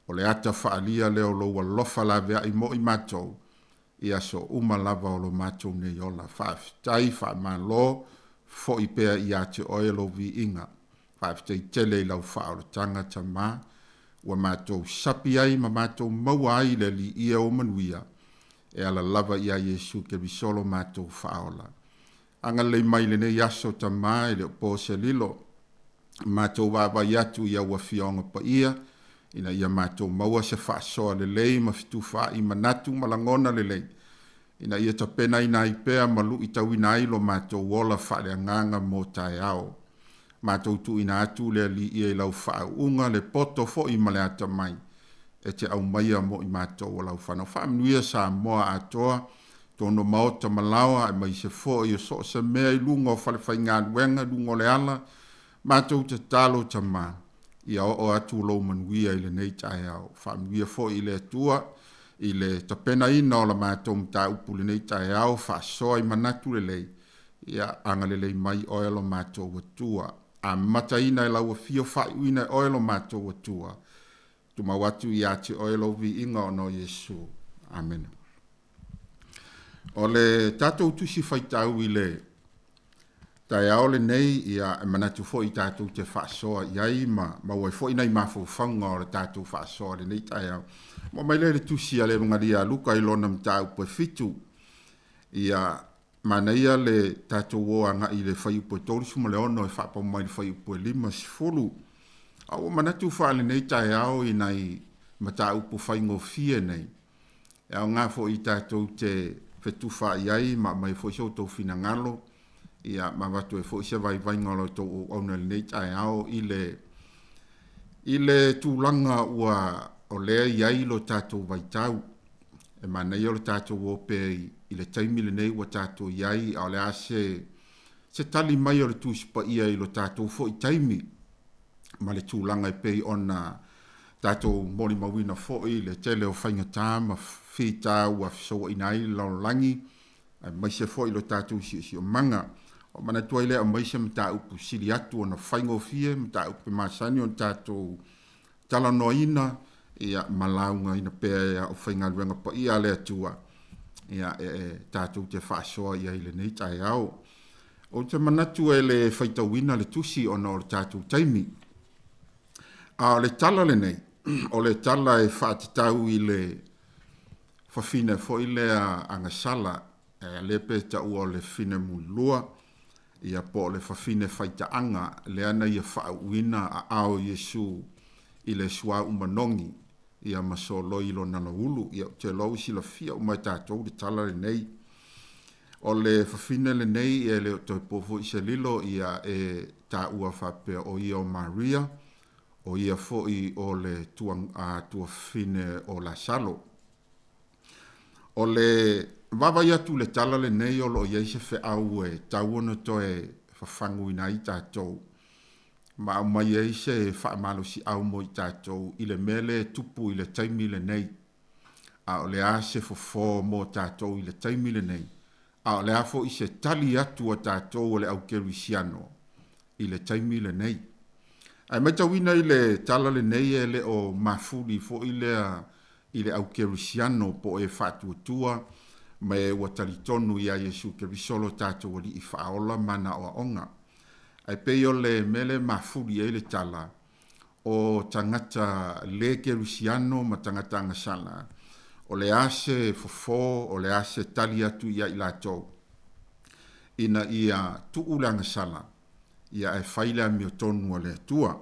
o le ata faaalia lea o lou alofa laveai mo i matou i aso uma lava o lo matou nei ola. Faafetai, faamalo, foi pea ia te oe lou viiga. Faafetai tele i lau faaolataga, Tama, ua matou sapi ai ma matou maua ai le Alii ia o manuia, e ala lava iā Iesu Keriso lo matou Faaola. Agalelei mai i lenei aso, Tama, e le o po se lilo, matou vaavaai atu i au Afioga paia, ina ia matou maua se faasoa lelei ma fetufaai manatu ma lagona lelei, ina ia tapenaina ai pea ma luitauina ai lo matou ola faaleagaga mo taeao. Matou tuuina atu le Alii ia i lau faauuga, le poto foi ma le atamai e te aumaia mo i matou o lau fanau. Faamanuia Samoa atoa, tonu maota ma laoa, aemaise foi o so o se mea i luga o falefaigaluega, i luga o le ala. Matou tatalo, Tama, ia oo atu lou manuia i lenei taeao. Faamanuia foi i le Atua i le tapenaina o la matou mataupu i lenei taeao, faasoa i manatu lelei, Ia agalelei mai oe lo matou Atua. Amataina e lau afio faaiuina e oe lo matou Atua. Tumau atu ia te oe lou viiga ona o Iesu. Amene. O le tatou tusi faitau i le taeao lenei, ia e manatu foi tatou te faasoa i ai ma maua ai foi nai mafaufauga o le tatou faasoa i lenei taeao. Ua mai lea i le tusi a le Evegalia a Luka i lona mataupu e 7. Ia Manaia le tatou o agai i le fuaiupu e 36 e faapau mai i le fuaiupu e 50. A ua manatu faalenei taeao i nai mataupu faigofie nei, e aoga foi tatou te fetufaai ai ma aumai foi so outou finagalo, ia, ma avatu ai foi se vaivaiga o la outou auauna i lenei taeao i le i le tulaga ua o lea i ai lo tatou vaitau. E manaia lo tatou o pea i le taimi lenei ua tatou i ai, a o le a se se tali mai o le Tusi Paia i lo tatou foi taimi ma le tulaga e pei ona tatou molimauina foi le tele o faigata ma fita ua fesouaina ai le lalolagi aemaise foi lo tatou siosiomaga. Ua manatu ai lea e aumai se mataupu sili atu ona faigofie, mataupu e masani ona tatou talanoaina ia ma laugaina pea e aufaigaluega paia a le Atua ia e tatou te faasoa i ai i lenei taeao. Ou te manatu e le faitauina le tusi ona o le tatou taimi. A o le tala lenei, o le tala e faatatau i le fafine foi lea agasala, lea pe taua o le fafine mulilua, ia po o le fafine faitaaga lea na ia faauuina aao o Iesu i le suauu manogi, ia ma soloi i lona lauulu. Ia ou te iloa ua silafia uma e tatou le tala lenei. O le fafine lenei e le o toe po foi se lilo, ia e taua faapea o ia o Maria, o ia foi o le tuafafine o Lasalo. O le vaavaai atu i le tala lenei o lo o i ai se feau e tau ona toe fafaguina ai tatou ma aumai ai se faamalosiau mo i tatou i le mea lea e tupu i le taimi lenei. A o le a se fofo mo tatou i le taimi lenei? A o le a foi se tali atu a tatou o le au kerisiano i le taimi lenei? Ae matauina i le tala lenei e le o mafuli foi lea i le au kerisiano po o e faatuatua ma e ua talitonu ia Iesu Keriso lo tatou Alii faaola ma ana aoaoga. Ae pei o le mea lea e mafuli ai le tala, o tagata le kerisiano ma tagata agasala, o le a se fofo, o le a se tali atu ia i latou ina ia tuu le agasala, ia ae fai le amiotonu a le Atua.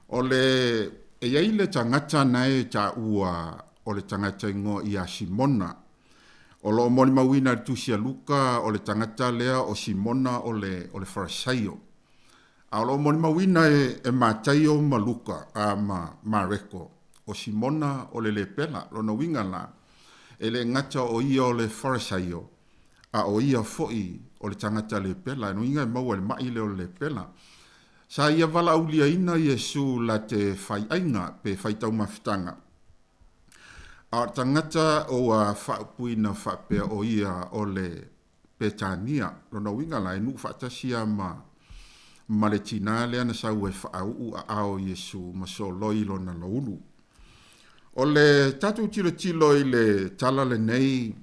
O le, e i ai le tagata na e taua o le tagata igoa ia Simona. O lo o molimauina i le Tusi a Luka o le tagata lea o Simona o le, o le Farisaio. A o lo o molimauina e, e Mataio ma Luka, a ma Mareko, o Simona o le lepela, lona uiga la, e le gata o ia o le Farisaio, a o ia foi o le tagata lepela, lona uiga e maua i le ma'i lea o le lepela. Sa ia valaauliaina Iesu la te faiaiga pe faitaumafitaga, a o le tagata ua faaupuina faapea o ia o le Petania, lona uiga la e nuu faatasi a ma ma le tinā lea na sau e faauu aao o Iesu ma soloi lona loulu. O le tatou tilotilo i le tala lenei,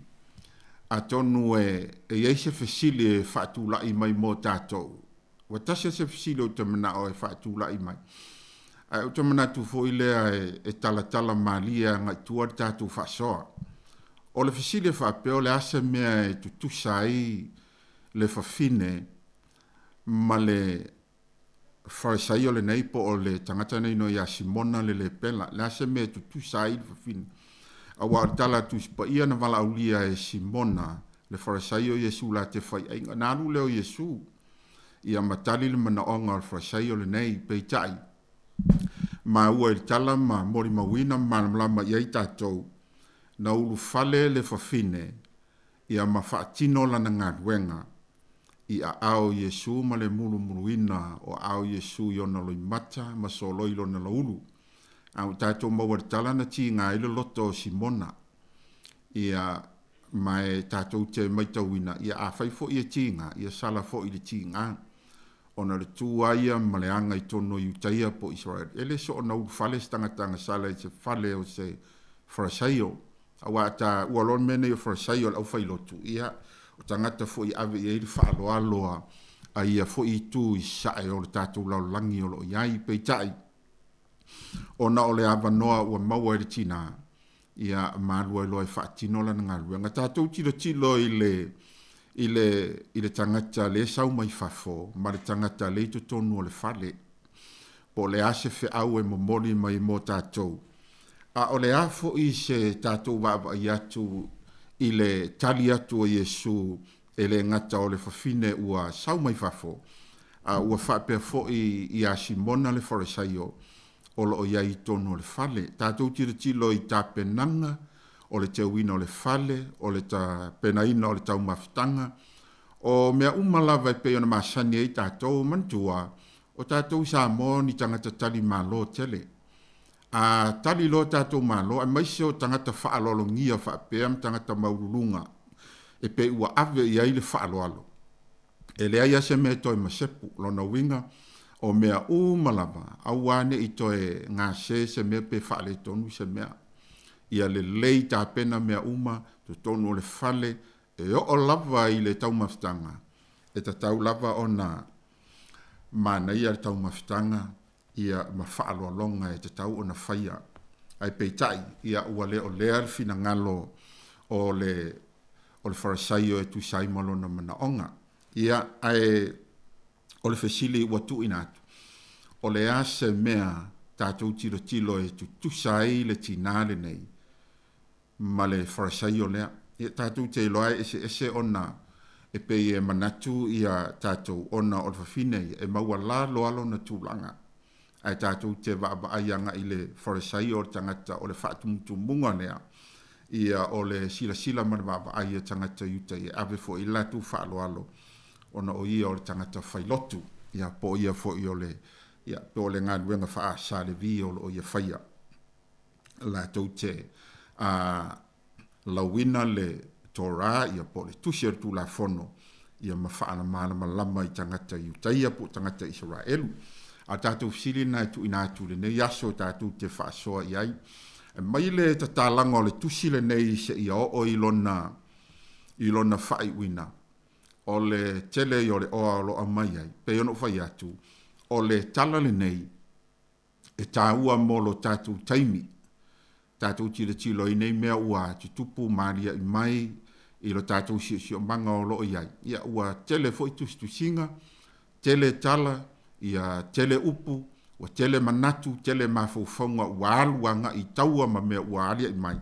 atonu e e i ai se fesili e faatulai mai mo tatou. Ua tasi lava se fesili ou te manao e faatulai mai, ae ou te manatu foi lea e e talatala malie agai tua le tatou faasoa. O le fesili e faapea o le a se mea e tutusa ai le fafine ma le Farisaio lenei po o le tagata nei no ia Simona le lepela, le a se mea e tutusa ai le fafine? Aua o le tala a Tusi Paia na valaaulia e Simona le Farisaio Iesu la te faiaiga, na alu lea o Iesu ia ma tali le manaoga o le Farisaio lenei, peitai, maua i le tala ma molimauina ma malamalama i ai tatou, na ulufale le fafine ia ma faatino lana galuega i aao o Iesu ma le mulumuluina o aao o Iesu i ona loimata ma soloi lona loulu. A ua tatou maua i le tala na tiga ai le loto o Simona, ia, ma e tatou te maitauina, ia afai foi e tiga, ia sala foi i le tiga, ona o le tu a ia ma le aga i totonu o Iutaia po o Isaraelu. E le soona ulufale se tagata agasala i se fale o se Farisaio. Aua a ta ua loa le mea nei o Farisaio o le aufailotu, ia, o tagata foi e ave i ai le faaaloalo a ia foi itu i sae o le tatou lalolagi o lo o i ai. Peitai, ona o le avanoa ua maua e le tinā, ia, ma alu ai loa e faatino lana galuega. Tatou tilotilo i le, i le, i le tagata lea e sau mai fafo ma le tagata lea i totonu o le fale. Po o le a se feau e momoli mai mo tatou, A o le a foi se tatou vaavaai atu i le tali atu o Iesu e le gata o le fafine ua sau mai fafo, a ua faapea foi ia Simona le Farisaio o lo o i ai i totonu o le fale. Tatou tilotilo i tapenaga o le teuina o le fale, o le tapenaina o le taumafataga, O mea uma lava e pei ona masani ai tatou, manatua, o tatou i Samoa ni tagata tali malo tele. A tali loa tatou malo, aemaise o tagata faaaloalogia faapea ma tagata maualuluga e pei ua ave i ai le faaaloalo. E leai lava se mea e toe masepu, lona uiga, o mea uma lava, aua ne i toe gase se mea pe faaletonu se mea. Ia lelei tapena mea uma totonu o le fale e oo lava i le taumafataga, e tatau lava ona manaia le taumafataga ia ma faaaloaloga e tatau ona faia. Ae peitai, ia ua le o lea le finagalo o le o le Farisaio e tusa ai ma lona manaoga. Ia, ae o le fesili ua tuuina atu, o le a se mea tatou tilotilo e tutusa ai le tinā lenei ma le Farisaio lea? Ia, tatou te iloa e eseese ona e pei e manatu ia tatou ona o le fafine ia e maualalo lava lona tulaga. Ae tatou te vaavaai agai i le Farisaio o le tagata o le faatumutumuga lea, ia o le silasila ma le vaavaai a tagata Iuta e ave foi i le latou faaaloalo ona o ia o le tagata failotu, ia po o ia foi o le, ia po o le galuega faa-Salevi o lo o ia faia. Latou te a lauina le Torah, ia po o le tusi o le Tulafono, ia ma faamalamalama i tagata Iutaia po o tagata Isaraelu. A o le tatou fesili lena e tuuina atu i lenei aso tatou te faasoa i ai. E mai le tatalaga o le tusi lenei seia oo i lona i lona faaiuina, o le tele ia o le oa o lo o aumai ai. Pei ona ou fai atu, o le tala lenei e taua mo lo tatou taimi. Tatou tilotilo i nei mea ua tutupu ma aliaʻi mai i lo tatou siosiomaga o lo o i ai. Ia, ua tele foi tusitusiga, tele tala, ia tele upu, ua tele manatu, tele mafaufauga ua alu agai i taua ma mea ua aliaʻi mai.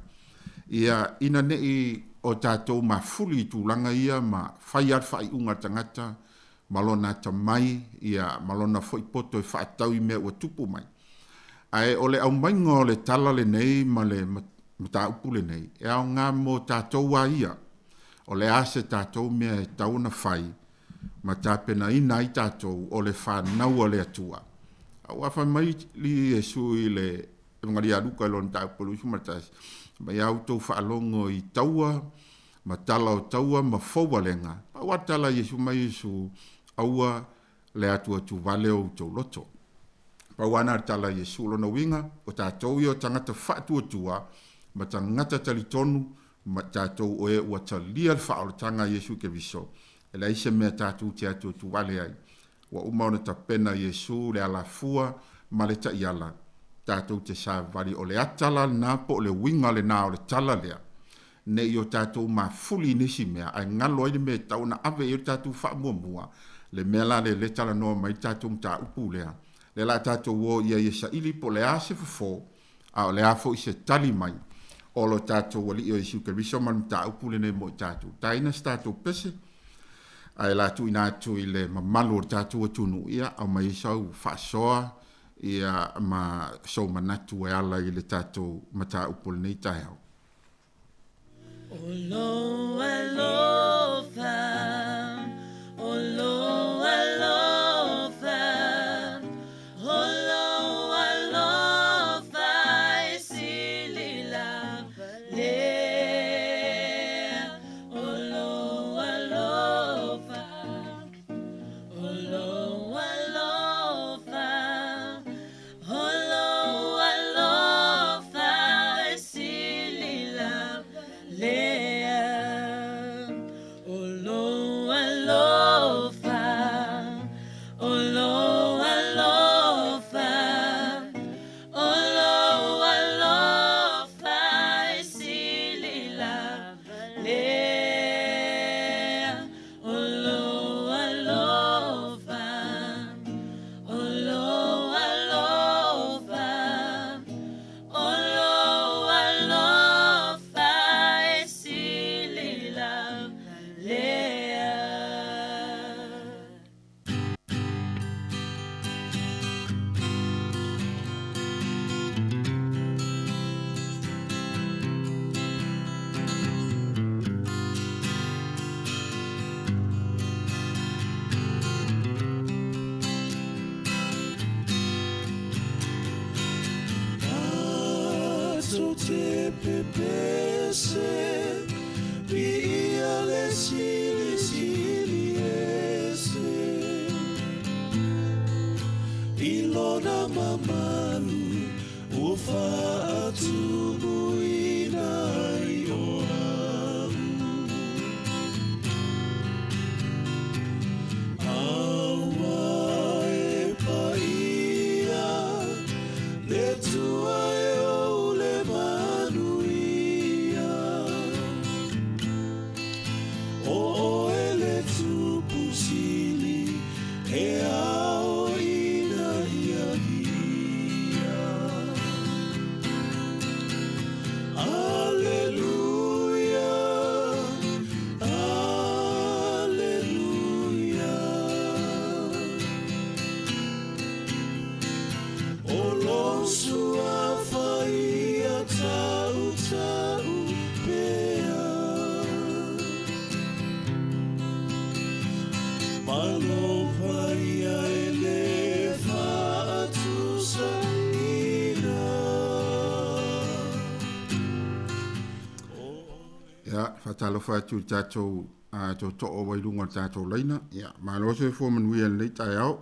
Ia, ina ne i o tatou mafuli i tulaga ia ma fai lava le faaiuga a le tagata ma lona atamai, ia, ma lona foi poto e faatatau i mea ua tupu mai. Ae o le aumaiga o le tala lenei ma le mataupu lenei, e aoga mo tatou a ia. O le a se tatou mea e tatau ona fai ma tapenaina ai tatou o le fanau a le Atua. Aua fai mai Iesu i le Evagalii a Luka i lona mataupu e 21, mai a outou faalogo i taua ma tala o taua ma fouvalega, pau a le tala a Iesu mai Iesu, aua le atuatuvale o outou loto. Pau ana le tala a Iesu, o lona uiga, o tatou ia o tagata faatuatua ma tagata talitonu ma tatou o e ua talia le faaolataga a Iesu Keriso, e leai se mea tatou te atuatuvale ai. Ua uma ona tapena Iesu le alafua ma le taiala, tatou te savali o le ata la lena po o le uiga lena o le tala lea, ne i o tatou mafuli i nisi mea ae galo ai le mea e tatau ona ave i ai le tatou faamuamua, le mea la lea lea e talanoa mai ai le tatou mataupu lea, lea o le a tatou o i ai e saili po o le a se fofo a o le a foi se tali mai o lo tatou Alii o Iesu Keriso ma le mataupu lenei mo i tatou. Taina se tatou pese ae la tuuina atu i le mamalu o le tatou atunuu, ia aumai ai sau faasoa ia ma sou manatu e ala i le tatou mataupu o lenei taeao. O lou alofa, o lou alofa, o lou alofa e sili lava lea. O lou alofa, o lou alofa, O lou alofa e sili lava lea. te pepese Viia le silisili ese I lona mamalu ua faatumuina ai o au Aua e paia le Atua e ou le manuia O oe le Tupu Sili e aoina ia viia Aleluia, Aleluia O lou suafa ia tautau pea Ma lou paia e lē faatusaina Ia, faatalofa atu i le tatou tootoo ua i luga o le tatou laina. Ia, malo le soifua manuia i lenei taeao.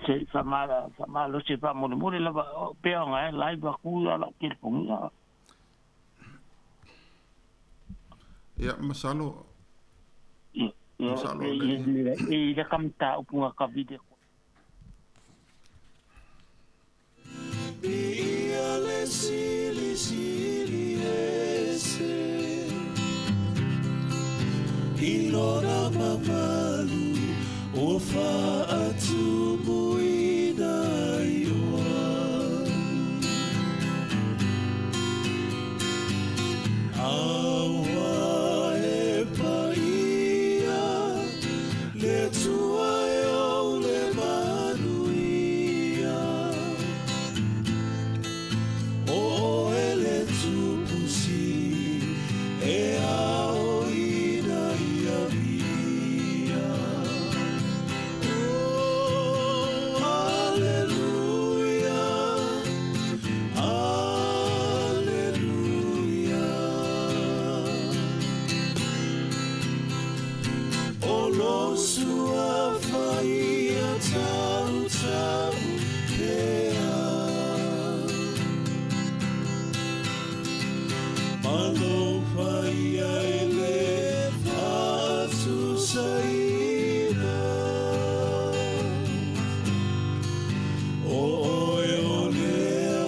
Se i faamalosi faamolemole lava pea ona e live atu ia lau telefoni. Ia, masalo masalo I le ka mataupu na ka video. Viia le Silisili ese I lona mamalu ua faatumuina ai o au Aua e paia le Atua e ou le manuia O oe le Tupu Sili e aoina ia viia Oh, Aleluia, Aleluia O lou suafa ia tautau pea Ma lou paia e lē faatusaina O oe o le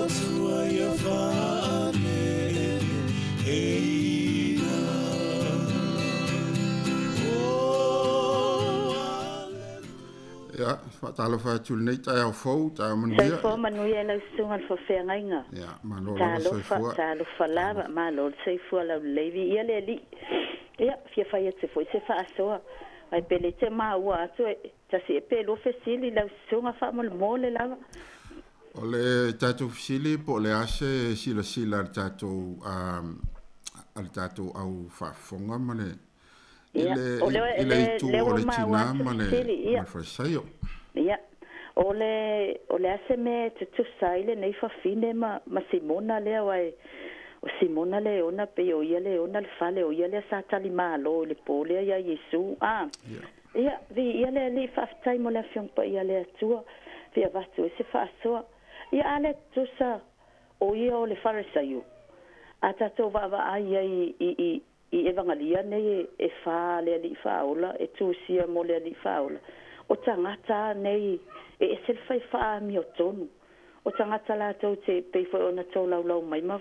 Atua ia faaneeneeina Oh, Ia, faatalofa atu i lenei taeao fou, taeao manuia. Soifua manuia i lau susuga i le Faafeagaiga. Ia, malo lava Talofa, soifua. talofa lava, malo le soifua laulelei, viia le Alii. Ia, fia fai atu foi se faasoa. Ai pe le te maua atu e tasi e pe lua fesili lau susuga faamolemole lava. O le tatou fesili po o le a se silasila a le tatou a le tatou au faafofoga ma le i Ia, le o le i le le itu le o ua le maua tinā atu ma le fesili, ma ia. le falesaio. Ia, o le o le a se mea e tutusa ai lenei fafine ma ma Simona lea aua e o Simona le ona pei o ia le ona le fale o ia lea sa talimalo i le po lea ia Iesu. A, ia, viia le Alii faafetai mo le Afioga Paia a le Atua, fia avatu ai se faasoa. Ia, a le tutusa o ia o le Farisaio, a tatou vaavaai ai i i i Evagalia nei e e fa le Alii faaola, e tusia mo le Alii faaola. O tagata nei e ese le fai faamiotonu. O tagata latou te pei foi ona tolaulau mai ma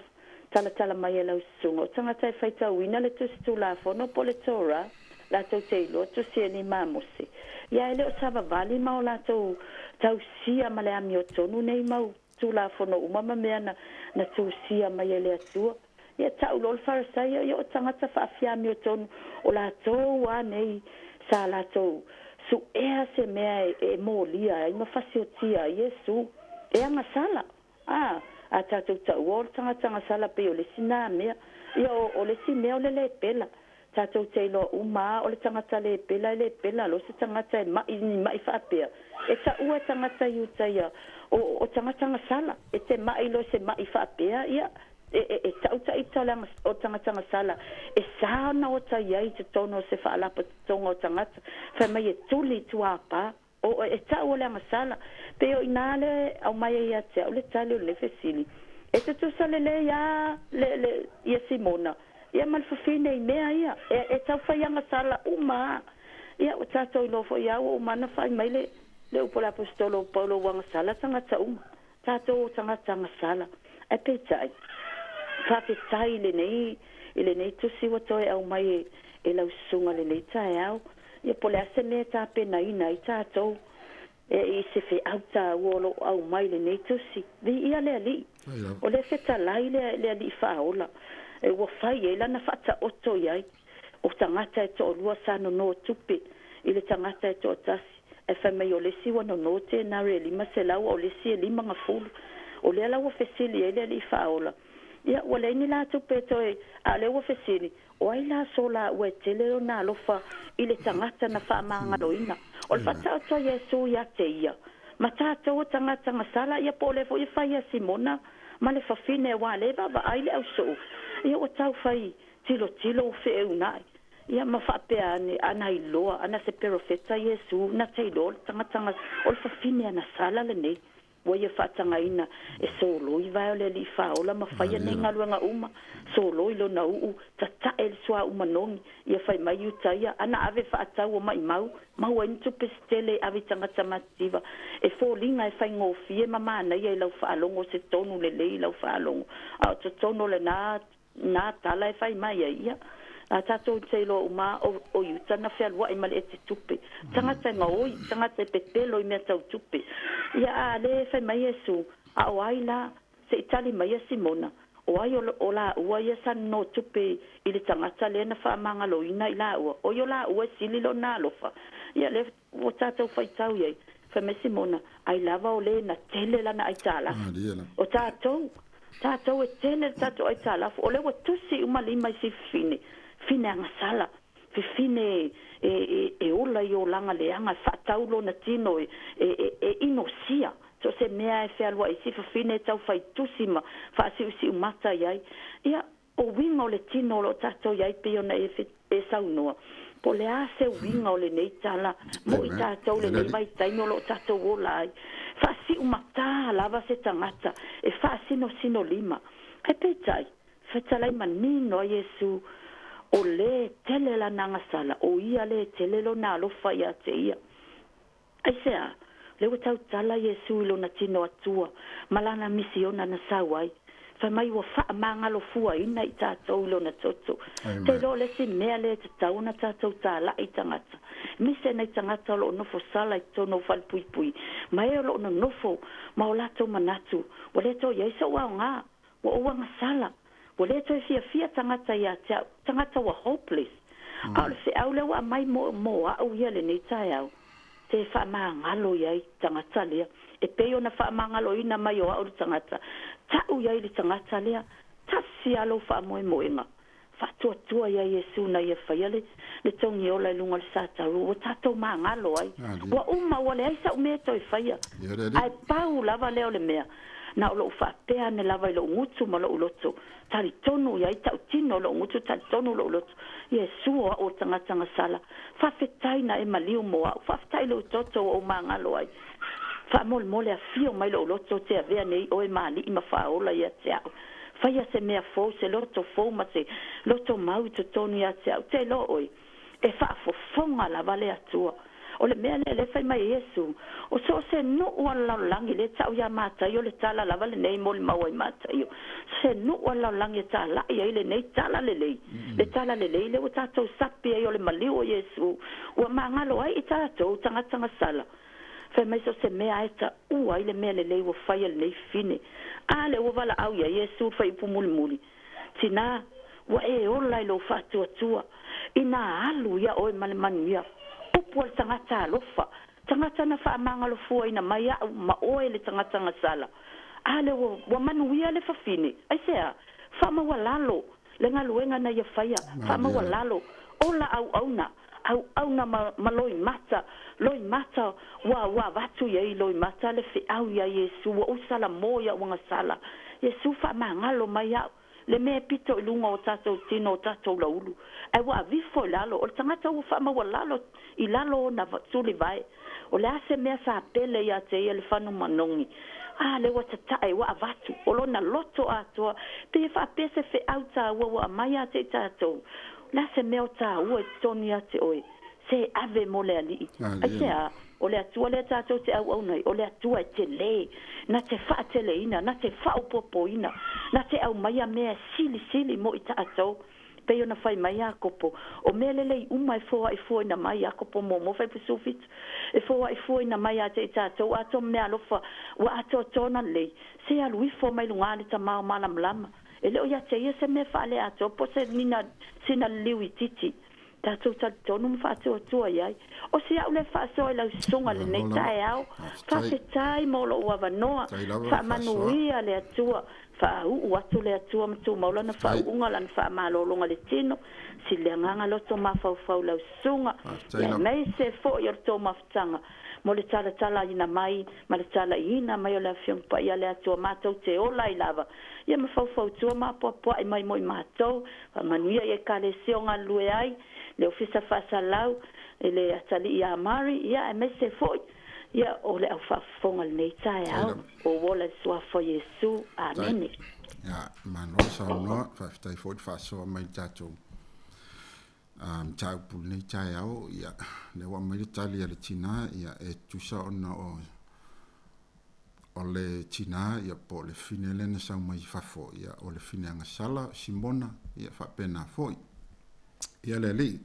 talatala mai e lau susuga. O tagata e faitauina le Tusi Tulafono po o le Torah, latou te iloa tusi e ni ma Mose. Ia e le o savavali ma o latou tausia ma le amiotonu nei mau Tulafono uma ma mea na na tusia mai e le Atua. Ia tau loa le Farisaio, ia o tagata faafiamiotonu o latou a nei sa latou suʻea se mea e e molia ai ma fasiotia ai Iesu e agasala. A, a tatou taua o le tagata agasala pei o le isi na mea. Ia o, o le isi mea o le lepela. Tatou te iloa uma a o le tagata le pela e le pela loa se tagata e ma'i ni ma'i faapea. E ta'ua e tagata i uta ia o o tagata agasala e te ma'i loa i se ma'i faapea ia e e e ta'u ta'ita o le aga o tagata agasala e sa ona ota i ai i totonu o se fa'alapotopotoga o tagata fai mai e tuli i tuāpā. O e ta'u o le agasala. Pei o inā le aumai ai ia te a'u le tali o lenei fesili. E tutusa lelei a le, le, ia Simona, ia ma le fafine i mea ia. E, e tau fai agasala uma a. Ia, ua tatou iloa foi a ua uma ana fai mai le, le upu a le Aposetolo o Paulo ua agasala tagata uma. Tatou o tagata agasala. Ae peitai, faafetai i lenei, i lenei tusi ua toe aumai e, e lau susuga lenei taeao. Ia po o le a se mea e tapenaina ai tatou e i se feau taua o lo o aumai i lenei tusi. Viia le Alii. O le fetalai le, le Alii Faaola e ua fai ai lana faataoto i ai o tagata e toalua sa nono tupe i le tagata e toatasi, ae fai mai o le isi ua nono tenari e 500 a o le isi e 50. O lea la ua fesili ai le Alii Faaola, Ia, ua leai ni la tupe e toe, a o lea ua fesili, O ai la so lāua e tele lona alofa i le tagata na faamagaloina? O le faataoto a Iesu ia te ia, ma tatou o tagata gasala, ia po o lea foi e fai ia Simona ma le fafine, aua o lea e vaavaai le ausoo, ia ua tau fai tilotilo ua feeuna'i, ia ma faapea ane, ana iloa, ana se perofeta Iesu, na te iloa le tagata, o le fafine ana sala lenei. Ua ia faatagaina e soloi vae o le Alii Faaola ma faia nei galuega uma, soloi lona uu, tatae le suauu manogi, ia fai mai i uta ia, ana ave faatau o maimau, maua ai ni tupe se tele e ave i tagata matitiva, e foliga e faigofie ma manaia i lau faalogo se tonu lelei i lau faalogo, a o totonu o lena nā tala e fai mai ai, ia, a tātou te iloa uma o, o Iuta na fealuaʻi ma le ete tupe. Tagata e gaoi, tagata e pepelo i mea tau tupe. Ia, a lē e fai mai Iesu, a o ai la, se i tali mai ia Simona, o ai o, o lāua ia sa nonō tupe i le tagata lea na faamagaloina i lāua, oi o lāua e sili lona alofa. Ia, lea ua tātou faitau i ai, fai mai Simona, ai lava o lē na tele lana aitalafu. O tātou, Tatou e tele le tatou aitalafu, o lea ua tusi uma lima i si fifine, fine agasala, fifine e, e, e ola i olaga leaga, e faatau lona tino e, e, e, e inosia. So se mea e fealuai i si fafine e tau fai tusi ma faasiusiu mata i ai. Ia, o uiga o le tino o lo o tatou i ai pei ona e, e saunoa. Po o le a se uiga o lenei tala mo i tatou lenei vaitaimi o lo o tatou ola ai. Faasiumatā lava se tagata e faasinosinolima. Ae peitai, fetalai manino a Iesu, o lē tele lana agasala, o ia lē tele lona alofa ia te ia. Aisea? Lea ua tautala Iesu i lona tino Atua ma lana misiona na sau ai. Fai mai ua faamagalofuaina i tatou i lona toto. Te iloa o le isi mea lea e tatau ona tatou tala'i i tagata, aemaise nai tagata o lo o nofo sala i totonu o falepuipui, ma e o lo o nonofo ma o latou manatu, ua le toe i ai so'u aoga, ua ou agasala, ua le toe fiafia tagata ia te a'u, tagata ua hopeless. A o le feau lea ua aumai mo, mo a'u ia lenei taeao, te faamagalo i ai tagata lea, e pei ona faamagaloina mai o a'u le tagata, ta'u i ai le tagata lea, tasi a lou faamoemoega, faatuatua ia Iesu na ia faia le, le togiola i luga o le sataru, ua tatou magalo ai, ua uma, ua leai sa'u mea e toe faia, ae pau lava lea o le mea, na o lo'u faapea ane lava i lo'u gutu ma lo'u loto, talitonu i ai ta'utino lo'u gutu, talitonu lo'u loto, Iesu o a'u o tagata gasala, faafetai na e maliu mo a'u, faafetai lou toto ua ou magalo ai, faamolemole afio mai lo'u loto te avea nei oe ma alii ma faaola ia te a'u, faia se mea fou, se loto fou ma se loto mau i totonu ia te a'u, te iloa oe, e faafofoga lava le Atua. O le mea lea lea e fai mai ai Iesu, o so o se nuu a le lalolagi, lea e tau iā Mataio le tala lava lenei e molimau ai Mataio, so se nuu a le lalolagi e tala'i ai lenei tala lelei, le tala lelei lea ua tatou sapi ai o le maliu o Iesu, ua magalo ai i tatou tagata gasala. Fai mai so o se mea e taua ai le mea lelei ua faia e lenei fine. A lea ua valaau i ai Iesu le faaiupu mulimuli, Tinā, ua e ola i lou faatuatua, inā alu ia oe ma le manuia. Upu a le tagata alofa, tagata na faamagalofuaina mai a'u ma oe le tagata gasala. A lea ua, ua manuia le fafine. Aisea? Faamaualalo le galuega na ia faia, faamaualalo. Ola auauna, auauna ma, ma loimata, loimata ua, ua avatu i ai loimata le feau iā Iesu, ua ou salamo i a'u agasala. Iesu faamagalo mai a'u, le mea e pito i luga o tatou tino o tatou laulu, ae ua avifo i lalo, o le tagata ua faamaualalo i lalo ona tulivae. O le a se mea sa pele ia te ia le fanu manogi? A lea ua tatae, ua avatu, o lona loto atoa, pei e faapea se feau taua ua aumai ia te i tatou. O le a se mea o taua i totonu ia te oe? Se ave mo le Alii. Aisea? O le Atua lea tatou te auauna ai, o le Atua e tele, na te faateleina, na te faaopoopoina, na te aumaia mea e silisili mo i tatou. Pei ona fai mai Iakopo, o mea lelei uma e foaifuaina mai, Iakopo muamua fuaipu 17, e foaifuaina mai ia te i tatou atoa ma meaalofa ua atoatoa ona lelei, se alu ifo mai lugā le Tama o malamalama. E le o ia te ia se mea faaleatoa po o se nina sina liliu itiiti. Tatou talitonu ma faatuatua i ai. O si a'u lea faasoa i lau susuga lenei taeao, faafetai mo lou avanoa, faamanuia le Atua, faauu atu le Atua ma tumau lana faauuga, lana faamalologa le tino, sili le agaga loto mafaufau i lau susuga, aemaise foi o le tou mafutaga mo le talatalaina mai ma le talaiina mai o le Afioga Paia a le Atua matou te ola ai lava, ia ma faufautua ma apoapoai mai mo i matou. Faamanuia i Ekalesia o galulue ai, le Ofisa Faasalau i le atalii ia Mari, ia aemaise foi ia o le au faafofoga i lenei taeao. Ou ola i le Suafa o Iesu. Amene. Ia, malo saunoa, faafetai foi le faasoa mai i le tatou mataupu i lenei taeao. Ia, lea ua aumai le tali a le tina, ia, e tusa ona o O le tina, ia, po o le fine lea na sau mai fafo, ia, o le fine agasala, Simona, ia, faapena foi. Ia le alii,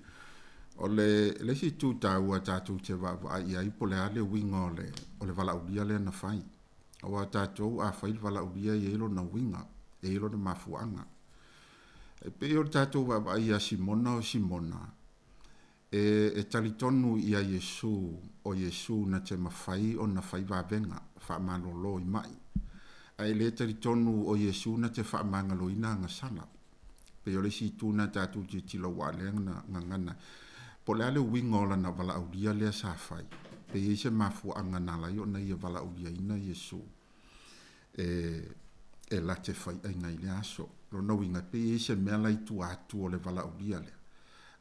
o le, le isi itu taua tatou te vaavaai i ai po o le a le uiga o le, o le valaaulia lea na fai. Aua tatou a fai le valaaulia e i ai lona uiga, e i ai lona mafuaaga. E pei o le tatou vaavaai ia Simona o Simona, E, e talitonu ia Iesu, o Iesu na te mafai ona fai vavega, faamalolo i ma'i. A e le talitonu o Iesu na te faamagaloina agasala. Pei o le isi itu na tatou tilotilo aua lea na gagana. Po o le a le uiga o lana valaaulia lea sa fai? Pe i ai se mafuaaga na ala ai ona ia valaauliaina Iesu e, e late faiaiga i lea aso. Lona uiga, pe i ai se mea la i tua atu o le valaaulia lea.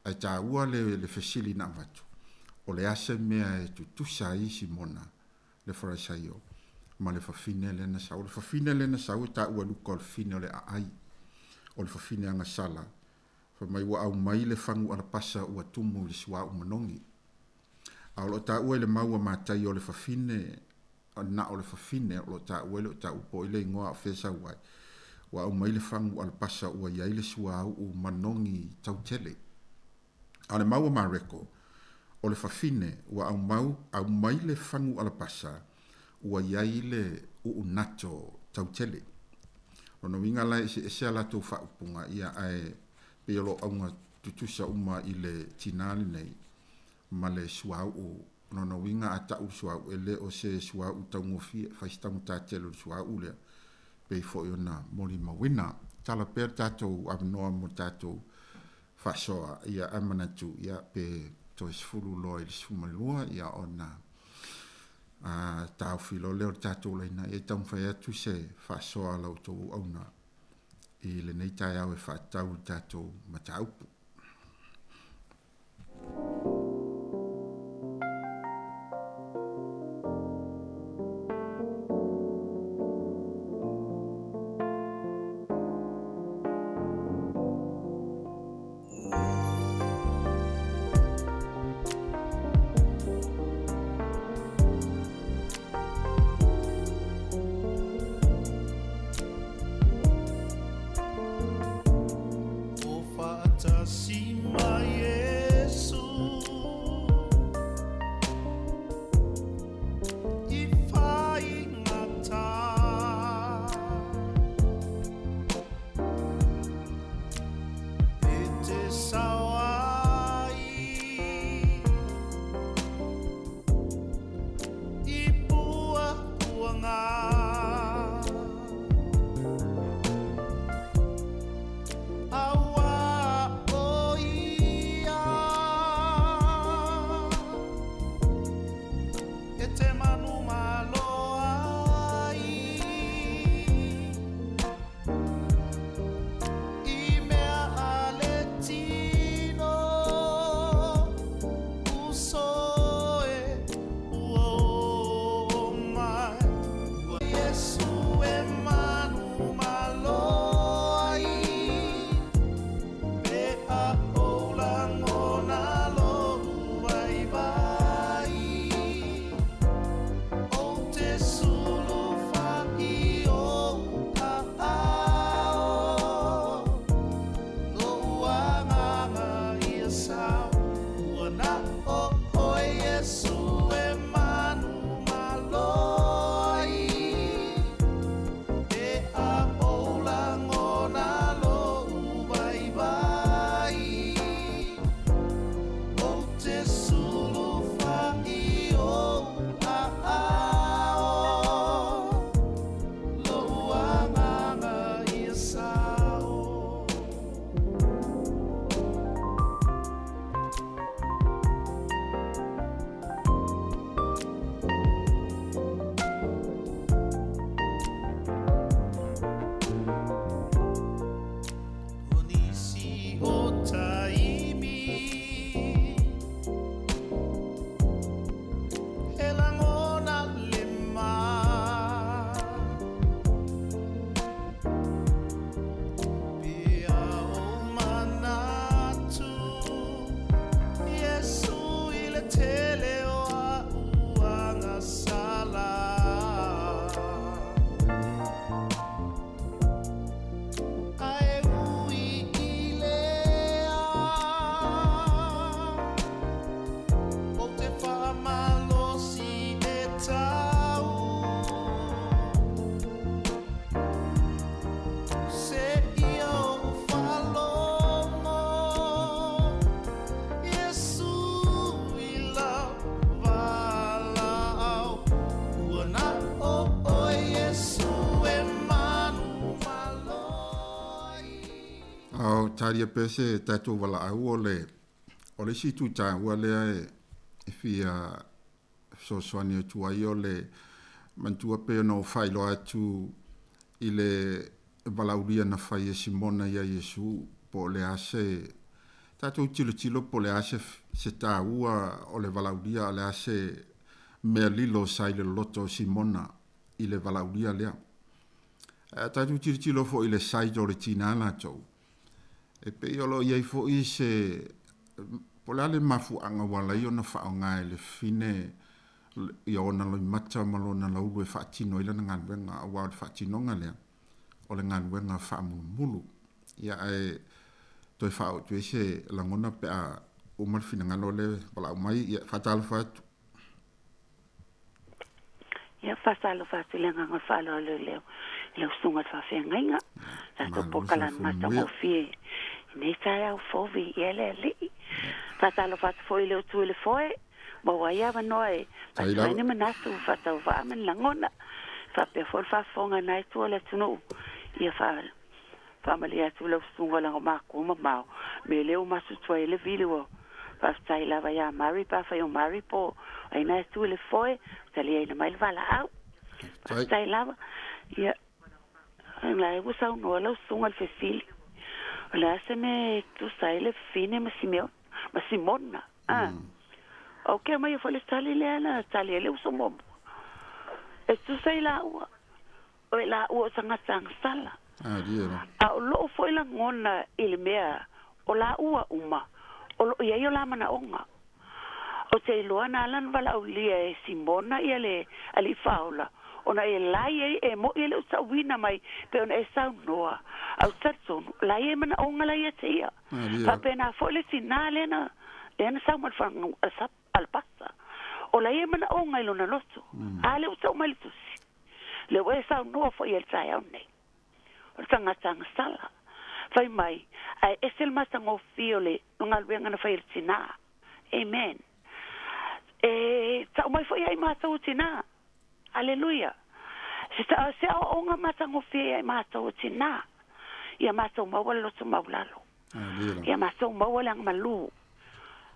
Ae taua le, le fesili na avatu, o le a se mea e tutusa ai Simona le Farisaio ma le fafine lea na sau? O le fafine lea na sau e taua e Luka o le fafine o le aai, o le fafine agasala, fai mai ua aumai le fagu alapasa ua tumu i le suauu manogi. A o lo o taua i le mau a Mataio o le fafine, na o le fafine o lo o taua e le o taua po o ai le igoa a o fea e sau ai, ua aumai le fagu alapasa ua i ai le suauu manogi tautele. A o le mau a Mareko, o le fafine ua aumau, aumai le fagu alapasa ua i ai le uunato tautele. Lona uiga la e eseese a latou faaupuga, ia ae pei o lo o auga tutusa uma i le tinā lenei ma le suauu. Lona uiga a tau le suauu, e le o se suauu taugofie, fai se taugata tele o le suauu lea, pei foi ona molimauina. Tala pea le tatou avanoa mo le tatou faasoa, ia ae manatu, ia pe toe 10 loa i le 12, ia ona taofi loa lea o le tatou laina, ia e taumafai atu se faasoa a la outou auauna i lenei taeao e faatatau i le tatou mataupu. Ao talia pea se tatou valaau o le o le isi itu taua lea e e fia fesoasoani atu ai o le manatua pei ona ou faailoa atu i le valaaulia na fai e Simona ia Iesu po o le a se tatou tilotilo po o le a se se taua o le valaaulia a o le a se mea lilo sa i le loloto o Simona i le valaaulia lea. A tatou tilotilo foi i le side o le tinā latou, e pei o lo o i ai foi se po o le a le mafuaaga ua ala ai ona faaaoga e le fafine ia ona loimata ma lona laulu e faatino ai lana galuega, aua o le faatinoga lea o le galuega faamulumulu. Ia ae toe faaoo atu ai se lagona pe a uma le finagalo lea e valaau mai. Ia faatalofa atu. Ia, faatalofa atu i le agaga o le faaaloalo i le i lau susuga i le faafeagaiga. Tatou polokalame matagofie i lenei taeao fou viia le Alii. Faatalofa atu foi i le utu i le foe, maua ai avanoa e avatu ai ni manatu faatauvaa ma ni lagona. Faapea foi le faafofoga na i tua o le atunuu. Ia faamalie atu i lau susuga leaga o matua mamao me lea ua matutua ai le vili ua faafetai lava ia Mary pe afai o Mary po o ai na e tu i le foe ua taliaina mai le valaau. Faafetai lava. Ia la e ua saunoa lau susuga i le fesili, o le a se mea e tusa ai le fafine ma Simeona, ma Simona, a? Ou ke aumaia foi le tali lea na tali ai le uso muamua. E tusa i laua, o i laua o tagata agasala. A o lou foi lagona i le mea o laua uma o loo i ai o la manaoga. Ou te iloa na ala ona valaaulia e Simona ia le alii faaola ona e lai ai e moi e le o tauina mai pei ona e saunoa. A ou te talitonu la i ai manaoga la ia te ia. Faapena foi le tinā lea na lea na sau ma le alapasa. O la i ai manaoga i lona loto. A lea ua tau mai le tusi. Lea ua e saunoa foi i le taeao nei. O le tagata agasala. Fai mai, ae ese le matagofie o le galuega na fai e le tinā. Amen. E tau mai foi ia i matou o tinā. Aleluia. Se, ta, se aoaoga matagofie ia i matou o tinā. Ia matou maua le loto maulalo. Ia matou maua le agamalu.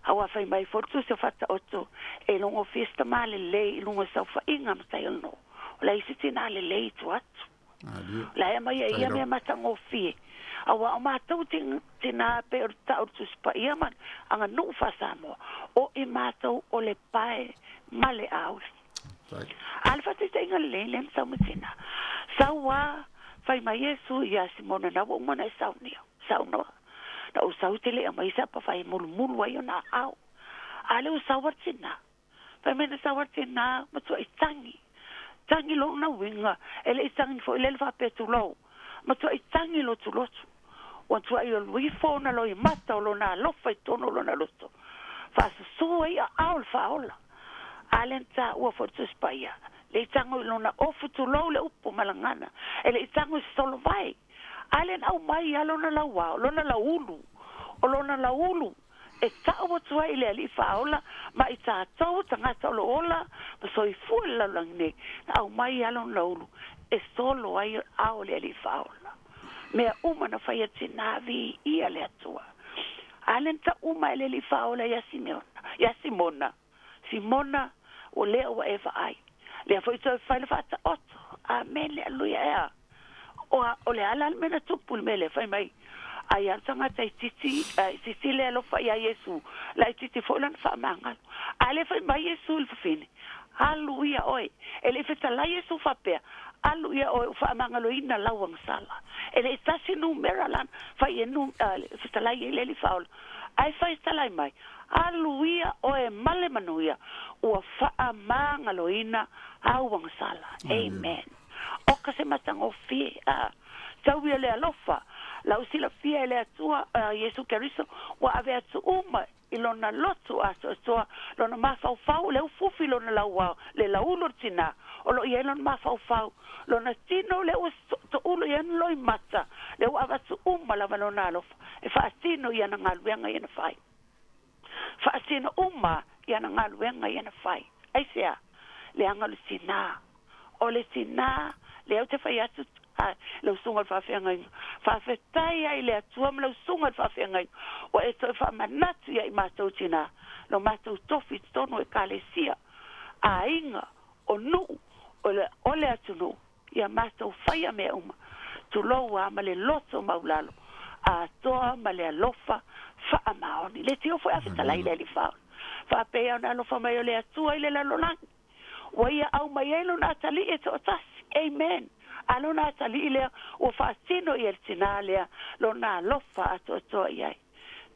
Aua fai mai foi le tusi o Faataoto, e logofie se tamā lelei i luga o saofaiga a matai o le nuu. O le isi tinā lelei i tua atu. La e aumai ai ia mea matagofie, aua o matou tinā pei o le tau o le Tusi Paia ma aganuu faa-Samoa, o i matou o le pae ma le auli. A o le faataitaiga lelei lea na sau ma tinā. Sau a, fai mai Iesu ia Simona, na ua uma ona e saunia, saunoa. Na ou sau te le i aumai se apawhai e mulumulu ai ona aao. A lea ua sau a le tinā. Fai mai na sau a le tinā, matuai tangi. Tangi lona uiga, e le i tangi foi lea le faapea tulou. Matuai tangi lotulotu. Ua tuai o ifo ona loimata o lona alofa i totonu o lona loto. Faasusū ai aao le faaola. A lea na taua foi le Tusi Paia, le i tago i lona ofu tulou le upu ma lagana, e le i tago i se solovae. A lea na aumai lava lona lauao, lona lauulu, o lona lauulu e tau atu ai i le Alii Faaola ma i tatou o tagata o lo o ola ma soifua i le lalolagi nei, na aumai lava lona lauulu e solo ai ao o le Alii Faaola. Mea uma na fai a tinā viia le Atua. A lea na tau uma e le Alii Faaola ia Simeona, ia Simona, Simona, ua lea ua e vaai. Lea foi toe fai le faataoto. Amene, aleluia, ea. O, o le a la le mea na tupu i le mea lea? Fai mai, ai a le tagata itiiti, itiiti le alofa ia Iesu, la itiiti foi lana faamagalo. A lea fai mai Iesu i le fafine, Alu ia oe. E le i fetalai Iesu faapea, Alu ia oe, ua faamagaloina lau agasala. E le i tasi numera lana, fai e nu, fetalai ai le Alii Faaola. Ae fai talai mai, Alu ia oe ma le manuia, ua faamagaloina au agasala. Amen. Oka se matagofie, a tau ia le alofa, lau silafia e le Atua, Iesu Keriso, ua ave atu uma i lona loto atoatoa, lona mafaufau, le ufufi lona lauao, le lauulu o le tinā, o lo o i ai lona mafaufau, lona tino, lea ua toulu i ai ona loimata, lea ua avatu uma lava lona alofa e faatino i ana galuega ia na fai. Faatino uma i ana galuega ia na fai. Aisea? Leaga o le tinā. O le tinā, lea ou te fai atu, Ae, lau susuga i le faafeagaiga. Faafetai ai i le Atua ma lau susuga i le faafeagaiga, ua e toe faamanatu ia i matou tinā, lo matou tofi i totonu o Ekalesia, aiga, o nuu, o le, o le atunuu, ia matou faia mea uma, tulou a ma le loto maulalo, atoa ma le alofa faamaoni. Le tio foi a fetalai le Alii Faaola, faapea ona alofa mai o le Atua i le lalolagi. Ua ia aumai ai lona atalii e toatasi. Amen. A lona atalii lea ua faatino ia le tinā lea lona alofa atoatoa i ai.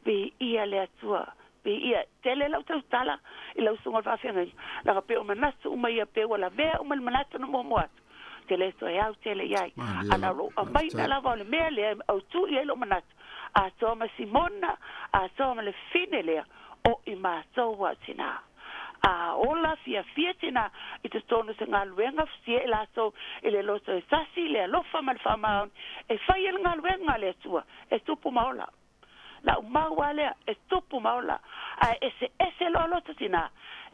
Viia le Atua. Viia. Tele lau tautala i lau susuga o le faafeagaiga, leaga pei o manatu uma ia pei ua lavea uma i le manatu na muamua atu, ou te le toe au tele i ai. A na o lou aumaina lava o le mea lea e autu i ai lou manatu, atoa ma Simona, atoa ma le fine lea, o i matou a o tinā. A ola fiafia tinā i totonu o se galuega fusia i latou i le loto e tasi, le alofa ma le faamaoni e fai ai le galuega a le Atua e tupu ma ola. Lau mau a lea, e tupu ma ola, ae eseese loa loto tinā.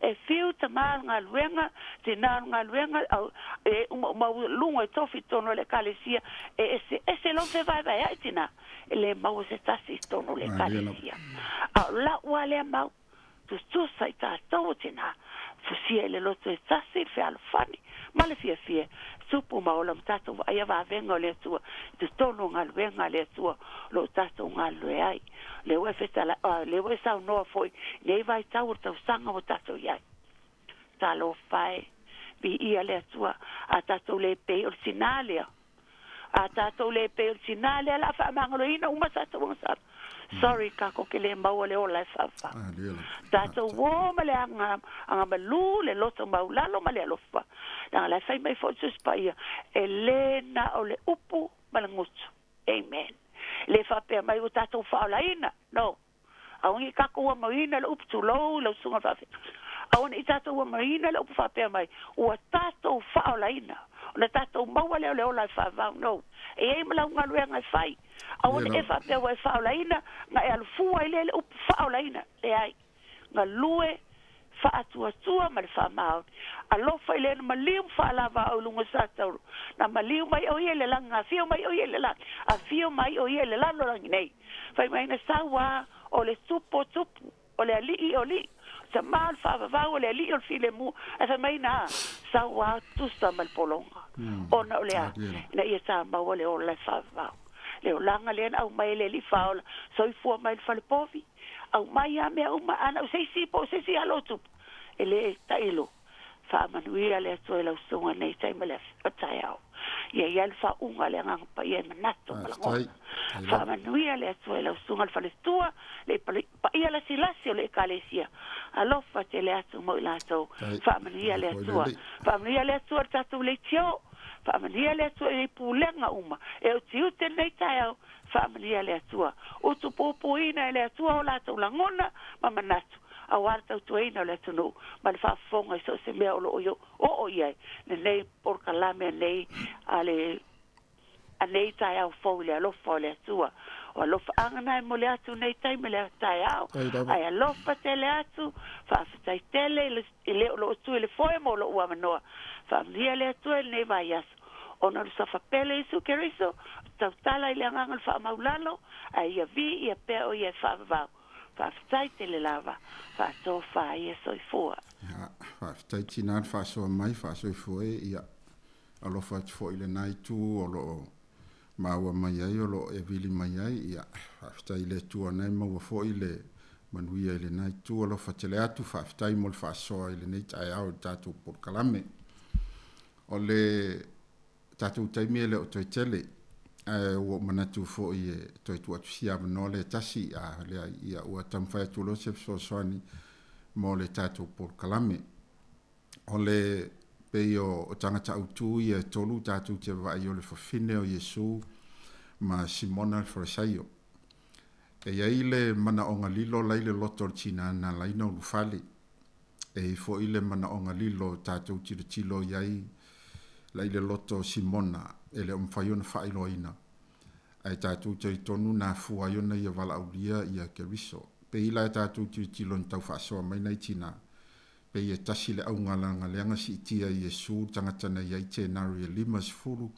E fiu tamā o le galuega, tinā o le galuega, au, e umaumau luga i tofi i totonu o le Ekalesia, e eseese loa ma fevaevaea'i tinā, e le maua se tasi i totonu o le Ekalesia. A o la'u a lea mau, Tutusa i tatou o tinā, fusia i le loto e tasi le fealofani ma le fiafia, tupu ma ola ma tatou vaaia vavega o le Atua i totonu o galuega a le Atua o lo o tatou galulue ai. Lea ua e fetala, lea ua e saunoa foi i nei vaitau o le tausaga ua tatou i ai. Talofa e, viia le Atua, a tatou le pei o le tinā lea A tatou le pei o le tinā lea la faamagaloina uma tatou agasala. Sorry kako ke le maua le ola e faavavau. Tatou o ma le aga agamalu le loto maulalo ma le alofa. Leaga la e fai mai foi le Tusi Paia, e le na o le upu ma le gutu. Amen. Le faapea mai ua tatou faaolaina. No. Aua ne i tatou amaina le upu tulou i lau susuga faafetai. Aua ne i tatou amaina le upu faapea mai, ua tatou faaolaina, ona tatou maua lea o le ola e faavavau. No. E i ai ma lau galuega e fai. Aua ne i e faapea ua e faaolaina, na e alu fua ai lea i le upu faaolaina. Leai. Galue faatuatua ma le faamaoni. Alofa i le na maliu ma faalava au i luga o Satauro. Na maliu mai o ia i le lagi, na afio mai o ia i le lagi, afio mai o ia i le lalolagi nei. Fai mai na sau a o le tupu o tupu, o le alii o alii, o tamā o le faavavau, o le alii o le filemu, ae fai mai na sau a tusa ma le pologa, ona o le a? Ina ia tāmaua le ola e faavavau. Le olaga lea na aumai e le Alii Faaola, soifua mai le falepovi, aumai a mea uma, a na o se isi po o se isi alo o tupu, e le tailo. Faamanuia le Atua i lau susuga i lenei taimi o le taeao. Ia i ai le faauuga a le Agaga Paia i manatu ma lagona. Faamanuia le Atua i lau susuga i le faletua, le paia lasilasi o le Ekalesia. Alofa tele atu mo i latou. Faamanuia le Atua. Faamanuia le Atua i le tatou leitio. Faamanuia le Atua i nei pulega uma e utiuti lenei taeao. Faamanuia le Atua. Utupupuina e le Atua o latou lagona ma manatu aua le tautuaina o le atunuu ma le faafofoga i so o se mea o lo o oo i ai lenei polokalame nei a le a nei taeao fou i le alofa o le Atua. O alofaaga na e momoli atu nei taimi le taeao, ae alofa tele atu, faafetai tele i le o lo o tu i le foe mo lou avanoa. Faamanuia le Atua i lenei vaiaso, ona o le suafa pele Iesu Keriso, o te tautala i le agaga o le faamaulalo, ae ia viia pea o ia e faavavau. Faafetai tele lava, faatofa ia soifua. Ia, faafetai tinā le faasoa mai, faasoifua e, ia, alofa atu foi i lena itu o lo o maua mai ai, o lo o e vili mai ai, ia, faafetai i le Atua na e maua foi le manuia i lena itu, alofa tele atu, faafetai mo le faasoa i lenei taeao i le tatou polokalame. O le tatou taimi e le o toe tele, ae ua ou manatu foi e toe tuu atu sia avanoa lea e tasi, a leai, ia, ua taumafai atu loa se fesoasoani mo le tatou polokalame. O le pei o tagata autū ia e tolu tatou te vaai o le fafine o Iesu ma Simona le Farisaio. E i ai le manaoga lilo la i le loto o le tinā na ala ai ona ulufale. E i ai foi le manaoga lilo tatou tilotilo i ai la i le loto o Simona e le o mafai ona faailoaina, ae tatou talitonu na afua ai ona ia valaaulia ia Keriso. Pei la e tatou tilotilo na tau faasoa mai nai tinā, pei e tasi le auga leaga lea na siitia e Iesu le tagata na i ai tenari e 50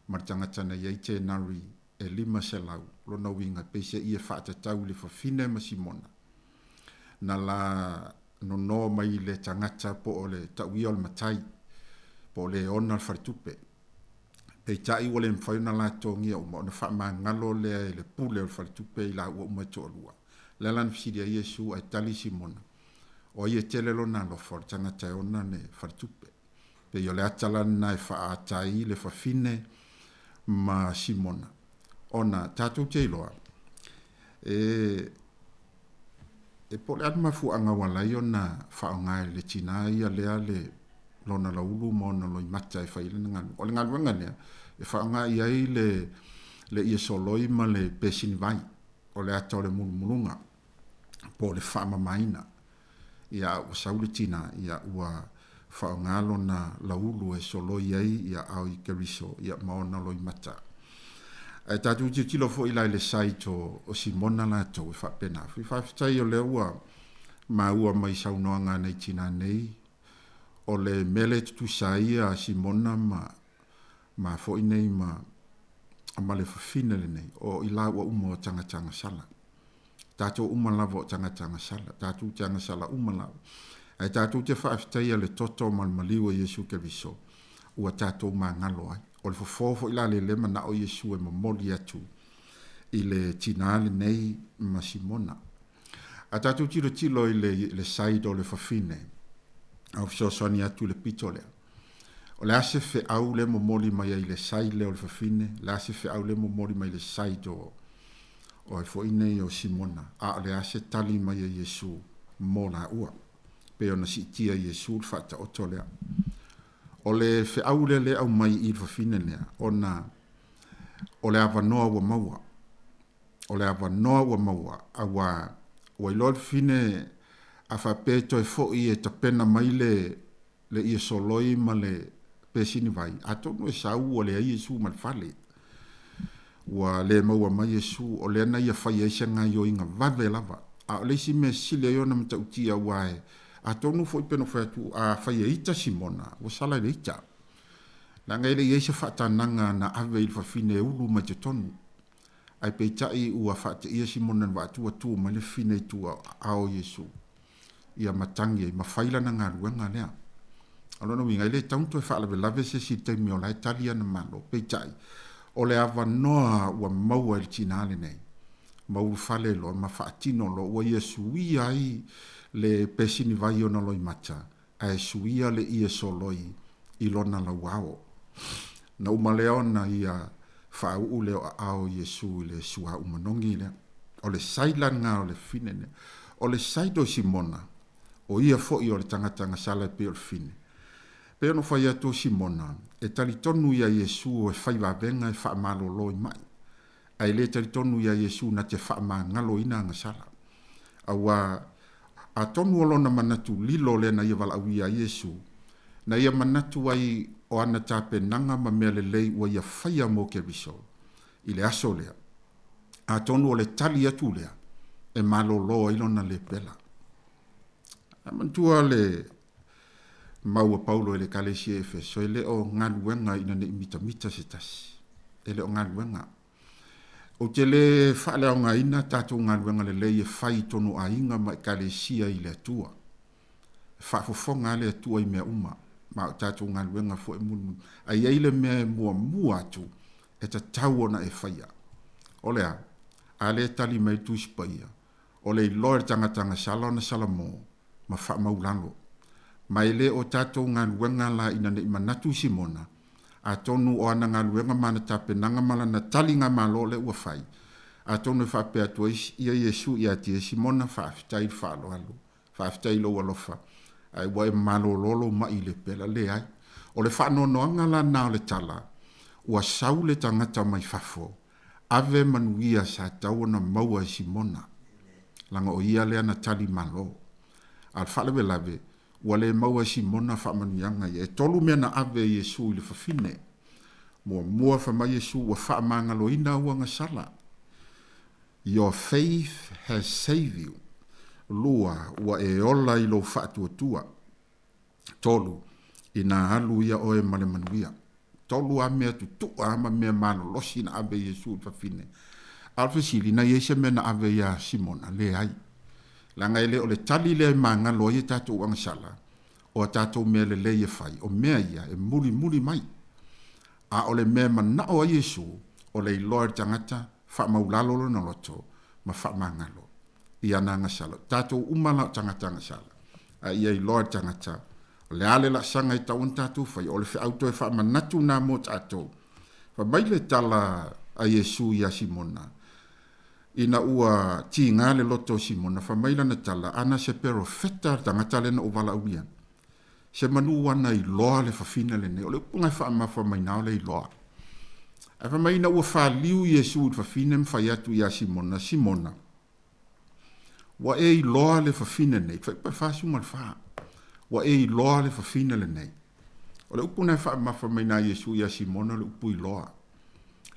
ma le tagata na i ai tenari e 500, lona uiga peiseai e faatatau i le fafine ma Simona, na la nono mai le tagata po o le tauia o le matai, po o le ona le faletupe. Peitai ua le mafai ona la totogia uma ona faamagalo lea e le pule o le faletupe i laua uma e toalua. O le a la na fesili ai Iesu ae tali Simona, O ai e tele lona alofa, o le tagata e ona le faletupe. Pei o le ata la lena e faaata ai le fafine ma Simona, ona tatou te iloa, e, e po o le a le mafuaaga ua ala ai ona faaaoga e le tinā ia lea le lona laulu ma ona loimata e fai ai lana galuega. O le galuega lea e faaaoga i ai le, le ie soloi ma le pesini vai, o le ata o le mulumuluga po o le faamamaina. Ia, a ua sau le tinā, ia, ua faaaoga lona laulu e soloi ai ia ao i Keriso, ia, ma ona loimata. Ae tatou tilotilo foi la i le site o, o Simona latou e faapena foi. Faafetai o lea ua maua mai saunoaga a nai tinā nei, o le mea lea e tutusa ai a Simona ma, ma foi nei ma, ma le fafine lenei, o i laua uma o tagata agasala. Tatou uma lava o tagata agasala, tatou te agasala uma lava. Ae tatou te faafetaia le toto ma le maliu o Iesu Keriso, ua tatou magalo ai. O le fofo foi la lele manao Iesu e momoli atu i le tinā lenei ma Simona. A tatou tilotilo i le, le side o le fafine, a o fesoasoani atu i le pito lea. O le a se feau le momoli mai ai i le side lea o le fafine, o le a se feau le momoli mai i le side o, o ai foi nei o Simona, a o le a se tali mai a Iesu mo laua? Pei ona siitia e Iesu le faataoto lea. O le feau lea le aumai i le fafine lea, ona o le avanoa ua maua. O le avanoa ua maua, auā ua iloa le fafine a faapea e toe foi e tapena mai le le ie soloi ma le pesini vai, atonu e sau ua leai Iesu ma le fale. Ua le maua mai Iesu, o lea na ia fai ai se gaioiga vave lava. A o le isi mea sili ai ona matautia aua e, atonu foi pe na fai atu, a fai e ita Simona, ua sala i le ita. Leaga e le i ai se faatanaga na ave i le fafine e ulu mai totonu. Ae peitai ua faateia Simona i le vaatu ua tu mai le fafine i tua o Iesu. Ia matagi ai ma fai lana galuega lea. O lona uiga, e le tatau ona toe faalavelave se isi i le taimi o la e tali ana malo. Peitai, o le avanoa ua maua e le tinā lenei, ma ulufale loa ma faatino loa, ua ia suia ai le pesini vai i ona loimata, ae suia le ie soloi i lona lauao. Na uma lea ona ia faauu lea o aao o Iesu i le suauu manogi lea. O le saila lena o le fine lea. O le saila o Simona, o ia foi o le tagata agasala e pei o le fine. Pei ona fai atu o Simona, e talitonu ia Iesu e fai vavega e faamalolo i mai, ae le talitonu ia Iesu na te faamagaloina agasala. Auā, atonu o lona manatu lilo lea na ia valaauia ai Iesu, na ia manatu ai o ana tapenaga ma mea lelei ua ia faia mo Keriso i le aso lea, atonu o le tali atu lea e malōlō ai lona lepela. Ae manatua le mau a Paulo i le Ekalesia i Efeso, e le o galuega ina ne i mitamita se tasi. E le o galuega. Ou te le faaleaogaina tatou galuega lelei e fai i tonu o aiga ma Ekalesia i le Atua. E faafofoga lava le Atua i mea uma, ma o tatou galuega foi e mulimuli. Ae i ai le mea e muamua atu e tatau ona e faia. O le a? A lea e tali mai le Tusi Paia, o le iloa e le tagata agasala ona salamo ma faamaulalo. Ma e le o tatou galuega la ina ne i manatu i Simona, atonu o ana galuega ma ana tapenaga ma lana taligamalo lea ua fai, atonu e faapea atu ai ia Iesu ia te ia, Simona, faafetai i le faaaloalo, faafetai i lou alofa, ae ua e malolo lou mai i le pela. Leai. O le faanoanoaga la lena o le tala, ua sau le tagata mai fafo, ave manuia sa tatau ona maua e Simona, leaga o ia lea na tali malo. A o le faalavelave, ua le maua e Simona faamanuiaga ia. E tolu mea na ave e Iesu i le fafine. Muamua, fai mai Iesu, ua faamagaloina au agasala. Your faith has saved you. Lua, ua e ola i lou faatuatua. Tolu, inā alu ia oe ma le manuia. Tolu a mea tutu'a ma mea malolosi na ave Iesu i le fafine. A o le fesili, na i ai se mea na ave iā Simona? Leai. Leaga e le o le tali lea e magalo ai e tatou agasala, o a tatou mea lelei e fai, o mea ia e mulimuli mai. A o le mea e mana'o ai Iesu, o le iloa e le tagata, faamaulalo lona loto, ma faamagalo i ana agasala. O tatou uma la o tagata agasala, a ia iloa e le tagata, o le a le laasaga e tatau ona tatou faia, o le feau toe faamanatu lena mo tatou. Fai mai le tala a Iesu iā Simona, ina ua tiga le loto o Simona, fai mai lana tala, Ana se perofeta le tagata lea na ou valaaulia ana, se manu ana iloa le fafine lenei. O le upu na e faamafa mai na o le iloa. Ae fai mai ina ua faliu Iesu i le fafine ma fai atu iā Simona, Simona, ua e iloa le fafine nei, fai 44, ua e iloa le fafine lenei. O le upu na e faamafa mai na Iesu iā Simona o le upu iloa.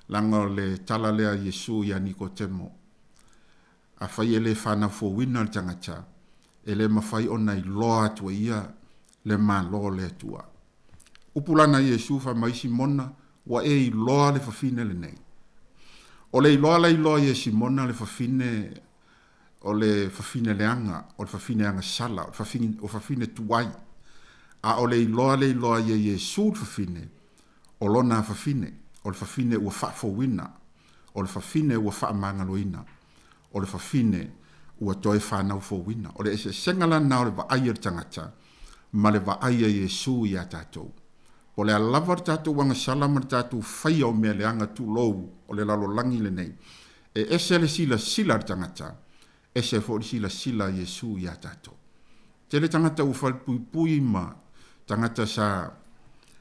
Leaga o le tala lea a Iesu iā Nikotemo, Afai e le fanau fouina le tagata, e le mafai ona iloa atu e ia le Malo o le Atua. Upu la na Iesu fai mai Simona, Ua e iloa le fafine lenei. O le iloa la iloa ia Simona le fafine o le fafine leaga, o le fafine agasala, o le fafine, o fafine tuai. A o le iloa le iloa ia Iesu le fafine, o lona fafine, o le fafine ua faafouina, o le fafine ua faamagaloina, o le fafine ua toe fanau fouina. O le eseesega la lena o le vaai a le tagata ma le vaai a Iesu iā tatou. Po o le a lava le tatou agasala ma le tatou faia o mea leaga tulou o le lalolagi lenei, e ese le silasila a le tagata, ese foi le silasila a Iesu iā tatou. Tele tagata ua falepuipui ma tagata sa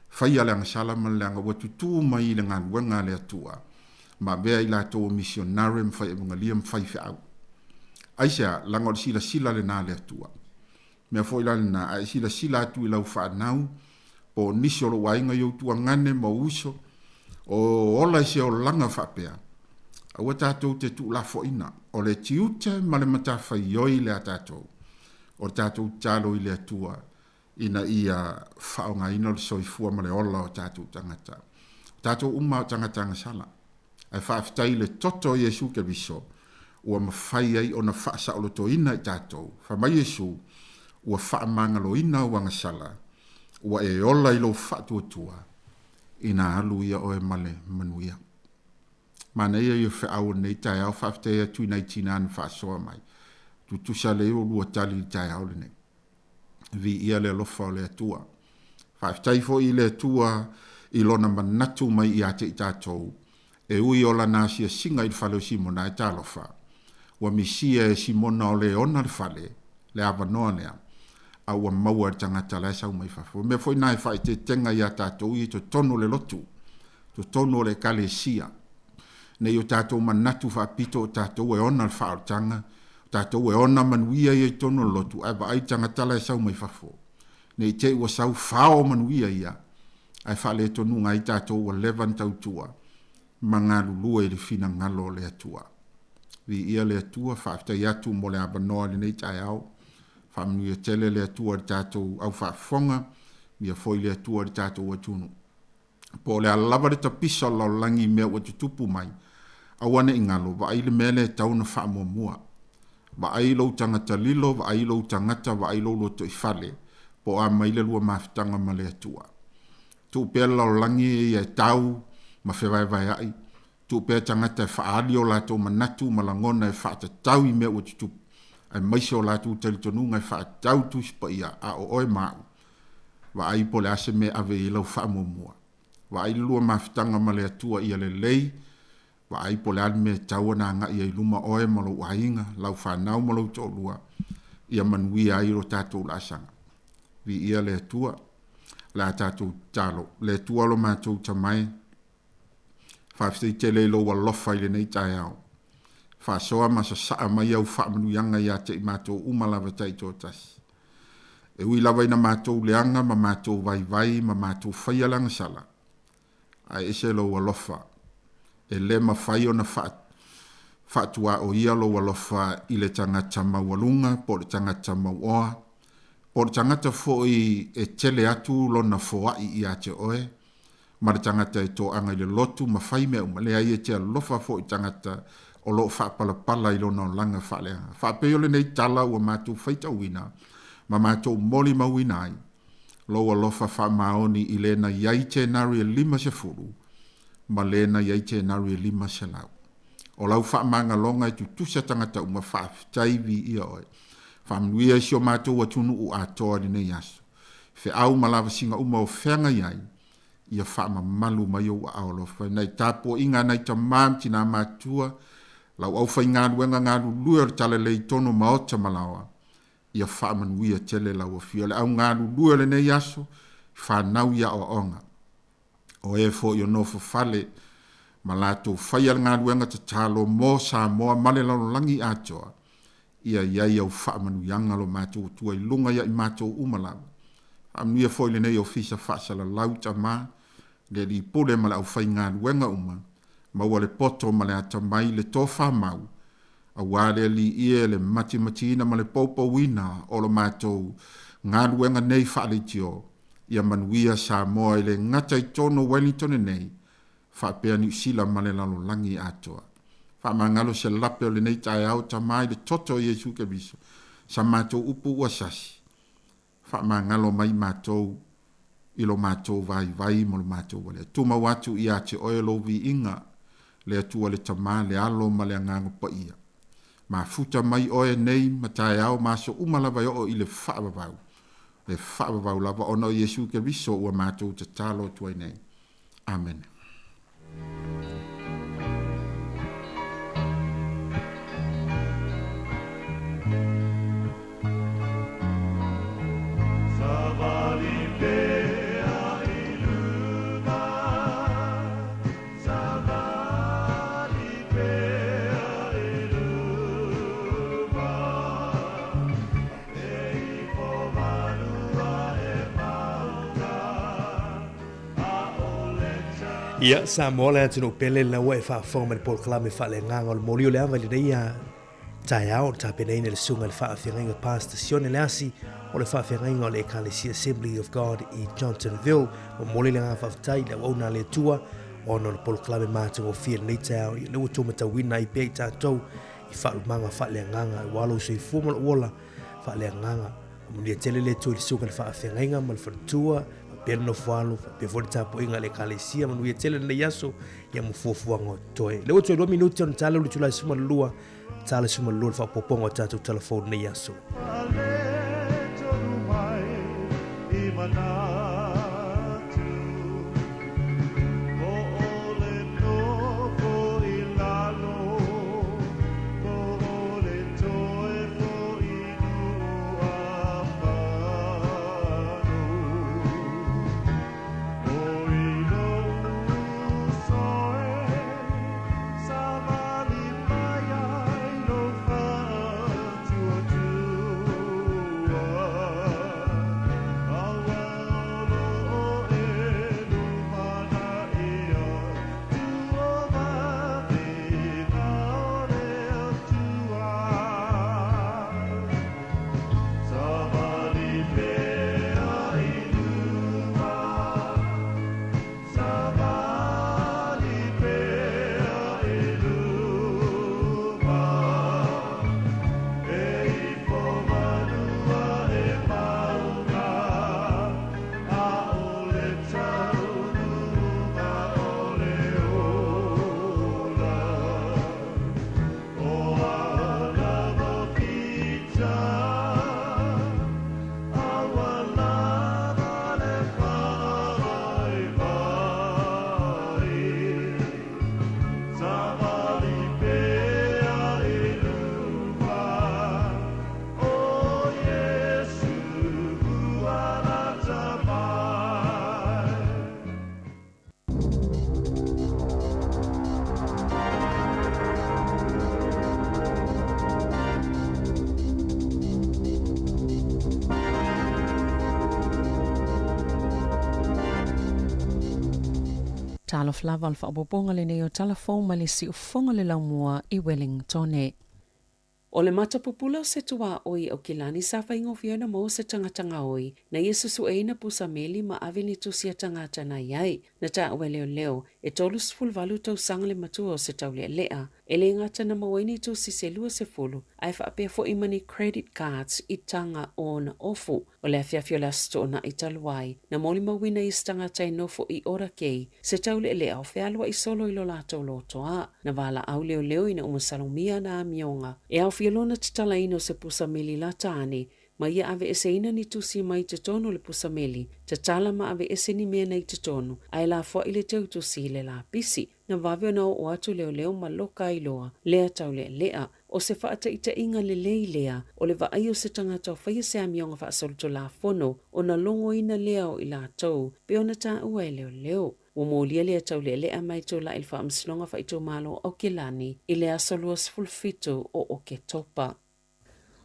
faia le agasala ma le leaga ua tutū mai i le galuega a le Atua ma avea i latou o misionare ma faiavugalia ma faifeau. Aisea? Leaga o le silasila lena a le Atua. Mea foi la lena, a e silasila atu i lau fanau, po o nisi o lou aiga i ou tuagane ma ou uso, o ola i se olaga faapea, aua tatou te tuulafoaina. O le tiute ma le matafaioi lea a tatou, o le tatou tatalo i le Atua ina ia faaaogaina le soifua ma le ola o tatou tagata. O tatou uma o tagata agasala. Ae faafetai i le toto o Iesu Keriso ua mafai ai ona faasaolotoina i tatou. Fai mai Iesu, Ua faamagaloina ou agasala, ua e ola i lou faatuatua, ina alu ia oe ma le manuia. Manaia ia feau o lenei taeao, faafetai atu i nai tina na faasoa mai. Tutusa lelei oulua tali i le taeao lenei. Viia le alofa o le Atua. Faafetai foi i le Atua i Lona manatu mai ia te i tatou, e ui o Lana asiasiga i le fale o Simona e talofa. Ua misia e Simona o le ona le fale, le avanoa lea, a ua maua e le tagata la e sau mai fafo. O mea foi na e faaeteetega ia tatou i totonu o le lotu, totonu o le Ekalesia, ne i o tatou manatu faapito o tatou e ona le faaolataga, o tatou e ona manuia ia i totonu o le lotu, ae vaai le tagata la e sau mai fafo. Ne i te i ua sau fao manuia ia, ae faaletonuga ai tatou ua leva ona tautua ma galulue i le finagalo o le Atua. Viia le Atua, faafetai atu mo le avanoa i lenei taeao. Faamanuia tele le Atua i le tatou au faafofoga, ia foi le Atua i le tatou atunuu. Po o le a lava le tapisa o le lalolagi i mea ua tutupu mai, aua ne i galo, vaai le mea lea e tatau ona faamuamua. Vaai lou tagata lilo, vaai lou tagata, vaai lou lotoifale, po o a mai le lua mafutaga ma le Atua. Tuu pea le lalolagi ia e tau ma fevaevaea'i, tuu pea tagata e faaali o latou manatu ma lagona e faatatau i mea ua tutupu, aemaise o latou talitonuga e faatatau i Tusi Paia, a o oe ma a'u. Vaai po o le a se mea e ave i ai lau faamuamua. Vaai le lua mafutaga ma le Atua ia lelei, vaai po o le a le mea e tatau ona agai ai i luma oe ma lou aiga, lau fanau ma lou toalua, ia manuia ai lo tatou laasaga. Viia le Atua. O le a tatou tatalo. Le Atua lo matou Tama e, Faafetai tele i lou alofa i lenei taeao. Faasoa ma sasaa mai au faamanuiaga ia te i matou uma lava taitoatasi. E ui lava ina matou leaga ma matou vaivai ma matou faia le agasala, ae ese lou alofa. E le mafai ona faa, faatuaoia lou alofa i le tagata maualuga po o le tagata mauoa, po o le tagata foi e tele atu lona foai ia te oe. ma le tagata e toaga i le lotu ma fai mea uma. Leai, e te alofa foi i tagata o lo o faapalapala i lona olaga faaleagaga. Faapei o lenei tala ua matou faitauina ma matou molimauina ai lou alofa faamaoni i le na i ai tenari e 50 ma le na i ai tenari e 500. O lau faamagaloga e tutusa tagata uma, faafetai viia oe. Faamanuia i si o matou atunuu atoa i lenei aso. Feau ma lavasiga uma o feagai ai, ia faamamalu mai ou aao alofa. I nai tapuaiga a nai tama ma tina matutua, lau aufaigaluega galulue o le Talalelei i totonu o maota ma laoa, ia faamanuia tele lau afio. Le au galulue o lenei aso, i fanau i aoaoga. O e foi o nofo fale ma latou faia le galuega tatalo mo Samoa ma le lalolagi atoa, ia i ai au faamanuiaga lo matou Atua i luga ia i matou uma lava. Faamanuia foi lenei ofisa faasalalau tama, le alii pule ma le aufaigaluega uma, maua le poto ma le atamai, le tofa mau, aua le Alii ie le matimatiina ma le poupouina o lo matou galuega nei faaleitio, ia manuia Samoa e le gata i totonu o Wellington nei, faapea Niu Sila ma le lalolagi atoa. Faamagalo se lape o lenei taeao Tama i le toto o Iesu Keriso, sa matou upu ua sasi, Faamagalo mai matou i lo matou vaivai ma lo matou walea. Tumau atu ia te oe lou viiga, le Atua le Tama, le Alo ma le Agaga Paia. Mafuta mai oe nei ma taeao ma aso uma lava e oo i le faavavau, le faavavau lava ona o Iesu Keriso ua matou tatalo atu ai nei. Amene. Ia, Samoa le atunuu pele lena ua e faafofoga mai le polokalame faaleagaga o le moli o le ava i lenei a taeao o tapenaina e le susuga i le faafeagaiga Pastor Sione Leasi o le faafeagaiga o le Ekalesia Assembly of God i Johnsonville. Momoli le agaga faafetai i le auauna a le Atua ona o le polokalame matagofie i lenei taeao. Ia, lea ua outou matauina ai pea i tatou i faalumaga faaleagaga aua lou soifua ma lou ola faaleagaga. Faamanuia tele le Atua i le susuga i le faafeagaiga ma le faletua, faapea le nofoalo, faapea foi le tapuaiga a le Ekalesia. Manuia tele lenei aso, ia ma fuafuaga o totoe. Lea ua toe 2 minute ona tala o le itula e 12, tala 12 le faaopoopoga o tatou tala fou lenei aso. Talofa lava o le faaopoopoga lenei o Tala Fou mai le Siufofoga o le Laumua i Wellingtone. O le matapupula o se tuaoi i Aukilani sa faigofie ona maua se tagata gaoi na ia susueina pusa meli ma ave ni tusi a tagata na i ai. Na taua e leoleo, e 38 tausaga le matua o se taulealea. E le gata na maua ai ni tusi se 20 ae faapea foi ma ni credit cards i taga o ona ofu. O le afiafi o le Aso Toonai talu ai, na molimauina i se tagata e nofo i Orakei, se taulealea o fealuai solo i lo latou lotoa. Na valaau leoleo ina ua masalomia ana amioga e aofia lona tatalaina o se pusa meli lata ane ma ia aveeseina ni tusi mai totonu o le pusa meli, tatala ma aveese ni mea nei totonu, ae lafoai le teutusi i le lapisi. Na vave ona oo atu leoleo ma loka ai loa lea taulealea. O se faataitaiga lelei lea o le vaai o se tagata o faia se amioga faasolitulafono ona logoina lea o i latou pei ona taua e leoleo. Ua molia lea taulealea mai tulai i le Faamasinoga Faaitumalo o Aukilani i le aso 27 o Oketopa.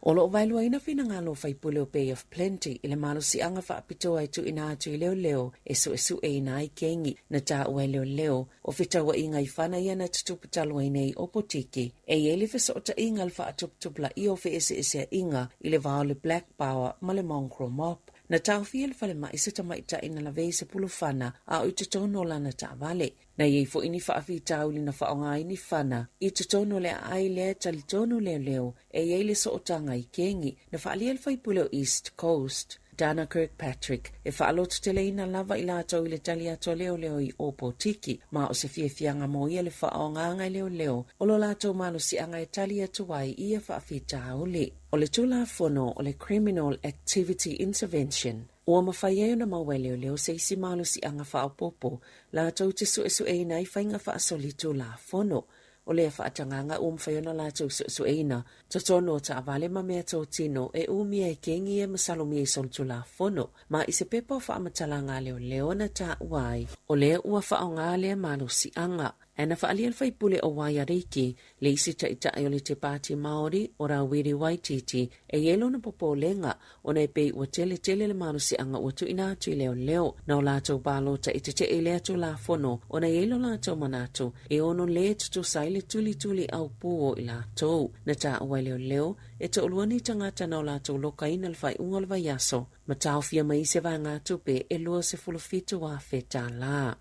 O lo o vaeluaina finagalo o faipule o Bay of Plenty i le malosiaga faapitoa e tuuina atu i leoleo e suesueina ai kengi na taua e leoleo o fetauaiga i fana ia na tutupu talu ai nei Opotiki. E i ai le fesootaiga i le faatuputupulaia o feeseeseaiga i le va o le Black Power ma le Mongrel Mob. Na taofia e le falemai se tamaitai na lavea i se pulufana a o i totonu o lana taavale. Na i ai foi ni faafitauli na faaaoga ai ni fana i totonu o le aai lea e talitonu leoleo e i ai le sootaga i kengi na faaalia e le faipule o East Coast, Dana Kirkpatrick, e faalototeleina lava i latou i le tali atu a leoleo i Ōpōtiki, ma o se fiafiaga mo ia le faaaogaga e leoleo o lo latou malosiaga e tali atu ai i ia faafitauli. O le Tulafono o le Criminal Activity Intervention, Ua mafai ai ona maua e leoleo se isi malosiaga faaopoopo latou te suesueina ai faiga faasolitulafono. O lea faatagaga ua mafai ona latou suesueina totonu o taavale ma meatotino e umia e kengi e masalomia i solitulafono ma i se pepa o faamatalaga a leoleo na taua ai o lea ua faaaoga lea malosiaga. Ae na faaalia le faipule o Waiariki, le isi taitai o le Te Pāti Māori, o Rawiri Waititi, e i ai lona popolega, ona e pei ua tele tele le malosiaga ua tuuina atu i leoleo. Na o latou palota i teteʻe i lea Tulafono ona e i ai lo latou manatu e ono lē tutusa ai le tulituli aupū o i latou. Na taua e leoleo, e toʻalua ni tagata na o latou lokaina le faaiuga o le vaiaso, ma taofia mai i se vaegatupe e $27,000 tālā.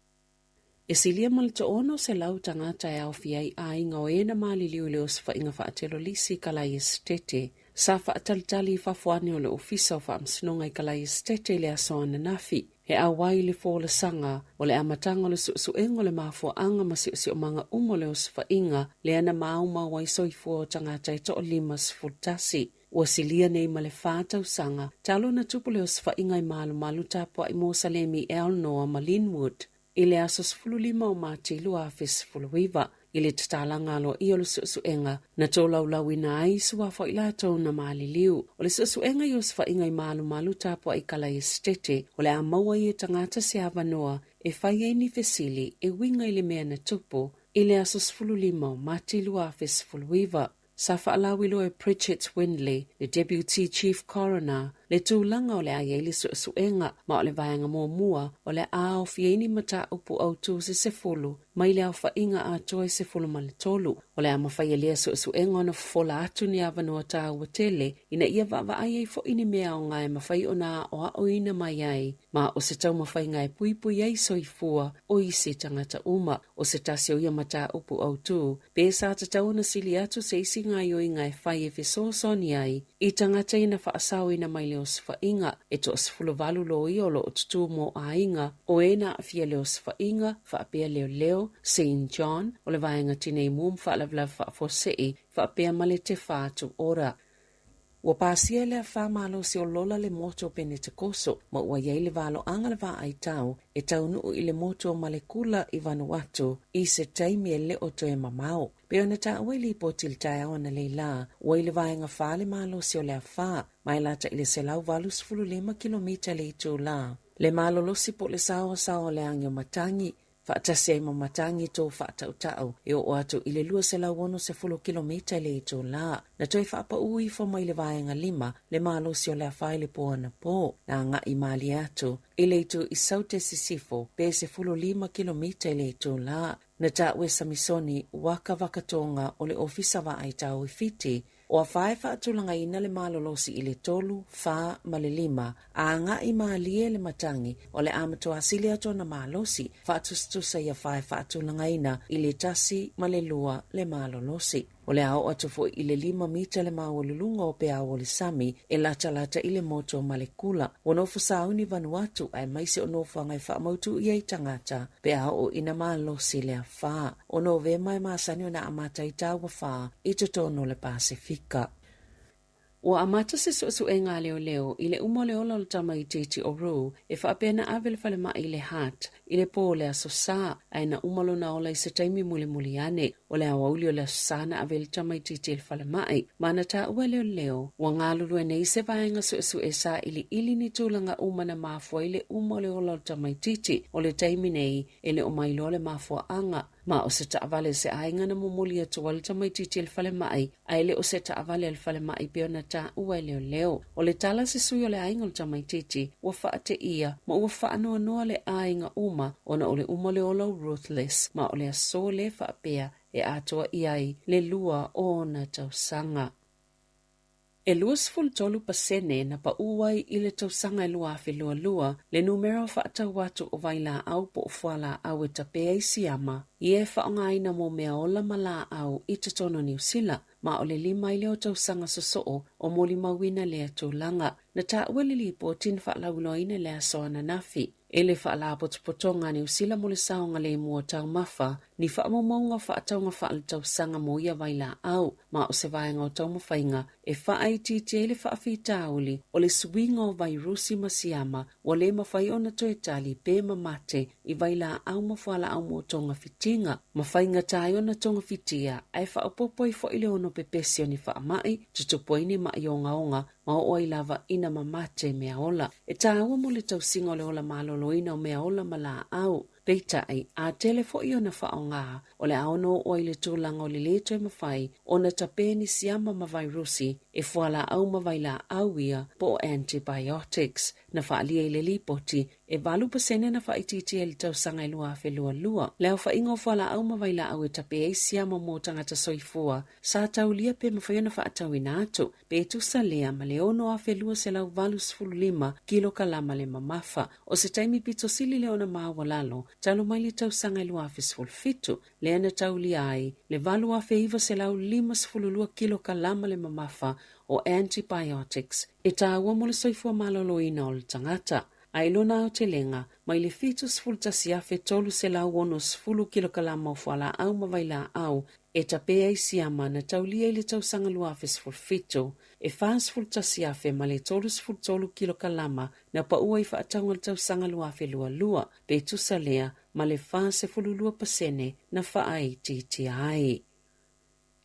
E silia ma le 600 tagata e aofia ai aiga o e na maliliu i le osofaiga faatelolisi i Kalai Esetete sa faatalitali i fafo ane o le Ofisa o Faamasinoga i Kalai Esetete i le aso ananafi. He auai le folasaga o le amataga o le suesuega o le mafuaaga ma siosiomaga uma o le osofaiga lea na maumau ai soifua o tagata e toa-51. Ua silia nei ma le fa tausaga talu ona tupu le osofaiga i Malumalu Tapuai Mosalemi i Elnor ma Linwood i le aso 15 o Mati 2019. I le tatalaga aloaia o le suesuega na tolaulauina ai suafa o i latou na maliliu. O le suesuega i osofaiga i Malumalu Tapuai Kalai Esetete o le a maua ai e tagata se avanoa e fai ai ni fesili e uiga i le mea na tupu i le aso 15 o Mati 2019. Sa faalauiloa e Bridget Windley, le Deputy Chief Coroner, le tulaga o le a i ai le suesuega, ma o le vaega muamua o le a aofia ai ni mataupu autū se 10 mai le aofaiga atoa e 13. O le a mafai e lea suesuega ona fofola atu ni avanoa taua tele ina ia vaavaai ai foi ni mea aoga e mafai ona aoaoina mai ai ma o se taumafaiga e puipui ai soifua o isi tagata uma. O se tasi o ia mataupu autū, pe sa tatau ona sili atu se isi gaoioiga e fai e fesoasoani ai i tagata ina faasaoina mai le osofaiga, e toa-18 loia o lo o tutū mo aiga o e na aafia le osofaiga, faapea leoleo, Saint John, o le Vaega Tinei Mu ma Faalavelave Faafuasei, faapea ma le Te Whatu Ora. Ua pasia e le afa malosi o Lola le motu o Penetekoso, ma ua i ai le valoaga le vaaitau e taunuu i le motu o Malekula i Vanuatu i se taimi e le o toe mamao. Pei ona taua i lipoti i le taeao analeila, ua i le vaega fa le malosi o le afa, ma e lata i le 185 kilomita le itulā. Le malolosi po o le saoasaoa o le agi o matagi, Faatasi ai ma matagi tō faatautau e oo atu i le 260 kilomita i le itulā. Na toe faapaū ifo mai le vaega lima le malosi o le afa i le pō anapō, na agai malie atu i le itu i Saute Sisifo pe 15 kilomita i le itulā. Na taua e Samisoni Waka Vakatoga o le Ofisa Vaai Tau i Fiti. O afa e faatulagaina le malolosi i le tolu, fa ma le lima, a agai malie le matagi, o le a matua sili atu ona malosi, faatusatusa i afa e faatulagaina i le tasi ma le lua le malolosi. O le a oo atu foi i le lima mita le maualuluga o peau o le sami e latalata i le motu o Malekula. Ua nofo sauni Vanuatu aemaise o nofoaga e faamautu i ai tagata pe a oo ina malosi le afa. O Novema e masani ona amata ai taua fa i totonu o le Pasefika. Ua amata se suesuega a leoleo i le uma o le ola o le tamaitiiti o Rue e faapea na ave le falemai i le Hart i le pō o le Aso Sa, ae na uma lona ola i se taimi mulimuli ane. O le aoauli o le Aso Sa na ave ai le tamaitiiti i le falemai, ma na taua e leoleo, ua galulue nei se vaega suesue sailiili ni tulaga uma na mafua ai le uma o le ola o le tamaitiiti. O le taimi nei, e le o mailoa le mafuaaga. Ma o se taavale a se aiga na momoli atu ai le tamaitiiti i le falemai, ae le o se taavale a le falemai pei ona taua e leoleo. O le tala a se sui o le aiga o le tamaitiiti, ua faateia ma ua faanoanoa le aiga uma ona o le uma o le ola o Ruthless, ma o le aso lea faapea e atoa i ai le lua o ona tausaga. E 23 pasene na paʻū ai i le tausaga e 2022 le numera o faatau atu o vailaau po o fualaau e tape ai siama ia e faaaogaina mo meaola ma laau i totonu o Niu Sila, ma o le lima ai lea o tausaga sosoo o molimauina lea tulaga. Na taua le lipoti na faalauiloaina i le aso ananafi. E le Faalapotopotoga a Niu Sila mo le Saogalemu o Taumafa ni faamaumauga o faatauga faaletausaga mo ia vailaau, ma o se vaega o taumafaiga e faaitiitia ai le faafitauli o le suiga o vairusi ma siama ua le mafai ona toe tali pe mamate i vailaau ma fualaau mo togafitiga ma faigata ai ona togafitia ae faaopoopo ai foi le ono pepesi o ni faamai, tutupu ai ni maʻi ogaoga ma oo ai lava ina mamate meaola. E tāua mo le tausiga o le ola maloloina o meaola ma laau. Peitai, a tele foi ona faaaoga, o le a ono oo ai le tulaga o le lē toe mafai ona tape ni siama ma vairusi e fualaau ma vailaau ia po o antibiotics. Na faaalia i le lipoti, e 8% na faaitiitia i le tausaga e 2022 le aofaiga o fualaau ma vailaau e tape ai siama mo tagata soifua sa taulia pe mafai ona faatauina atu pe tusa lea ma le 6,285 kilokalama le mamafa. O se taimi pito sili lea ona maualalo talu mai le tausaga e 2017, lea na taulia ai le 8,952 kilokalama le mamafa o antibiotics e taua mo le soifua maloloina o le tagata. A i lona aotelega, mai le 71,360 kilokalama o fualaau ma vailaau e tape ai siama na taulia i le tausaga 2017, e 41,000 ma le 33 kilokalama na paua i faatauga i le tausaga 2022, pe tusa lea ma le 42 pasene na faaitiitia ai.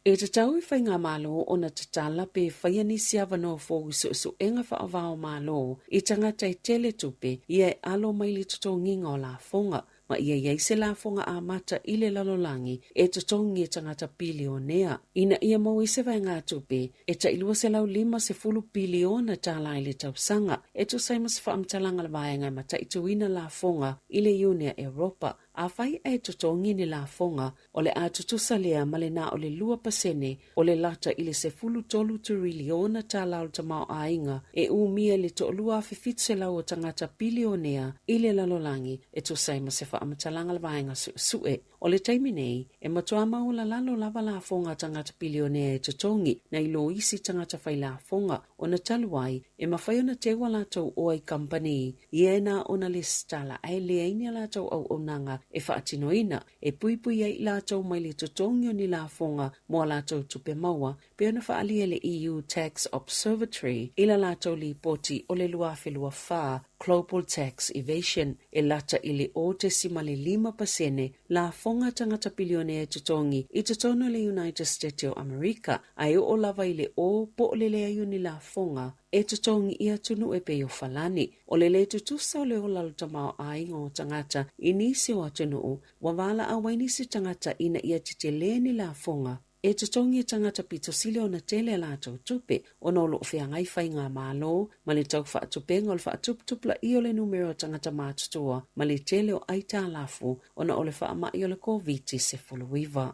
E tatau i faigamalo ona tatala pe faia nisi avanoa fou i suesuega faava-o-Malo i tagata e tele tupe ia e alo mai le totogiga o lafoga, ma ia i ai se lafoga amata i le lalolagi e totogi e tagata pilionea ina ia maua ai se vaegatupe e tai $250 piliona tālā i le tausaga, e tusa ai ma se faamatalaga a le vaega e mataituina lafoga i le Iune a Europa. Afai ae totogi ni lafoga, o le a tutusa lea ma le na o le 2% o le lata i le 13 turiliona tālā o le tamaoaiga e umia i le 2,700 o tagata pilionea i le lalolagi e tusa ai ma se faamatalaga a le vaega suesue. O le taimi nei, e matua maualalalo lava lafoga a tagata pilionea e totogi nai lo isi tagata fai lafoga ona talu ai e mafai ona teu a latou oa i kamupani ia e na ona lesitala ae leai ni a latou auaunaga e faatinoina e puipui ai i latou mai le totogi o ni lafoga mo a latou tupe maua, pei ona faaalia e le EU Tax Observatory i la latou lipoti o le 2024 Global Tax Evasion, e lata i le 0.5% lafoga tagata pilionea e totogi i totonu o le United State o Amerika, a e oo lava i le 0 po o le leai o ni lafoga e totogi i atunuu e pei o Falani. O le lē tutusa o le ola o le tamaoaiga o tagata i nisi o atunuu, ua valaau ai nisi tagata ina ia tetelē ni lafoga e totogi e tagata pito sili ona tele a latou tupe ona o lo o feagai faigamalo ma le tau faatupega o le faatuputupulaia o le numera o tagata matutua ma le tele o aitalafu ona o le faamai o le Koviti-19.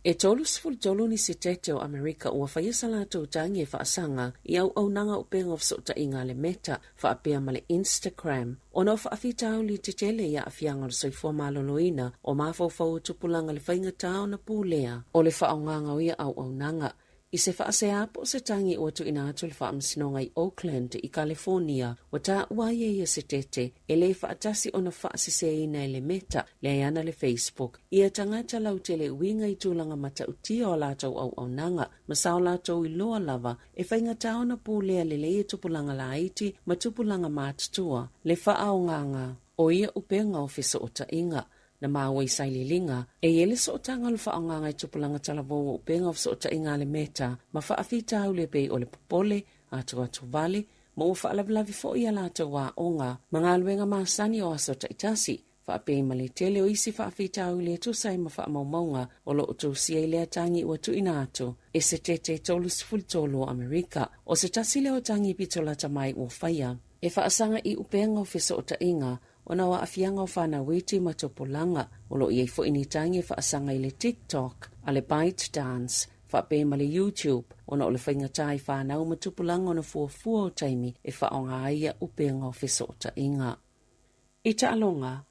E 33 nisi tete o Amerika ua faia sa latou tagi e faasaga i auaunaga upega o fesootaiga a le Meta faapea ma le Instagram ona o faafitauli tetele i aafiaga o le soifua maloloina o mafaufau o tupulaga i le faigata ona pulea o le faaaogaga o ia auaunaga. I se faasea po o se tagi ua tuuina atu i le Faamasinoga i Oakland i Kalifonia, ua taua ai e ia se tete e le faatasi ona faaseseina e le Meta, lea e ana le Facebook, ia tagata lautele uiga i tulaga matautia o a latou auaunaga ma sa o latou iloa lava e faigata ona pulea lelei e tupulaga laiti ma tupulaga matutua le faaaogaga o ia upega o fesootaiga. Na maua i sailiiliga, e i ai le sootaga o le faaaogaga i tupulaga talavou o upega o fesootaiga a le Meta ma faafitauli e pei o le popole, atuatuvale, ma ua faalavelave foi a latou aoga ma galuega masani o aso taitasi, faapea ma le tele o isi faafitauli e tusa ai ma faamaumauga o lo o tusia i lea tagi ua tuuina atu e se tete 33 o Amerika. O se tasi lea o tagi pito lata mai ua faia e faasaga i upega o fesootaiga ona o aafiaga o fanau iti ma tupulaga. O lo o i ai foi ni tagi e faasaga i le TikTok a le ByteDance faapea ma le YouTube ona o le faigata i fanau ma tupulaga ona fuafua o taimi e faaaoga ai ia upega o fesootaiga. I taaloga,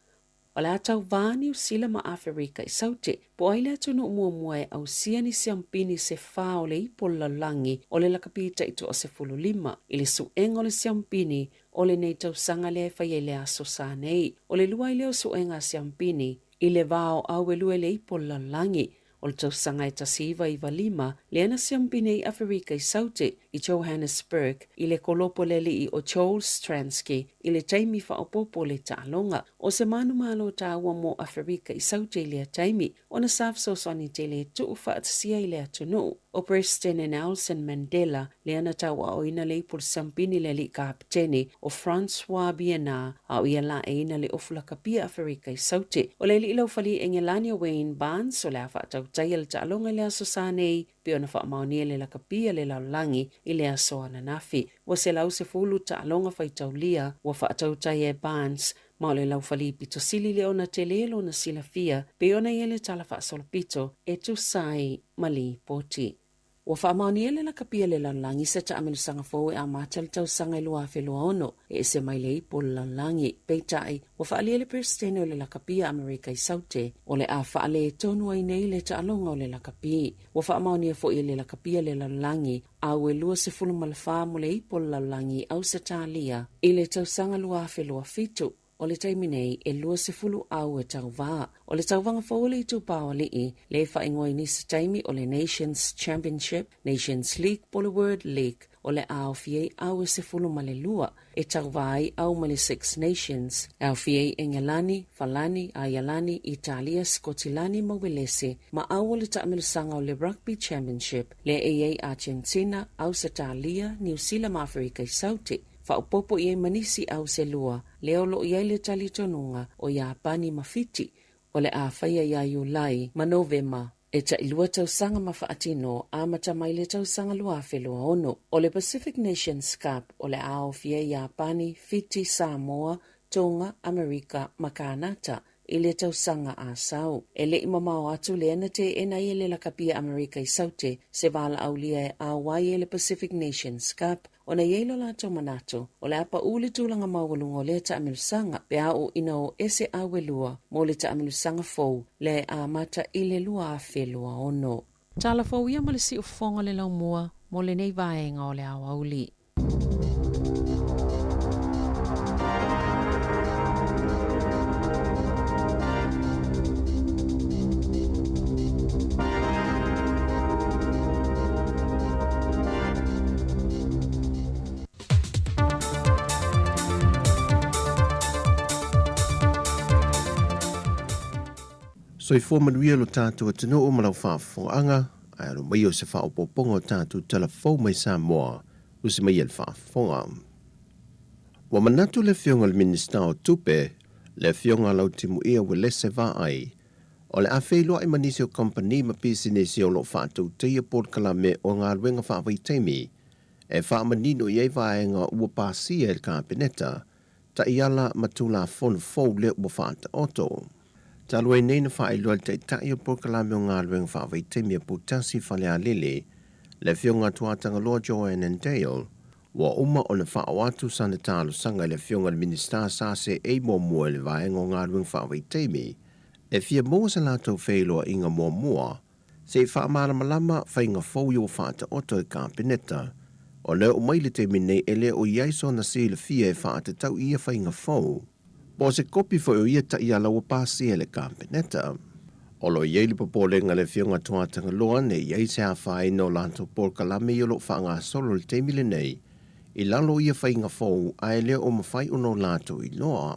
o le a tauva Niu Sila ma Aferika i Saute, po o ai le atunuu muamua e ausia ni siampini se fa o le ipo o le lalolagi o le lakapi taitoa-15 i le suega o le siampini o lenei tausaga lea e faia i le aso sa nei. O le lua ai lea o suega a siampini i le va o auelua i le ipo o le lalolagi o le tausaga e 1995, lea na siampini ai Aferika i Saute i Johannesburg i le kolopo le alii o Joel Stransky i le taimi faaopoopo o le taaloga. O se manumalo taua mo Aferika i Saute i lea taimi, ona sa fesoasoani tele e tuu faatasia ai le atunuu. O Peresetene Nelson Mandela lea na tauaoina le ipu o le siampini le alii kapetene o Francois Pienaar a o ia laeina le ofu lakapia Aferika i Saute. O le alii laufali Engelani o Wayne Barnes o le a faatautaia le taaloga i le aso sa nei pei ona faamaonia le lakapia le lalolagi i le aso ananafi. Ua 110 taaloga faitaulia ua faatautaia e Barnes ma o le laufali pito sili lea ona tele lona silafia pei ona i ai le tala faasolopito e tusa ai ma lipoti. Ua faamaonia le lakapia le lalolagi se taamilosaga fou e amata le tausaga i 2026 e ese mai le ipu o le lalolagi. Peitai, ua faaalia le Peresetene o le Lakapia Amerika i Saute, o le a faaletonu ai nei le taaloga o le lakapi. Ua faamaonia foi e le Lakapia le lalolagi au e 24 mo le ipu o le lalolagi i Ausetalia i le tausaga 2027. O le taimi nei, e 20 au e tauva. O le tauvaga fou o le itupa o alii, lea e faaigoa i nisi taimi o le Nations Championship, Nations League po o le World League, o le a aofia ai au e 12 e tauva ai au mai le Six Nations, e aofia ai Engelani, Falani, Aialani, Italia, Sikotilani ma Uelese, ma au o le taamilosaga o le Rugby Championship, lea e i ai Argentina, Ausetalia, Niu Sila ma Aferika i Saute. Faaopoopo i ai ma nisi au se lua, lea o lo o i ai le talitonuga o Iapani ma Fiti, o le a faia iā Iulai ma Novema e tailua tausaga ma faatino amata mai le tausaga 2026. O le Pacific Nations Cup o le a aofia ai Iapani, Fiti, Samoa, Tonga, Amerika ma Kanata i le tausaga a sau. E le i mamao atu lea na teena ai e le lakapi a Amerika i Saute se valaaulia e auai ai le Pacific Nations Cup ona i ai lo latou manatu o le a paʻu le tulaga maualuga o lea taamilosaga pe a oo ina o ese au e lua mo le taamilosaga fou lea e amata i le 2026. Tala fou ia ma le siufofoga o le laumua mo lenei vaega o le aoauli. Soifua manuia lo tatou atunuu ma lau faafofogaaga, ae alo mai o se faaopoopoga o tatou tala fou mai Samoa, usi mai e le faafofoga. Ua manatu le Afioga i le Minisita o Tupe, le Afioga Lautimuia Uelese Vaai, O le a feiloai ma nisi o kamupani ma pisinisi o lo o faatautaia polokalame o galuega faavaitaimi e faamanino i ai vaega ua pasia e le Kapeneta, taiala ma Tulafono fou lea ua faataoto. Talu ai nei na faailoa e le Taitai o le Polokalame o Galuega Faavaitaimi a Poutasi i Falealili, le Afioga a Tuatagaloa Joanne Dale, ua uma ona faaoo atu sana talosaga i le Afioga i le Minisita sa seei muamua i le Vaega o Galuega Faavaitaimi e fia maua se latou feiloaiga muamua se i faamalamalama faiga fou ia ua faataoto e Kapeneta. Ona e oo mai le taimi nei e le o i ai sona silafia e faatatau i ia faiga fou. Po o se kopi foi o ia taiala ua pasia e le Kapeneta. O lo o i ai le popolega i le Afioga a Tuatagaloa ne i ai se afaina o latou polokalame ia o lo o faagasolo i le taimi lenei i lalo o ia faiga fou ae le o mafai ona o latou iloa.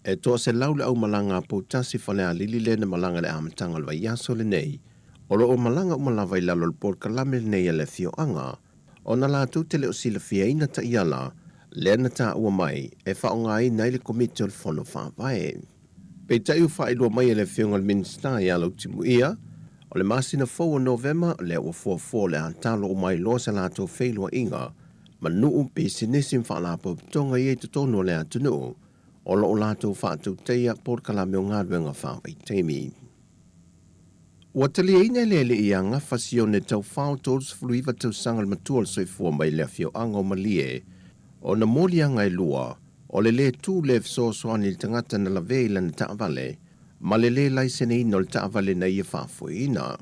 E 100 le aumalaga a Poutasi Falealili lea na malaga i le amataga o le vaiaso lenei. O lo o malaga uma lava i lalo o le polokalame lenei a le afioaga ona latou te le o silafiaina taiala lea na taua mai e faaaogaina ai le Komiti o le Fono Faavae. Peitai ua faailoa mai e le Afioga i le Minisita ia Lautimuia, o le masina fou o Novema lea ua fuafua o le a talo uma ai loa se latou feiloaiga ma nuu, pisinisi ma faalapotopotoga ia i totonu o le atunuu o lo o latou faatautaia polokalame o galuega faavaitaimi. Ua taliaina e le alii ia Gafa Sione Taufao 39 tausaga le matua o le soifua mai le afioaga o Malie ona moliaga e lua, o le lē tu le fesoasoani i le tagata na lavea i lana taavale ma le lē laiseneina o le taavale na ia faafoeina.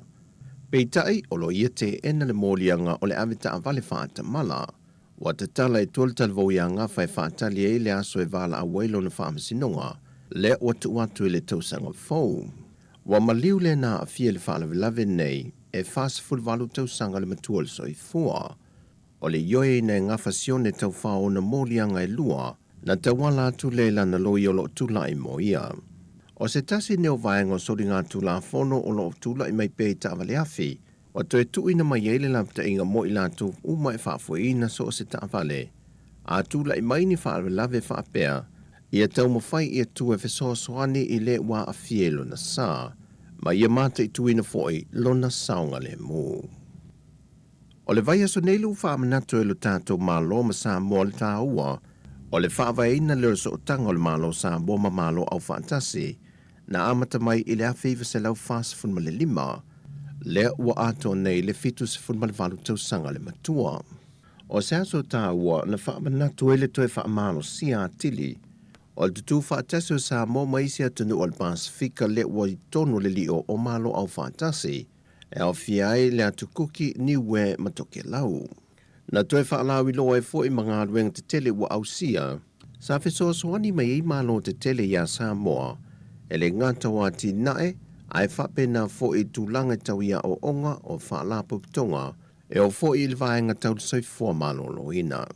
Peitai, o lo o ia teena le moliaga o le ave taavale faatamala. Ua tatala e tua le talavou iā Gafa e faatali ai le aso e valaau ai lona faamasinoga, lea ua tuu atu i le tausaga fou. Ua maliu lē na aafia i le faalavelave nei e 48 tausaga le matua o le soifua. O le ioeina e Gafa Sione taufao ona moliaga e lua, na tauala atu lea i lana loia o lo o tulai mo ia. O se tasi nei o vaega o soligatulafono o lo o tulai mai pea i taavaleafi, Ua toe tuuina mai ai le lapataiga mo i latou uma e faafoeina so o se taavale. A tulai mai ni faalavelave faapea, ia taumafai ia tu e fesoasoani i le ua aafia i lona sa, ma ia mataituina foi lona saogalemu. O le vaiaso nei lea ua faamanatu e lo tatou Malo ma Samoa le taua o le faavaeina lea o le sootaga o le Malo Samoa ma Malo Aufaatasi, na amata mai i le 1945, lea ua atoa nei le 78 tausaga le matua. O se aso taua na faamanatu ai le toe faamalosia atili o le tutū faatasi o Samoa ma isi atunuu o le Pasefika lea ua i totonu o le lio o Malo Aufaatasi, e aofia ai le Atu Kuki, Niue ma Tokelau. Na toe faalauiloa ai foi ma galuega tetele ua ausia, sa fesoasoani mai ai Malo tetele iā Samoa, e le gata o atinae, ae faapena foi i tulaga tau i aoaoga o faalapotopotoga, e oo foi i le vaega tau le soifua maloloina.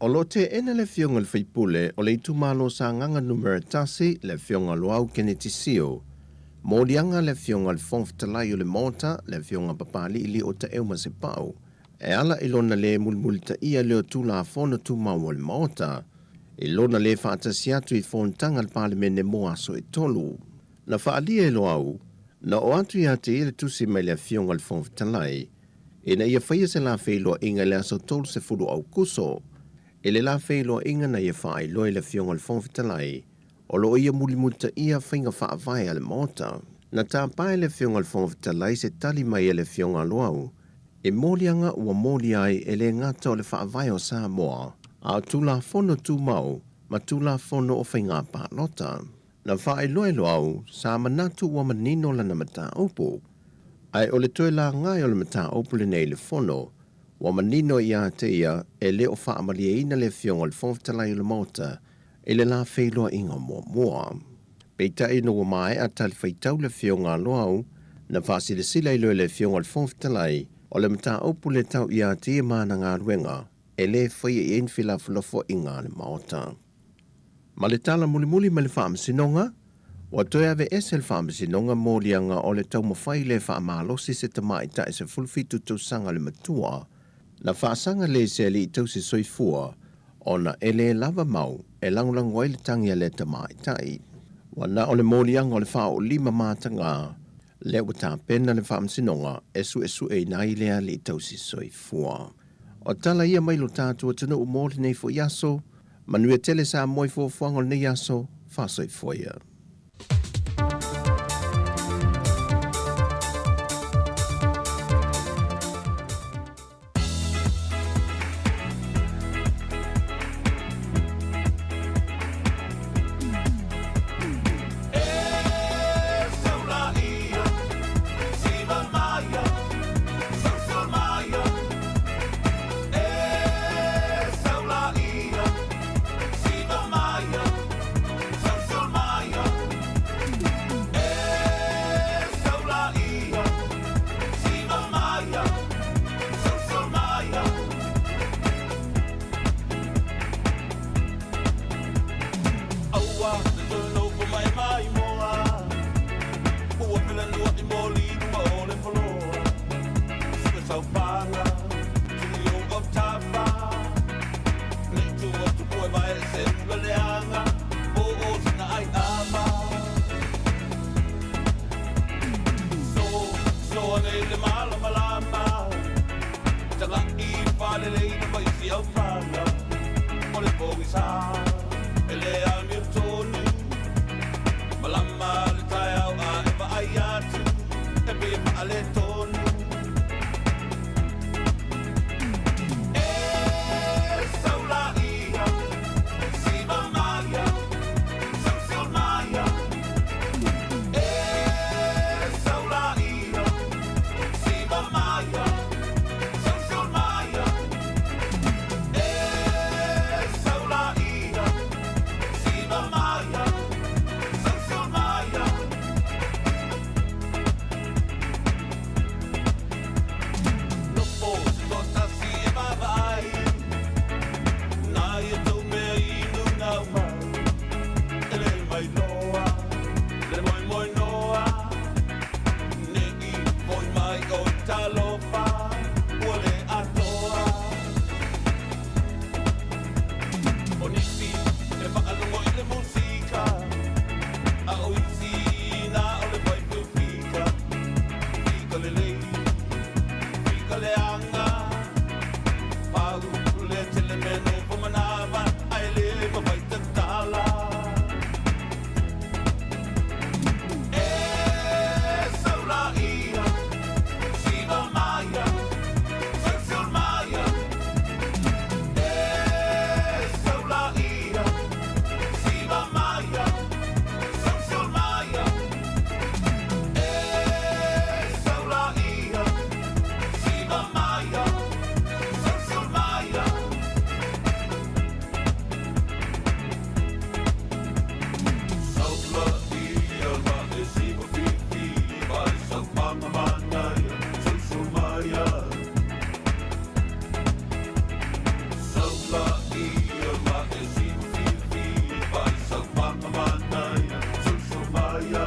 O lo o teena le Afioga i le sui usufono o le itumalo Sagaga Numera 1, le Afioga Loau Keneti Sio, moliaga le Afioga i le Fofoga Fetalai o le Maota, le Afioga Papali'i Lio Taeuma Sepau, e ala i lona lē mulimulitaia lea o Tulafono Tumau o le Maota, i lona lē faatasi atu i fonotaga a le Palemene mo aso e tolu. Na faaalia e Loau, na oo atu ia te ia le tusi mai le Afioga i le Fofoga Fetalai, ina ia faia se la feiloaiga i le aso 30 o Aukuso. I le la feiloaiga na ia faailoa i le Afioga i le Fofoga Fetalai, o lo o ia mulimulitaia faiga faavae a le Maota. Na tapa e le Afioga i le Fofoga Fetalai se tali mai a le Afioga a Loau i moliaga ua molia ai e le gata o le Faavae o Samoa, a o Tulafono Tumau ma Tulafono o Faiga Palota. Na faailoa e Loau, sa manatu ua manino lana mataupu. Ae o le toe laga o le mataupu lenei i le Fono, ua manino ia te ia e le o faamalieina le Afioga i le Fofoga Fetalai o le Maota i le la feiloaiga muamua. Peitai ina ua maea talifuaitau le Afioga a Loau, na faasilasila ai loa e le Afioga i le Fofoga Fetalai, o le mataupu le tau ia te ia ma ana galuega, e le faia i ai ni felafolafoaiga a le Maota. Ma le tala mulimuli mai le Faamasinoga, ua toe aveese le Faamasinoga moliaga o le taumafai le faamalosi se tamaitai 17 tausaga le matua, na faasaga le se alii tausi soifua ona e le lava mau e lagolago ai le tagi a lea tamaitai. Ua na o le moliaga o le faaoolima mataga lea ua tapena le Faamasinoga e suesueina ai lea alii tausi soifua. O tala ia mai lo tatou atunuu mo lenei foi aso. Manuia tele Samoa i fuafuaga o lenei aso. Faasoifua ia. Faaleleina faisi aufaga o le pogisā e lē amiotonu malama le taeao a e vaai atu e pei e faaletonu e saulaia sivamaia sausiolmaia e saulaia sivamaia sausiolmaia e saulaia sivamaia sausiolmaia. Nofo se toatasi e vaavaai nai e tou mea inu naumau e lē mailoa le moemoenoa neʻi foʻi mai o talofa ua lē atoa o nisi e faalogo i le musika a o isi na o le faifeufika fika lelei fika leaga pau le tele mea nofo manava ae lē mafai tatala e saulaia sivamaia sausiolmaia e saulaia sivamaia sausiolmaia e saulaia sivamaia sausiolmaia. Saulaia ma e sivafifi ma e saupagamanaia sausiolmaia. Saulaia ma e sivafifi ma e saupagamanaia sausiolmaia.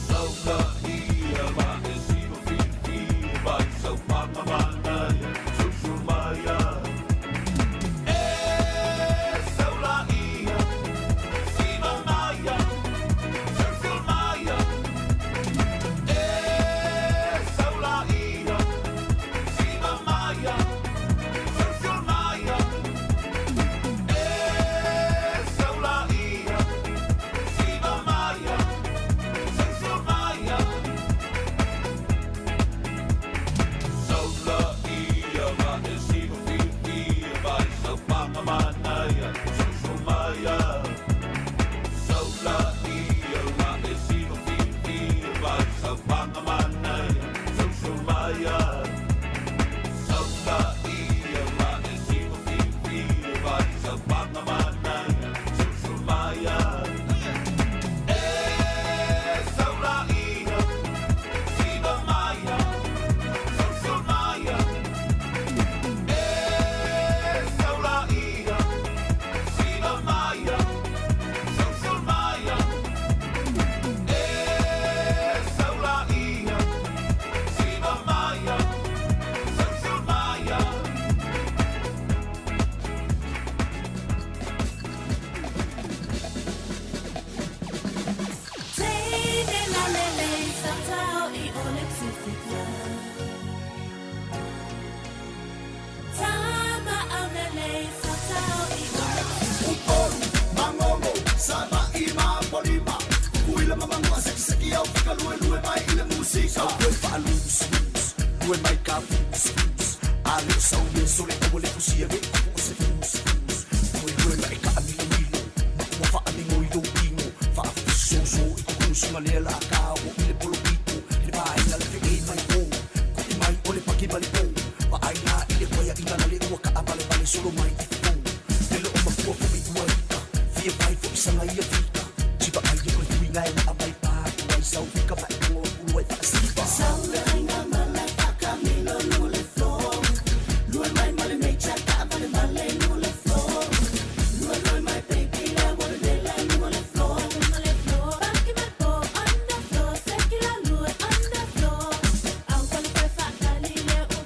Saulaia ma e sivafifi ma e saupagamanaya sausiolmaia. E saulaia sivamaia sausiolmaia. E saulaia sivamaia sausiolmaia. E saulaia sivamaia sausiolmaia. Saulaia ma e sivafifi ma e saupagamanaya sausiolmaia. Saulaia ma e sivafifi ma e saupagamanaya sausiolmaia. Saulaia ma e sivafifi ma e saupagamanaya sausiolmaia. E saulaia sivamaia sausiolmaia. E saulaia sivamaia sausiolmaia. E saulaia sivamaia sausiolmaia. Teine la lele satao i o le Pasifika. Tama au lele satao i o le Upolu, Mangogo, Sava'i ma Apolima, Kukuila ma Manua, Sekiseki au Fika, lue lue mai i le musika. Sau koe faalusulus, lue mai ka fusus, a le o sau mea sole aua le fusia me i kupu o se fusus. Lue lue ma e kaamilomilo, ma ua faamigo i lou tino, faafisoso i kukunusuga lea la ka o i le polopito, le vaega le feʻe mai o, kuʻi mai o le paki ma le pou, vaai la i le koeaʻiga na le ua kaʻavalevale solo mai i fofo. Le loo makua foʻi ua ika, fia vai foʻi saga ia fika, tivaai e koe tuiga e naa mai pa, ai sau fika ma e tago aku loa e faasiva. Saulaiga ma le whakamilo no le floor. Lue mai ma le nature ka vale male no le floor. Lue lue mai baby le wale le la no le floor. No le floor. Baki mai po on the floor. Seki la lue on the floor. Au pale koe whakali le o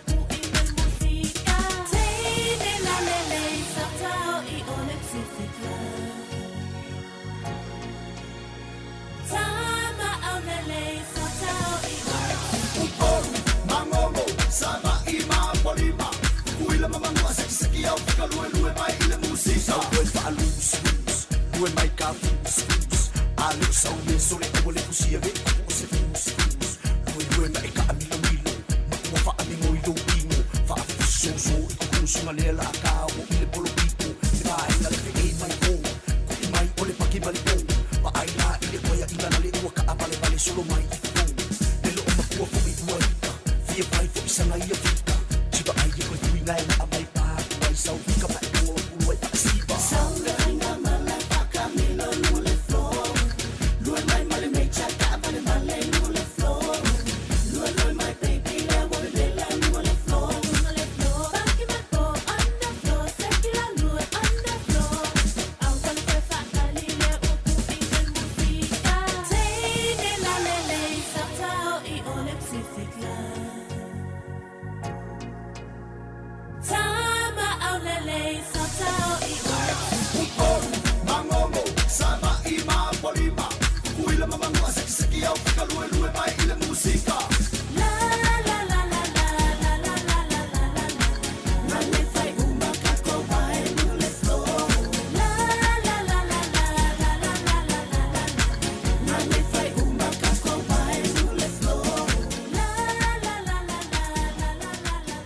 Tulaga lea la a o i le polokiko Le vaega le feʻei mai o Kuʻi mai o le paki ma le pou Vaai la i le paeaiga na le ua kaʻavalevale solo mai i fofo Le loo makua foʻi ua ika Fia fai foʻi saga ia fika Tivaai e koe tuiga e naa mai pā Ai sau fika paepae o pulu ai faasiva Sau le aiga ma le faakamilo luga le floor. Lue mai ma le meja taavale male luga le floor. Lue lue mai baby lea ua vevela luga le floor. Luga le floor. Paki mai po on the floor. Seki la lue on the floor. Au wale koe faatali lea ua kuʻi le musika. Teine la lelei sa tao i o le Pacific la. Tama au lelei sa tao i o le Upolu, Magogo, Savaii ma Apolima Tutuila ma Manua sekiseki au fika luelue mai i le musika. La la la la la la la la la la la la la. Male fai uma kako wae luga le floor. La la la la la la la la la la la la. Male fai uma kako wae luga le floor. La la la la la la la la la la la.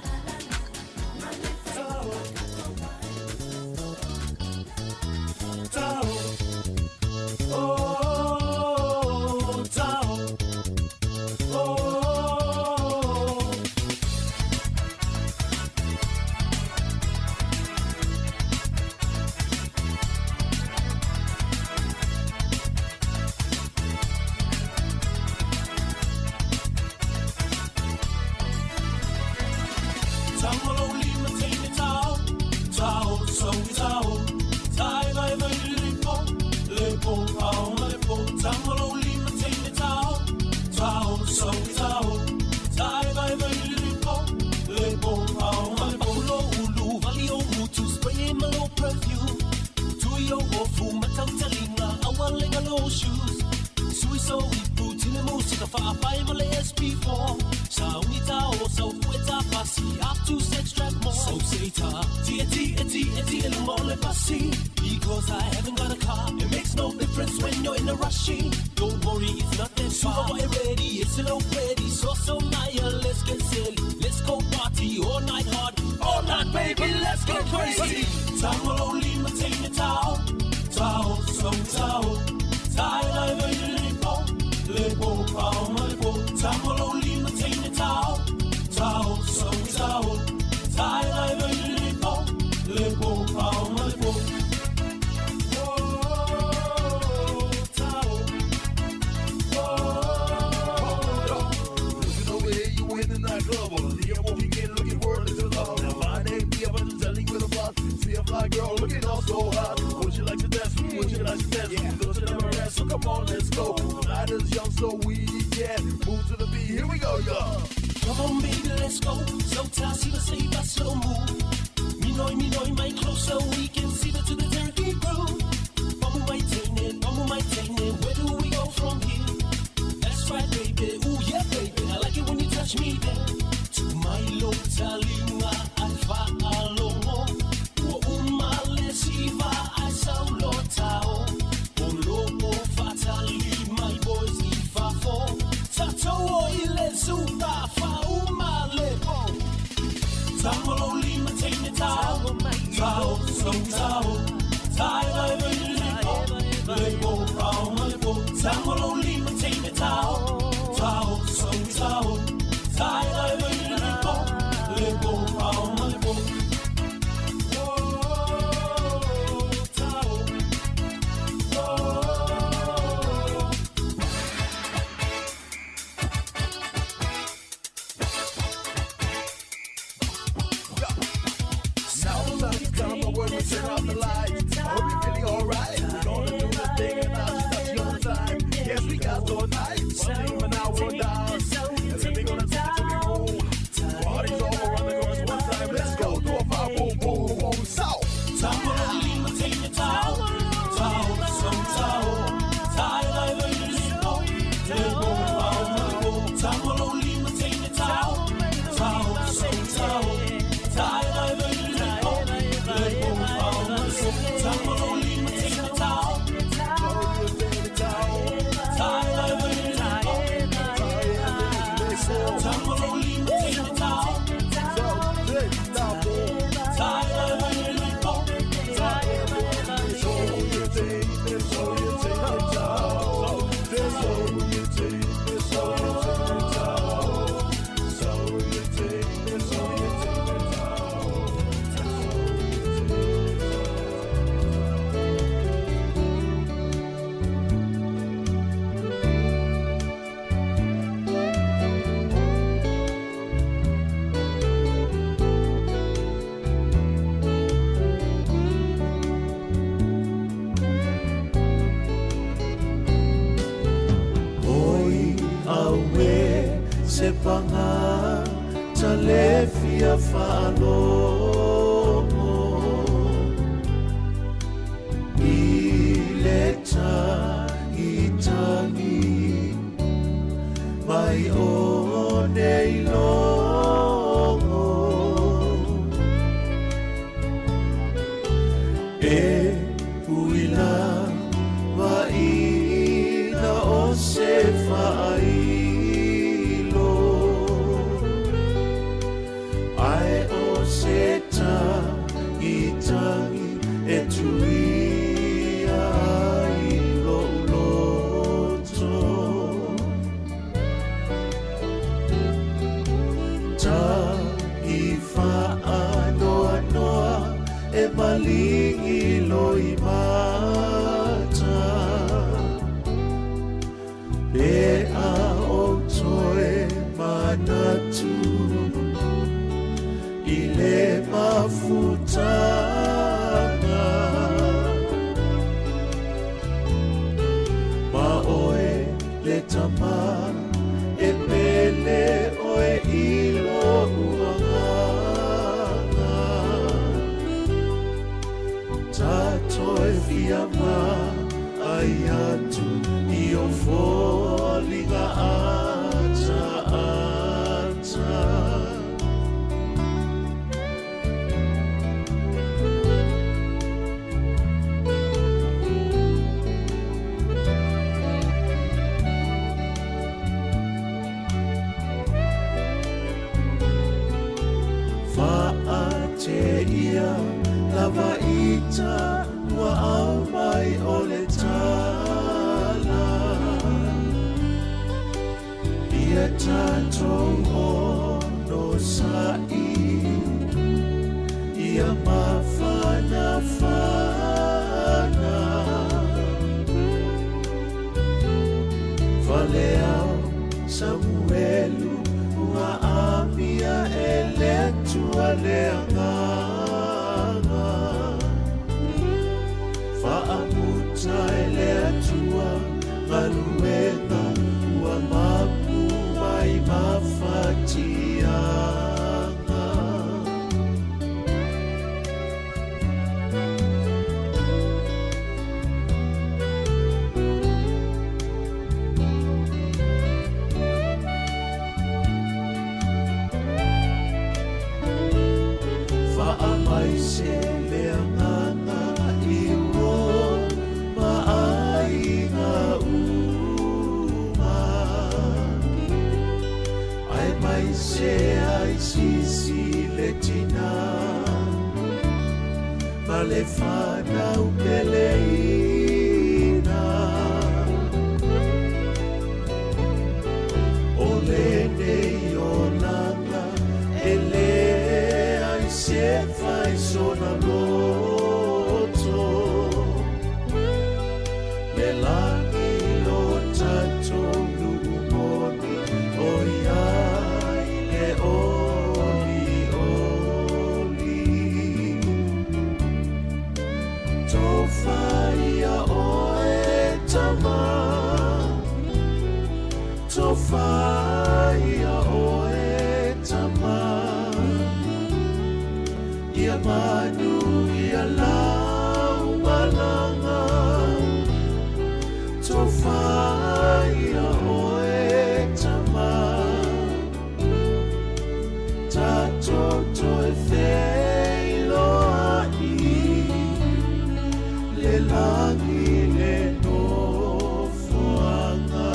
Male fai uma kako wae. Tao. Oh, tao. Oh. Tangolo lima teine tao, tao, so tao. Tai vai vai le po, le po, ao le po. Tangolo lima teine tao, tao, so tao. Tai vai vai le po, le po, ao le po. Lo ulu vali o mutu spray ma lo perfume. Tui o ofu matau talinga awalenga lo shoes. Sui so ipu tine musika faapai ma le SP4. Sauni tao sau fueta pasi up to sex track more. So say ta tia tia tia tia le le pasi. Because I haven't got a car, it makes no difference when you're in a rush. Don't worry, it's not that far. Super ready, it's a low ready. So so Maya, let's get silly. Let's go party all night hard, all night baby, let's go crazy. Tangolo lima teine tao, tao so tao. Tai lai vai le po, le po ao ma le po. Tangolo lima teine tao, tao so tao. Tai lai vai le po, le po ao ma le po. Oh, tao. Oh. Looking over here, you in the nightclub. All the walking in, looking for a little love. Now my name, be up and telling with a block. See a fly girl looking all so hot. Would you like to dance? Would you like to dance? Don't you never rest? So come on, let's go. The night is young, so we can move to the beat. Here we go, y'all. Come on, baby, let's go. So see the save us slow move. Minoi, minoi, my closer we can see the to the turkey groove. Bamu mai teine, bamu mai teine. Where do we go from here? That's right, baby. Ooh yeah, baby. I like it when you touch me there. To my low talinga, I fa alongo. Ua uma le siva, I saulo tao. O lopo fatali, my boys i fa fo. Tato o ile zuka fa uma le po. Tangolo lima teine tao, tao, so tao. Tai vai vai le po, le po, ao ma le po. Tangolo lima teine tao, tao, so tao. Tai vai vai le po, le po, ao ma le po. Oh, tao. Oh. Now it's time for work, we turn off the lights. I hope you're feeling alright. We're gonna do the thing and I'll just touch your time. Yes, we got all night. One thing but now we're down. And then we gonna take it to the room. Party's over, run the chorus one time. Let's go, do a five, boom, boom, boom, south. Tangolo lima teine tao, tao, so tao. Tai lai vai le po, le po, ao ma le po. Tangolo lima teine tao, tao, so tao. Tai lai vai le po, le po, ao ma le po. Tangolo lima teine tao, tai lai vai le po, le fia faalogo I le tagitagi mai o nei logo E uila vaina o se faailo Ae o se tagitagi e tuia ai lou loto Tagi faanoanoa e maligi loimata Pe a ou toe manatu i le mafutaga Ma oe le tama e pele oe i lo'u agaga Ta toe fia vaai atu i ou foliga ataata. Faateia lava ita ua aumai o le tala Ia tatou onosa'i ia mafanafana Faleao Samuelu ua amia e le Atua le Agaga Faamuta e le Atua galuega ua mapu mai mafatiaga. Faamaise le Agaga i o ma aiga uma Aemaise ai Sisi le tina ma le fanau peleina O lenei olaga e leai se fai sona loto Le lagi lo tatou nuu moni o i ai le olioli Tofa ia oe tama Tofa ia oe tama Ia manuia lau malaga Tofa ia oe tama Tatou toe feiloai Le lagi le nofoaga.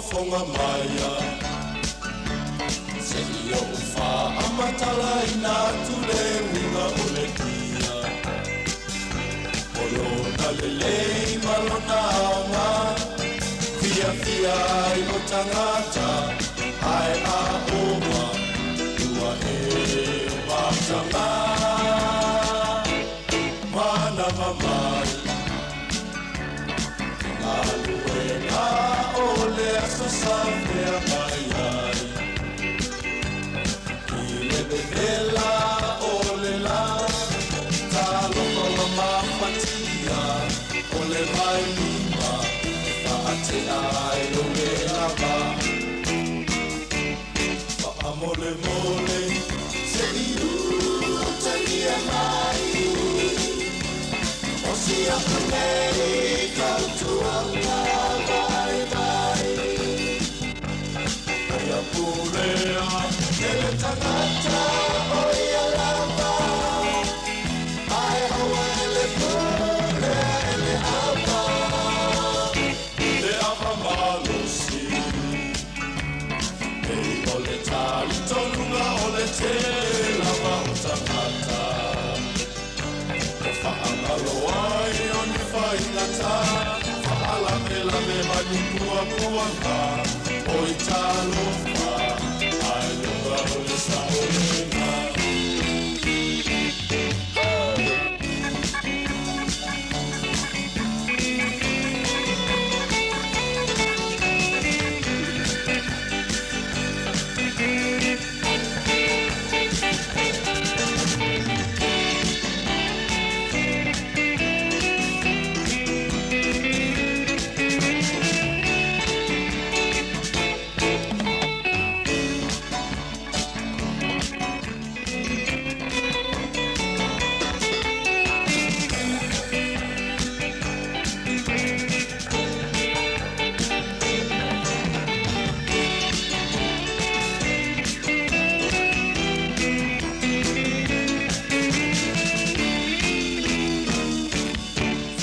faafogafoga maia Se'i o'u fa'amatalaina atu le uiga o le kia O lona lelei ma lona aoga Fiafia ai o tagata Ae a ova Ua e mataga Manava mai Galuega o le aso sa feagai ai I le vevela o le lā Talofa ua mafatia O le vailima E faatea ai lou lē lava Faamolemole Se'i utagia mai O si aku nei fautuaga vaivai Ia pulea e le tagata o ia lava Ae aua e le pulea e le ava Le ava malosi Pei o le talitonuga o le tele lava o tagata E faagalo ai o ni faigata Faalavelave ma ni puapuaga Oi talofa Ae luga o le saolega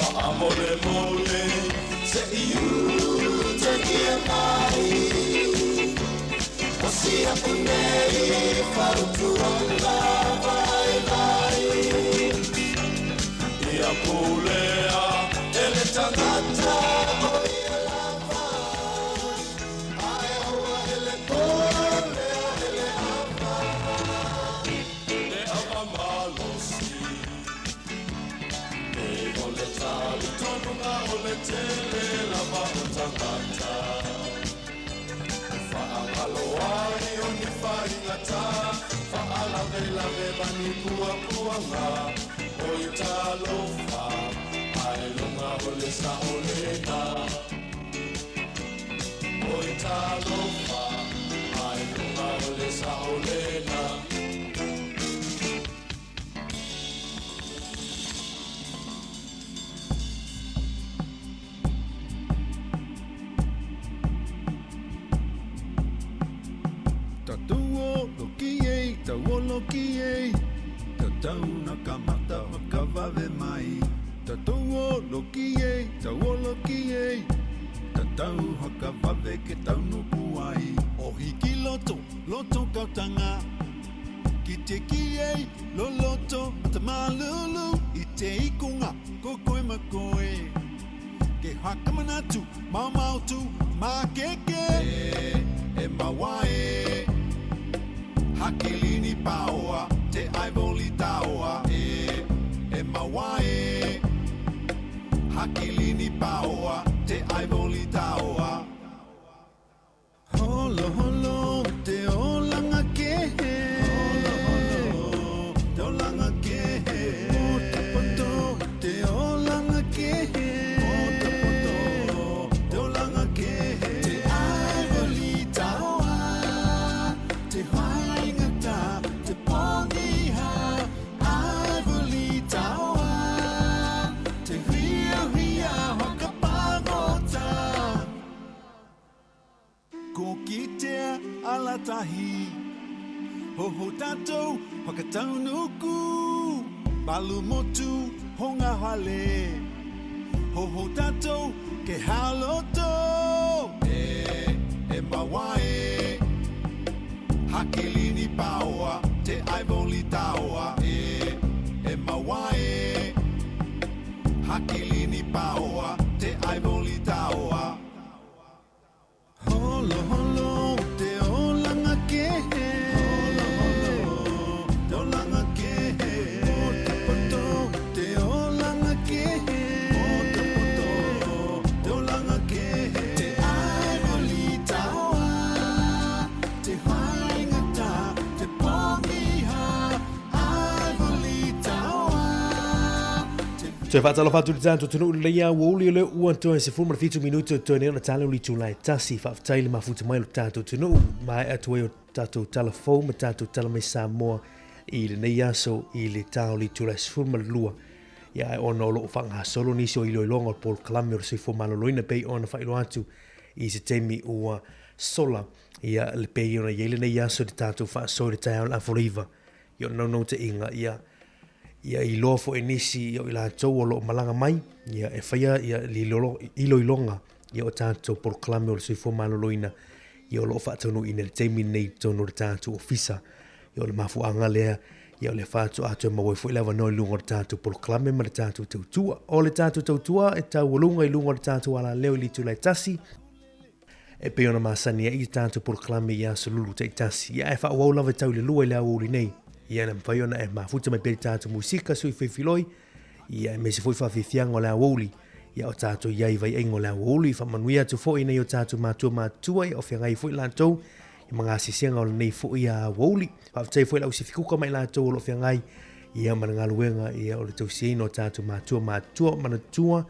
Faamolemole se'i utagia mai O si aku nei fautuaga vaivai Ia pulea e le tagata o ia lava Ae aua e le pulea e le ava Le ava malosi E o le talitonuga o le tele lava o tagata E faagalo ai o ni faigata Faalavelave ma ni puapuaga Oi talofa Ae luga o le saolega Oi talofa Ae luga o le saolega Tatou o loki ei, tau o loki ei Tatau na ka mata whakavave mai Tatou o loki ei, tau o loki ei Tatau whakavave ke taunuku ai O hiki loto, loto kautanga Ki te ki ei, lo loto o te malulu I te ikonga, ko koe ma koe Ke hakamanatu, maumau tu, makeke E, e maua e Hakilini paoa, te aivoli taoa E, e maua e Hakilini paoa, te aivoli taoa Holo holo te olanga kehe Holo holo te olanga kehe O te poto te olanga kehe O te poto te olanga kehe Te aivoli taoa te haingata te pongiha Aivoli taoa te huiahuia whakapagota Ko kitea alatahi Hoho tātou whakataunuku Malu motu honga hale Hoho tātou ke haloto E, Hakilini paoa, te aivoli taoa e, e maua e. Hakilini paoa, te aivoli taoa. Holo holo te olanga kehe. Holo holo te olanga kehe. Poto poto te olanga kehe. Poto poto te olanga kehe. Te aivoli taoa, te haingata, te pongiha. Aivoli taoa. Toe faatalofa atu i le tatou atunuu i lenei aoauli o lea ua toe 17 minute o toe nei ona tala o le itula e tasi. Faafetai le mafuta mai o le tatou atunuu. Maea atu ai o tatou tala fou ma tatou tala mai Samoa i lenei aso i le ta o le itula e 12. Ia ae ona o lo o faagasolo nisi o iloiloga o le polokalame o le soifua maloloina pei ona faailoa atu i se taimi ua sola ia le pei ona i ai lenei aso i le tatou faasoa i le taeao o le afoleiva. Ia o le naunautaiga ia ia iloa foi e nisi ia o i latou o lo o malaga mai ia e faia ia le iloiloga ia o tatou polokalame o le soifua maloloina ia o lo o faataunuuina i le taimi lenei i totonu o le tatou ofisa. Ia o le mafuaaga lea ia o le faatoa toe maua ai foi le avanoa i luga o le tatou polokalame ma le tatou tautua. O le tatou tautua e taualuga i luga o le tatou alaleo i le itula e tasi, E pei ona masani ai i tatou polokalame i aso lulu taitasi, ia ae faaauau lava e tau i le lua i le aoauli nei. Ia na mafai ona e mafuta mai pea i tatou musika sui filifiloi, ia aemaise foi faafiafiaga o le aoauli, ia o tatou i ai i vaiaiga o le aoauli. Faamanuia atu foi i nai o tatou matua matutua, ia o feagai foi latou i ma gasesega o lenei foi aoauli. Faafetai foi i le au sifikuka ma i latou o lo o feagai ia ma le galuega ia o le tausiaina o tatou matua matutua, manatua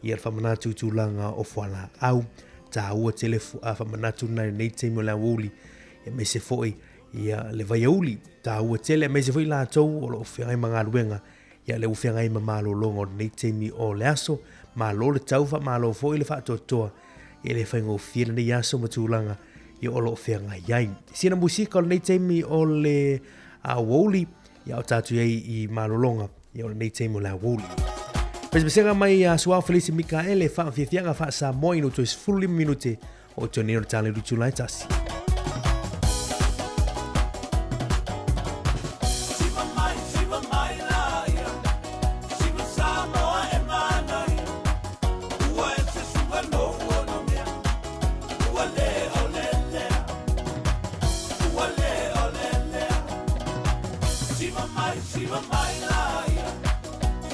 Ia le faamanatu i tulaga o fualaau taua tele faamanatu lena i lenei taimi o le aoauli, aemaise foi ia le vaiauli taua tele, aemaise foi latou o lo o feagai ma galuega, ia lea ua feagai ma malologa o lenei taimi o le aso. Malo le tau, faamalo foi le faatoatoa, e le faigofie lenei aso ma tulaga ia o lo o feagai ai. Sina musika o lenei taimi o le aoauli, Ia o tātou i ai i malologa ia o lenei taimi o le aoauli. Pesepesega mai a Suao Felisi Mikaele, faafiafiaga faa-Samoa ina ua toe 15 minute o toe nei o le tala i le itula e tasi. Siva mai, siva mai la ia. Siva Samoa e manaia. Ua e se suka lou ono mea. Ua le o le lea. Ua le o le lea. Siva mai, siva mai la ia.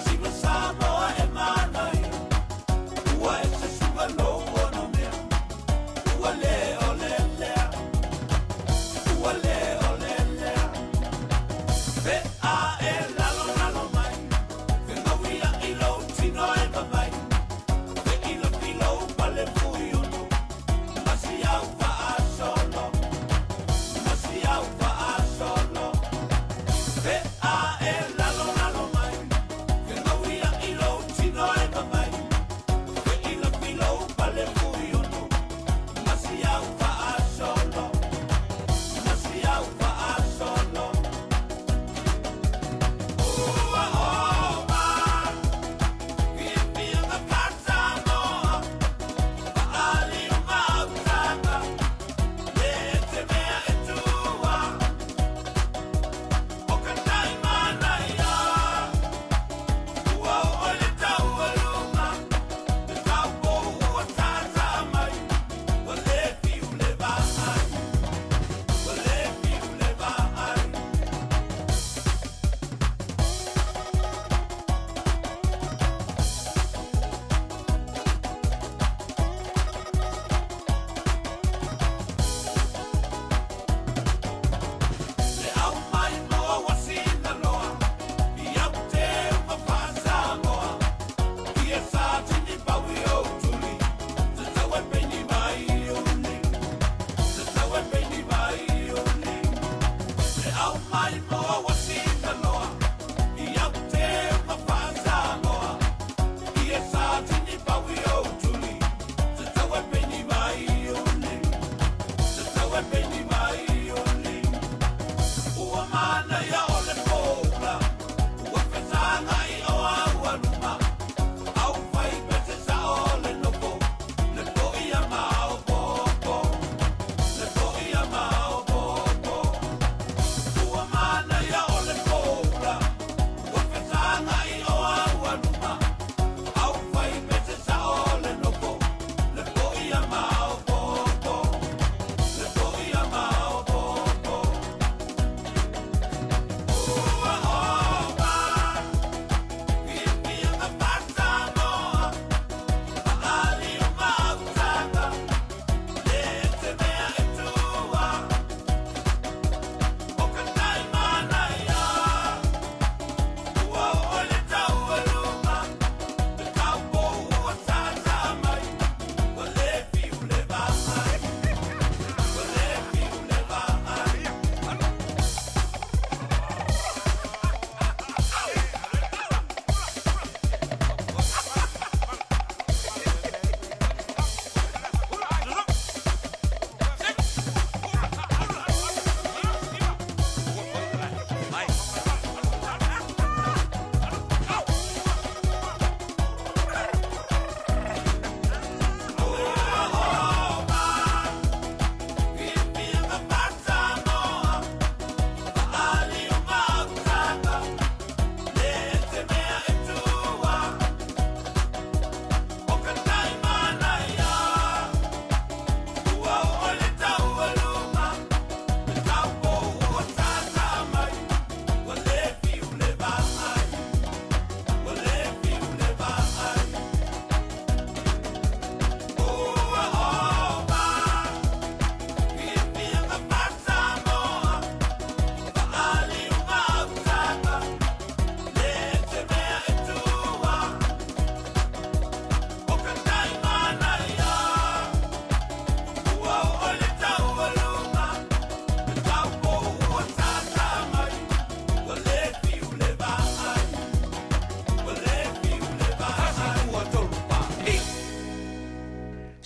Siva Samoa e manaia. Ua e se suka lou ono mea. Ua le o le lea.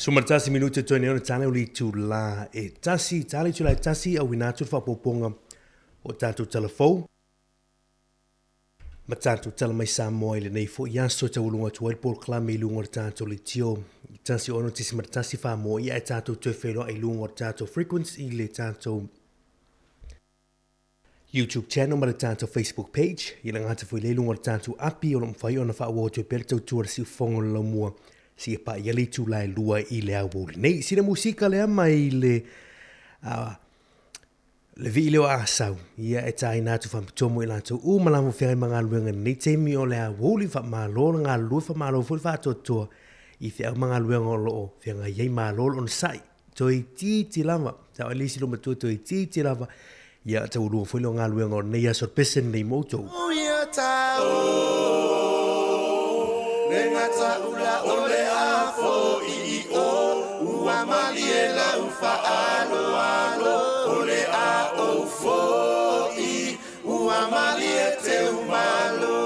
11 minute toe nei ona tale o le itulā e tasi, tale itulā e tasi, auina atu le faaopoopoga o tatou tala fou ma tatou tala mai Samoa i lenei foi aso e taualuga atu ai le polokalame i luga o le tatou leitio i 106.1 Whamoa ia e tatou toe feiloai i luga o le tatou frequency i le tatou YouTube channel ma le tatou Facebook page. Ia le gata foi lea i luga o le tatou api o lo o mafai ona faaauau atu ai pea le tautua a le siufofoga o le laumua seia paia le itula e lua i le aoauli nei. Sina musika lea mai le le vii lea o Asau, ia e tāina atu faapitoa mo i latou uma lava o feagai ma galuega i lenei taimi o le aoauli, faamalo le galulue, faamalo foi le faatoatoa i feau ma galuega o lo o feagai ai, malo le onosai. Toeitiiti lava, sao ai le isi loomatua toeitiiti lava, ia taualua foi lea o galuega o lenei aso le pese lenei mo outou. Ua malie teumalo.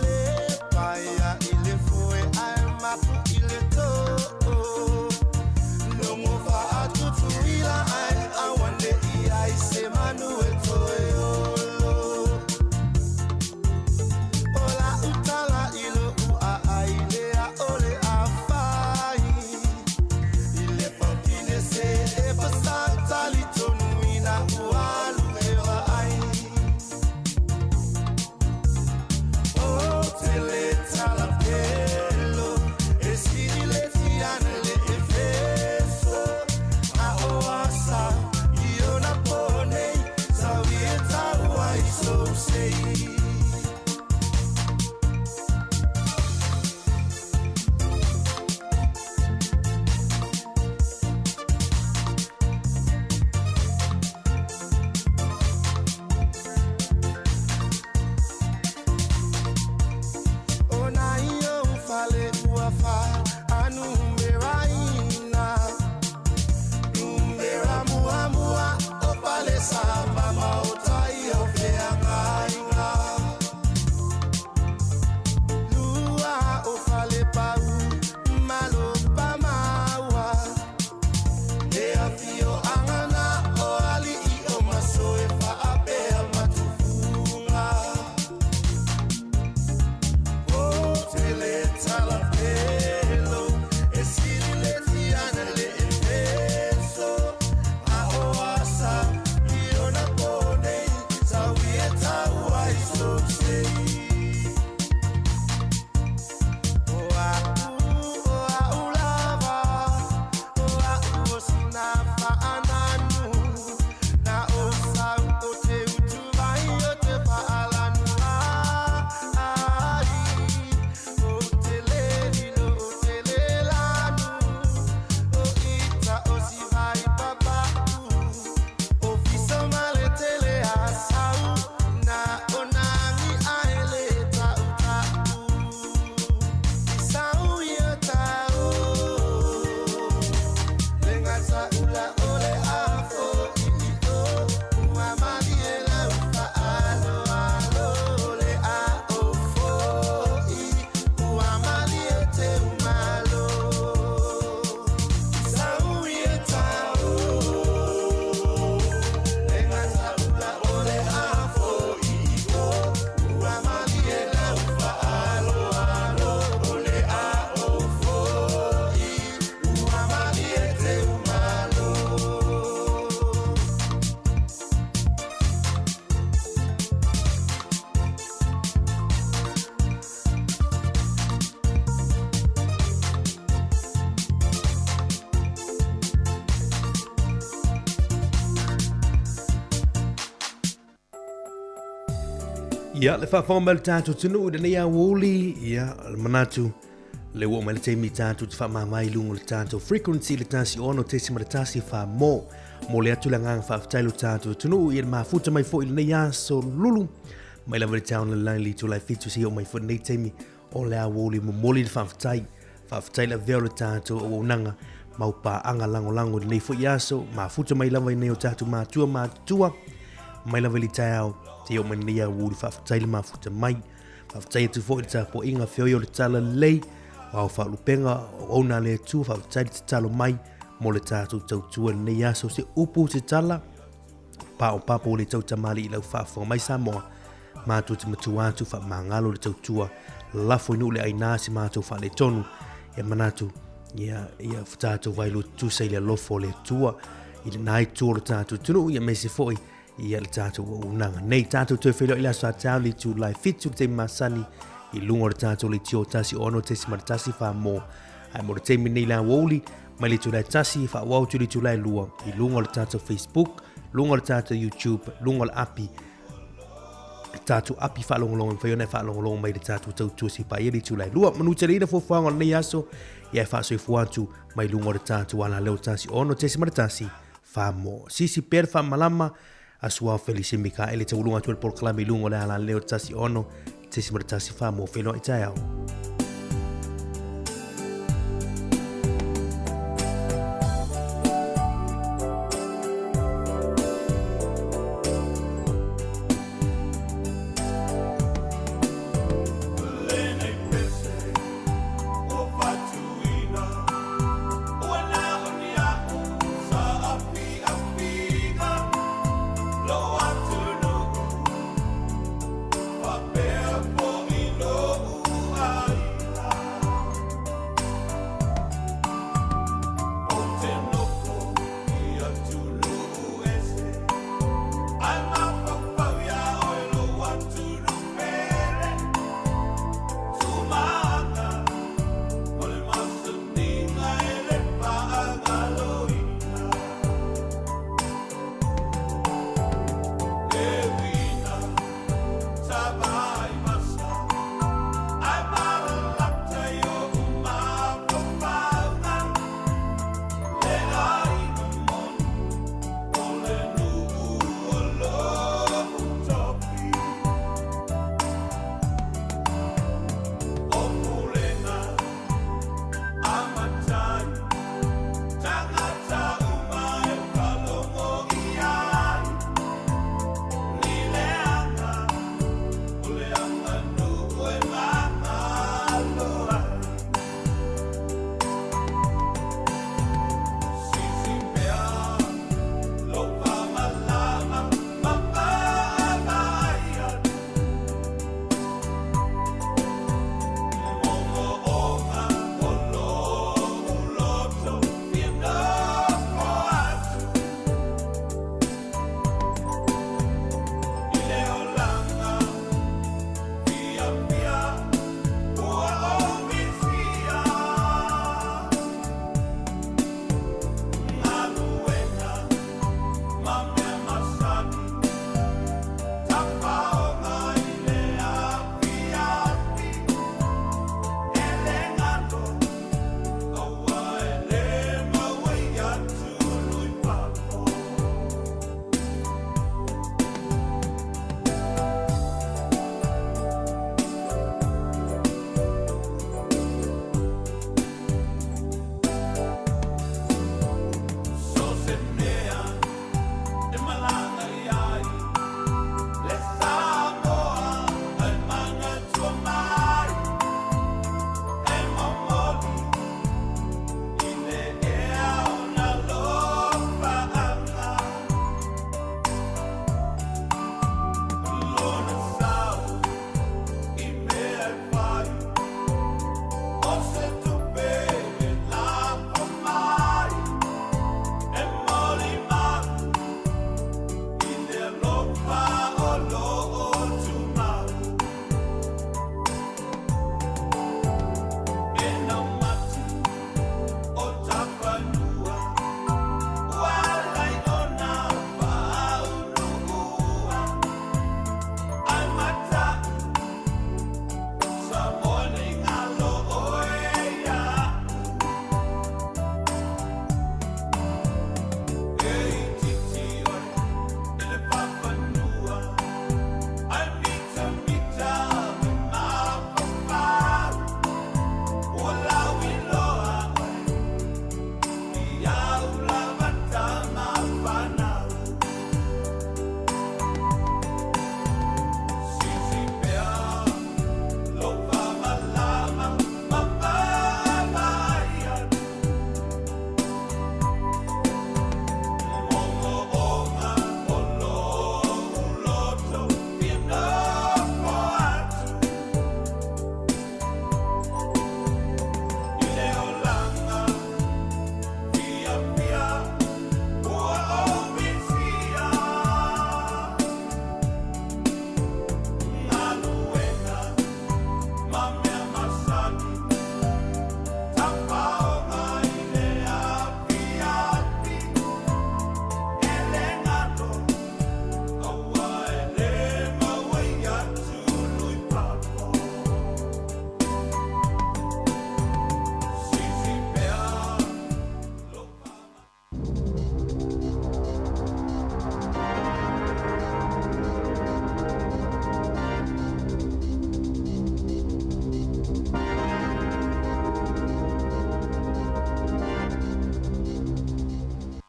Le paia i le foe ae mapu i le tō. Logo faatutuila ae auane'i ai se manu e toe olo. O la'u tala i lo'u aai lea o le afai. I le paukine se e fasatali tonu ina ua alu e vaai. O tele talapelo e sili le tiana le efeso. A o asa i ona po nei, sau i e tau ai sou sei. O na i ou fale ua fa anu meraina. Numera muamua o palesa mama o tai o feagaiga. Lua o fale pau malo pa maua. Le afioaga na o alii o maso e faapea matufuga. O tele talapelo e sili le tiana le efeso. A o asa i ona po nei, sau i e tau ai sou sei. O a'u, o a'u lava, o a'u o sina fa'ananu, na o sau o te utu vai o te fa'alanu ai. O te le lilo o te le lanu, o ita o si vai papa'u, o fiso ma le tele a sau, na o nagi ae le ta'uta'u. I sau ia tau, le gata ula o le afo i i o, ua malie lau fa'aloalo le a o fo'i, ua malie teumalo. I sau ia tau, le gata ula o le afo i i o, ua malie lau fa'aloalo le a o fo'i, ua malie teumalo. Ia, le faafofoga mai o le tatou atunuu i lenei aoauli, ia, le manatu, le ua oo mai le taimi tatou te faamama i luga o le tatou frequency le 106.1 wha mo. Mo le atu le agaga faafetai lo tatou atunuu i le mafuta mai foi i lenei aso lulu. Mai lava i le taona le lagi le itula e fitu seia oo mai foi lenei taimi o le aoauli momoli le faafetai. Faafetai le avea o le tatou auaunaga mau paaga lagolago i lenei foi aso, mafuta mai lava i nai o tatou matua matutua, mai lava i le taeao, seia oo mai lenei aoauli, faafetai le mafuta mai. Faafetai atu foi i le tapuaiga feoi o le Talalelei, o ao faalupega, o auauna a le Atua, faafetai le tatalo mai mo le tatou tautua i lenei aso. Se upu, se tala, paopapo ua le tau tamalii i lau faafofoga mai Samoa, matou te matua atu faamagalo le tautua lafo i nuu le aina se matou faaletonu ia manatu ia ia tatou vailua tutusa i le alofa o le Atua i lena itu o le tatou atunuu ia aemaise foi ia le tatou auaunaga nei. Tatou toe feiloai i le aso a taeao i le itulai 7 le taimi masani i luga o le tatou leitio 16.1 Samoa. Ae mo le taimi nei le aoauli mai le itulai 1 faaauau atu i le itulai 2 i luga o le tatou Facebook, luga o le tatou YouTube, luga o le api tatou api faalogologo e mafai ona e faalogologo mai i le tatou tautua se paia le itulai 2. Manu tele fuafuaga o lenei aso ia e faasoifua atu mai luga o le tatou alaleo 16.1 Samoa. Sisi pea le faamalama a Suao Felise Mikaele taualuga atu ai le polokalame i luga o le alaleo 16.1 Samoa. Feiloai taeao.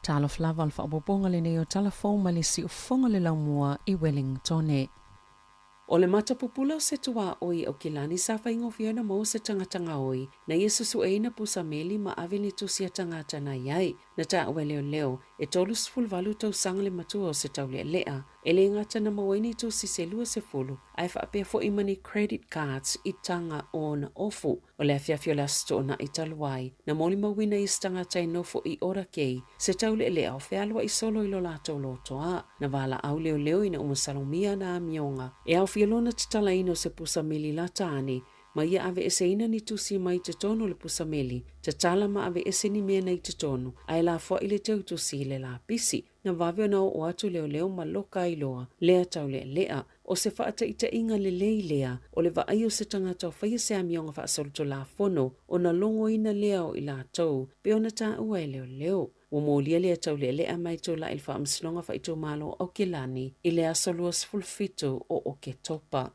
Talofa lava o le faaopoopoga lenei o Tala Fou mai le Siufofoga le Laumua i Wellingtone. O le matapupula o se tuaoi Aukilani sa faigofie ona maua se tagata gaoi na ia susueina pusa meli ma ave ni tusi a tagata na i ai. Na taua e leoleo, e 38 tausaga le matua o se taulealea. E le gata na maua ai ni tusi se 20, ae faapea foi ma ni credit cards i taga o ona ofu. O le afiafi o le Aso Toonai talu ai, na molimauina i se tagata e nofo i Orakei, se taulealea o fealuai solo i lo latou lotoa. Na valaau leoleo ina ua masalomia ana amioga e aofia lona tatalaina o se pusa meli lata ane ma ia aveeseina ni tusi mai totonu o le pusa meli, tatala ma aveese ni mea nei totonu, ae lafoai le teutusi i le lapisi. Na vave ona oo atu leoleo ma loka ai loa lea taulealea. O se faataitaiga lelei lea o le vaai o se tagata o faia se amioga faasolitulafono ona logoina lea o i latou pei ona taua e leoleo. Ua molia lea taulealea mai tulai i le Faamasinoga Faaitumalo o Aukilani i le aso 27 o Oketopa.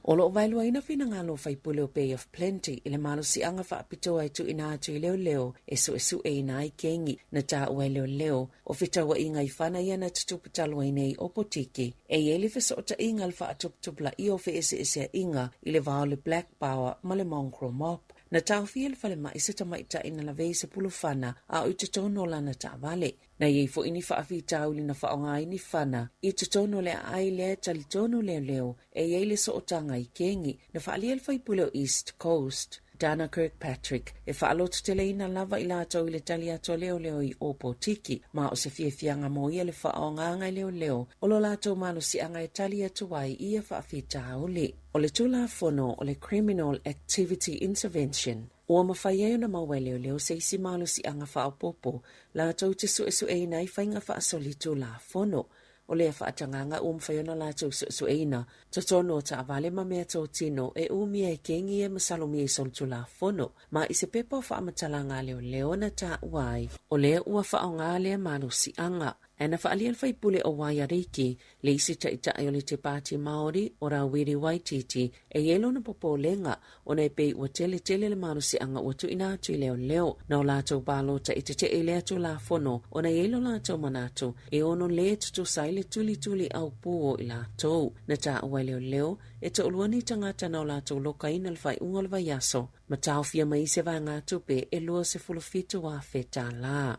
O lo o vaeluaina finagalo o faipule o Bay of Plenty i le malosiaga faapitoa e tuuina atu i leoleo e suesueina ai kengi na taua e leoleo o fetauaiga i fana ia na tutupu talu ai nei Opotiki. E i ai le fesootaiga le faatuputupulaia o feeseeseaiga i le va o le Black Power ma le Mongrel Mob. Na taofia e le falemai se tamaitai na lavea i se pulufana a o i totonu o lana taavale. Na i ai foi ni faafitauli na faaaoga ai ni fana i totonu o le aai lea e talitonu leoleo e i ai le sootaga i kengi na faaalia e le faipule o East Coast, Dana Kirkpatrick, e faalototeleina lava i latou i le tali atu a leoleo i Ōpōtiki, ma o se fiafiaga mo ia le faaaogaga e leoleo o lo latou malosiaga e tali atu ai i ia faafitauli. O le Tulafono o le Criminal Activity Intervention, Ua mafai ai ona maua e leoleo se isi malosiaga faaopoopo latou te suesueina ai faiga faasolitulafono. O lea faatagaga ua mafai ona latou suesueina totonu o taavale ma meatotino e umia e kengi e masalomia i solitulafono ma i se pepa o faamatalaga a leoleo na taua ai o lea ua faaaoga lea malosiaga. Ae na faaalia le faipule o Waiariki, le isi taitai o le Te Pāti Māori, o Rawiri Waititi, e i ai lona popolega, ona e pei ua tele tele le malosiaga ua tuuina atu i leoleo. Na o latou palota e teteʻe i lea Tulafono ona e i ai lo latou manatu e ono lē tutusa ai le tulituli aupū o i latou. Na taua e leoleo, e toalua ni tagata na o latou lokaina le faaiuga o le vaiaso, ma taofia mai i se vaegatupe e $27,000 tālā.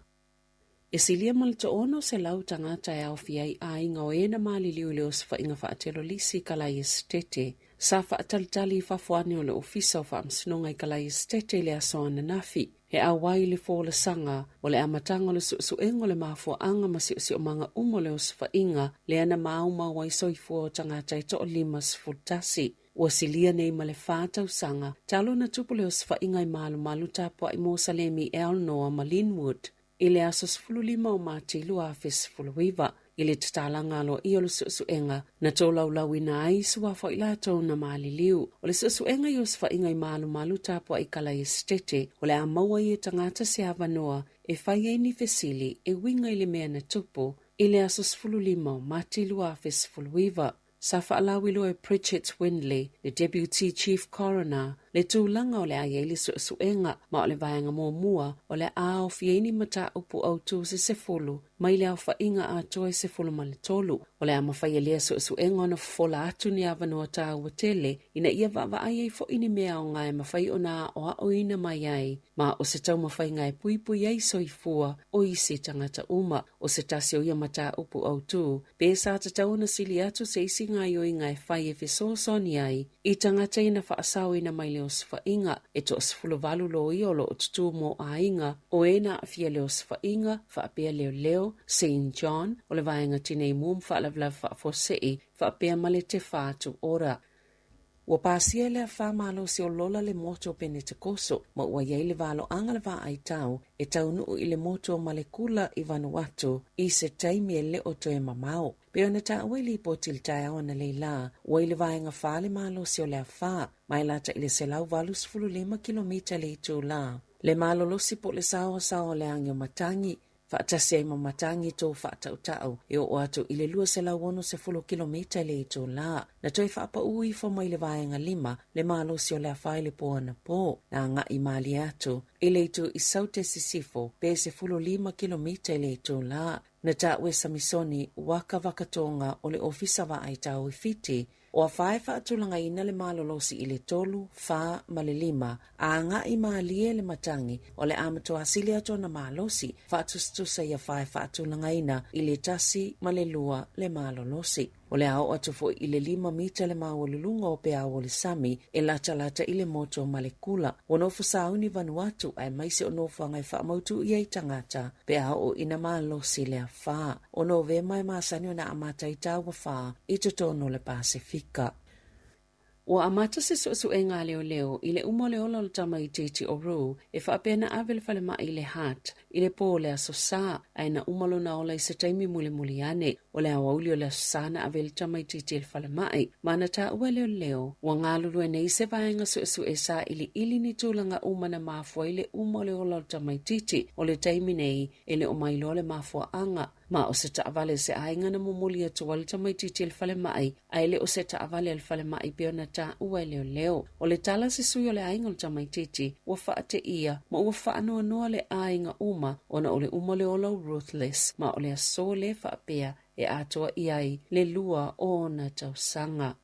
E silia ma le 600 tagata e aofia ai aiga o e na maliliu i le osofaiga faatelolisi i Kalai Esetete. Sa faatalitali i fafo ane o le Ofisa o Faamasinoga i Kalai Esetete i le aso ananafi. He auai le folasaga o le amataga o le suesuega o le mafuaaga ma siosiomaga uma o le osofaiga lea na maumau ai soifua o tagata e toa-51. Ua silia nei ma le 4 tausaga talu ona tupu le osofaiga i Malumalu Tapuai mo Salemi Elnor ma Linwood i le aso 15 o Mati 2019. I le tatalaga aloaia o le suesuega na tolaulauina ai suafa o i latou na maliliu. O le suesuega i osofaiga i Malumalu Tapuai Kalai Esetete o le a maua ai e tagata se avanoa e fai ai ni fesili e uiga i le mea na tupu i le aso 15 o Mati 2019. Sa faalauiloa e Bridget Windley, le Deputy Chief Coroner, le tulaga o le a i ai le suesuega, ma o le vaega muamua o le a aofia ai ni mataupu autū se 10 mai le aofaiga atoa e 13. O le a mafai e lea suesuega ona fofola atu ni avanoa taua tele ina ia vaavaai ai foi ni mea aoga e mafai ona aoaoina mai ai ma o se taumafaiga e puipui ai soifua o isi tagata uma. O se tasi o ia mataupu autū, pe sa tatau ona sili atu se isi gaoioiga e fai e fesoasoani ai i tagata ina faasaoina mai le osofaiga. E toa-18 loia o lo o tutū mo aiga o e na aafia le osofaiga, faapea leoleo, Saint John, o le Vaega Tinei Mu ma Faalavelave Faafuasei, faapea ma le Te Whatu Ora. Ua pasia e le afa malosi o Lola le motu o Penetekoso, ma ua i ai le valoaga le vaai tau e taunuu i le motu o Malekula i Vanuatu i se taimi e le o toe mamao. Pei ona taua i lipoti i le taeao analeila, ua i le vaega 4 le malosi o le afa, ma e lata i le 185 kilomita le itulā. Le malolosi po o le saoasaoa o le agi o matagi. faatasi ai ma matagi tō faatautaau e oo atu i le 260 kilomita i le itulā. Na toe faapaū ifo mai le vaega lima le malosi o le afa i le po anapō, na agaʻi malie atu i le itu i Saute Sisifo pe 15 kilomita i le itulā. Na taua e Samisoni Waka Vakatoga o le Ofisa Vaai Tau i Fiti, o afa e faatulagaina le malolosi i le tolu, fa ma le lima, a agaʻi malie le matagi o le a matuā sili atu ona malosi faatusatusa i afa e faatulagaina i le tasi ma le lua le malolosi. O le a oo atu foi i le lima mita le maualuluga o peau o le sami e latalata i le motu o Malekula. Ua nofo sauni Vanuatu aemaise o nofoaga e faamautu i ai tagata pe a oo ina malosi le afa. O Novema e masani ona amata ai taua fa i totonu o le Pasefika. Ua amata se suesuega a leoleo i le uma o le ola o le tamaitiiti o Rue e faapea na ave i le falemai i le Hart i le pō o le Aso Sa, ae na uma lona ola i se taimi mulimuli ane. O le aoauli o le Aso Sa na ave ai le tamaitiiti i le falemai, ma na taua e leoleo, ua galulue nei se vaega suesue sailiili ni tulaga uma na mafua ai le uma o le ola o le tamaitiiti. O le taimi nei, e le o mailoa le mafuaaga. Ma o se taavale a se aiga na momoli atu ai le tamaitiiti i le falemai, ae le o se taavale a le falemai pei ona taua e leoleo. O le tala a se sui o le aiga o le tamaitiiti, ua faateia ma ua faanoanoa le aiga uma ona o le uma o le ola o Ruthless, ma o le aso lea faapea e atoa i ai le lua o ona tausaga.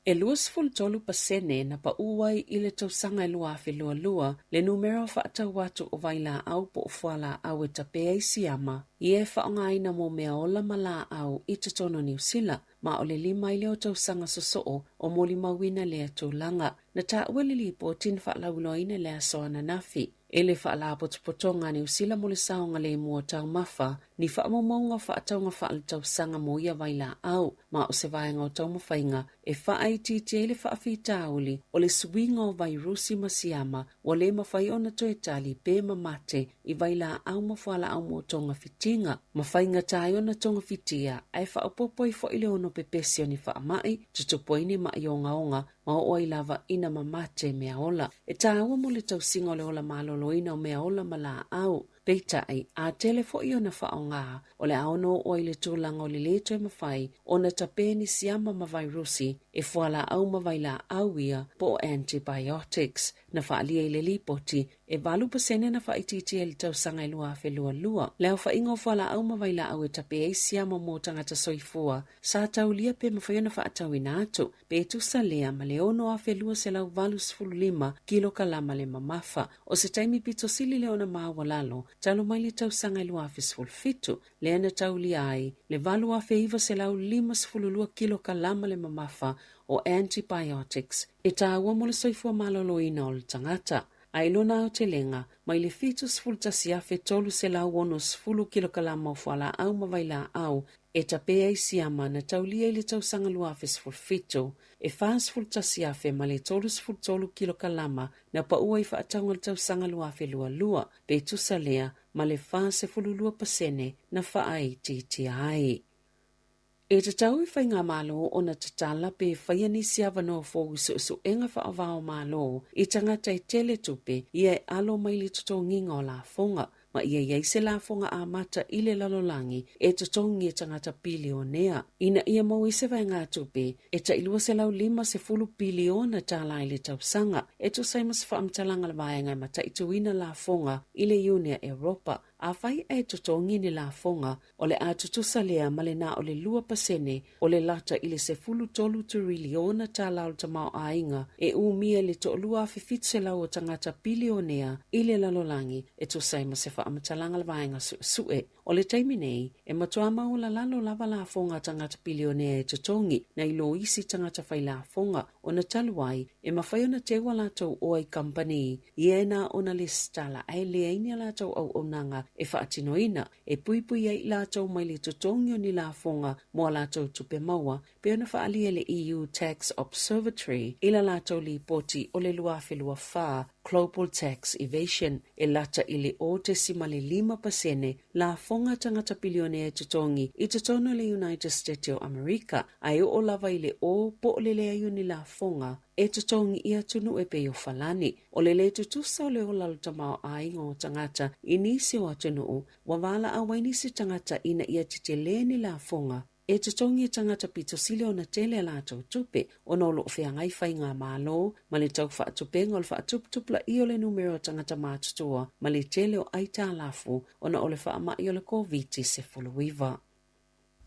E 23 pasene na paʻū ai i le tausaga e 2022 le numera o faatau atu o vailaau po o fualaau e tape ai siama ia e faaaogaina mo meaola ma laau i totonu o Niu Sila, ma o le lima ai lea o tausaga sosoo o molimauina lea tulaga. Na taua le lipoti na faalauiloaina i le aso ananafi. E le Faalapotopotoga a Niu Sila mo le Saogalemu o Taumafa ni faamaumauga o faatauga faaletausaga mo ia vailaau, ma o se vaega o taumafaiga e faaitiitia ai le faafitauli o le suiga o vairusi ma siama ua le mafai ona toe tali pe mamate i vailaau ma fualaau mo togafitiga ma faigata ai ona togafitia ae faaopoopo ai foi le ono pepesi o ni faamai, tutupu ai ni maʻi ogaoga ma oo ai lava ina mamate meaola. E tāua mo le tausiga o le ola maloloina o meaola ma laau. Peitai, a tele foi ona faaaoga, o le a ono oo ai le tulaga o le lē toe mafai ona tape ni siama ma vairusi e fualaau ma vailaau ia po o antibiotics. Na faaalia i le lipoti, e 8% na faaitiitia i le tausaga e 2022 le aofaiga o fualaau ma vailaau e tape ai siama mo tagata soifua sa taulia pe mafai ona faatauina atu pe tusa lea ma le 6,285 kilokalama le mamafa. O se taimi pito sili lea ona maualalo talu mai le tausaga e 2017, lea na taulia ai le 8,952 kilokalama le mamafa o antibiotics e taua mo le soifua maloloina o le tagata. A i lona aotelega, mai le 71,360 kilokalama o fualaau ma vailaau e tape ai siama na taulia i le tausaga 2017, e 41,000 ma le 33 kilokalama na paua i faatauga le tausaga 2022, pe tusa lea ma le 42 pasene na faaitiitia ai. E tatau i faigamalo ona tatala pe faia nisi avanoa fou i suesuega faava-o-Malo i tagata e tele tupe ia e alo mai le totogiga o lafoga, ma ia i ai se lafoga amata i le lalolagi e totogi e tagata pilionea ina ia maua ai se vaegatupe e tai $250 piliona tālā i le tausaga, e tusa ai ma se faamatalaga a le Vaega e Mataituina Lafoga i le Iunia Europa. Afai ae totogi ni lafoga, o le a tutusa lea ma le na o le 2% o le lata i le 13 turiliona tālā o le tamaoaiga e umia i le 2,700 o tagata pilionea i le lalolagi, e tusa ai ma se faamatalaga a le Vaega Suesue. O le taimi nei, e matua maualalalo lava lafoga a tagata pilionea e totogi nai lo isi tagata fai lafoga ona talu ai e mafai ona teu a latou oa i kamupani ia e na ona lesitala ae leai ni a latou auaunaga e faatinoina e puipui ai i latou mai le totogi o ni lafoga mo a latou tupe maua, pei ona faaalia e le EU Tax Observatory i la latou lipoti o le 2024. Global Tax Evasion, e lata i le 0.5% lafoga a tagata pilionea e totogi i totonu o le United State o Amerika, a e oo lava i le 0 po o le leai o ni lafoga e totogi i atunuu e pei o Falani. O le lē tutusa o le ola o le tamaoaiga o tagata i nisi o atunuu, ua valaau ai nisi tagata ina ia tetelē ni lafoga e totogi e tagata pito sili ona tele a latou tupe ona o lo o feagai faigamalo ma le tau faatupenga o le faatuputupulaia o le numera o tagata matutua ma le tele o aitalafu ona o le faamai o le Koviti-19.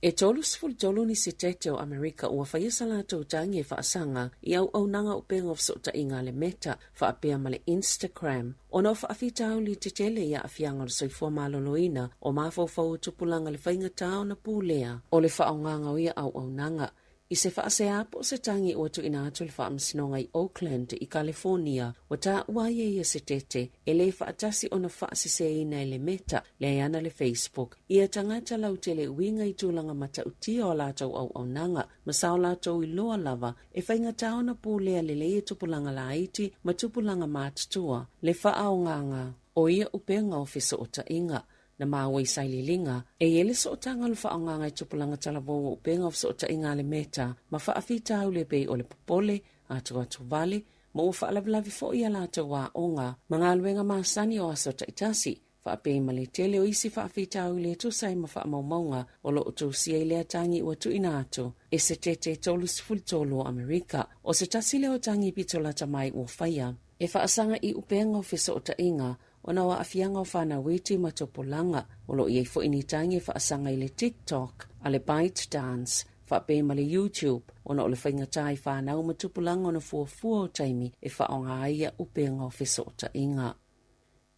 E 33 ni Setete o Amerika ua faia sa latou tagi e faasaga i auaunaga upega o fesootaiga a le Meta faapea ma le Instagram ona o faafitauli tetele i aafiaga o le soifua maloloina o mafaufau o tupulaga le faigata ona pulea o le faaaogaga o ia auaunaga. I se faasea po o se tagi ua tuuina atu i le Faamasinoga i Oakland i Kalifonia, ua taua ai e ia Setete e lē faatasi ona faaseseina e le Meta, le ana le Facebook, ia tagata lautele uiga i tulaga matautia o a latou auaunaga ma sa o latou iloa lava e faigata ona pulea lelei e tupulaga laiti ma tupulaga matutua le faaaogaga o ia upega o fesootaiga. Na maua i sailiiliga, e i ai le sootaga o le faaaogaga i tupulaga talavou o upega o fesootaiga a le Meta ma faafitauli e pei o le popole, atuatu vale, ma ua faalavelave foi i a latou aoga ma galuega masani o aso taitasi, faapea ma le tele o isi faafitauli e tusa ai ma faamaumauga o lo o tusia i lea tagi ua tuuina atu e se tete 33 o Amerika. O se tasi lea o tagi pito lata mai ua faia e faasaga i upega o fesootaiga ona o aafiaga o fanau iti ma tupulaga. O lo o i ai foi ni tagi e faasaga i le TikTok a le ByteDance faapea ma le YouTube ona o le faigata i fanau ma tupulaga ona fuafua o taimi e faaaoga ai ia upega o fesootaiga.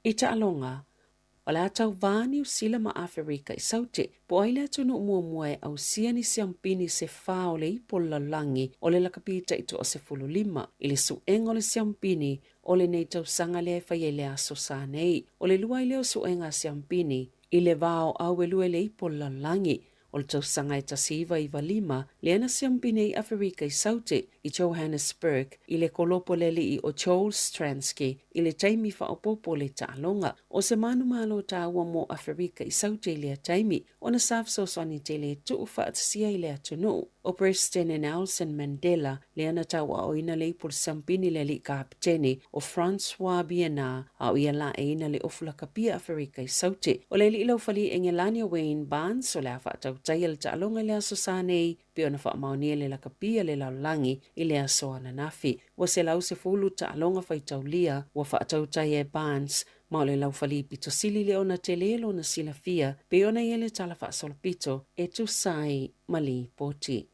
I taaloga, o le a tauvā Niu Sila ma Aferika i Saute, po o ai le atunuu muamua e ausia ni siampini se fā o le ipo o le lalolagi o le lakapi taitoa-15 i le suega o le siampini o lenei tausaga lea e faia i le aso sa nei. O le lua ai lea o suega a siampini i le va o auelua i le ipo o le lalolagi o le tausaga e 1995 lea na siampini ai Aferika i Saute i Johannesburg i le kolopo le alii o Joel Stransky i le taimi faaopoopo o le taaloga. O se manumalo taua mo Aferika i Saute i lea taimi ona sa fesoasoani tele e tuu faatasia i le atunuu. O Peresetene Nelson Mandela lea na tauaoina le ipu o le siampini le alii kapeteni o Francois Pienaar a o ia laeina le ofu lakapia Aferika i Saute. O le alii laufali Engelani o Wayne Barnes o le a faatautaia le taaloga i le aso sa nei pei ona faamaonia le lakapia le lalolagi i le aso ananafi. Ua 110 taaloga faitaulia ua faatautaia e Barnes ma o le laufali pito sili lea ona tele lona silafia pei ona i ai le tala faasolopito e tusa ai ma lipoti.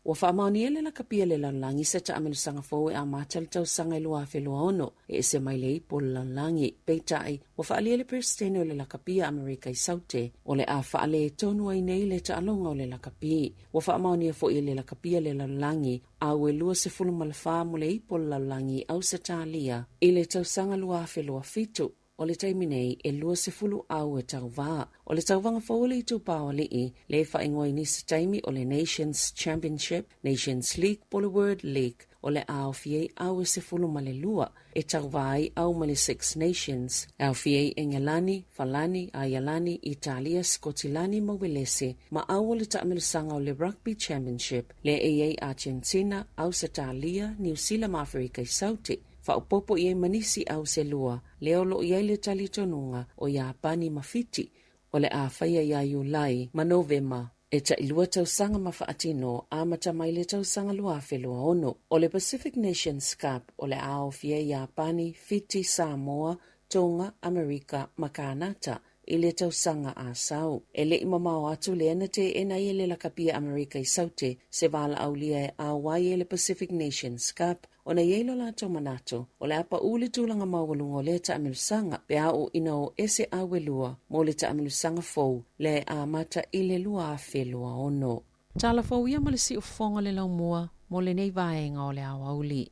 Ua faamaonia le lakapia le lalolagi se taamilosaga fou e amata le tausaga i 2026 e ese mai le ipu o le lalolagi. Peitai, ua faaalia le Peresetene o le Lakapia Amerika i Saute, o le a faaletonu ai nei le taaloga o le lakapi. Ua faamaonia foi e le Lakapia le lalolagi au e 24 mo le ipu o le lalolagi i Ausetalia i le tausaga 2027. O le taimi nei, e 20 au e tauvā. O le tauvaga fou o le itupa o alii, lea e faaigoa i nisi taimi o le Nations Championship, Nations League po o le World League, o le a aofia ai au e 12 e tauvā ai au mai le Six Nations, e aofia ai Engelani, Falani, Aialani, Italia, Sikotilani ma Uelese, ma au o le taamilosaga o le Rugby Championship, lea e i ai Argentina, Ausetalia, Niu Sila ma Aferika i Saute. Faaopoopo i ai ma nisi au se lua, lea o lo o i ai le talitonuga o Iapani ma Fiti, o le a faia iā Iulai ma Novema e tailua tausaga ma faatino amata mai le tausaga 2026. O le Pacific Nations Cup o le a aofia ai Iapani, Fiti, Samoa, Tonga, Amerika ma Kanata i le tausaga a sau. E le i mamao atu lea na teena ai e le lakapia Amerika i Saute se valaaulia e auai ai le Pacific Nations Cup ona i ai lo latou manatu o le a paʻū le tulaga maualuga o lea taamilosaga pe a oo ina o ese au e lua mo le taamilosaga fou lea e amata i le 2026. Tala fou ia ma le siufofoga le laumua mo lenei vaega o le aoauli.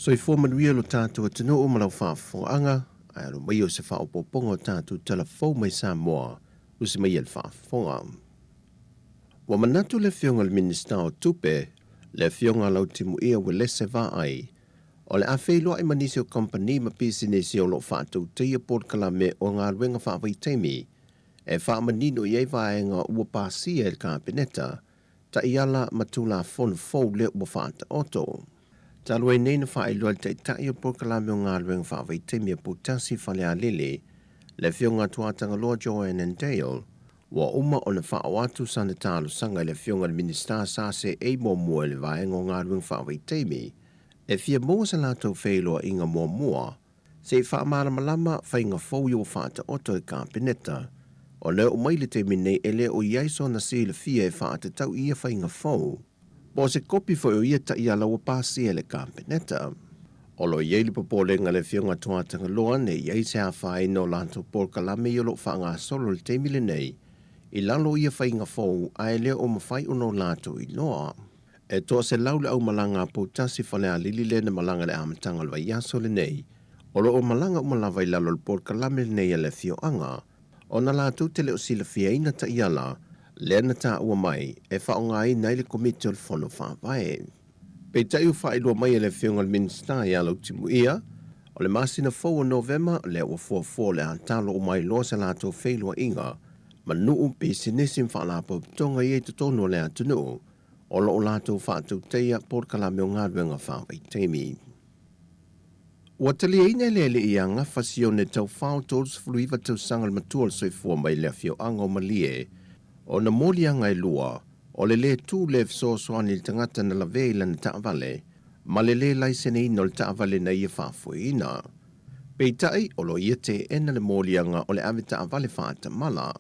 Soifua manuia lo tatou atunuu ma lau faafofogaaga, ae alo maia o se faaopoopoga o tatou tala fou mai Samoa, usi maia le faafofoga. Ua manatu le Afioga i le Minisita o Tupe, le Afioga a Lautimuia Uelese Vaai, o le a feiloai ma nisi o kamupani ma pisinisi o lo o faatautaia polokalame o galuega faavaitaimi e faamanino i ai vaega ua pasia e le Kapeneta, taiala ma Tulafono fou lea ua faataoto. Talu ai nei na faailoa e le Taitai o Polokalame o Galuega Faavaitaimi a Poutasi Falealili, le Afioga a Tuatagaloa Joanne Dale, ua uma ona faaoo atu sana talosaga i le Afioga i le Minisita sa seei muamua i le Vaega o Galuega Faavaitaimi e fia maua se latou feiloaiga muamua se i faamalamalama faiga fou ia ua faataoto e Kapeneta, ona e oo mai le taimi nei e le o i ai sona silafia e faatatau i ia faiga fou. Po o se kopi foi o ia taiala ua pasia e le Kapeneta. O lo o i ai le popolega a le Afioga Tuatagaloa ne i ai se afaina o latou polokalame ia o lo o faagasolo i le taimi lenei i lalo o ia faiga fou ae le o mafai ona o latou iloa. E 100 le aumalaga a Poutasi Falealili lea na malaga i le amataga o le vaiaso lenei. O lo o malaga uma lava i lalo o le polokalame lenei a le afioaga ona latou te le o silafiaina taiala lea na taua mai e faaaogaina ai le Komiti o le Fono Faavae. Peitai ua faailoa mai e le Afioga i le Minisita ia Lautimuia, o le masina fou o Novema lea ua fuafua o le a talo uma ai loa se latou feiloaiga ma nuu, pisinisi ma faalapotopotoga ia i totonu o le atunuu o lo o latou faatautaia polokalame o galuega faavaitaimi. Ua taliaina e le alii ia Gafa Sione Taufao 39 tausaga le matua o le soifua mai le afioaga o Malie ona moliaga e lua o le lē tu le fesoasoani i le tagata na lavea i lana taavale ma le lē laiseneina o le taavale na ia faafoeina. Peitai, o lo o ia teena le moliaga o le ave taavale faatamala.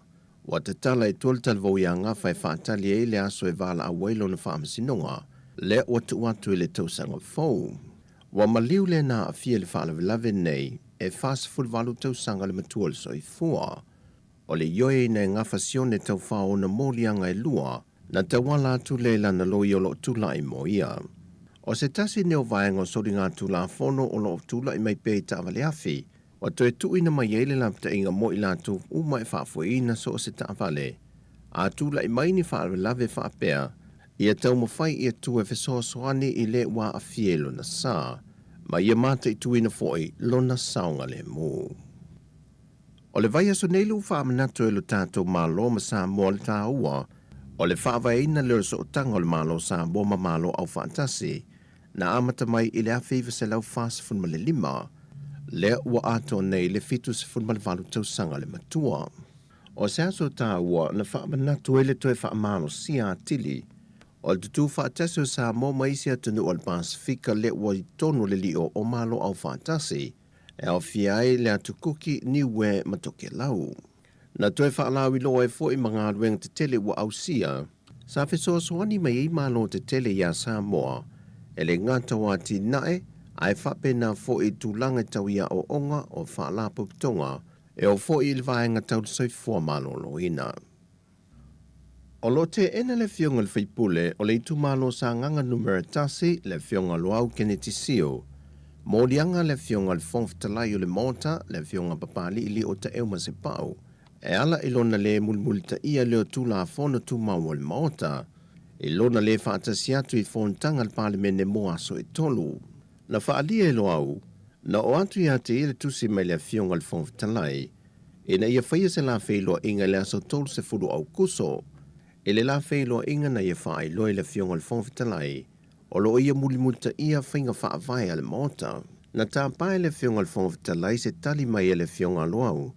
Ua tatala i tua le talavou iā Gafa e faatali ai le aso e valaau ai lona faamasinoga, lea ua tuu atu i le tausaga fou. Ua maliu le na aafia i le faalavelave nei e 48 tausaga le matua o le soifua. O le ioeina e Gafa Sione taufao ona moliaga e lua, na tauala atu lea i lana loia o lo o tulai mo ia. O se tasi nei o vaega o soligatulafono o lo o tulai mai pea i taavale afi, Ua toe tuuina mai ai le lapataiga mo i latou uma e faafoeina so o se taavale, a tulai mai ni faalavelave faapea, ia taumafai ia tua e fesoasoani i le ua aafia i lona sa, ma ia mataituina foi lona saogalemu. O le vaiaso nei lou faamanatu e lo tatou Malo ma Samoa le taua o le faavaeina lea o le sootaga o le Malo Samoa ma Malo Aufaatasi, Na amata mai i le 1945, lea ua atoa nei le 78 tausaga le matua. O se aso taua na faamanatu ai le toe faamalosia atili o le tutū faatasi o Samoa ma isi atunuu o le Pasefika lea ua i totonu o le lio o Malo Aufaatasi, e aofia ai le Atu Kuki, Niue ma Tokelau. Na toe faalauiloa ai foi ma galuega tetele ua ausia, sa fesoasoani mai ai Malo tetele iā Samoa, e le gata o atinae, ae faapena foi i tulaga tau i aoaoga o faalapotopotoga, e oo foi i le vaega tau le soifua maloloina. O lo o teena le Afioga i le sui usufono o le itumalo Sagaga Numera 1, le Afioga Loau Keneti Sio, moliaga le Afioga i le Fofoga Fetalai o le Maota, le Afioga Papali'i o Taeu Masepau, e ala i lona lē mulimulitaia lea o Tulafono Tumau o le Maota, i lona lē faatasi atu i fonotaga a le Palemene mo aso e tolu. Na faaalia e Loau, na oo atu ia te ia le tusi mai le Afioga i le Fofoga Fetalai, ina ia faia se la feiloaiga i le aso 30 o Aukuso. I le la feiloaiga na ia faailoa i le Afioga i le Fofoga Fetalai, o lo o ia mulimulitaia faiga faavae a le Maota. Na tapa e le Afioga i le Fofoga Fetalai se tali mai a le Afioga a Loau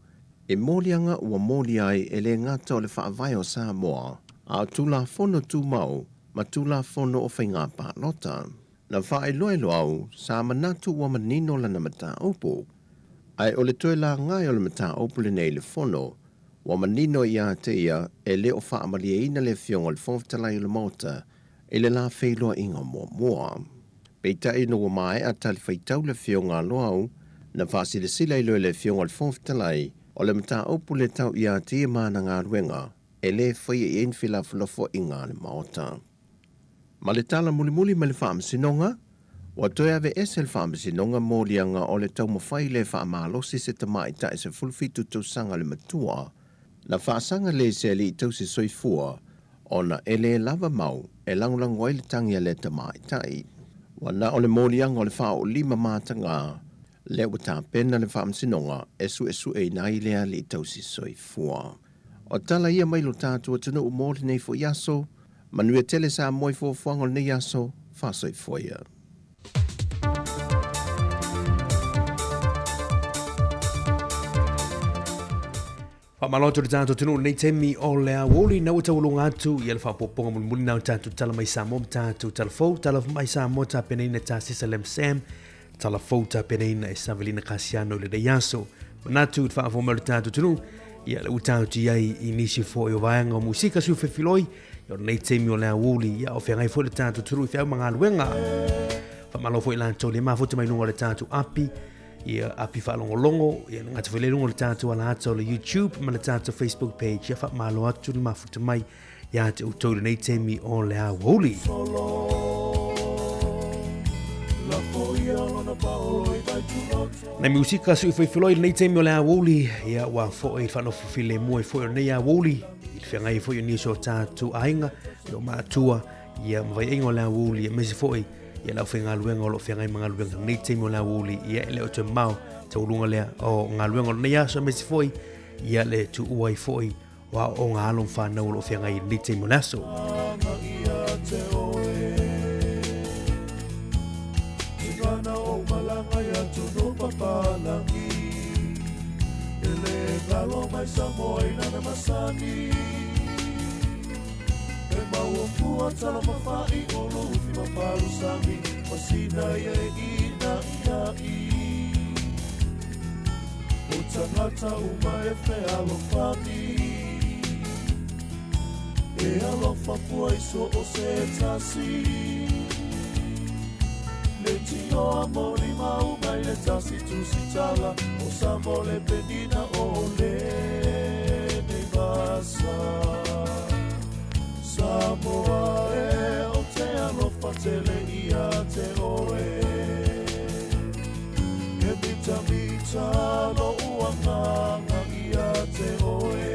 i moliaga ua molia ai e le gata o le Faavae o Samoa, a o Tulafono Tumau ma Tulafono o Faiga Palota. Na faailoa e Loau, sa manatu ua manino lana mataupu, ae o le toe laga o le mataupu lenei i le Fono, ua manino ia te ia e le o faamalieina le Afioga i le Fofoga Fetalai o le Maota i le la feiloaiga muamua. Peitai ina ua maea talifuaitau le Afioga a Loau, na faasilasila ai loa e le Afioga i le Fofoga Fetalai, o le mataupu le tau ia te ia ma ana galuega, e le faia i ai ni felafolafoaiga a le Maota. Ma le tala mulimuli mai le Faamasinoga, Ua toe aveese le Faamasinoga moliaga o le taumafai le faamalosi se tamaitai 17 tausaga le matua, na faasaga lē se alii tausi soifua ona e lē lava mau e lagolago ai le tagi a lea tamaitai. Ua na o le moliaga o le faaoolima matagā lea ua tapena le Faamasinoga e suesueina ai lea alii tausi soifua. O tala ia mai lo tatou atunuu mo lenei foi aso. Manuia tele Samoa i fuafuaga o lenei aso. Faasoifua ia. Faamalo atu i le tatou atunuu i lenei taimi o le aoauli na ua taualuga atu ia le faaopoopoga mulimuli na o tatou tala mai Samoa ma tatou tala fou, tala mai Samoa tapenaina e Tasisa Lam Sam, tala fou tapenaina e Savelina Kasiano i lenei aso. Manatu i le faafofoga mai o le tatou atunuu, ia le ua tatou i ai i nisi foi o vaega o musika sui fefiloi, ia o lenei taimi o le aoauli, ia o feagai foi le tatou atunuu i feau ma galuega. Faamalo foi latou le mafuta mai luga o le tatou api, ia api faalogologo, ia le gata foi le luga o le tatou alaata o le YouTube ma le tatou Facebook page, ia faamalo atu le mafuta mai ia te outou i lenei taimi o le aoauli. Nai musika sui fefeloi i lenei taimi o le aoauli, ia ua foi whanofo filemu ai foi o lenei aoauli, i le feagai foi o nisi o tatou aiga, o matua, ia ma vaiaiga o le aoauli, aemaise foi ia le aufaigaluega o lo o feagai ma galuega lenei taimi o le aoauli, ia e le o toe mamao taualuga lea o galuega o lenei aso, aemaise foi ia le tuua ai foi o aoaoga alo ma fanau o lo o feagai i lenei taimi o le aso. O tagata uma e fealofani E alofa pua i so o se tasi Le tioa moli mau mai le tasi tusi tala O sa mo le penina o le nei vasa Samoa e o te alofa tele ia te oe He mitamita lo'u agaga ia te oe.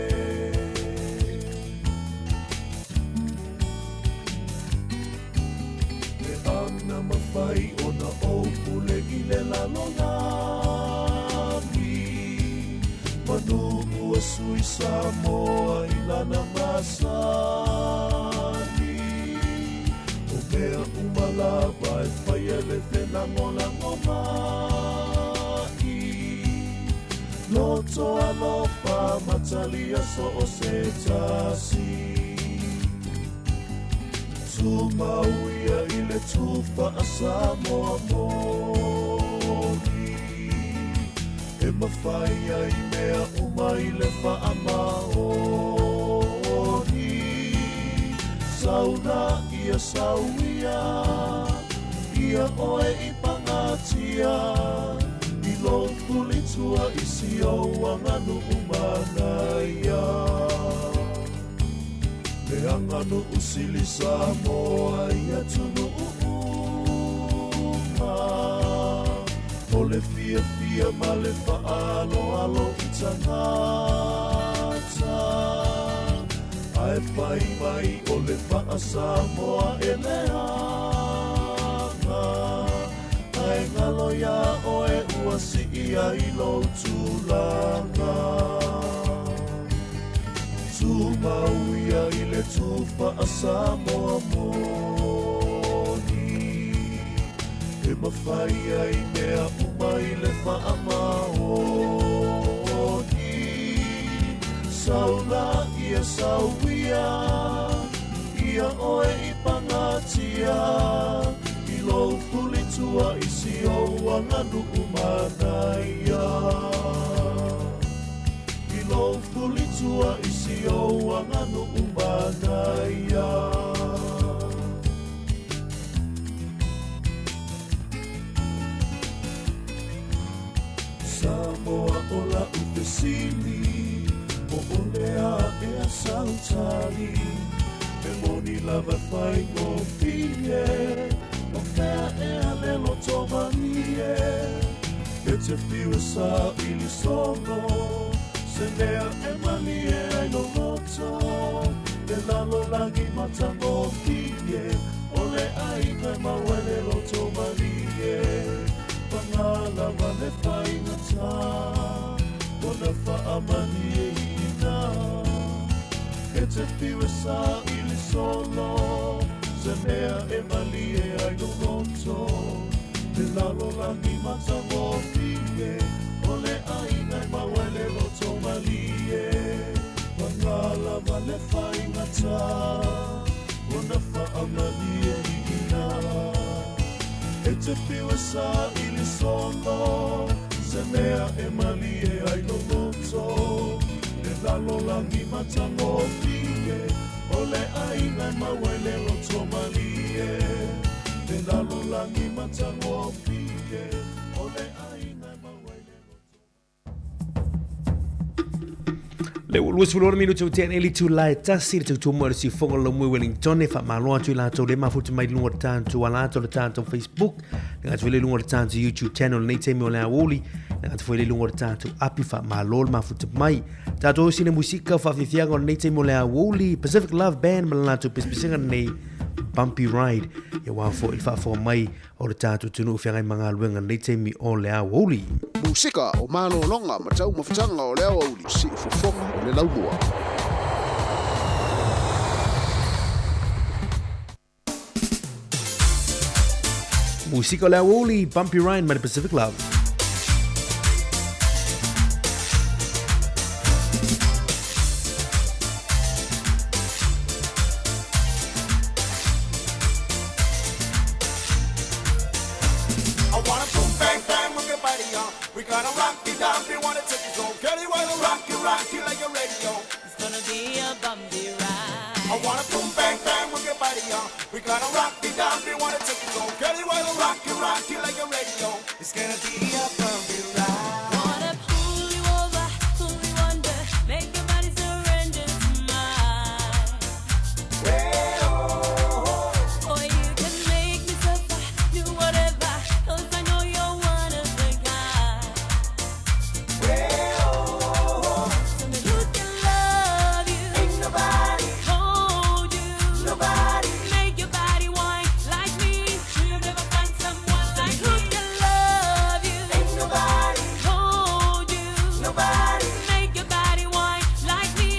E ana mafai ona ou pule i le lalolagi, Manu ua sui Samoa i lana masani. O mea uma lava e fai e le felagolago mai. Loto alofa matalia so o se tasi. Tumau ia i le tufa a Samoa moni. E mafai ai mea uma i le faamaoni. Sauna ia sau ia, ia oe i pagatia, i lou fulitua i si ou aganuu manaia. Le aganuu sili Samoa i atunuu uma, o le fiafia ma le faaaloalo i tagata, ae fai mai o le faa-Samoa e leaga, ae galo iā oe ua sii ai lou tulaga. Tumau ia i le tufa a Samoa moni, E mafai ai mea uma i le faamaoni. Sau la ia sau ia, ia oe i pagatia, I lou fulitua i si ou aganuu manaia. I lou fulitua i si ou aganuu manaia. Samoa o la'u fesili, po o le a ea sau tali? E moni lava e faigofie, o fea ea le loto? te fiu e sa ili solo Se mea e malie ai lo loto Le lalolagi matagofie O le aiga e maua i le loto malie Paga lava le faigata Ona faamalieina E te fiu e sa ili solo Se mea e malie ai lo loto Le lalolagi matagofie O le aiga e maua i le loto malie Paga lava le faigata Ona faamalieina E te fiu e sa ili solo Se mea e malie ai lo loto Le lalolagi matagofie O le aiga e maua i le loto malie Le lalolagi matagofie O le aiga e maua i le Le ua 26 minute ua tea nei le itula e tasi le tautua mo le siufoga o le Laumui Wellington e faamalo atu i latou le mafuta mai luga o le tatou ala atu o le tatou Facebook le gata foi le luga o le tatou YouTube channel lenei taimi o le aoauli le gata foi le luga o le tatou api faamalo le mafuta mai tatou sina musika faafiafiaga o lenei taimi o le aoauli Pacific Love Band ma le latou pesepesega lenei Bumpy Ride ia aua foi le faafofoga mai o le tatou atunuu feagai ma galuega lenei taimi o le aoauli. Musika o malologa ma taumafataga o le aoauli, siufofoga o le laumua. Musika o le aoauli, Bumpy Ride ma le Pacific Love. I wanna boom bang bang with your body on. We gonna rock it down, we wanna take it home. Girl, you wanna rock it, rock it like a radio. It's gonna be a bumpy ride. I wanna boom bang bang with your body on. We gonna rock it down, we wanna take it home. Girl, you wanna rock it, rock it like a radio. It's gonna be a bumpy ride. Wanna pull you over, pull you under, make your body surrender to mine. Or you can make me suffer, do whatever, 'cause I know you're one of a kind. Tell me who can love you? Ain't nobody. Hold you. Nobody. Make your body whine like me. You'll never find someone like me. Who can love you? Ain't nobody. Hold you. Nobody. Make your body whine like me.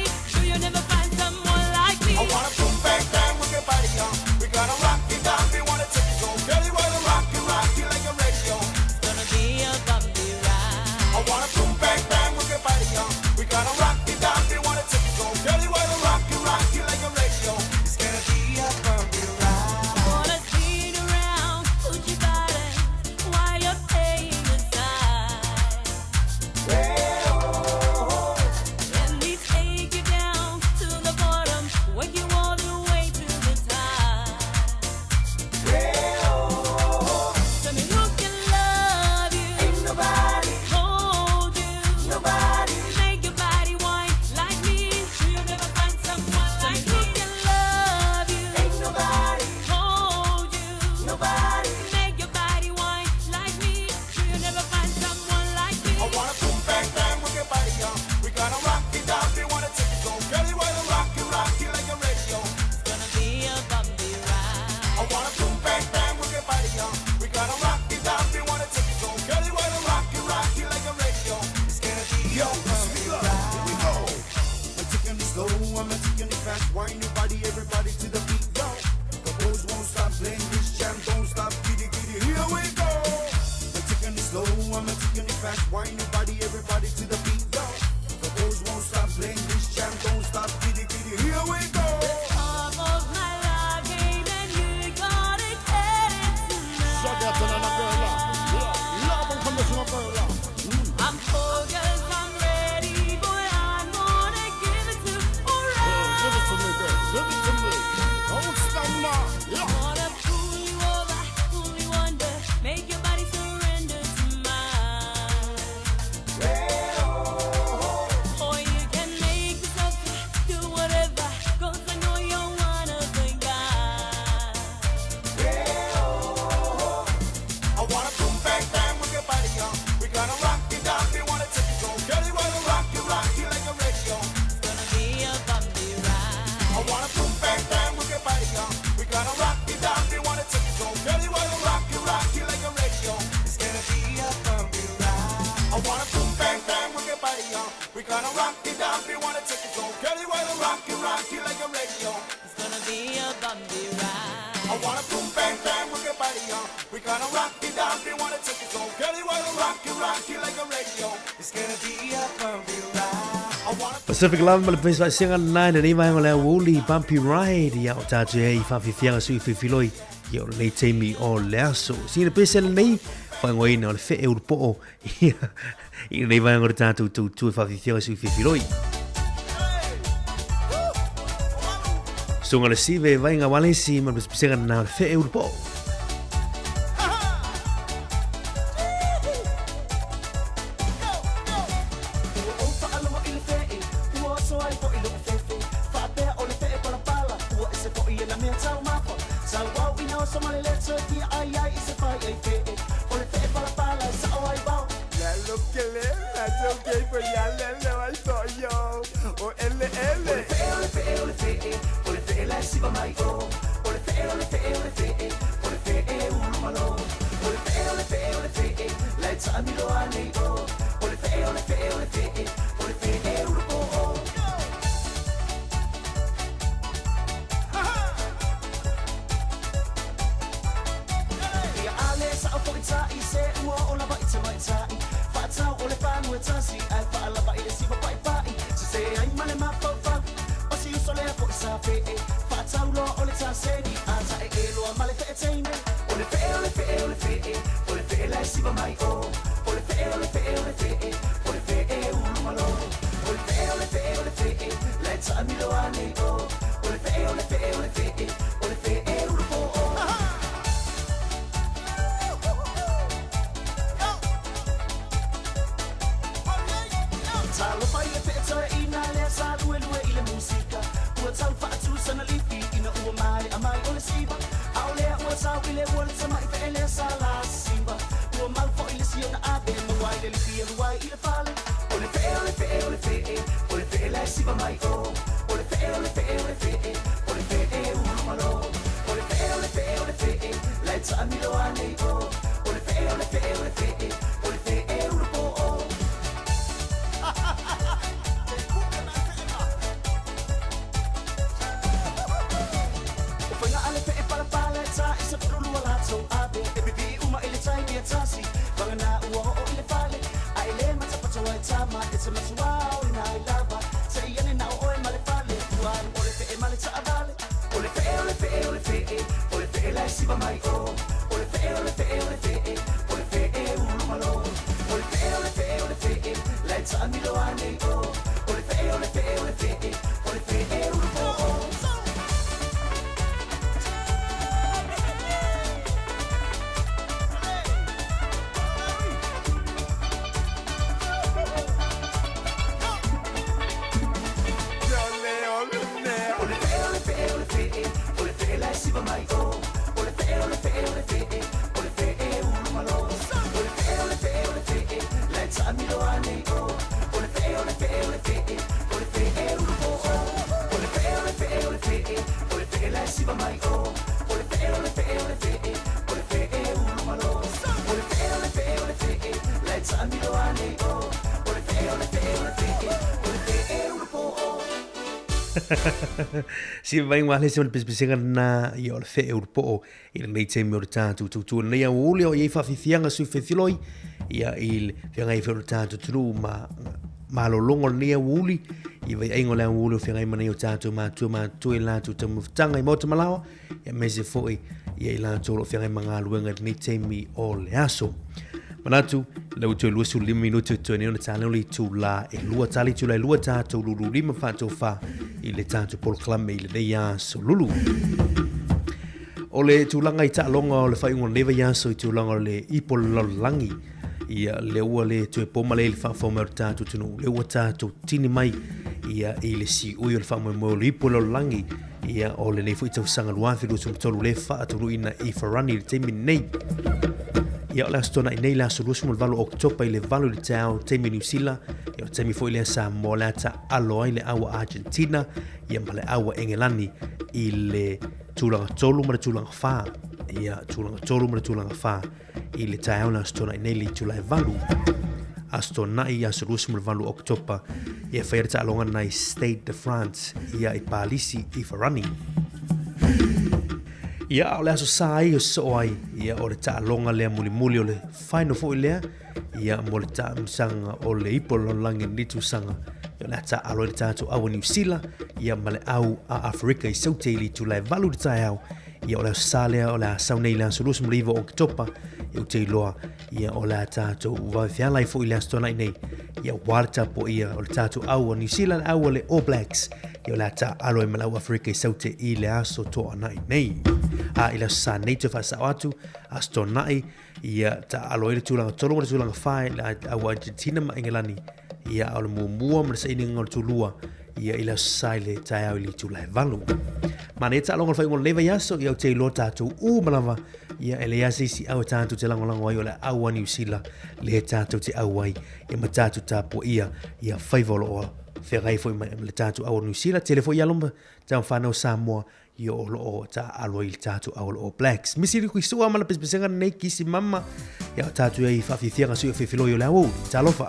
You'll never find someone like me. I wanna boom bang bang with your body on. We gonna rock it down, we wanna take it home. Girl, you wanna rock it, rock it like a radio. It's gonna be a bumpy ride. I wanna boom bang bang with your body on. We gonna rock it down, we wanna take it home. Girl, you wanna rock it, rock it like a radio. It's gonna be a bumpy ride. Wanna spin around, put your body while you're paying aside. Let me take you down to the bottom, work you all the way to the top. Tell me who can love you? Ain't nobody. Hold you. Nobody. Make your body whine like me. You'll never find someone like me. Who can love you? Ain't nobody. Hold you. Nobody. Make your body whine like me. You'll never find someone like me. I wanna boom bang bang with your body on. We gonna rock it down, we wanna take it home. Girl, you wanna rock it, rock it like a radio. It's gonna be a bumpy ride. I wanna boom bang bang with your body on. We gonna rock it down, we wanna take it home. Girl, you wanna rock it, rock it like a radio. It's gonna be a bumpy ride. Here we go. I'm taking it slow, I'm taking it fast. Wind your body, everybody to the beat, yo. The boys won't stop playing this jam, don't stop, giddy giddy. Here we go. I'm taking it slow, I'm taking it fast. Wind your body, everybody to the beat, yo. The boys won't stop playing this jam, don't stop, giddy giddy. Here we go. Top of my love game and you gotta get it tonight. I'm focused, I'm ready, boy, I'm gonna give it to alright. Give it to me, girl. Give it to me. Don't stop now. Yeah. Wanna pull you over, pull you under, make your body surrender to mine. down if you wanna take it slow. Girl, you wanna rock it, rock it like a radio. It's gonna be a bumpy ride. I wanna Pacific Love ma le fesoaisiga lena i lenei vaega o le aoauli Bumpy Ride ia o tatou ai i faafiafiaga sui filifiloi ia o lenei taimi o le aso. Sina pese lenei faaigoaina o le fee ulupoo ia i lenei vaega o le tatou tautua i faafiafiaga sui filifiloi. Suga le sive vaiga walesi ma le pesepesega lena o le fee ulupoo. Ua ou faalogo i le feʻe, ua oso ai foʻi loʻu fefe. Faapea o le feʻe palapala, ua ese foʻi e na mea taumafa. Sau au i na oso ma le leto e fia ʻai ai i se pai ʻai feʻe. O le feʻe palapala e saʻo ai wau. Lalo kele, la ke fo ya lele wa so yo. O ele ele. O le feʻe, o le feʻe, o le feʻe, o le feʻe la e siva mai o. O le feʻe, o le feʻe, o le feʻe, o le feʻe ulu malo. O le feʻe, o le feʻe, o le feʻe, la e taʻamilo anei o. O le feʻe, o le feʻe, o le feʻe, o le feʻe ulu poʻo. Ia ale saʻo foʻi taʻi se ua o lava i te maitaʻi. Faatau o le panu e tasi ae faalava i le siva paʻipaʻi. Sese ai ma le mafaufau o si uso lea foʻi sa feʻe. Faatau loa o le taseni a taʻeʻe loa ma le feʻe teine. O le feʻe, o le feʻe, o le feʻe, o le feʻe la e siva mai o. O le feʻe, o le feʻe, o le feʻe, o le feʻe ulu malo. O le feʻe, o le feʻe, o le feʻe, la e taʻamilo anei o. O le feʻe, o le feʻe, o le feʻe, o le feʻe ulu poʻo. Talofa i le feʻe toeʻina lea sa luelue i le musika. Ua tau faatu sana lifi ina ua maeʻa mai o le siva. ʻAʻole ua tau i le ua le tamaʻi feʻe lea sa la siva. Ua mau foʻi le siona ave maua i le lifi e lua ai i le fale. O le feʻe, o le feʻe, o le feʻe, o le feʻe la e siva mai o. O le feʻe, o le feʻe, o le feʻe, o le feʻe ulu malo. O le feʻe, o le feʻe, o le feʻe, la e taʻamilo anei o. O le feʻe, o le feʻe, o le feʻe, o le feʻe ulu poʻo. O faiga a le feʻe palapala e taʻi sa fululua latou ave. E pipii uma i le taimi e tasi, vagana ua oo i le fale. A e le matapata e tama, e te matua o ina i lava. Se i ane na o oe ma le fale, ua alu o le feʻe ma le taʻavale. O le feʻe, o le feʻe, o le feʻe, o le feʻe la e siva mai o. O le feʻe, o le feʻe, o le feʻe, o le feʻe ulu malo. O le feʻe, o le feʻe, o le feʻe, la e taʻamilo anei o. O le feʻe, o le feʻe, o le feʻe, o le feʻe ulu poʻo. O le feʻe, o le feʻe, o le feʻe, o le feʻe la e siva mai o. O le feʻe, o le feʻe, o le feʻe, o le feʻe ulu malo. O le feʻe, o le feʻe, o le feʻe, la e taʻamilo anei o. O le feʻe, o le feʻe, o le feʻe, o le feʻe ulu poʻo. O le feʻe, o le feʻe, o le feʻe, o le feʻe la e siva mai o. O le feʻe, o le feʻe, o le feʻe, o le feʻe ulu malo. O le feʻe, o le feʻe, o le feʻe, la e taʻamilo anei o. O le feʻe, o le feʻe, o le feʻe, o le feʻe ulu poʻo. Siva mai ngā lese o le pesepesega lena ia o le feʻe ulu poʻo i lenei taimi o le tatou tautua lenei aoauli o i ai faafiafiaga sui fesiloi ia i le feagai foi o le tatou atunuu ma malologa o lenei aoauli i vaiaiga o le aoauli o feagai ma nei o tatou matua matutua i latou taumafataga i maota malaoa ia aemaise foi ia i latou o lo o feagai ma galuega i lenei taimi o le aso. Manatu, le ua toe 25 minute o toe nei ona tāleo le itulā e lua, tā le itulā e lua tātou lulu lima whātou whā i le tātou polokalame i lenei aso lulu. O le tulaga i taaloga o le faaiuga o lenei vaiaso i tulaga o le ipo o le lalolagi, ia le ua le toe po ma le i le faafou mai o le tatou atunuu, le ua tatou tini mai ia i le siui o le faamoemoe o le ipo o le lalolagi, ia o lenei foi tausaga 2023 le faataunuuina i Farani i le taimi lenei. Ia o le Aso Toonai nei le aso 28 o Oketopa i le 8 i le taeao taimi Niu Sila, ia o le taimi foi lea Samoa o le a taalo ai le aua Argentina ia ma le aua Engelani i le tulaga 3 ma le tulaga 4. Ia tulaga 3 ma le tulaga 4 i le taeao le Aso Toonai nei le itula e 8. Aso Toonai, aso 28 o Oketopa, ia whai le taaloga na i Stade de France, ia i Palisi i Farani. Ia, a o le Aso Sa ai o sosoo ai, ia, o le taaloga lea mulimuli o le final foi lea, ia, mo le taamilosaga o le Ipu o le Lalolagi i lenei tausaga. Ia, o le a taaalo ai le tatou au a Niu Sila, ia, ma le au a Aferika i Saute i le itula e 8 i le taeao. Ia, o le Aso Sa lea o le a sau nei i le aso 29 o Oketopa, ia, ou te iloa, ia, o le a tatou vave feala ai foi i le Aso Toonai nei, ia, aua le tapuaia o le tatou au a Niu Sila, le au a le All Blacks, ia, o le a taaalo ai ma le au Aferika i Saute i le Aso Toonai nei. A i le Aso Sa nei toe faasao atu, Aso Toonai, ia, taaalo ai le tulaga 3 ma le tulaga 4 i le au Argentina ma Engelani, ia, a o le muamua ma le sainiga o le tulua, ia, i le Aso Sa i le taeao i le itula e 8. Manaia taaloga o le faaiuga o lenei vaiaso, ia, ou te iloa tatou uma lava, ia, e leai lava se isi au e tatou te lagolago ai, o le au a Niu Sila lea tatou te au ai, ia ma tatou tapuaia ia faiva o lo o feagai foi ma le tatou au o Niu Sila. Tele foi alo ma tama fanau Samoa ia o lo o taaalo ai i le tatou au o le All Blacks. Misi le kuisua ma le pesepesega nei kisi mama, ia o tatou ai faafiafiaga sui o fefiloi o le aoauli. Talofa.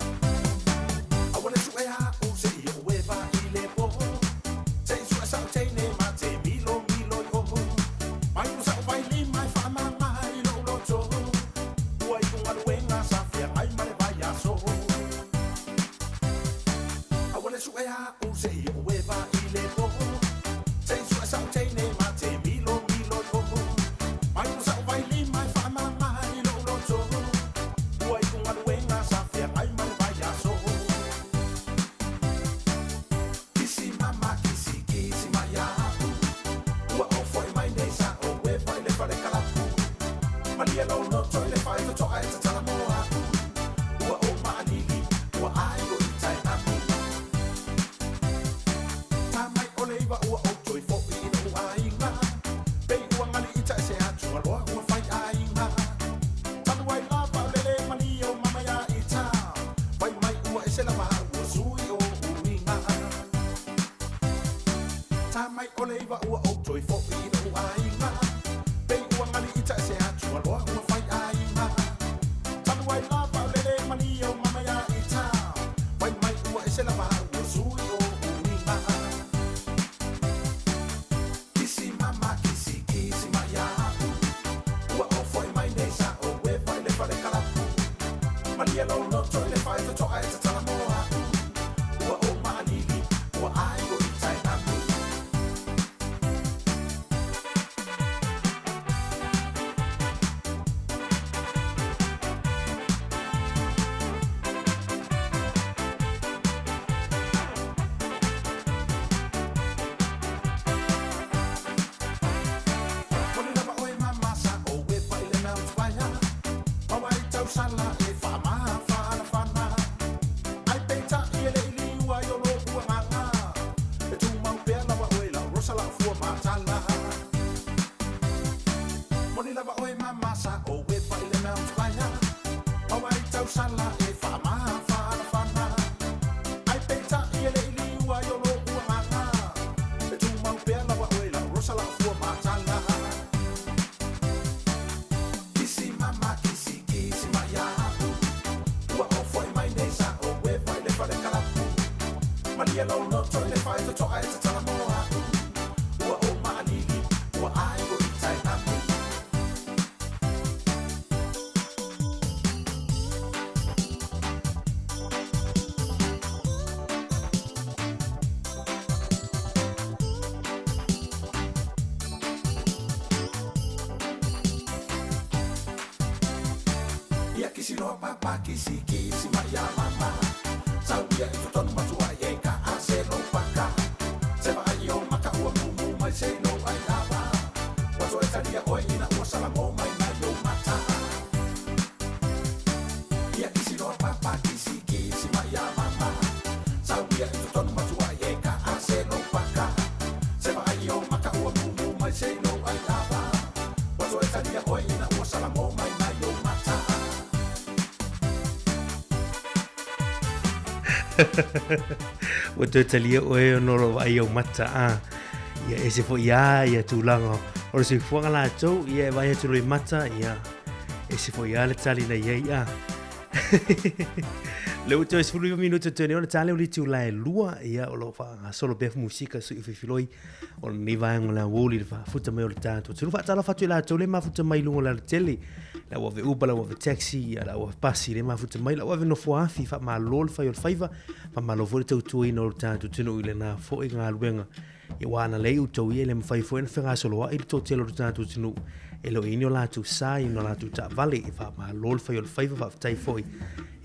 Ua toe talia oe ona o lou vaai au mata, a. Ia ese foi a ia tulaga o le soifuaga latou, ia e vaai atu loa i mata, ia ese foi a le tali na i ai, a. Le ua toe 19 minute toe nei ona ta lea o le itula e 2, ia o lo o faagasolo pea musika sui filifiloi o lenei vaega o le aoauli i le faafuta mai o le tatou atunuu. Faatalofa atu i latou le mafuta mai i luga o le alatele, le au ave Uber, le au ave taxi, ia le au ave pasi le mafuta mai, le au ave nofoa afi, faamalo le fai o le faiva, faamalo foi le tautuaina o le tatou atunuu i lena foi galuega. Ia ua ana lei outou ia e le mafai foi ona fegasoloai le toatele o le tatou atunuu e le o i ai ni o latou sa i ni o latou taavale. E faamalo le fai o le faiva, faafetai foi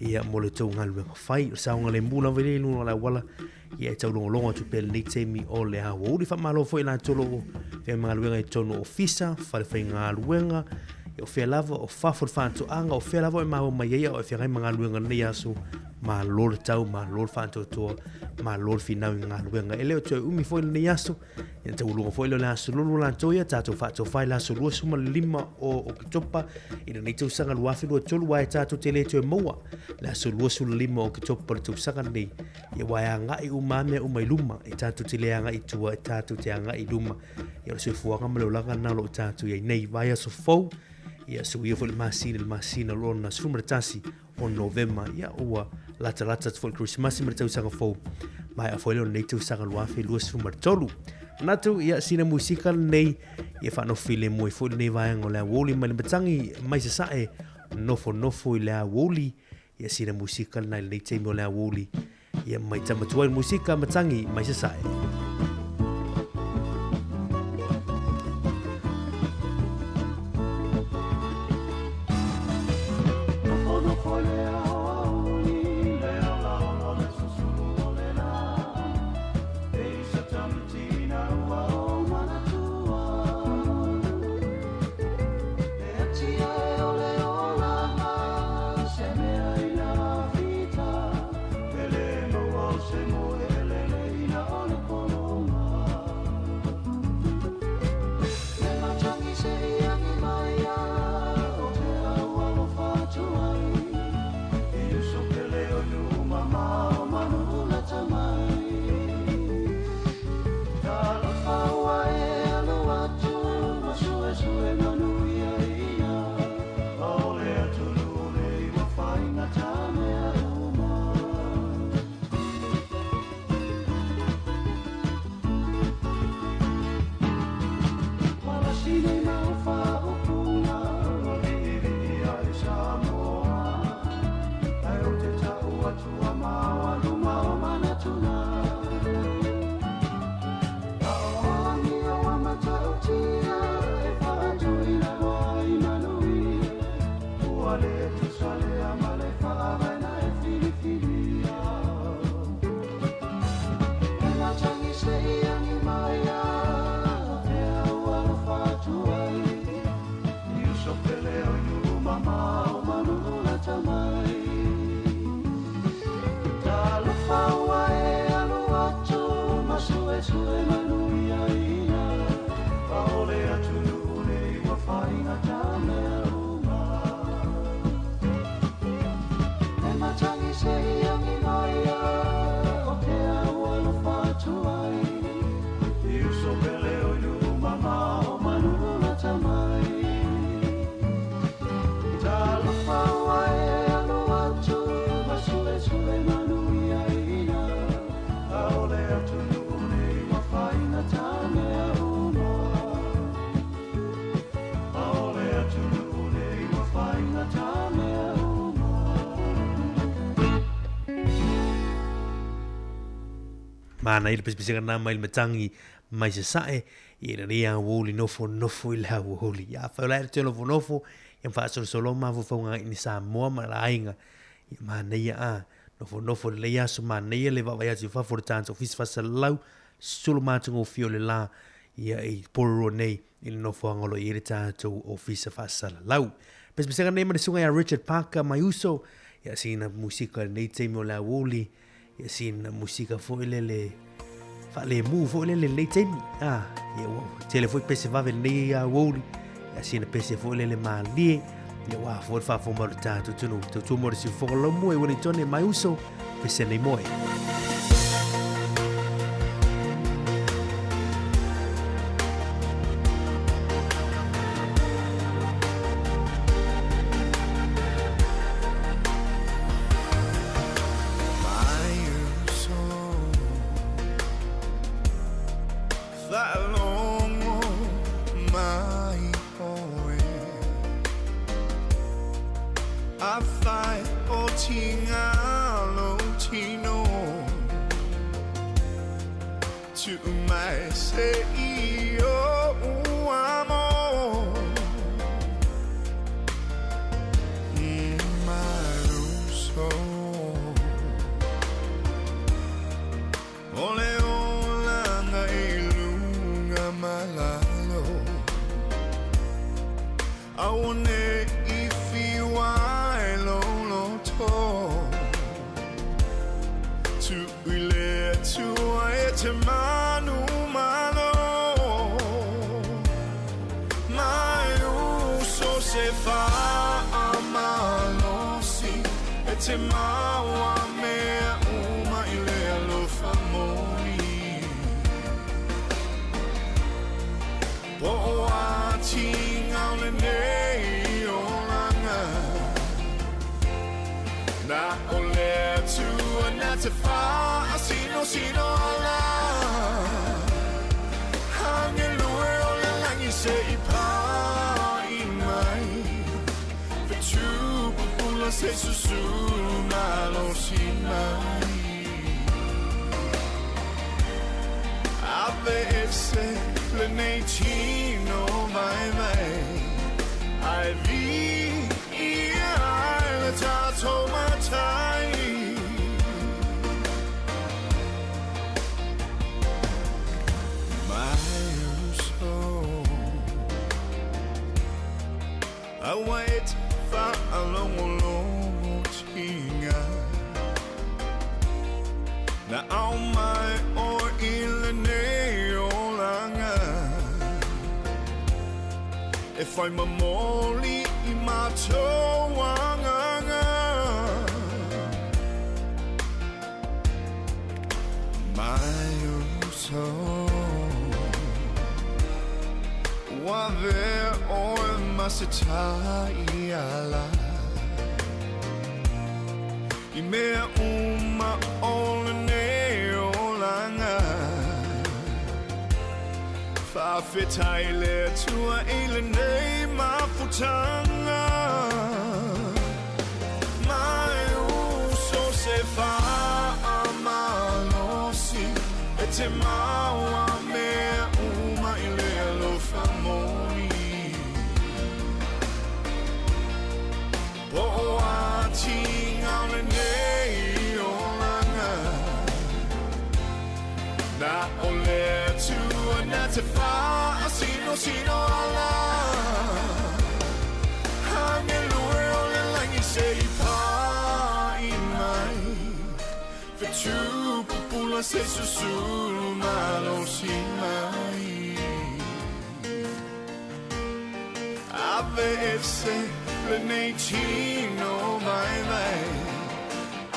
ia mo le tou galuega fai. O le saogalemu lava ia i luga o le auala, ia e taulogologo atu pea i lenei taimi o le aoauli. Faamalo foi i latou o lo o feagai ma galuega i totonu o ofisa, fale faigaluega, ia o fea lava, o fafo i le faatoaga, o fea lava o e maua mai ai a o e feagai ma galuega i lenei aso, malo le tau, malo le faatoatoa, malo le finau i galuega. E le o toe umi foi lenei aso, ia taualuga foi lea o le aso lulu latou ia, tatou faatofa i le aso 25 o Oketopa i lenei tausaga 2023, aua e tatou te le toe maua le aso 25 o Oketopa o le tausaga lenei, ia aua e agai uma lava mea uma i luma, e tatou te le agai i tua, e tatou te agai i luma. Ia o le soifuaga ma le olaga lena o lo o tatou i ai nei. Vaiaso fou, ia suia foi le masina i le masina lona 11 o Novema, ia ua latalata atu foi le Kerisimasi ma le tausaga fou, maea foi lea o lenei tausaga 2023. Manatu, ia sina musika lenei, ia faanofo filemu ai foi lenei vaega o le aoauli mai le matagi mai sasae, nofonofo i le aoauli, ia sina musika lena i lenei taimi o le aoauli, ia mai tama tuai le musika matagi mai sasae. Manaia le pesepesega na mai le matangi mai sasae i lenei aoauli nofonofo i le aoauli. Ia afai o la e te nofonofo, ia faasolosolo mafaufauga i ni Samoa ma le aiga. Ia manaia a nofonofo i lenei aso, manaia le vaavaai atu i fafo o le tatou ofisa faasalau sulu matagofie o le la ia i Porirua nei i le nofoaga o lo o i ai le tatou ofisa faasalalau. Pesepesega nei ma le susuga ia Richard Parker mai uso, ia sina musika i lenei taimi o le aoauli, ia sina musika foi lele faalemu foi lele lenei taimi. Ah, ia ua tele foi pese vave lenei aoauli, ia sina pese foi lele malie, ia ua foi le faafofoga mai o le tatou atunuu. Tautua mo le siufofoga laumua i Wellington mai uso, pese nei moe. Afai o tiga lou tino Tuu mai se i ou amo My uso O le olaga i luga ma lalo Aua ne i fiu ai lou loto Tuu i le Atua e te manumalo My uso se faamalosi E te maua mea uma i le alofa moni Po o a tiga o lenei olaga Na o le Atua na te faasinosino ala Agelu e o le lagi se i pa'i mai Fetu pupula se susulu malosi mai Ave ese lenei tino vaivai Ae viia ai le tatou Matai My uso Aua e te faalogologo tiga Na ao mai oe i lenei olaga E fai momoli i matou agaga My uso Ua avea oe ma se taiala I mea uma o lenei olaga Faafetai i le Atua i lenei mafutaga My uso se faamalosi E te maua mea uma i le alofa moni Po o a tiga o lenei olaga Na o le Atua na te faasinosino ala Agelu e o le lagi se i pa'i mai Fetu pupula se susulu malosi mai Ave ese lenei tino vaivai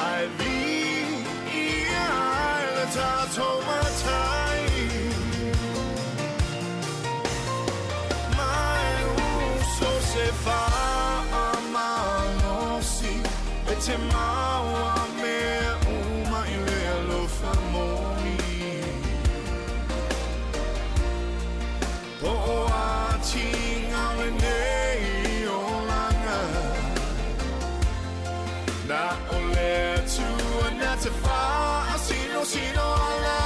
Ae viia ai le tatou Matai My uso se faamalosi E te maua mea uma i le alofa moni Po o a tiga o lenei olaga Na o le Atua na te faasinosino ala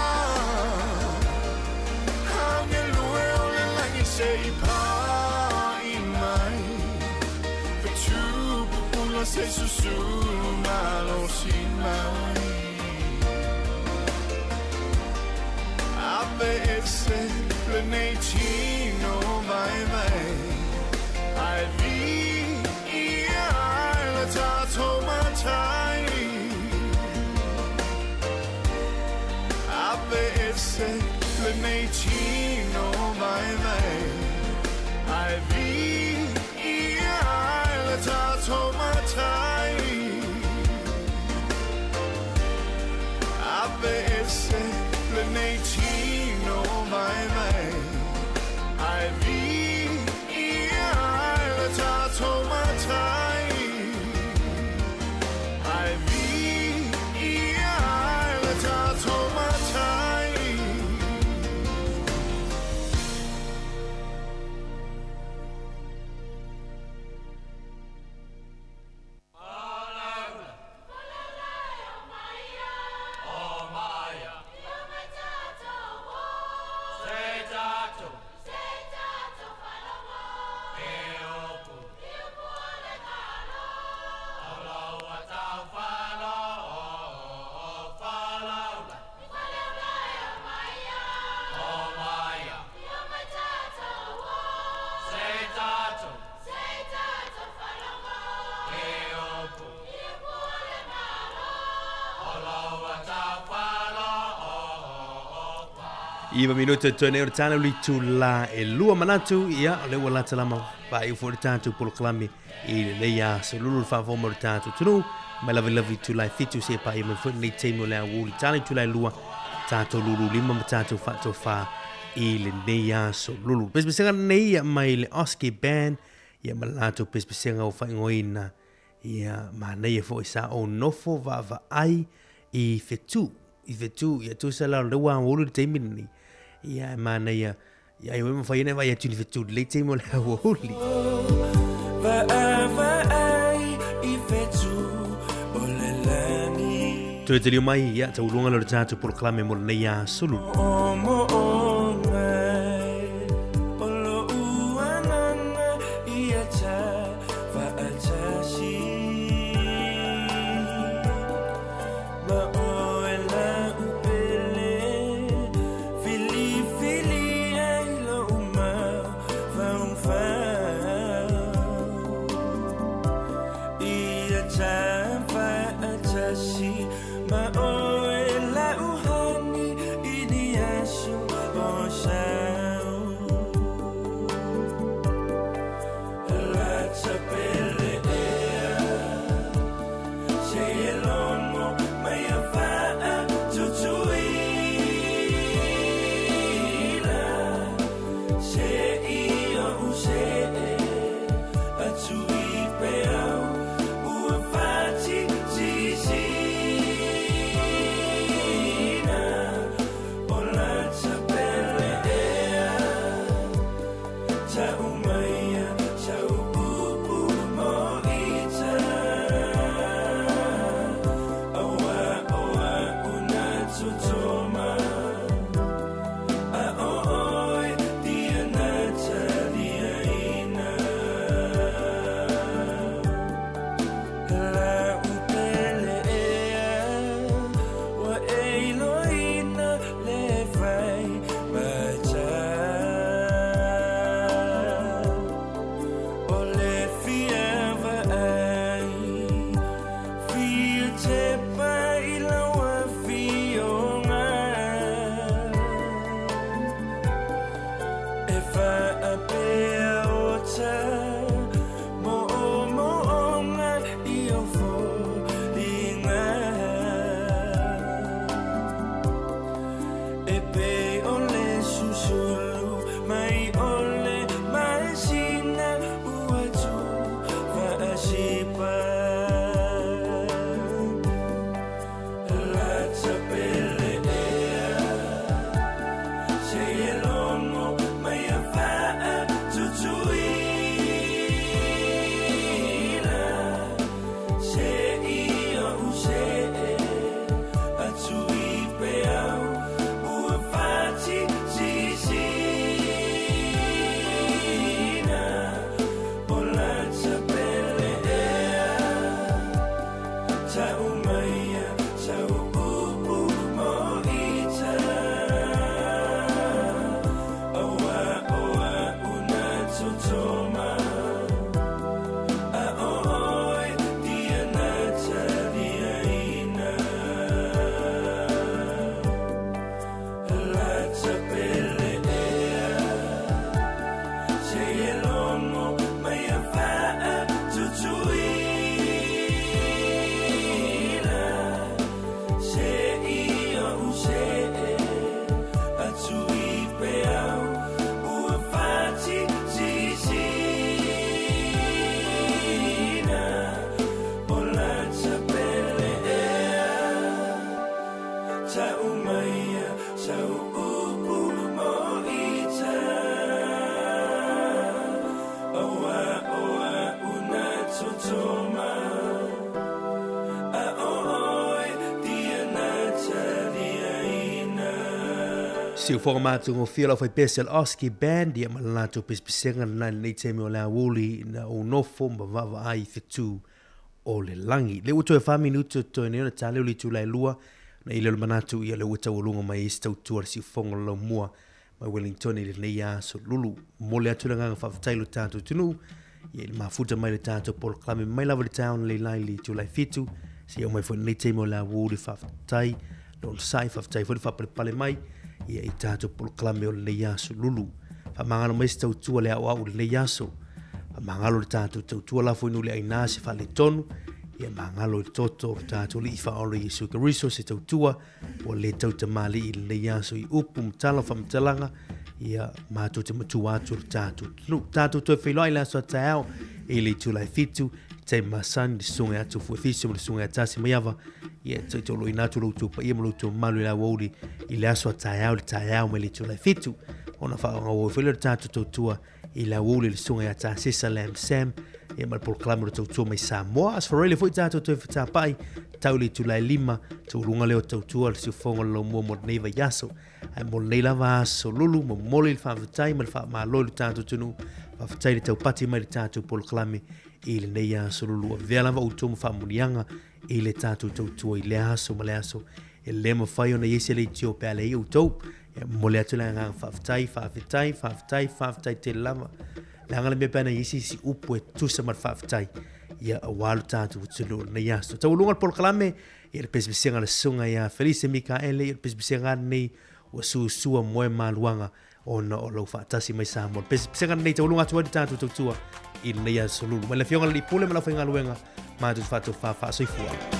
Agelu e o le lagi se i pa'i mai Fetu pupula se susulu malosi mai Ave ese lenei tino vaivai Ae viia ai le tatou Matai Ave ese lenei tino vaivai Ae viia ai le tatou Matai Ave ese lenei tino vaivai Ae viia ai le tatou Matai Ae viia ai le tatou Matai. 9 minute toe nei o le tala uli tula e lua manatu, ia, o le ua lata lama faaiu foi le tatou polokalame i lenei aso lulu le faafofoga mai o le tatou atunuu mai lavilavi itula e 7 seia paia mai foi lenei taimi o le aoauli tala itula e 2 tatou lulu lima ma tatou faatofā i lenei aso lulu. Pesepesega lenei ia mai le Oski Band ia ma le latou pesepesega ua faaigoaina ia manaia foi sa ou nofo vaavaai i fetu i fetu ia tusa la o lea ua aoauli le taimi lenei ia e manaia ia ai mafai ona vaai atu i le fetu lelei taimi o le aoauli. Vaavaai i fetu o le lagi. Toe taliu mai ia taualuga lea o le tatou polokalame mo lenei aso lulu. Moomooga o lo'u agaga ia ta faatasi Ma oe la'u pele Filifili ai lo'u mafaufau Ia ta faatasi Ma oe la'u hani I ni aso o sau Lata pele ea Se e logo mai a faa Tutuila Se i o'u se e Atu i peau Ua fati sisina O lata pele ea Ta'u maia sau upu mo ita Aua o a'u na totoma A o oe tia na taliaina La'u pele ea Ua e iloina le fai mata O le fia vaai Fia tepa i lau afioga E faapea o ta moomooga i ou foliga E pei o le susulu mai o le masina ua tufaasipa Lata pele ea Se e logo mai a faa Tutuila Se i o'u se e Atu i peau Ua fati sisina O lata pele ea Ta'u maia sau upu mo ita Aua o a'u na totoma A o oe tia na taliaina Lata pele ea Se e logo mai a faa Tutuila Se i o'u se e Atu i peau Ua fati sisina O lata pele ea Ta'u maia sau upu mo ita Aua o a'u na totoma A o oe tia na taliaina. Siufoga matagofie o le aufaipese a le Oski Band ia ma le latou pesepesega lena i lenei taimi o le aoauli na ou nofo ma vaavaai i fetu o le lagi. Lea ua toe fa minute o totoe nei ona tali o le itula e lua, ona i lea o le manatu ia lea ua taualuga mai ai se tautua a le siufofoga o le laumua mai Wellington i lenei aso lulu. Momoli atu le agaga faafetai i lo tatou atunuu ia i le mafuta mai le tatou polokalame mai lava i le taeao analeila i le itula e 7 seia oo mai foi i lenei taimi o le aoauli. Faafetai le onosai, faafetai foi le faapalepale mai. ia i tatou polokalame o lenei aso lulu. Faamagalo mai se tautua le aoao i lenei aso. Faamagalo le tatou tautua lafo i nuu le aina se faaletonu. Ia magalo i le toto o le tatou Alii Faaola Iesu Keriso se tautua ua le tautamalii i lenei aso i upu ma tala o faamatalaga ia matou te matua atu le tatou atunuu. Tatou toe feiloai i le aso a taeao i le itula e 7 taimi masani le susuga ia Tufu Efisio ma le susuga ia Tasi Maiava ia taitoloina atu lo outou paia ma lo outou mamalu i le aoauli i le aso a taeao i le taeao mai le itula e 7 ona faaaoga foi lea o le tatou tautua i le aoauli le susuga ia Tasesa Lam Sam ia ma le polokalame o le tautua mai Samoa. Aso Faraile foi tatou toe fetapai tau le itula e 5 taualuga lea o tautua le siufofoga o le laumua mo lenei vaiaso. Ae mo lenei lava aso lulu, momoli le faafetai ma le faamalo i le tatou atunuu. Faafetai le taupati mai le tatou polokalame i lenei aso lulu. Avea lava outou ma faamuniaga i le tatou tautua i lea aso ma le aso. E le mafai ona i ai se leitio pe a leai outou. E momoli atu le agaga faafetai, faafetai, faafetai, faafetai tele lava. Leaga le mea pe ana i ai se isi upu e tusa ma le faafetai, ia aua lo tatou atunuu i lenei aso. Taualuga le polokalame, ia le pesepesega a le susuga ia Felise Mikaele, ia le pesepesega lava lenei ua susua moe maluaga ona o lou faatasi mai Samoa. Le pesepesega lenei taualuga atu ai le tatou tautua i lenei aso lulu. Mai le Afioga i le Alii Pule ma le aufaigaluega, matou te faatofa faasoifua.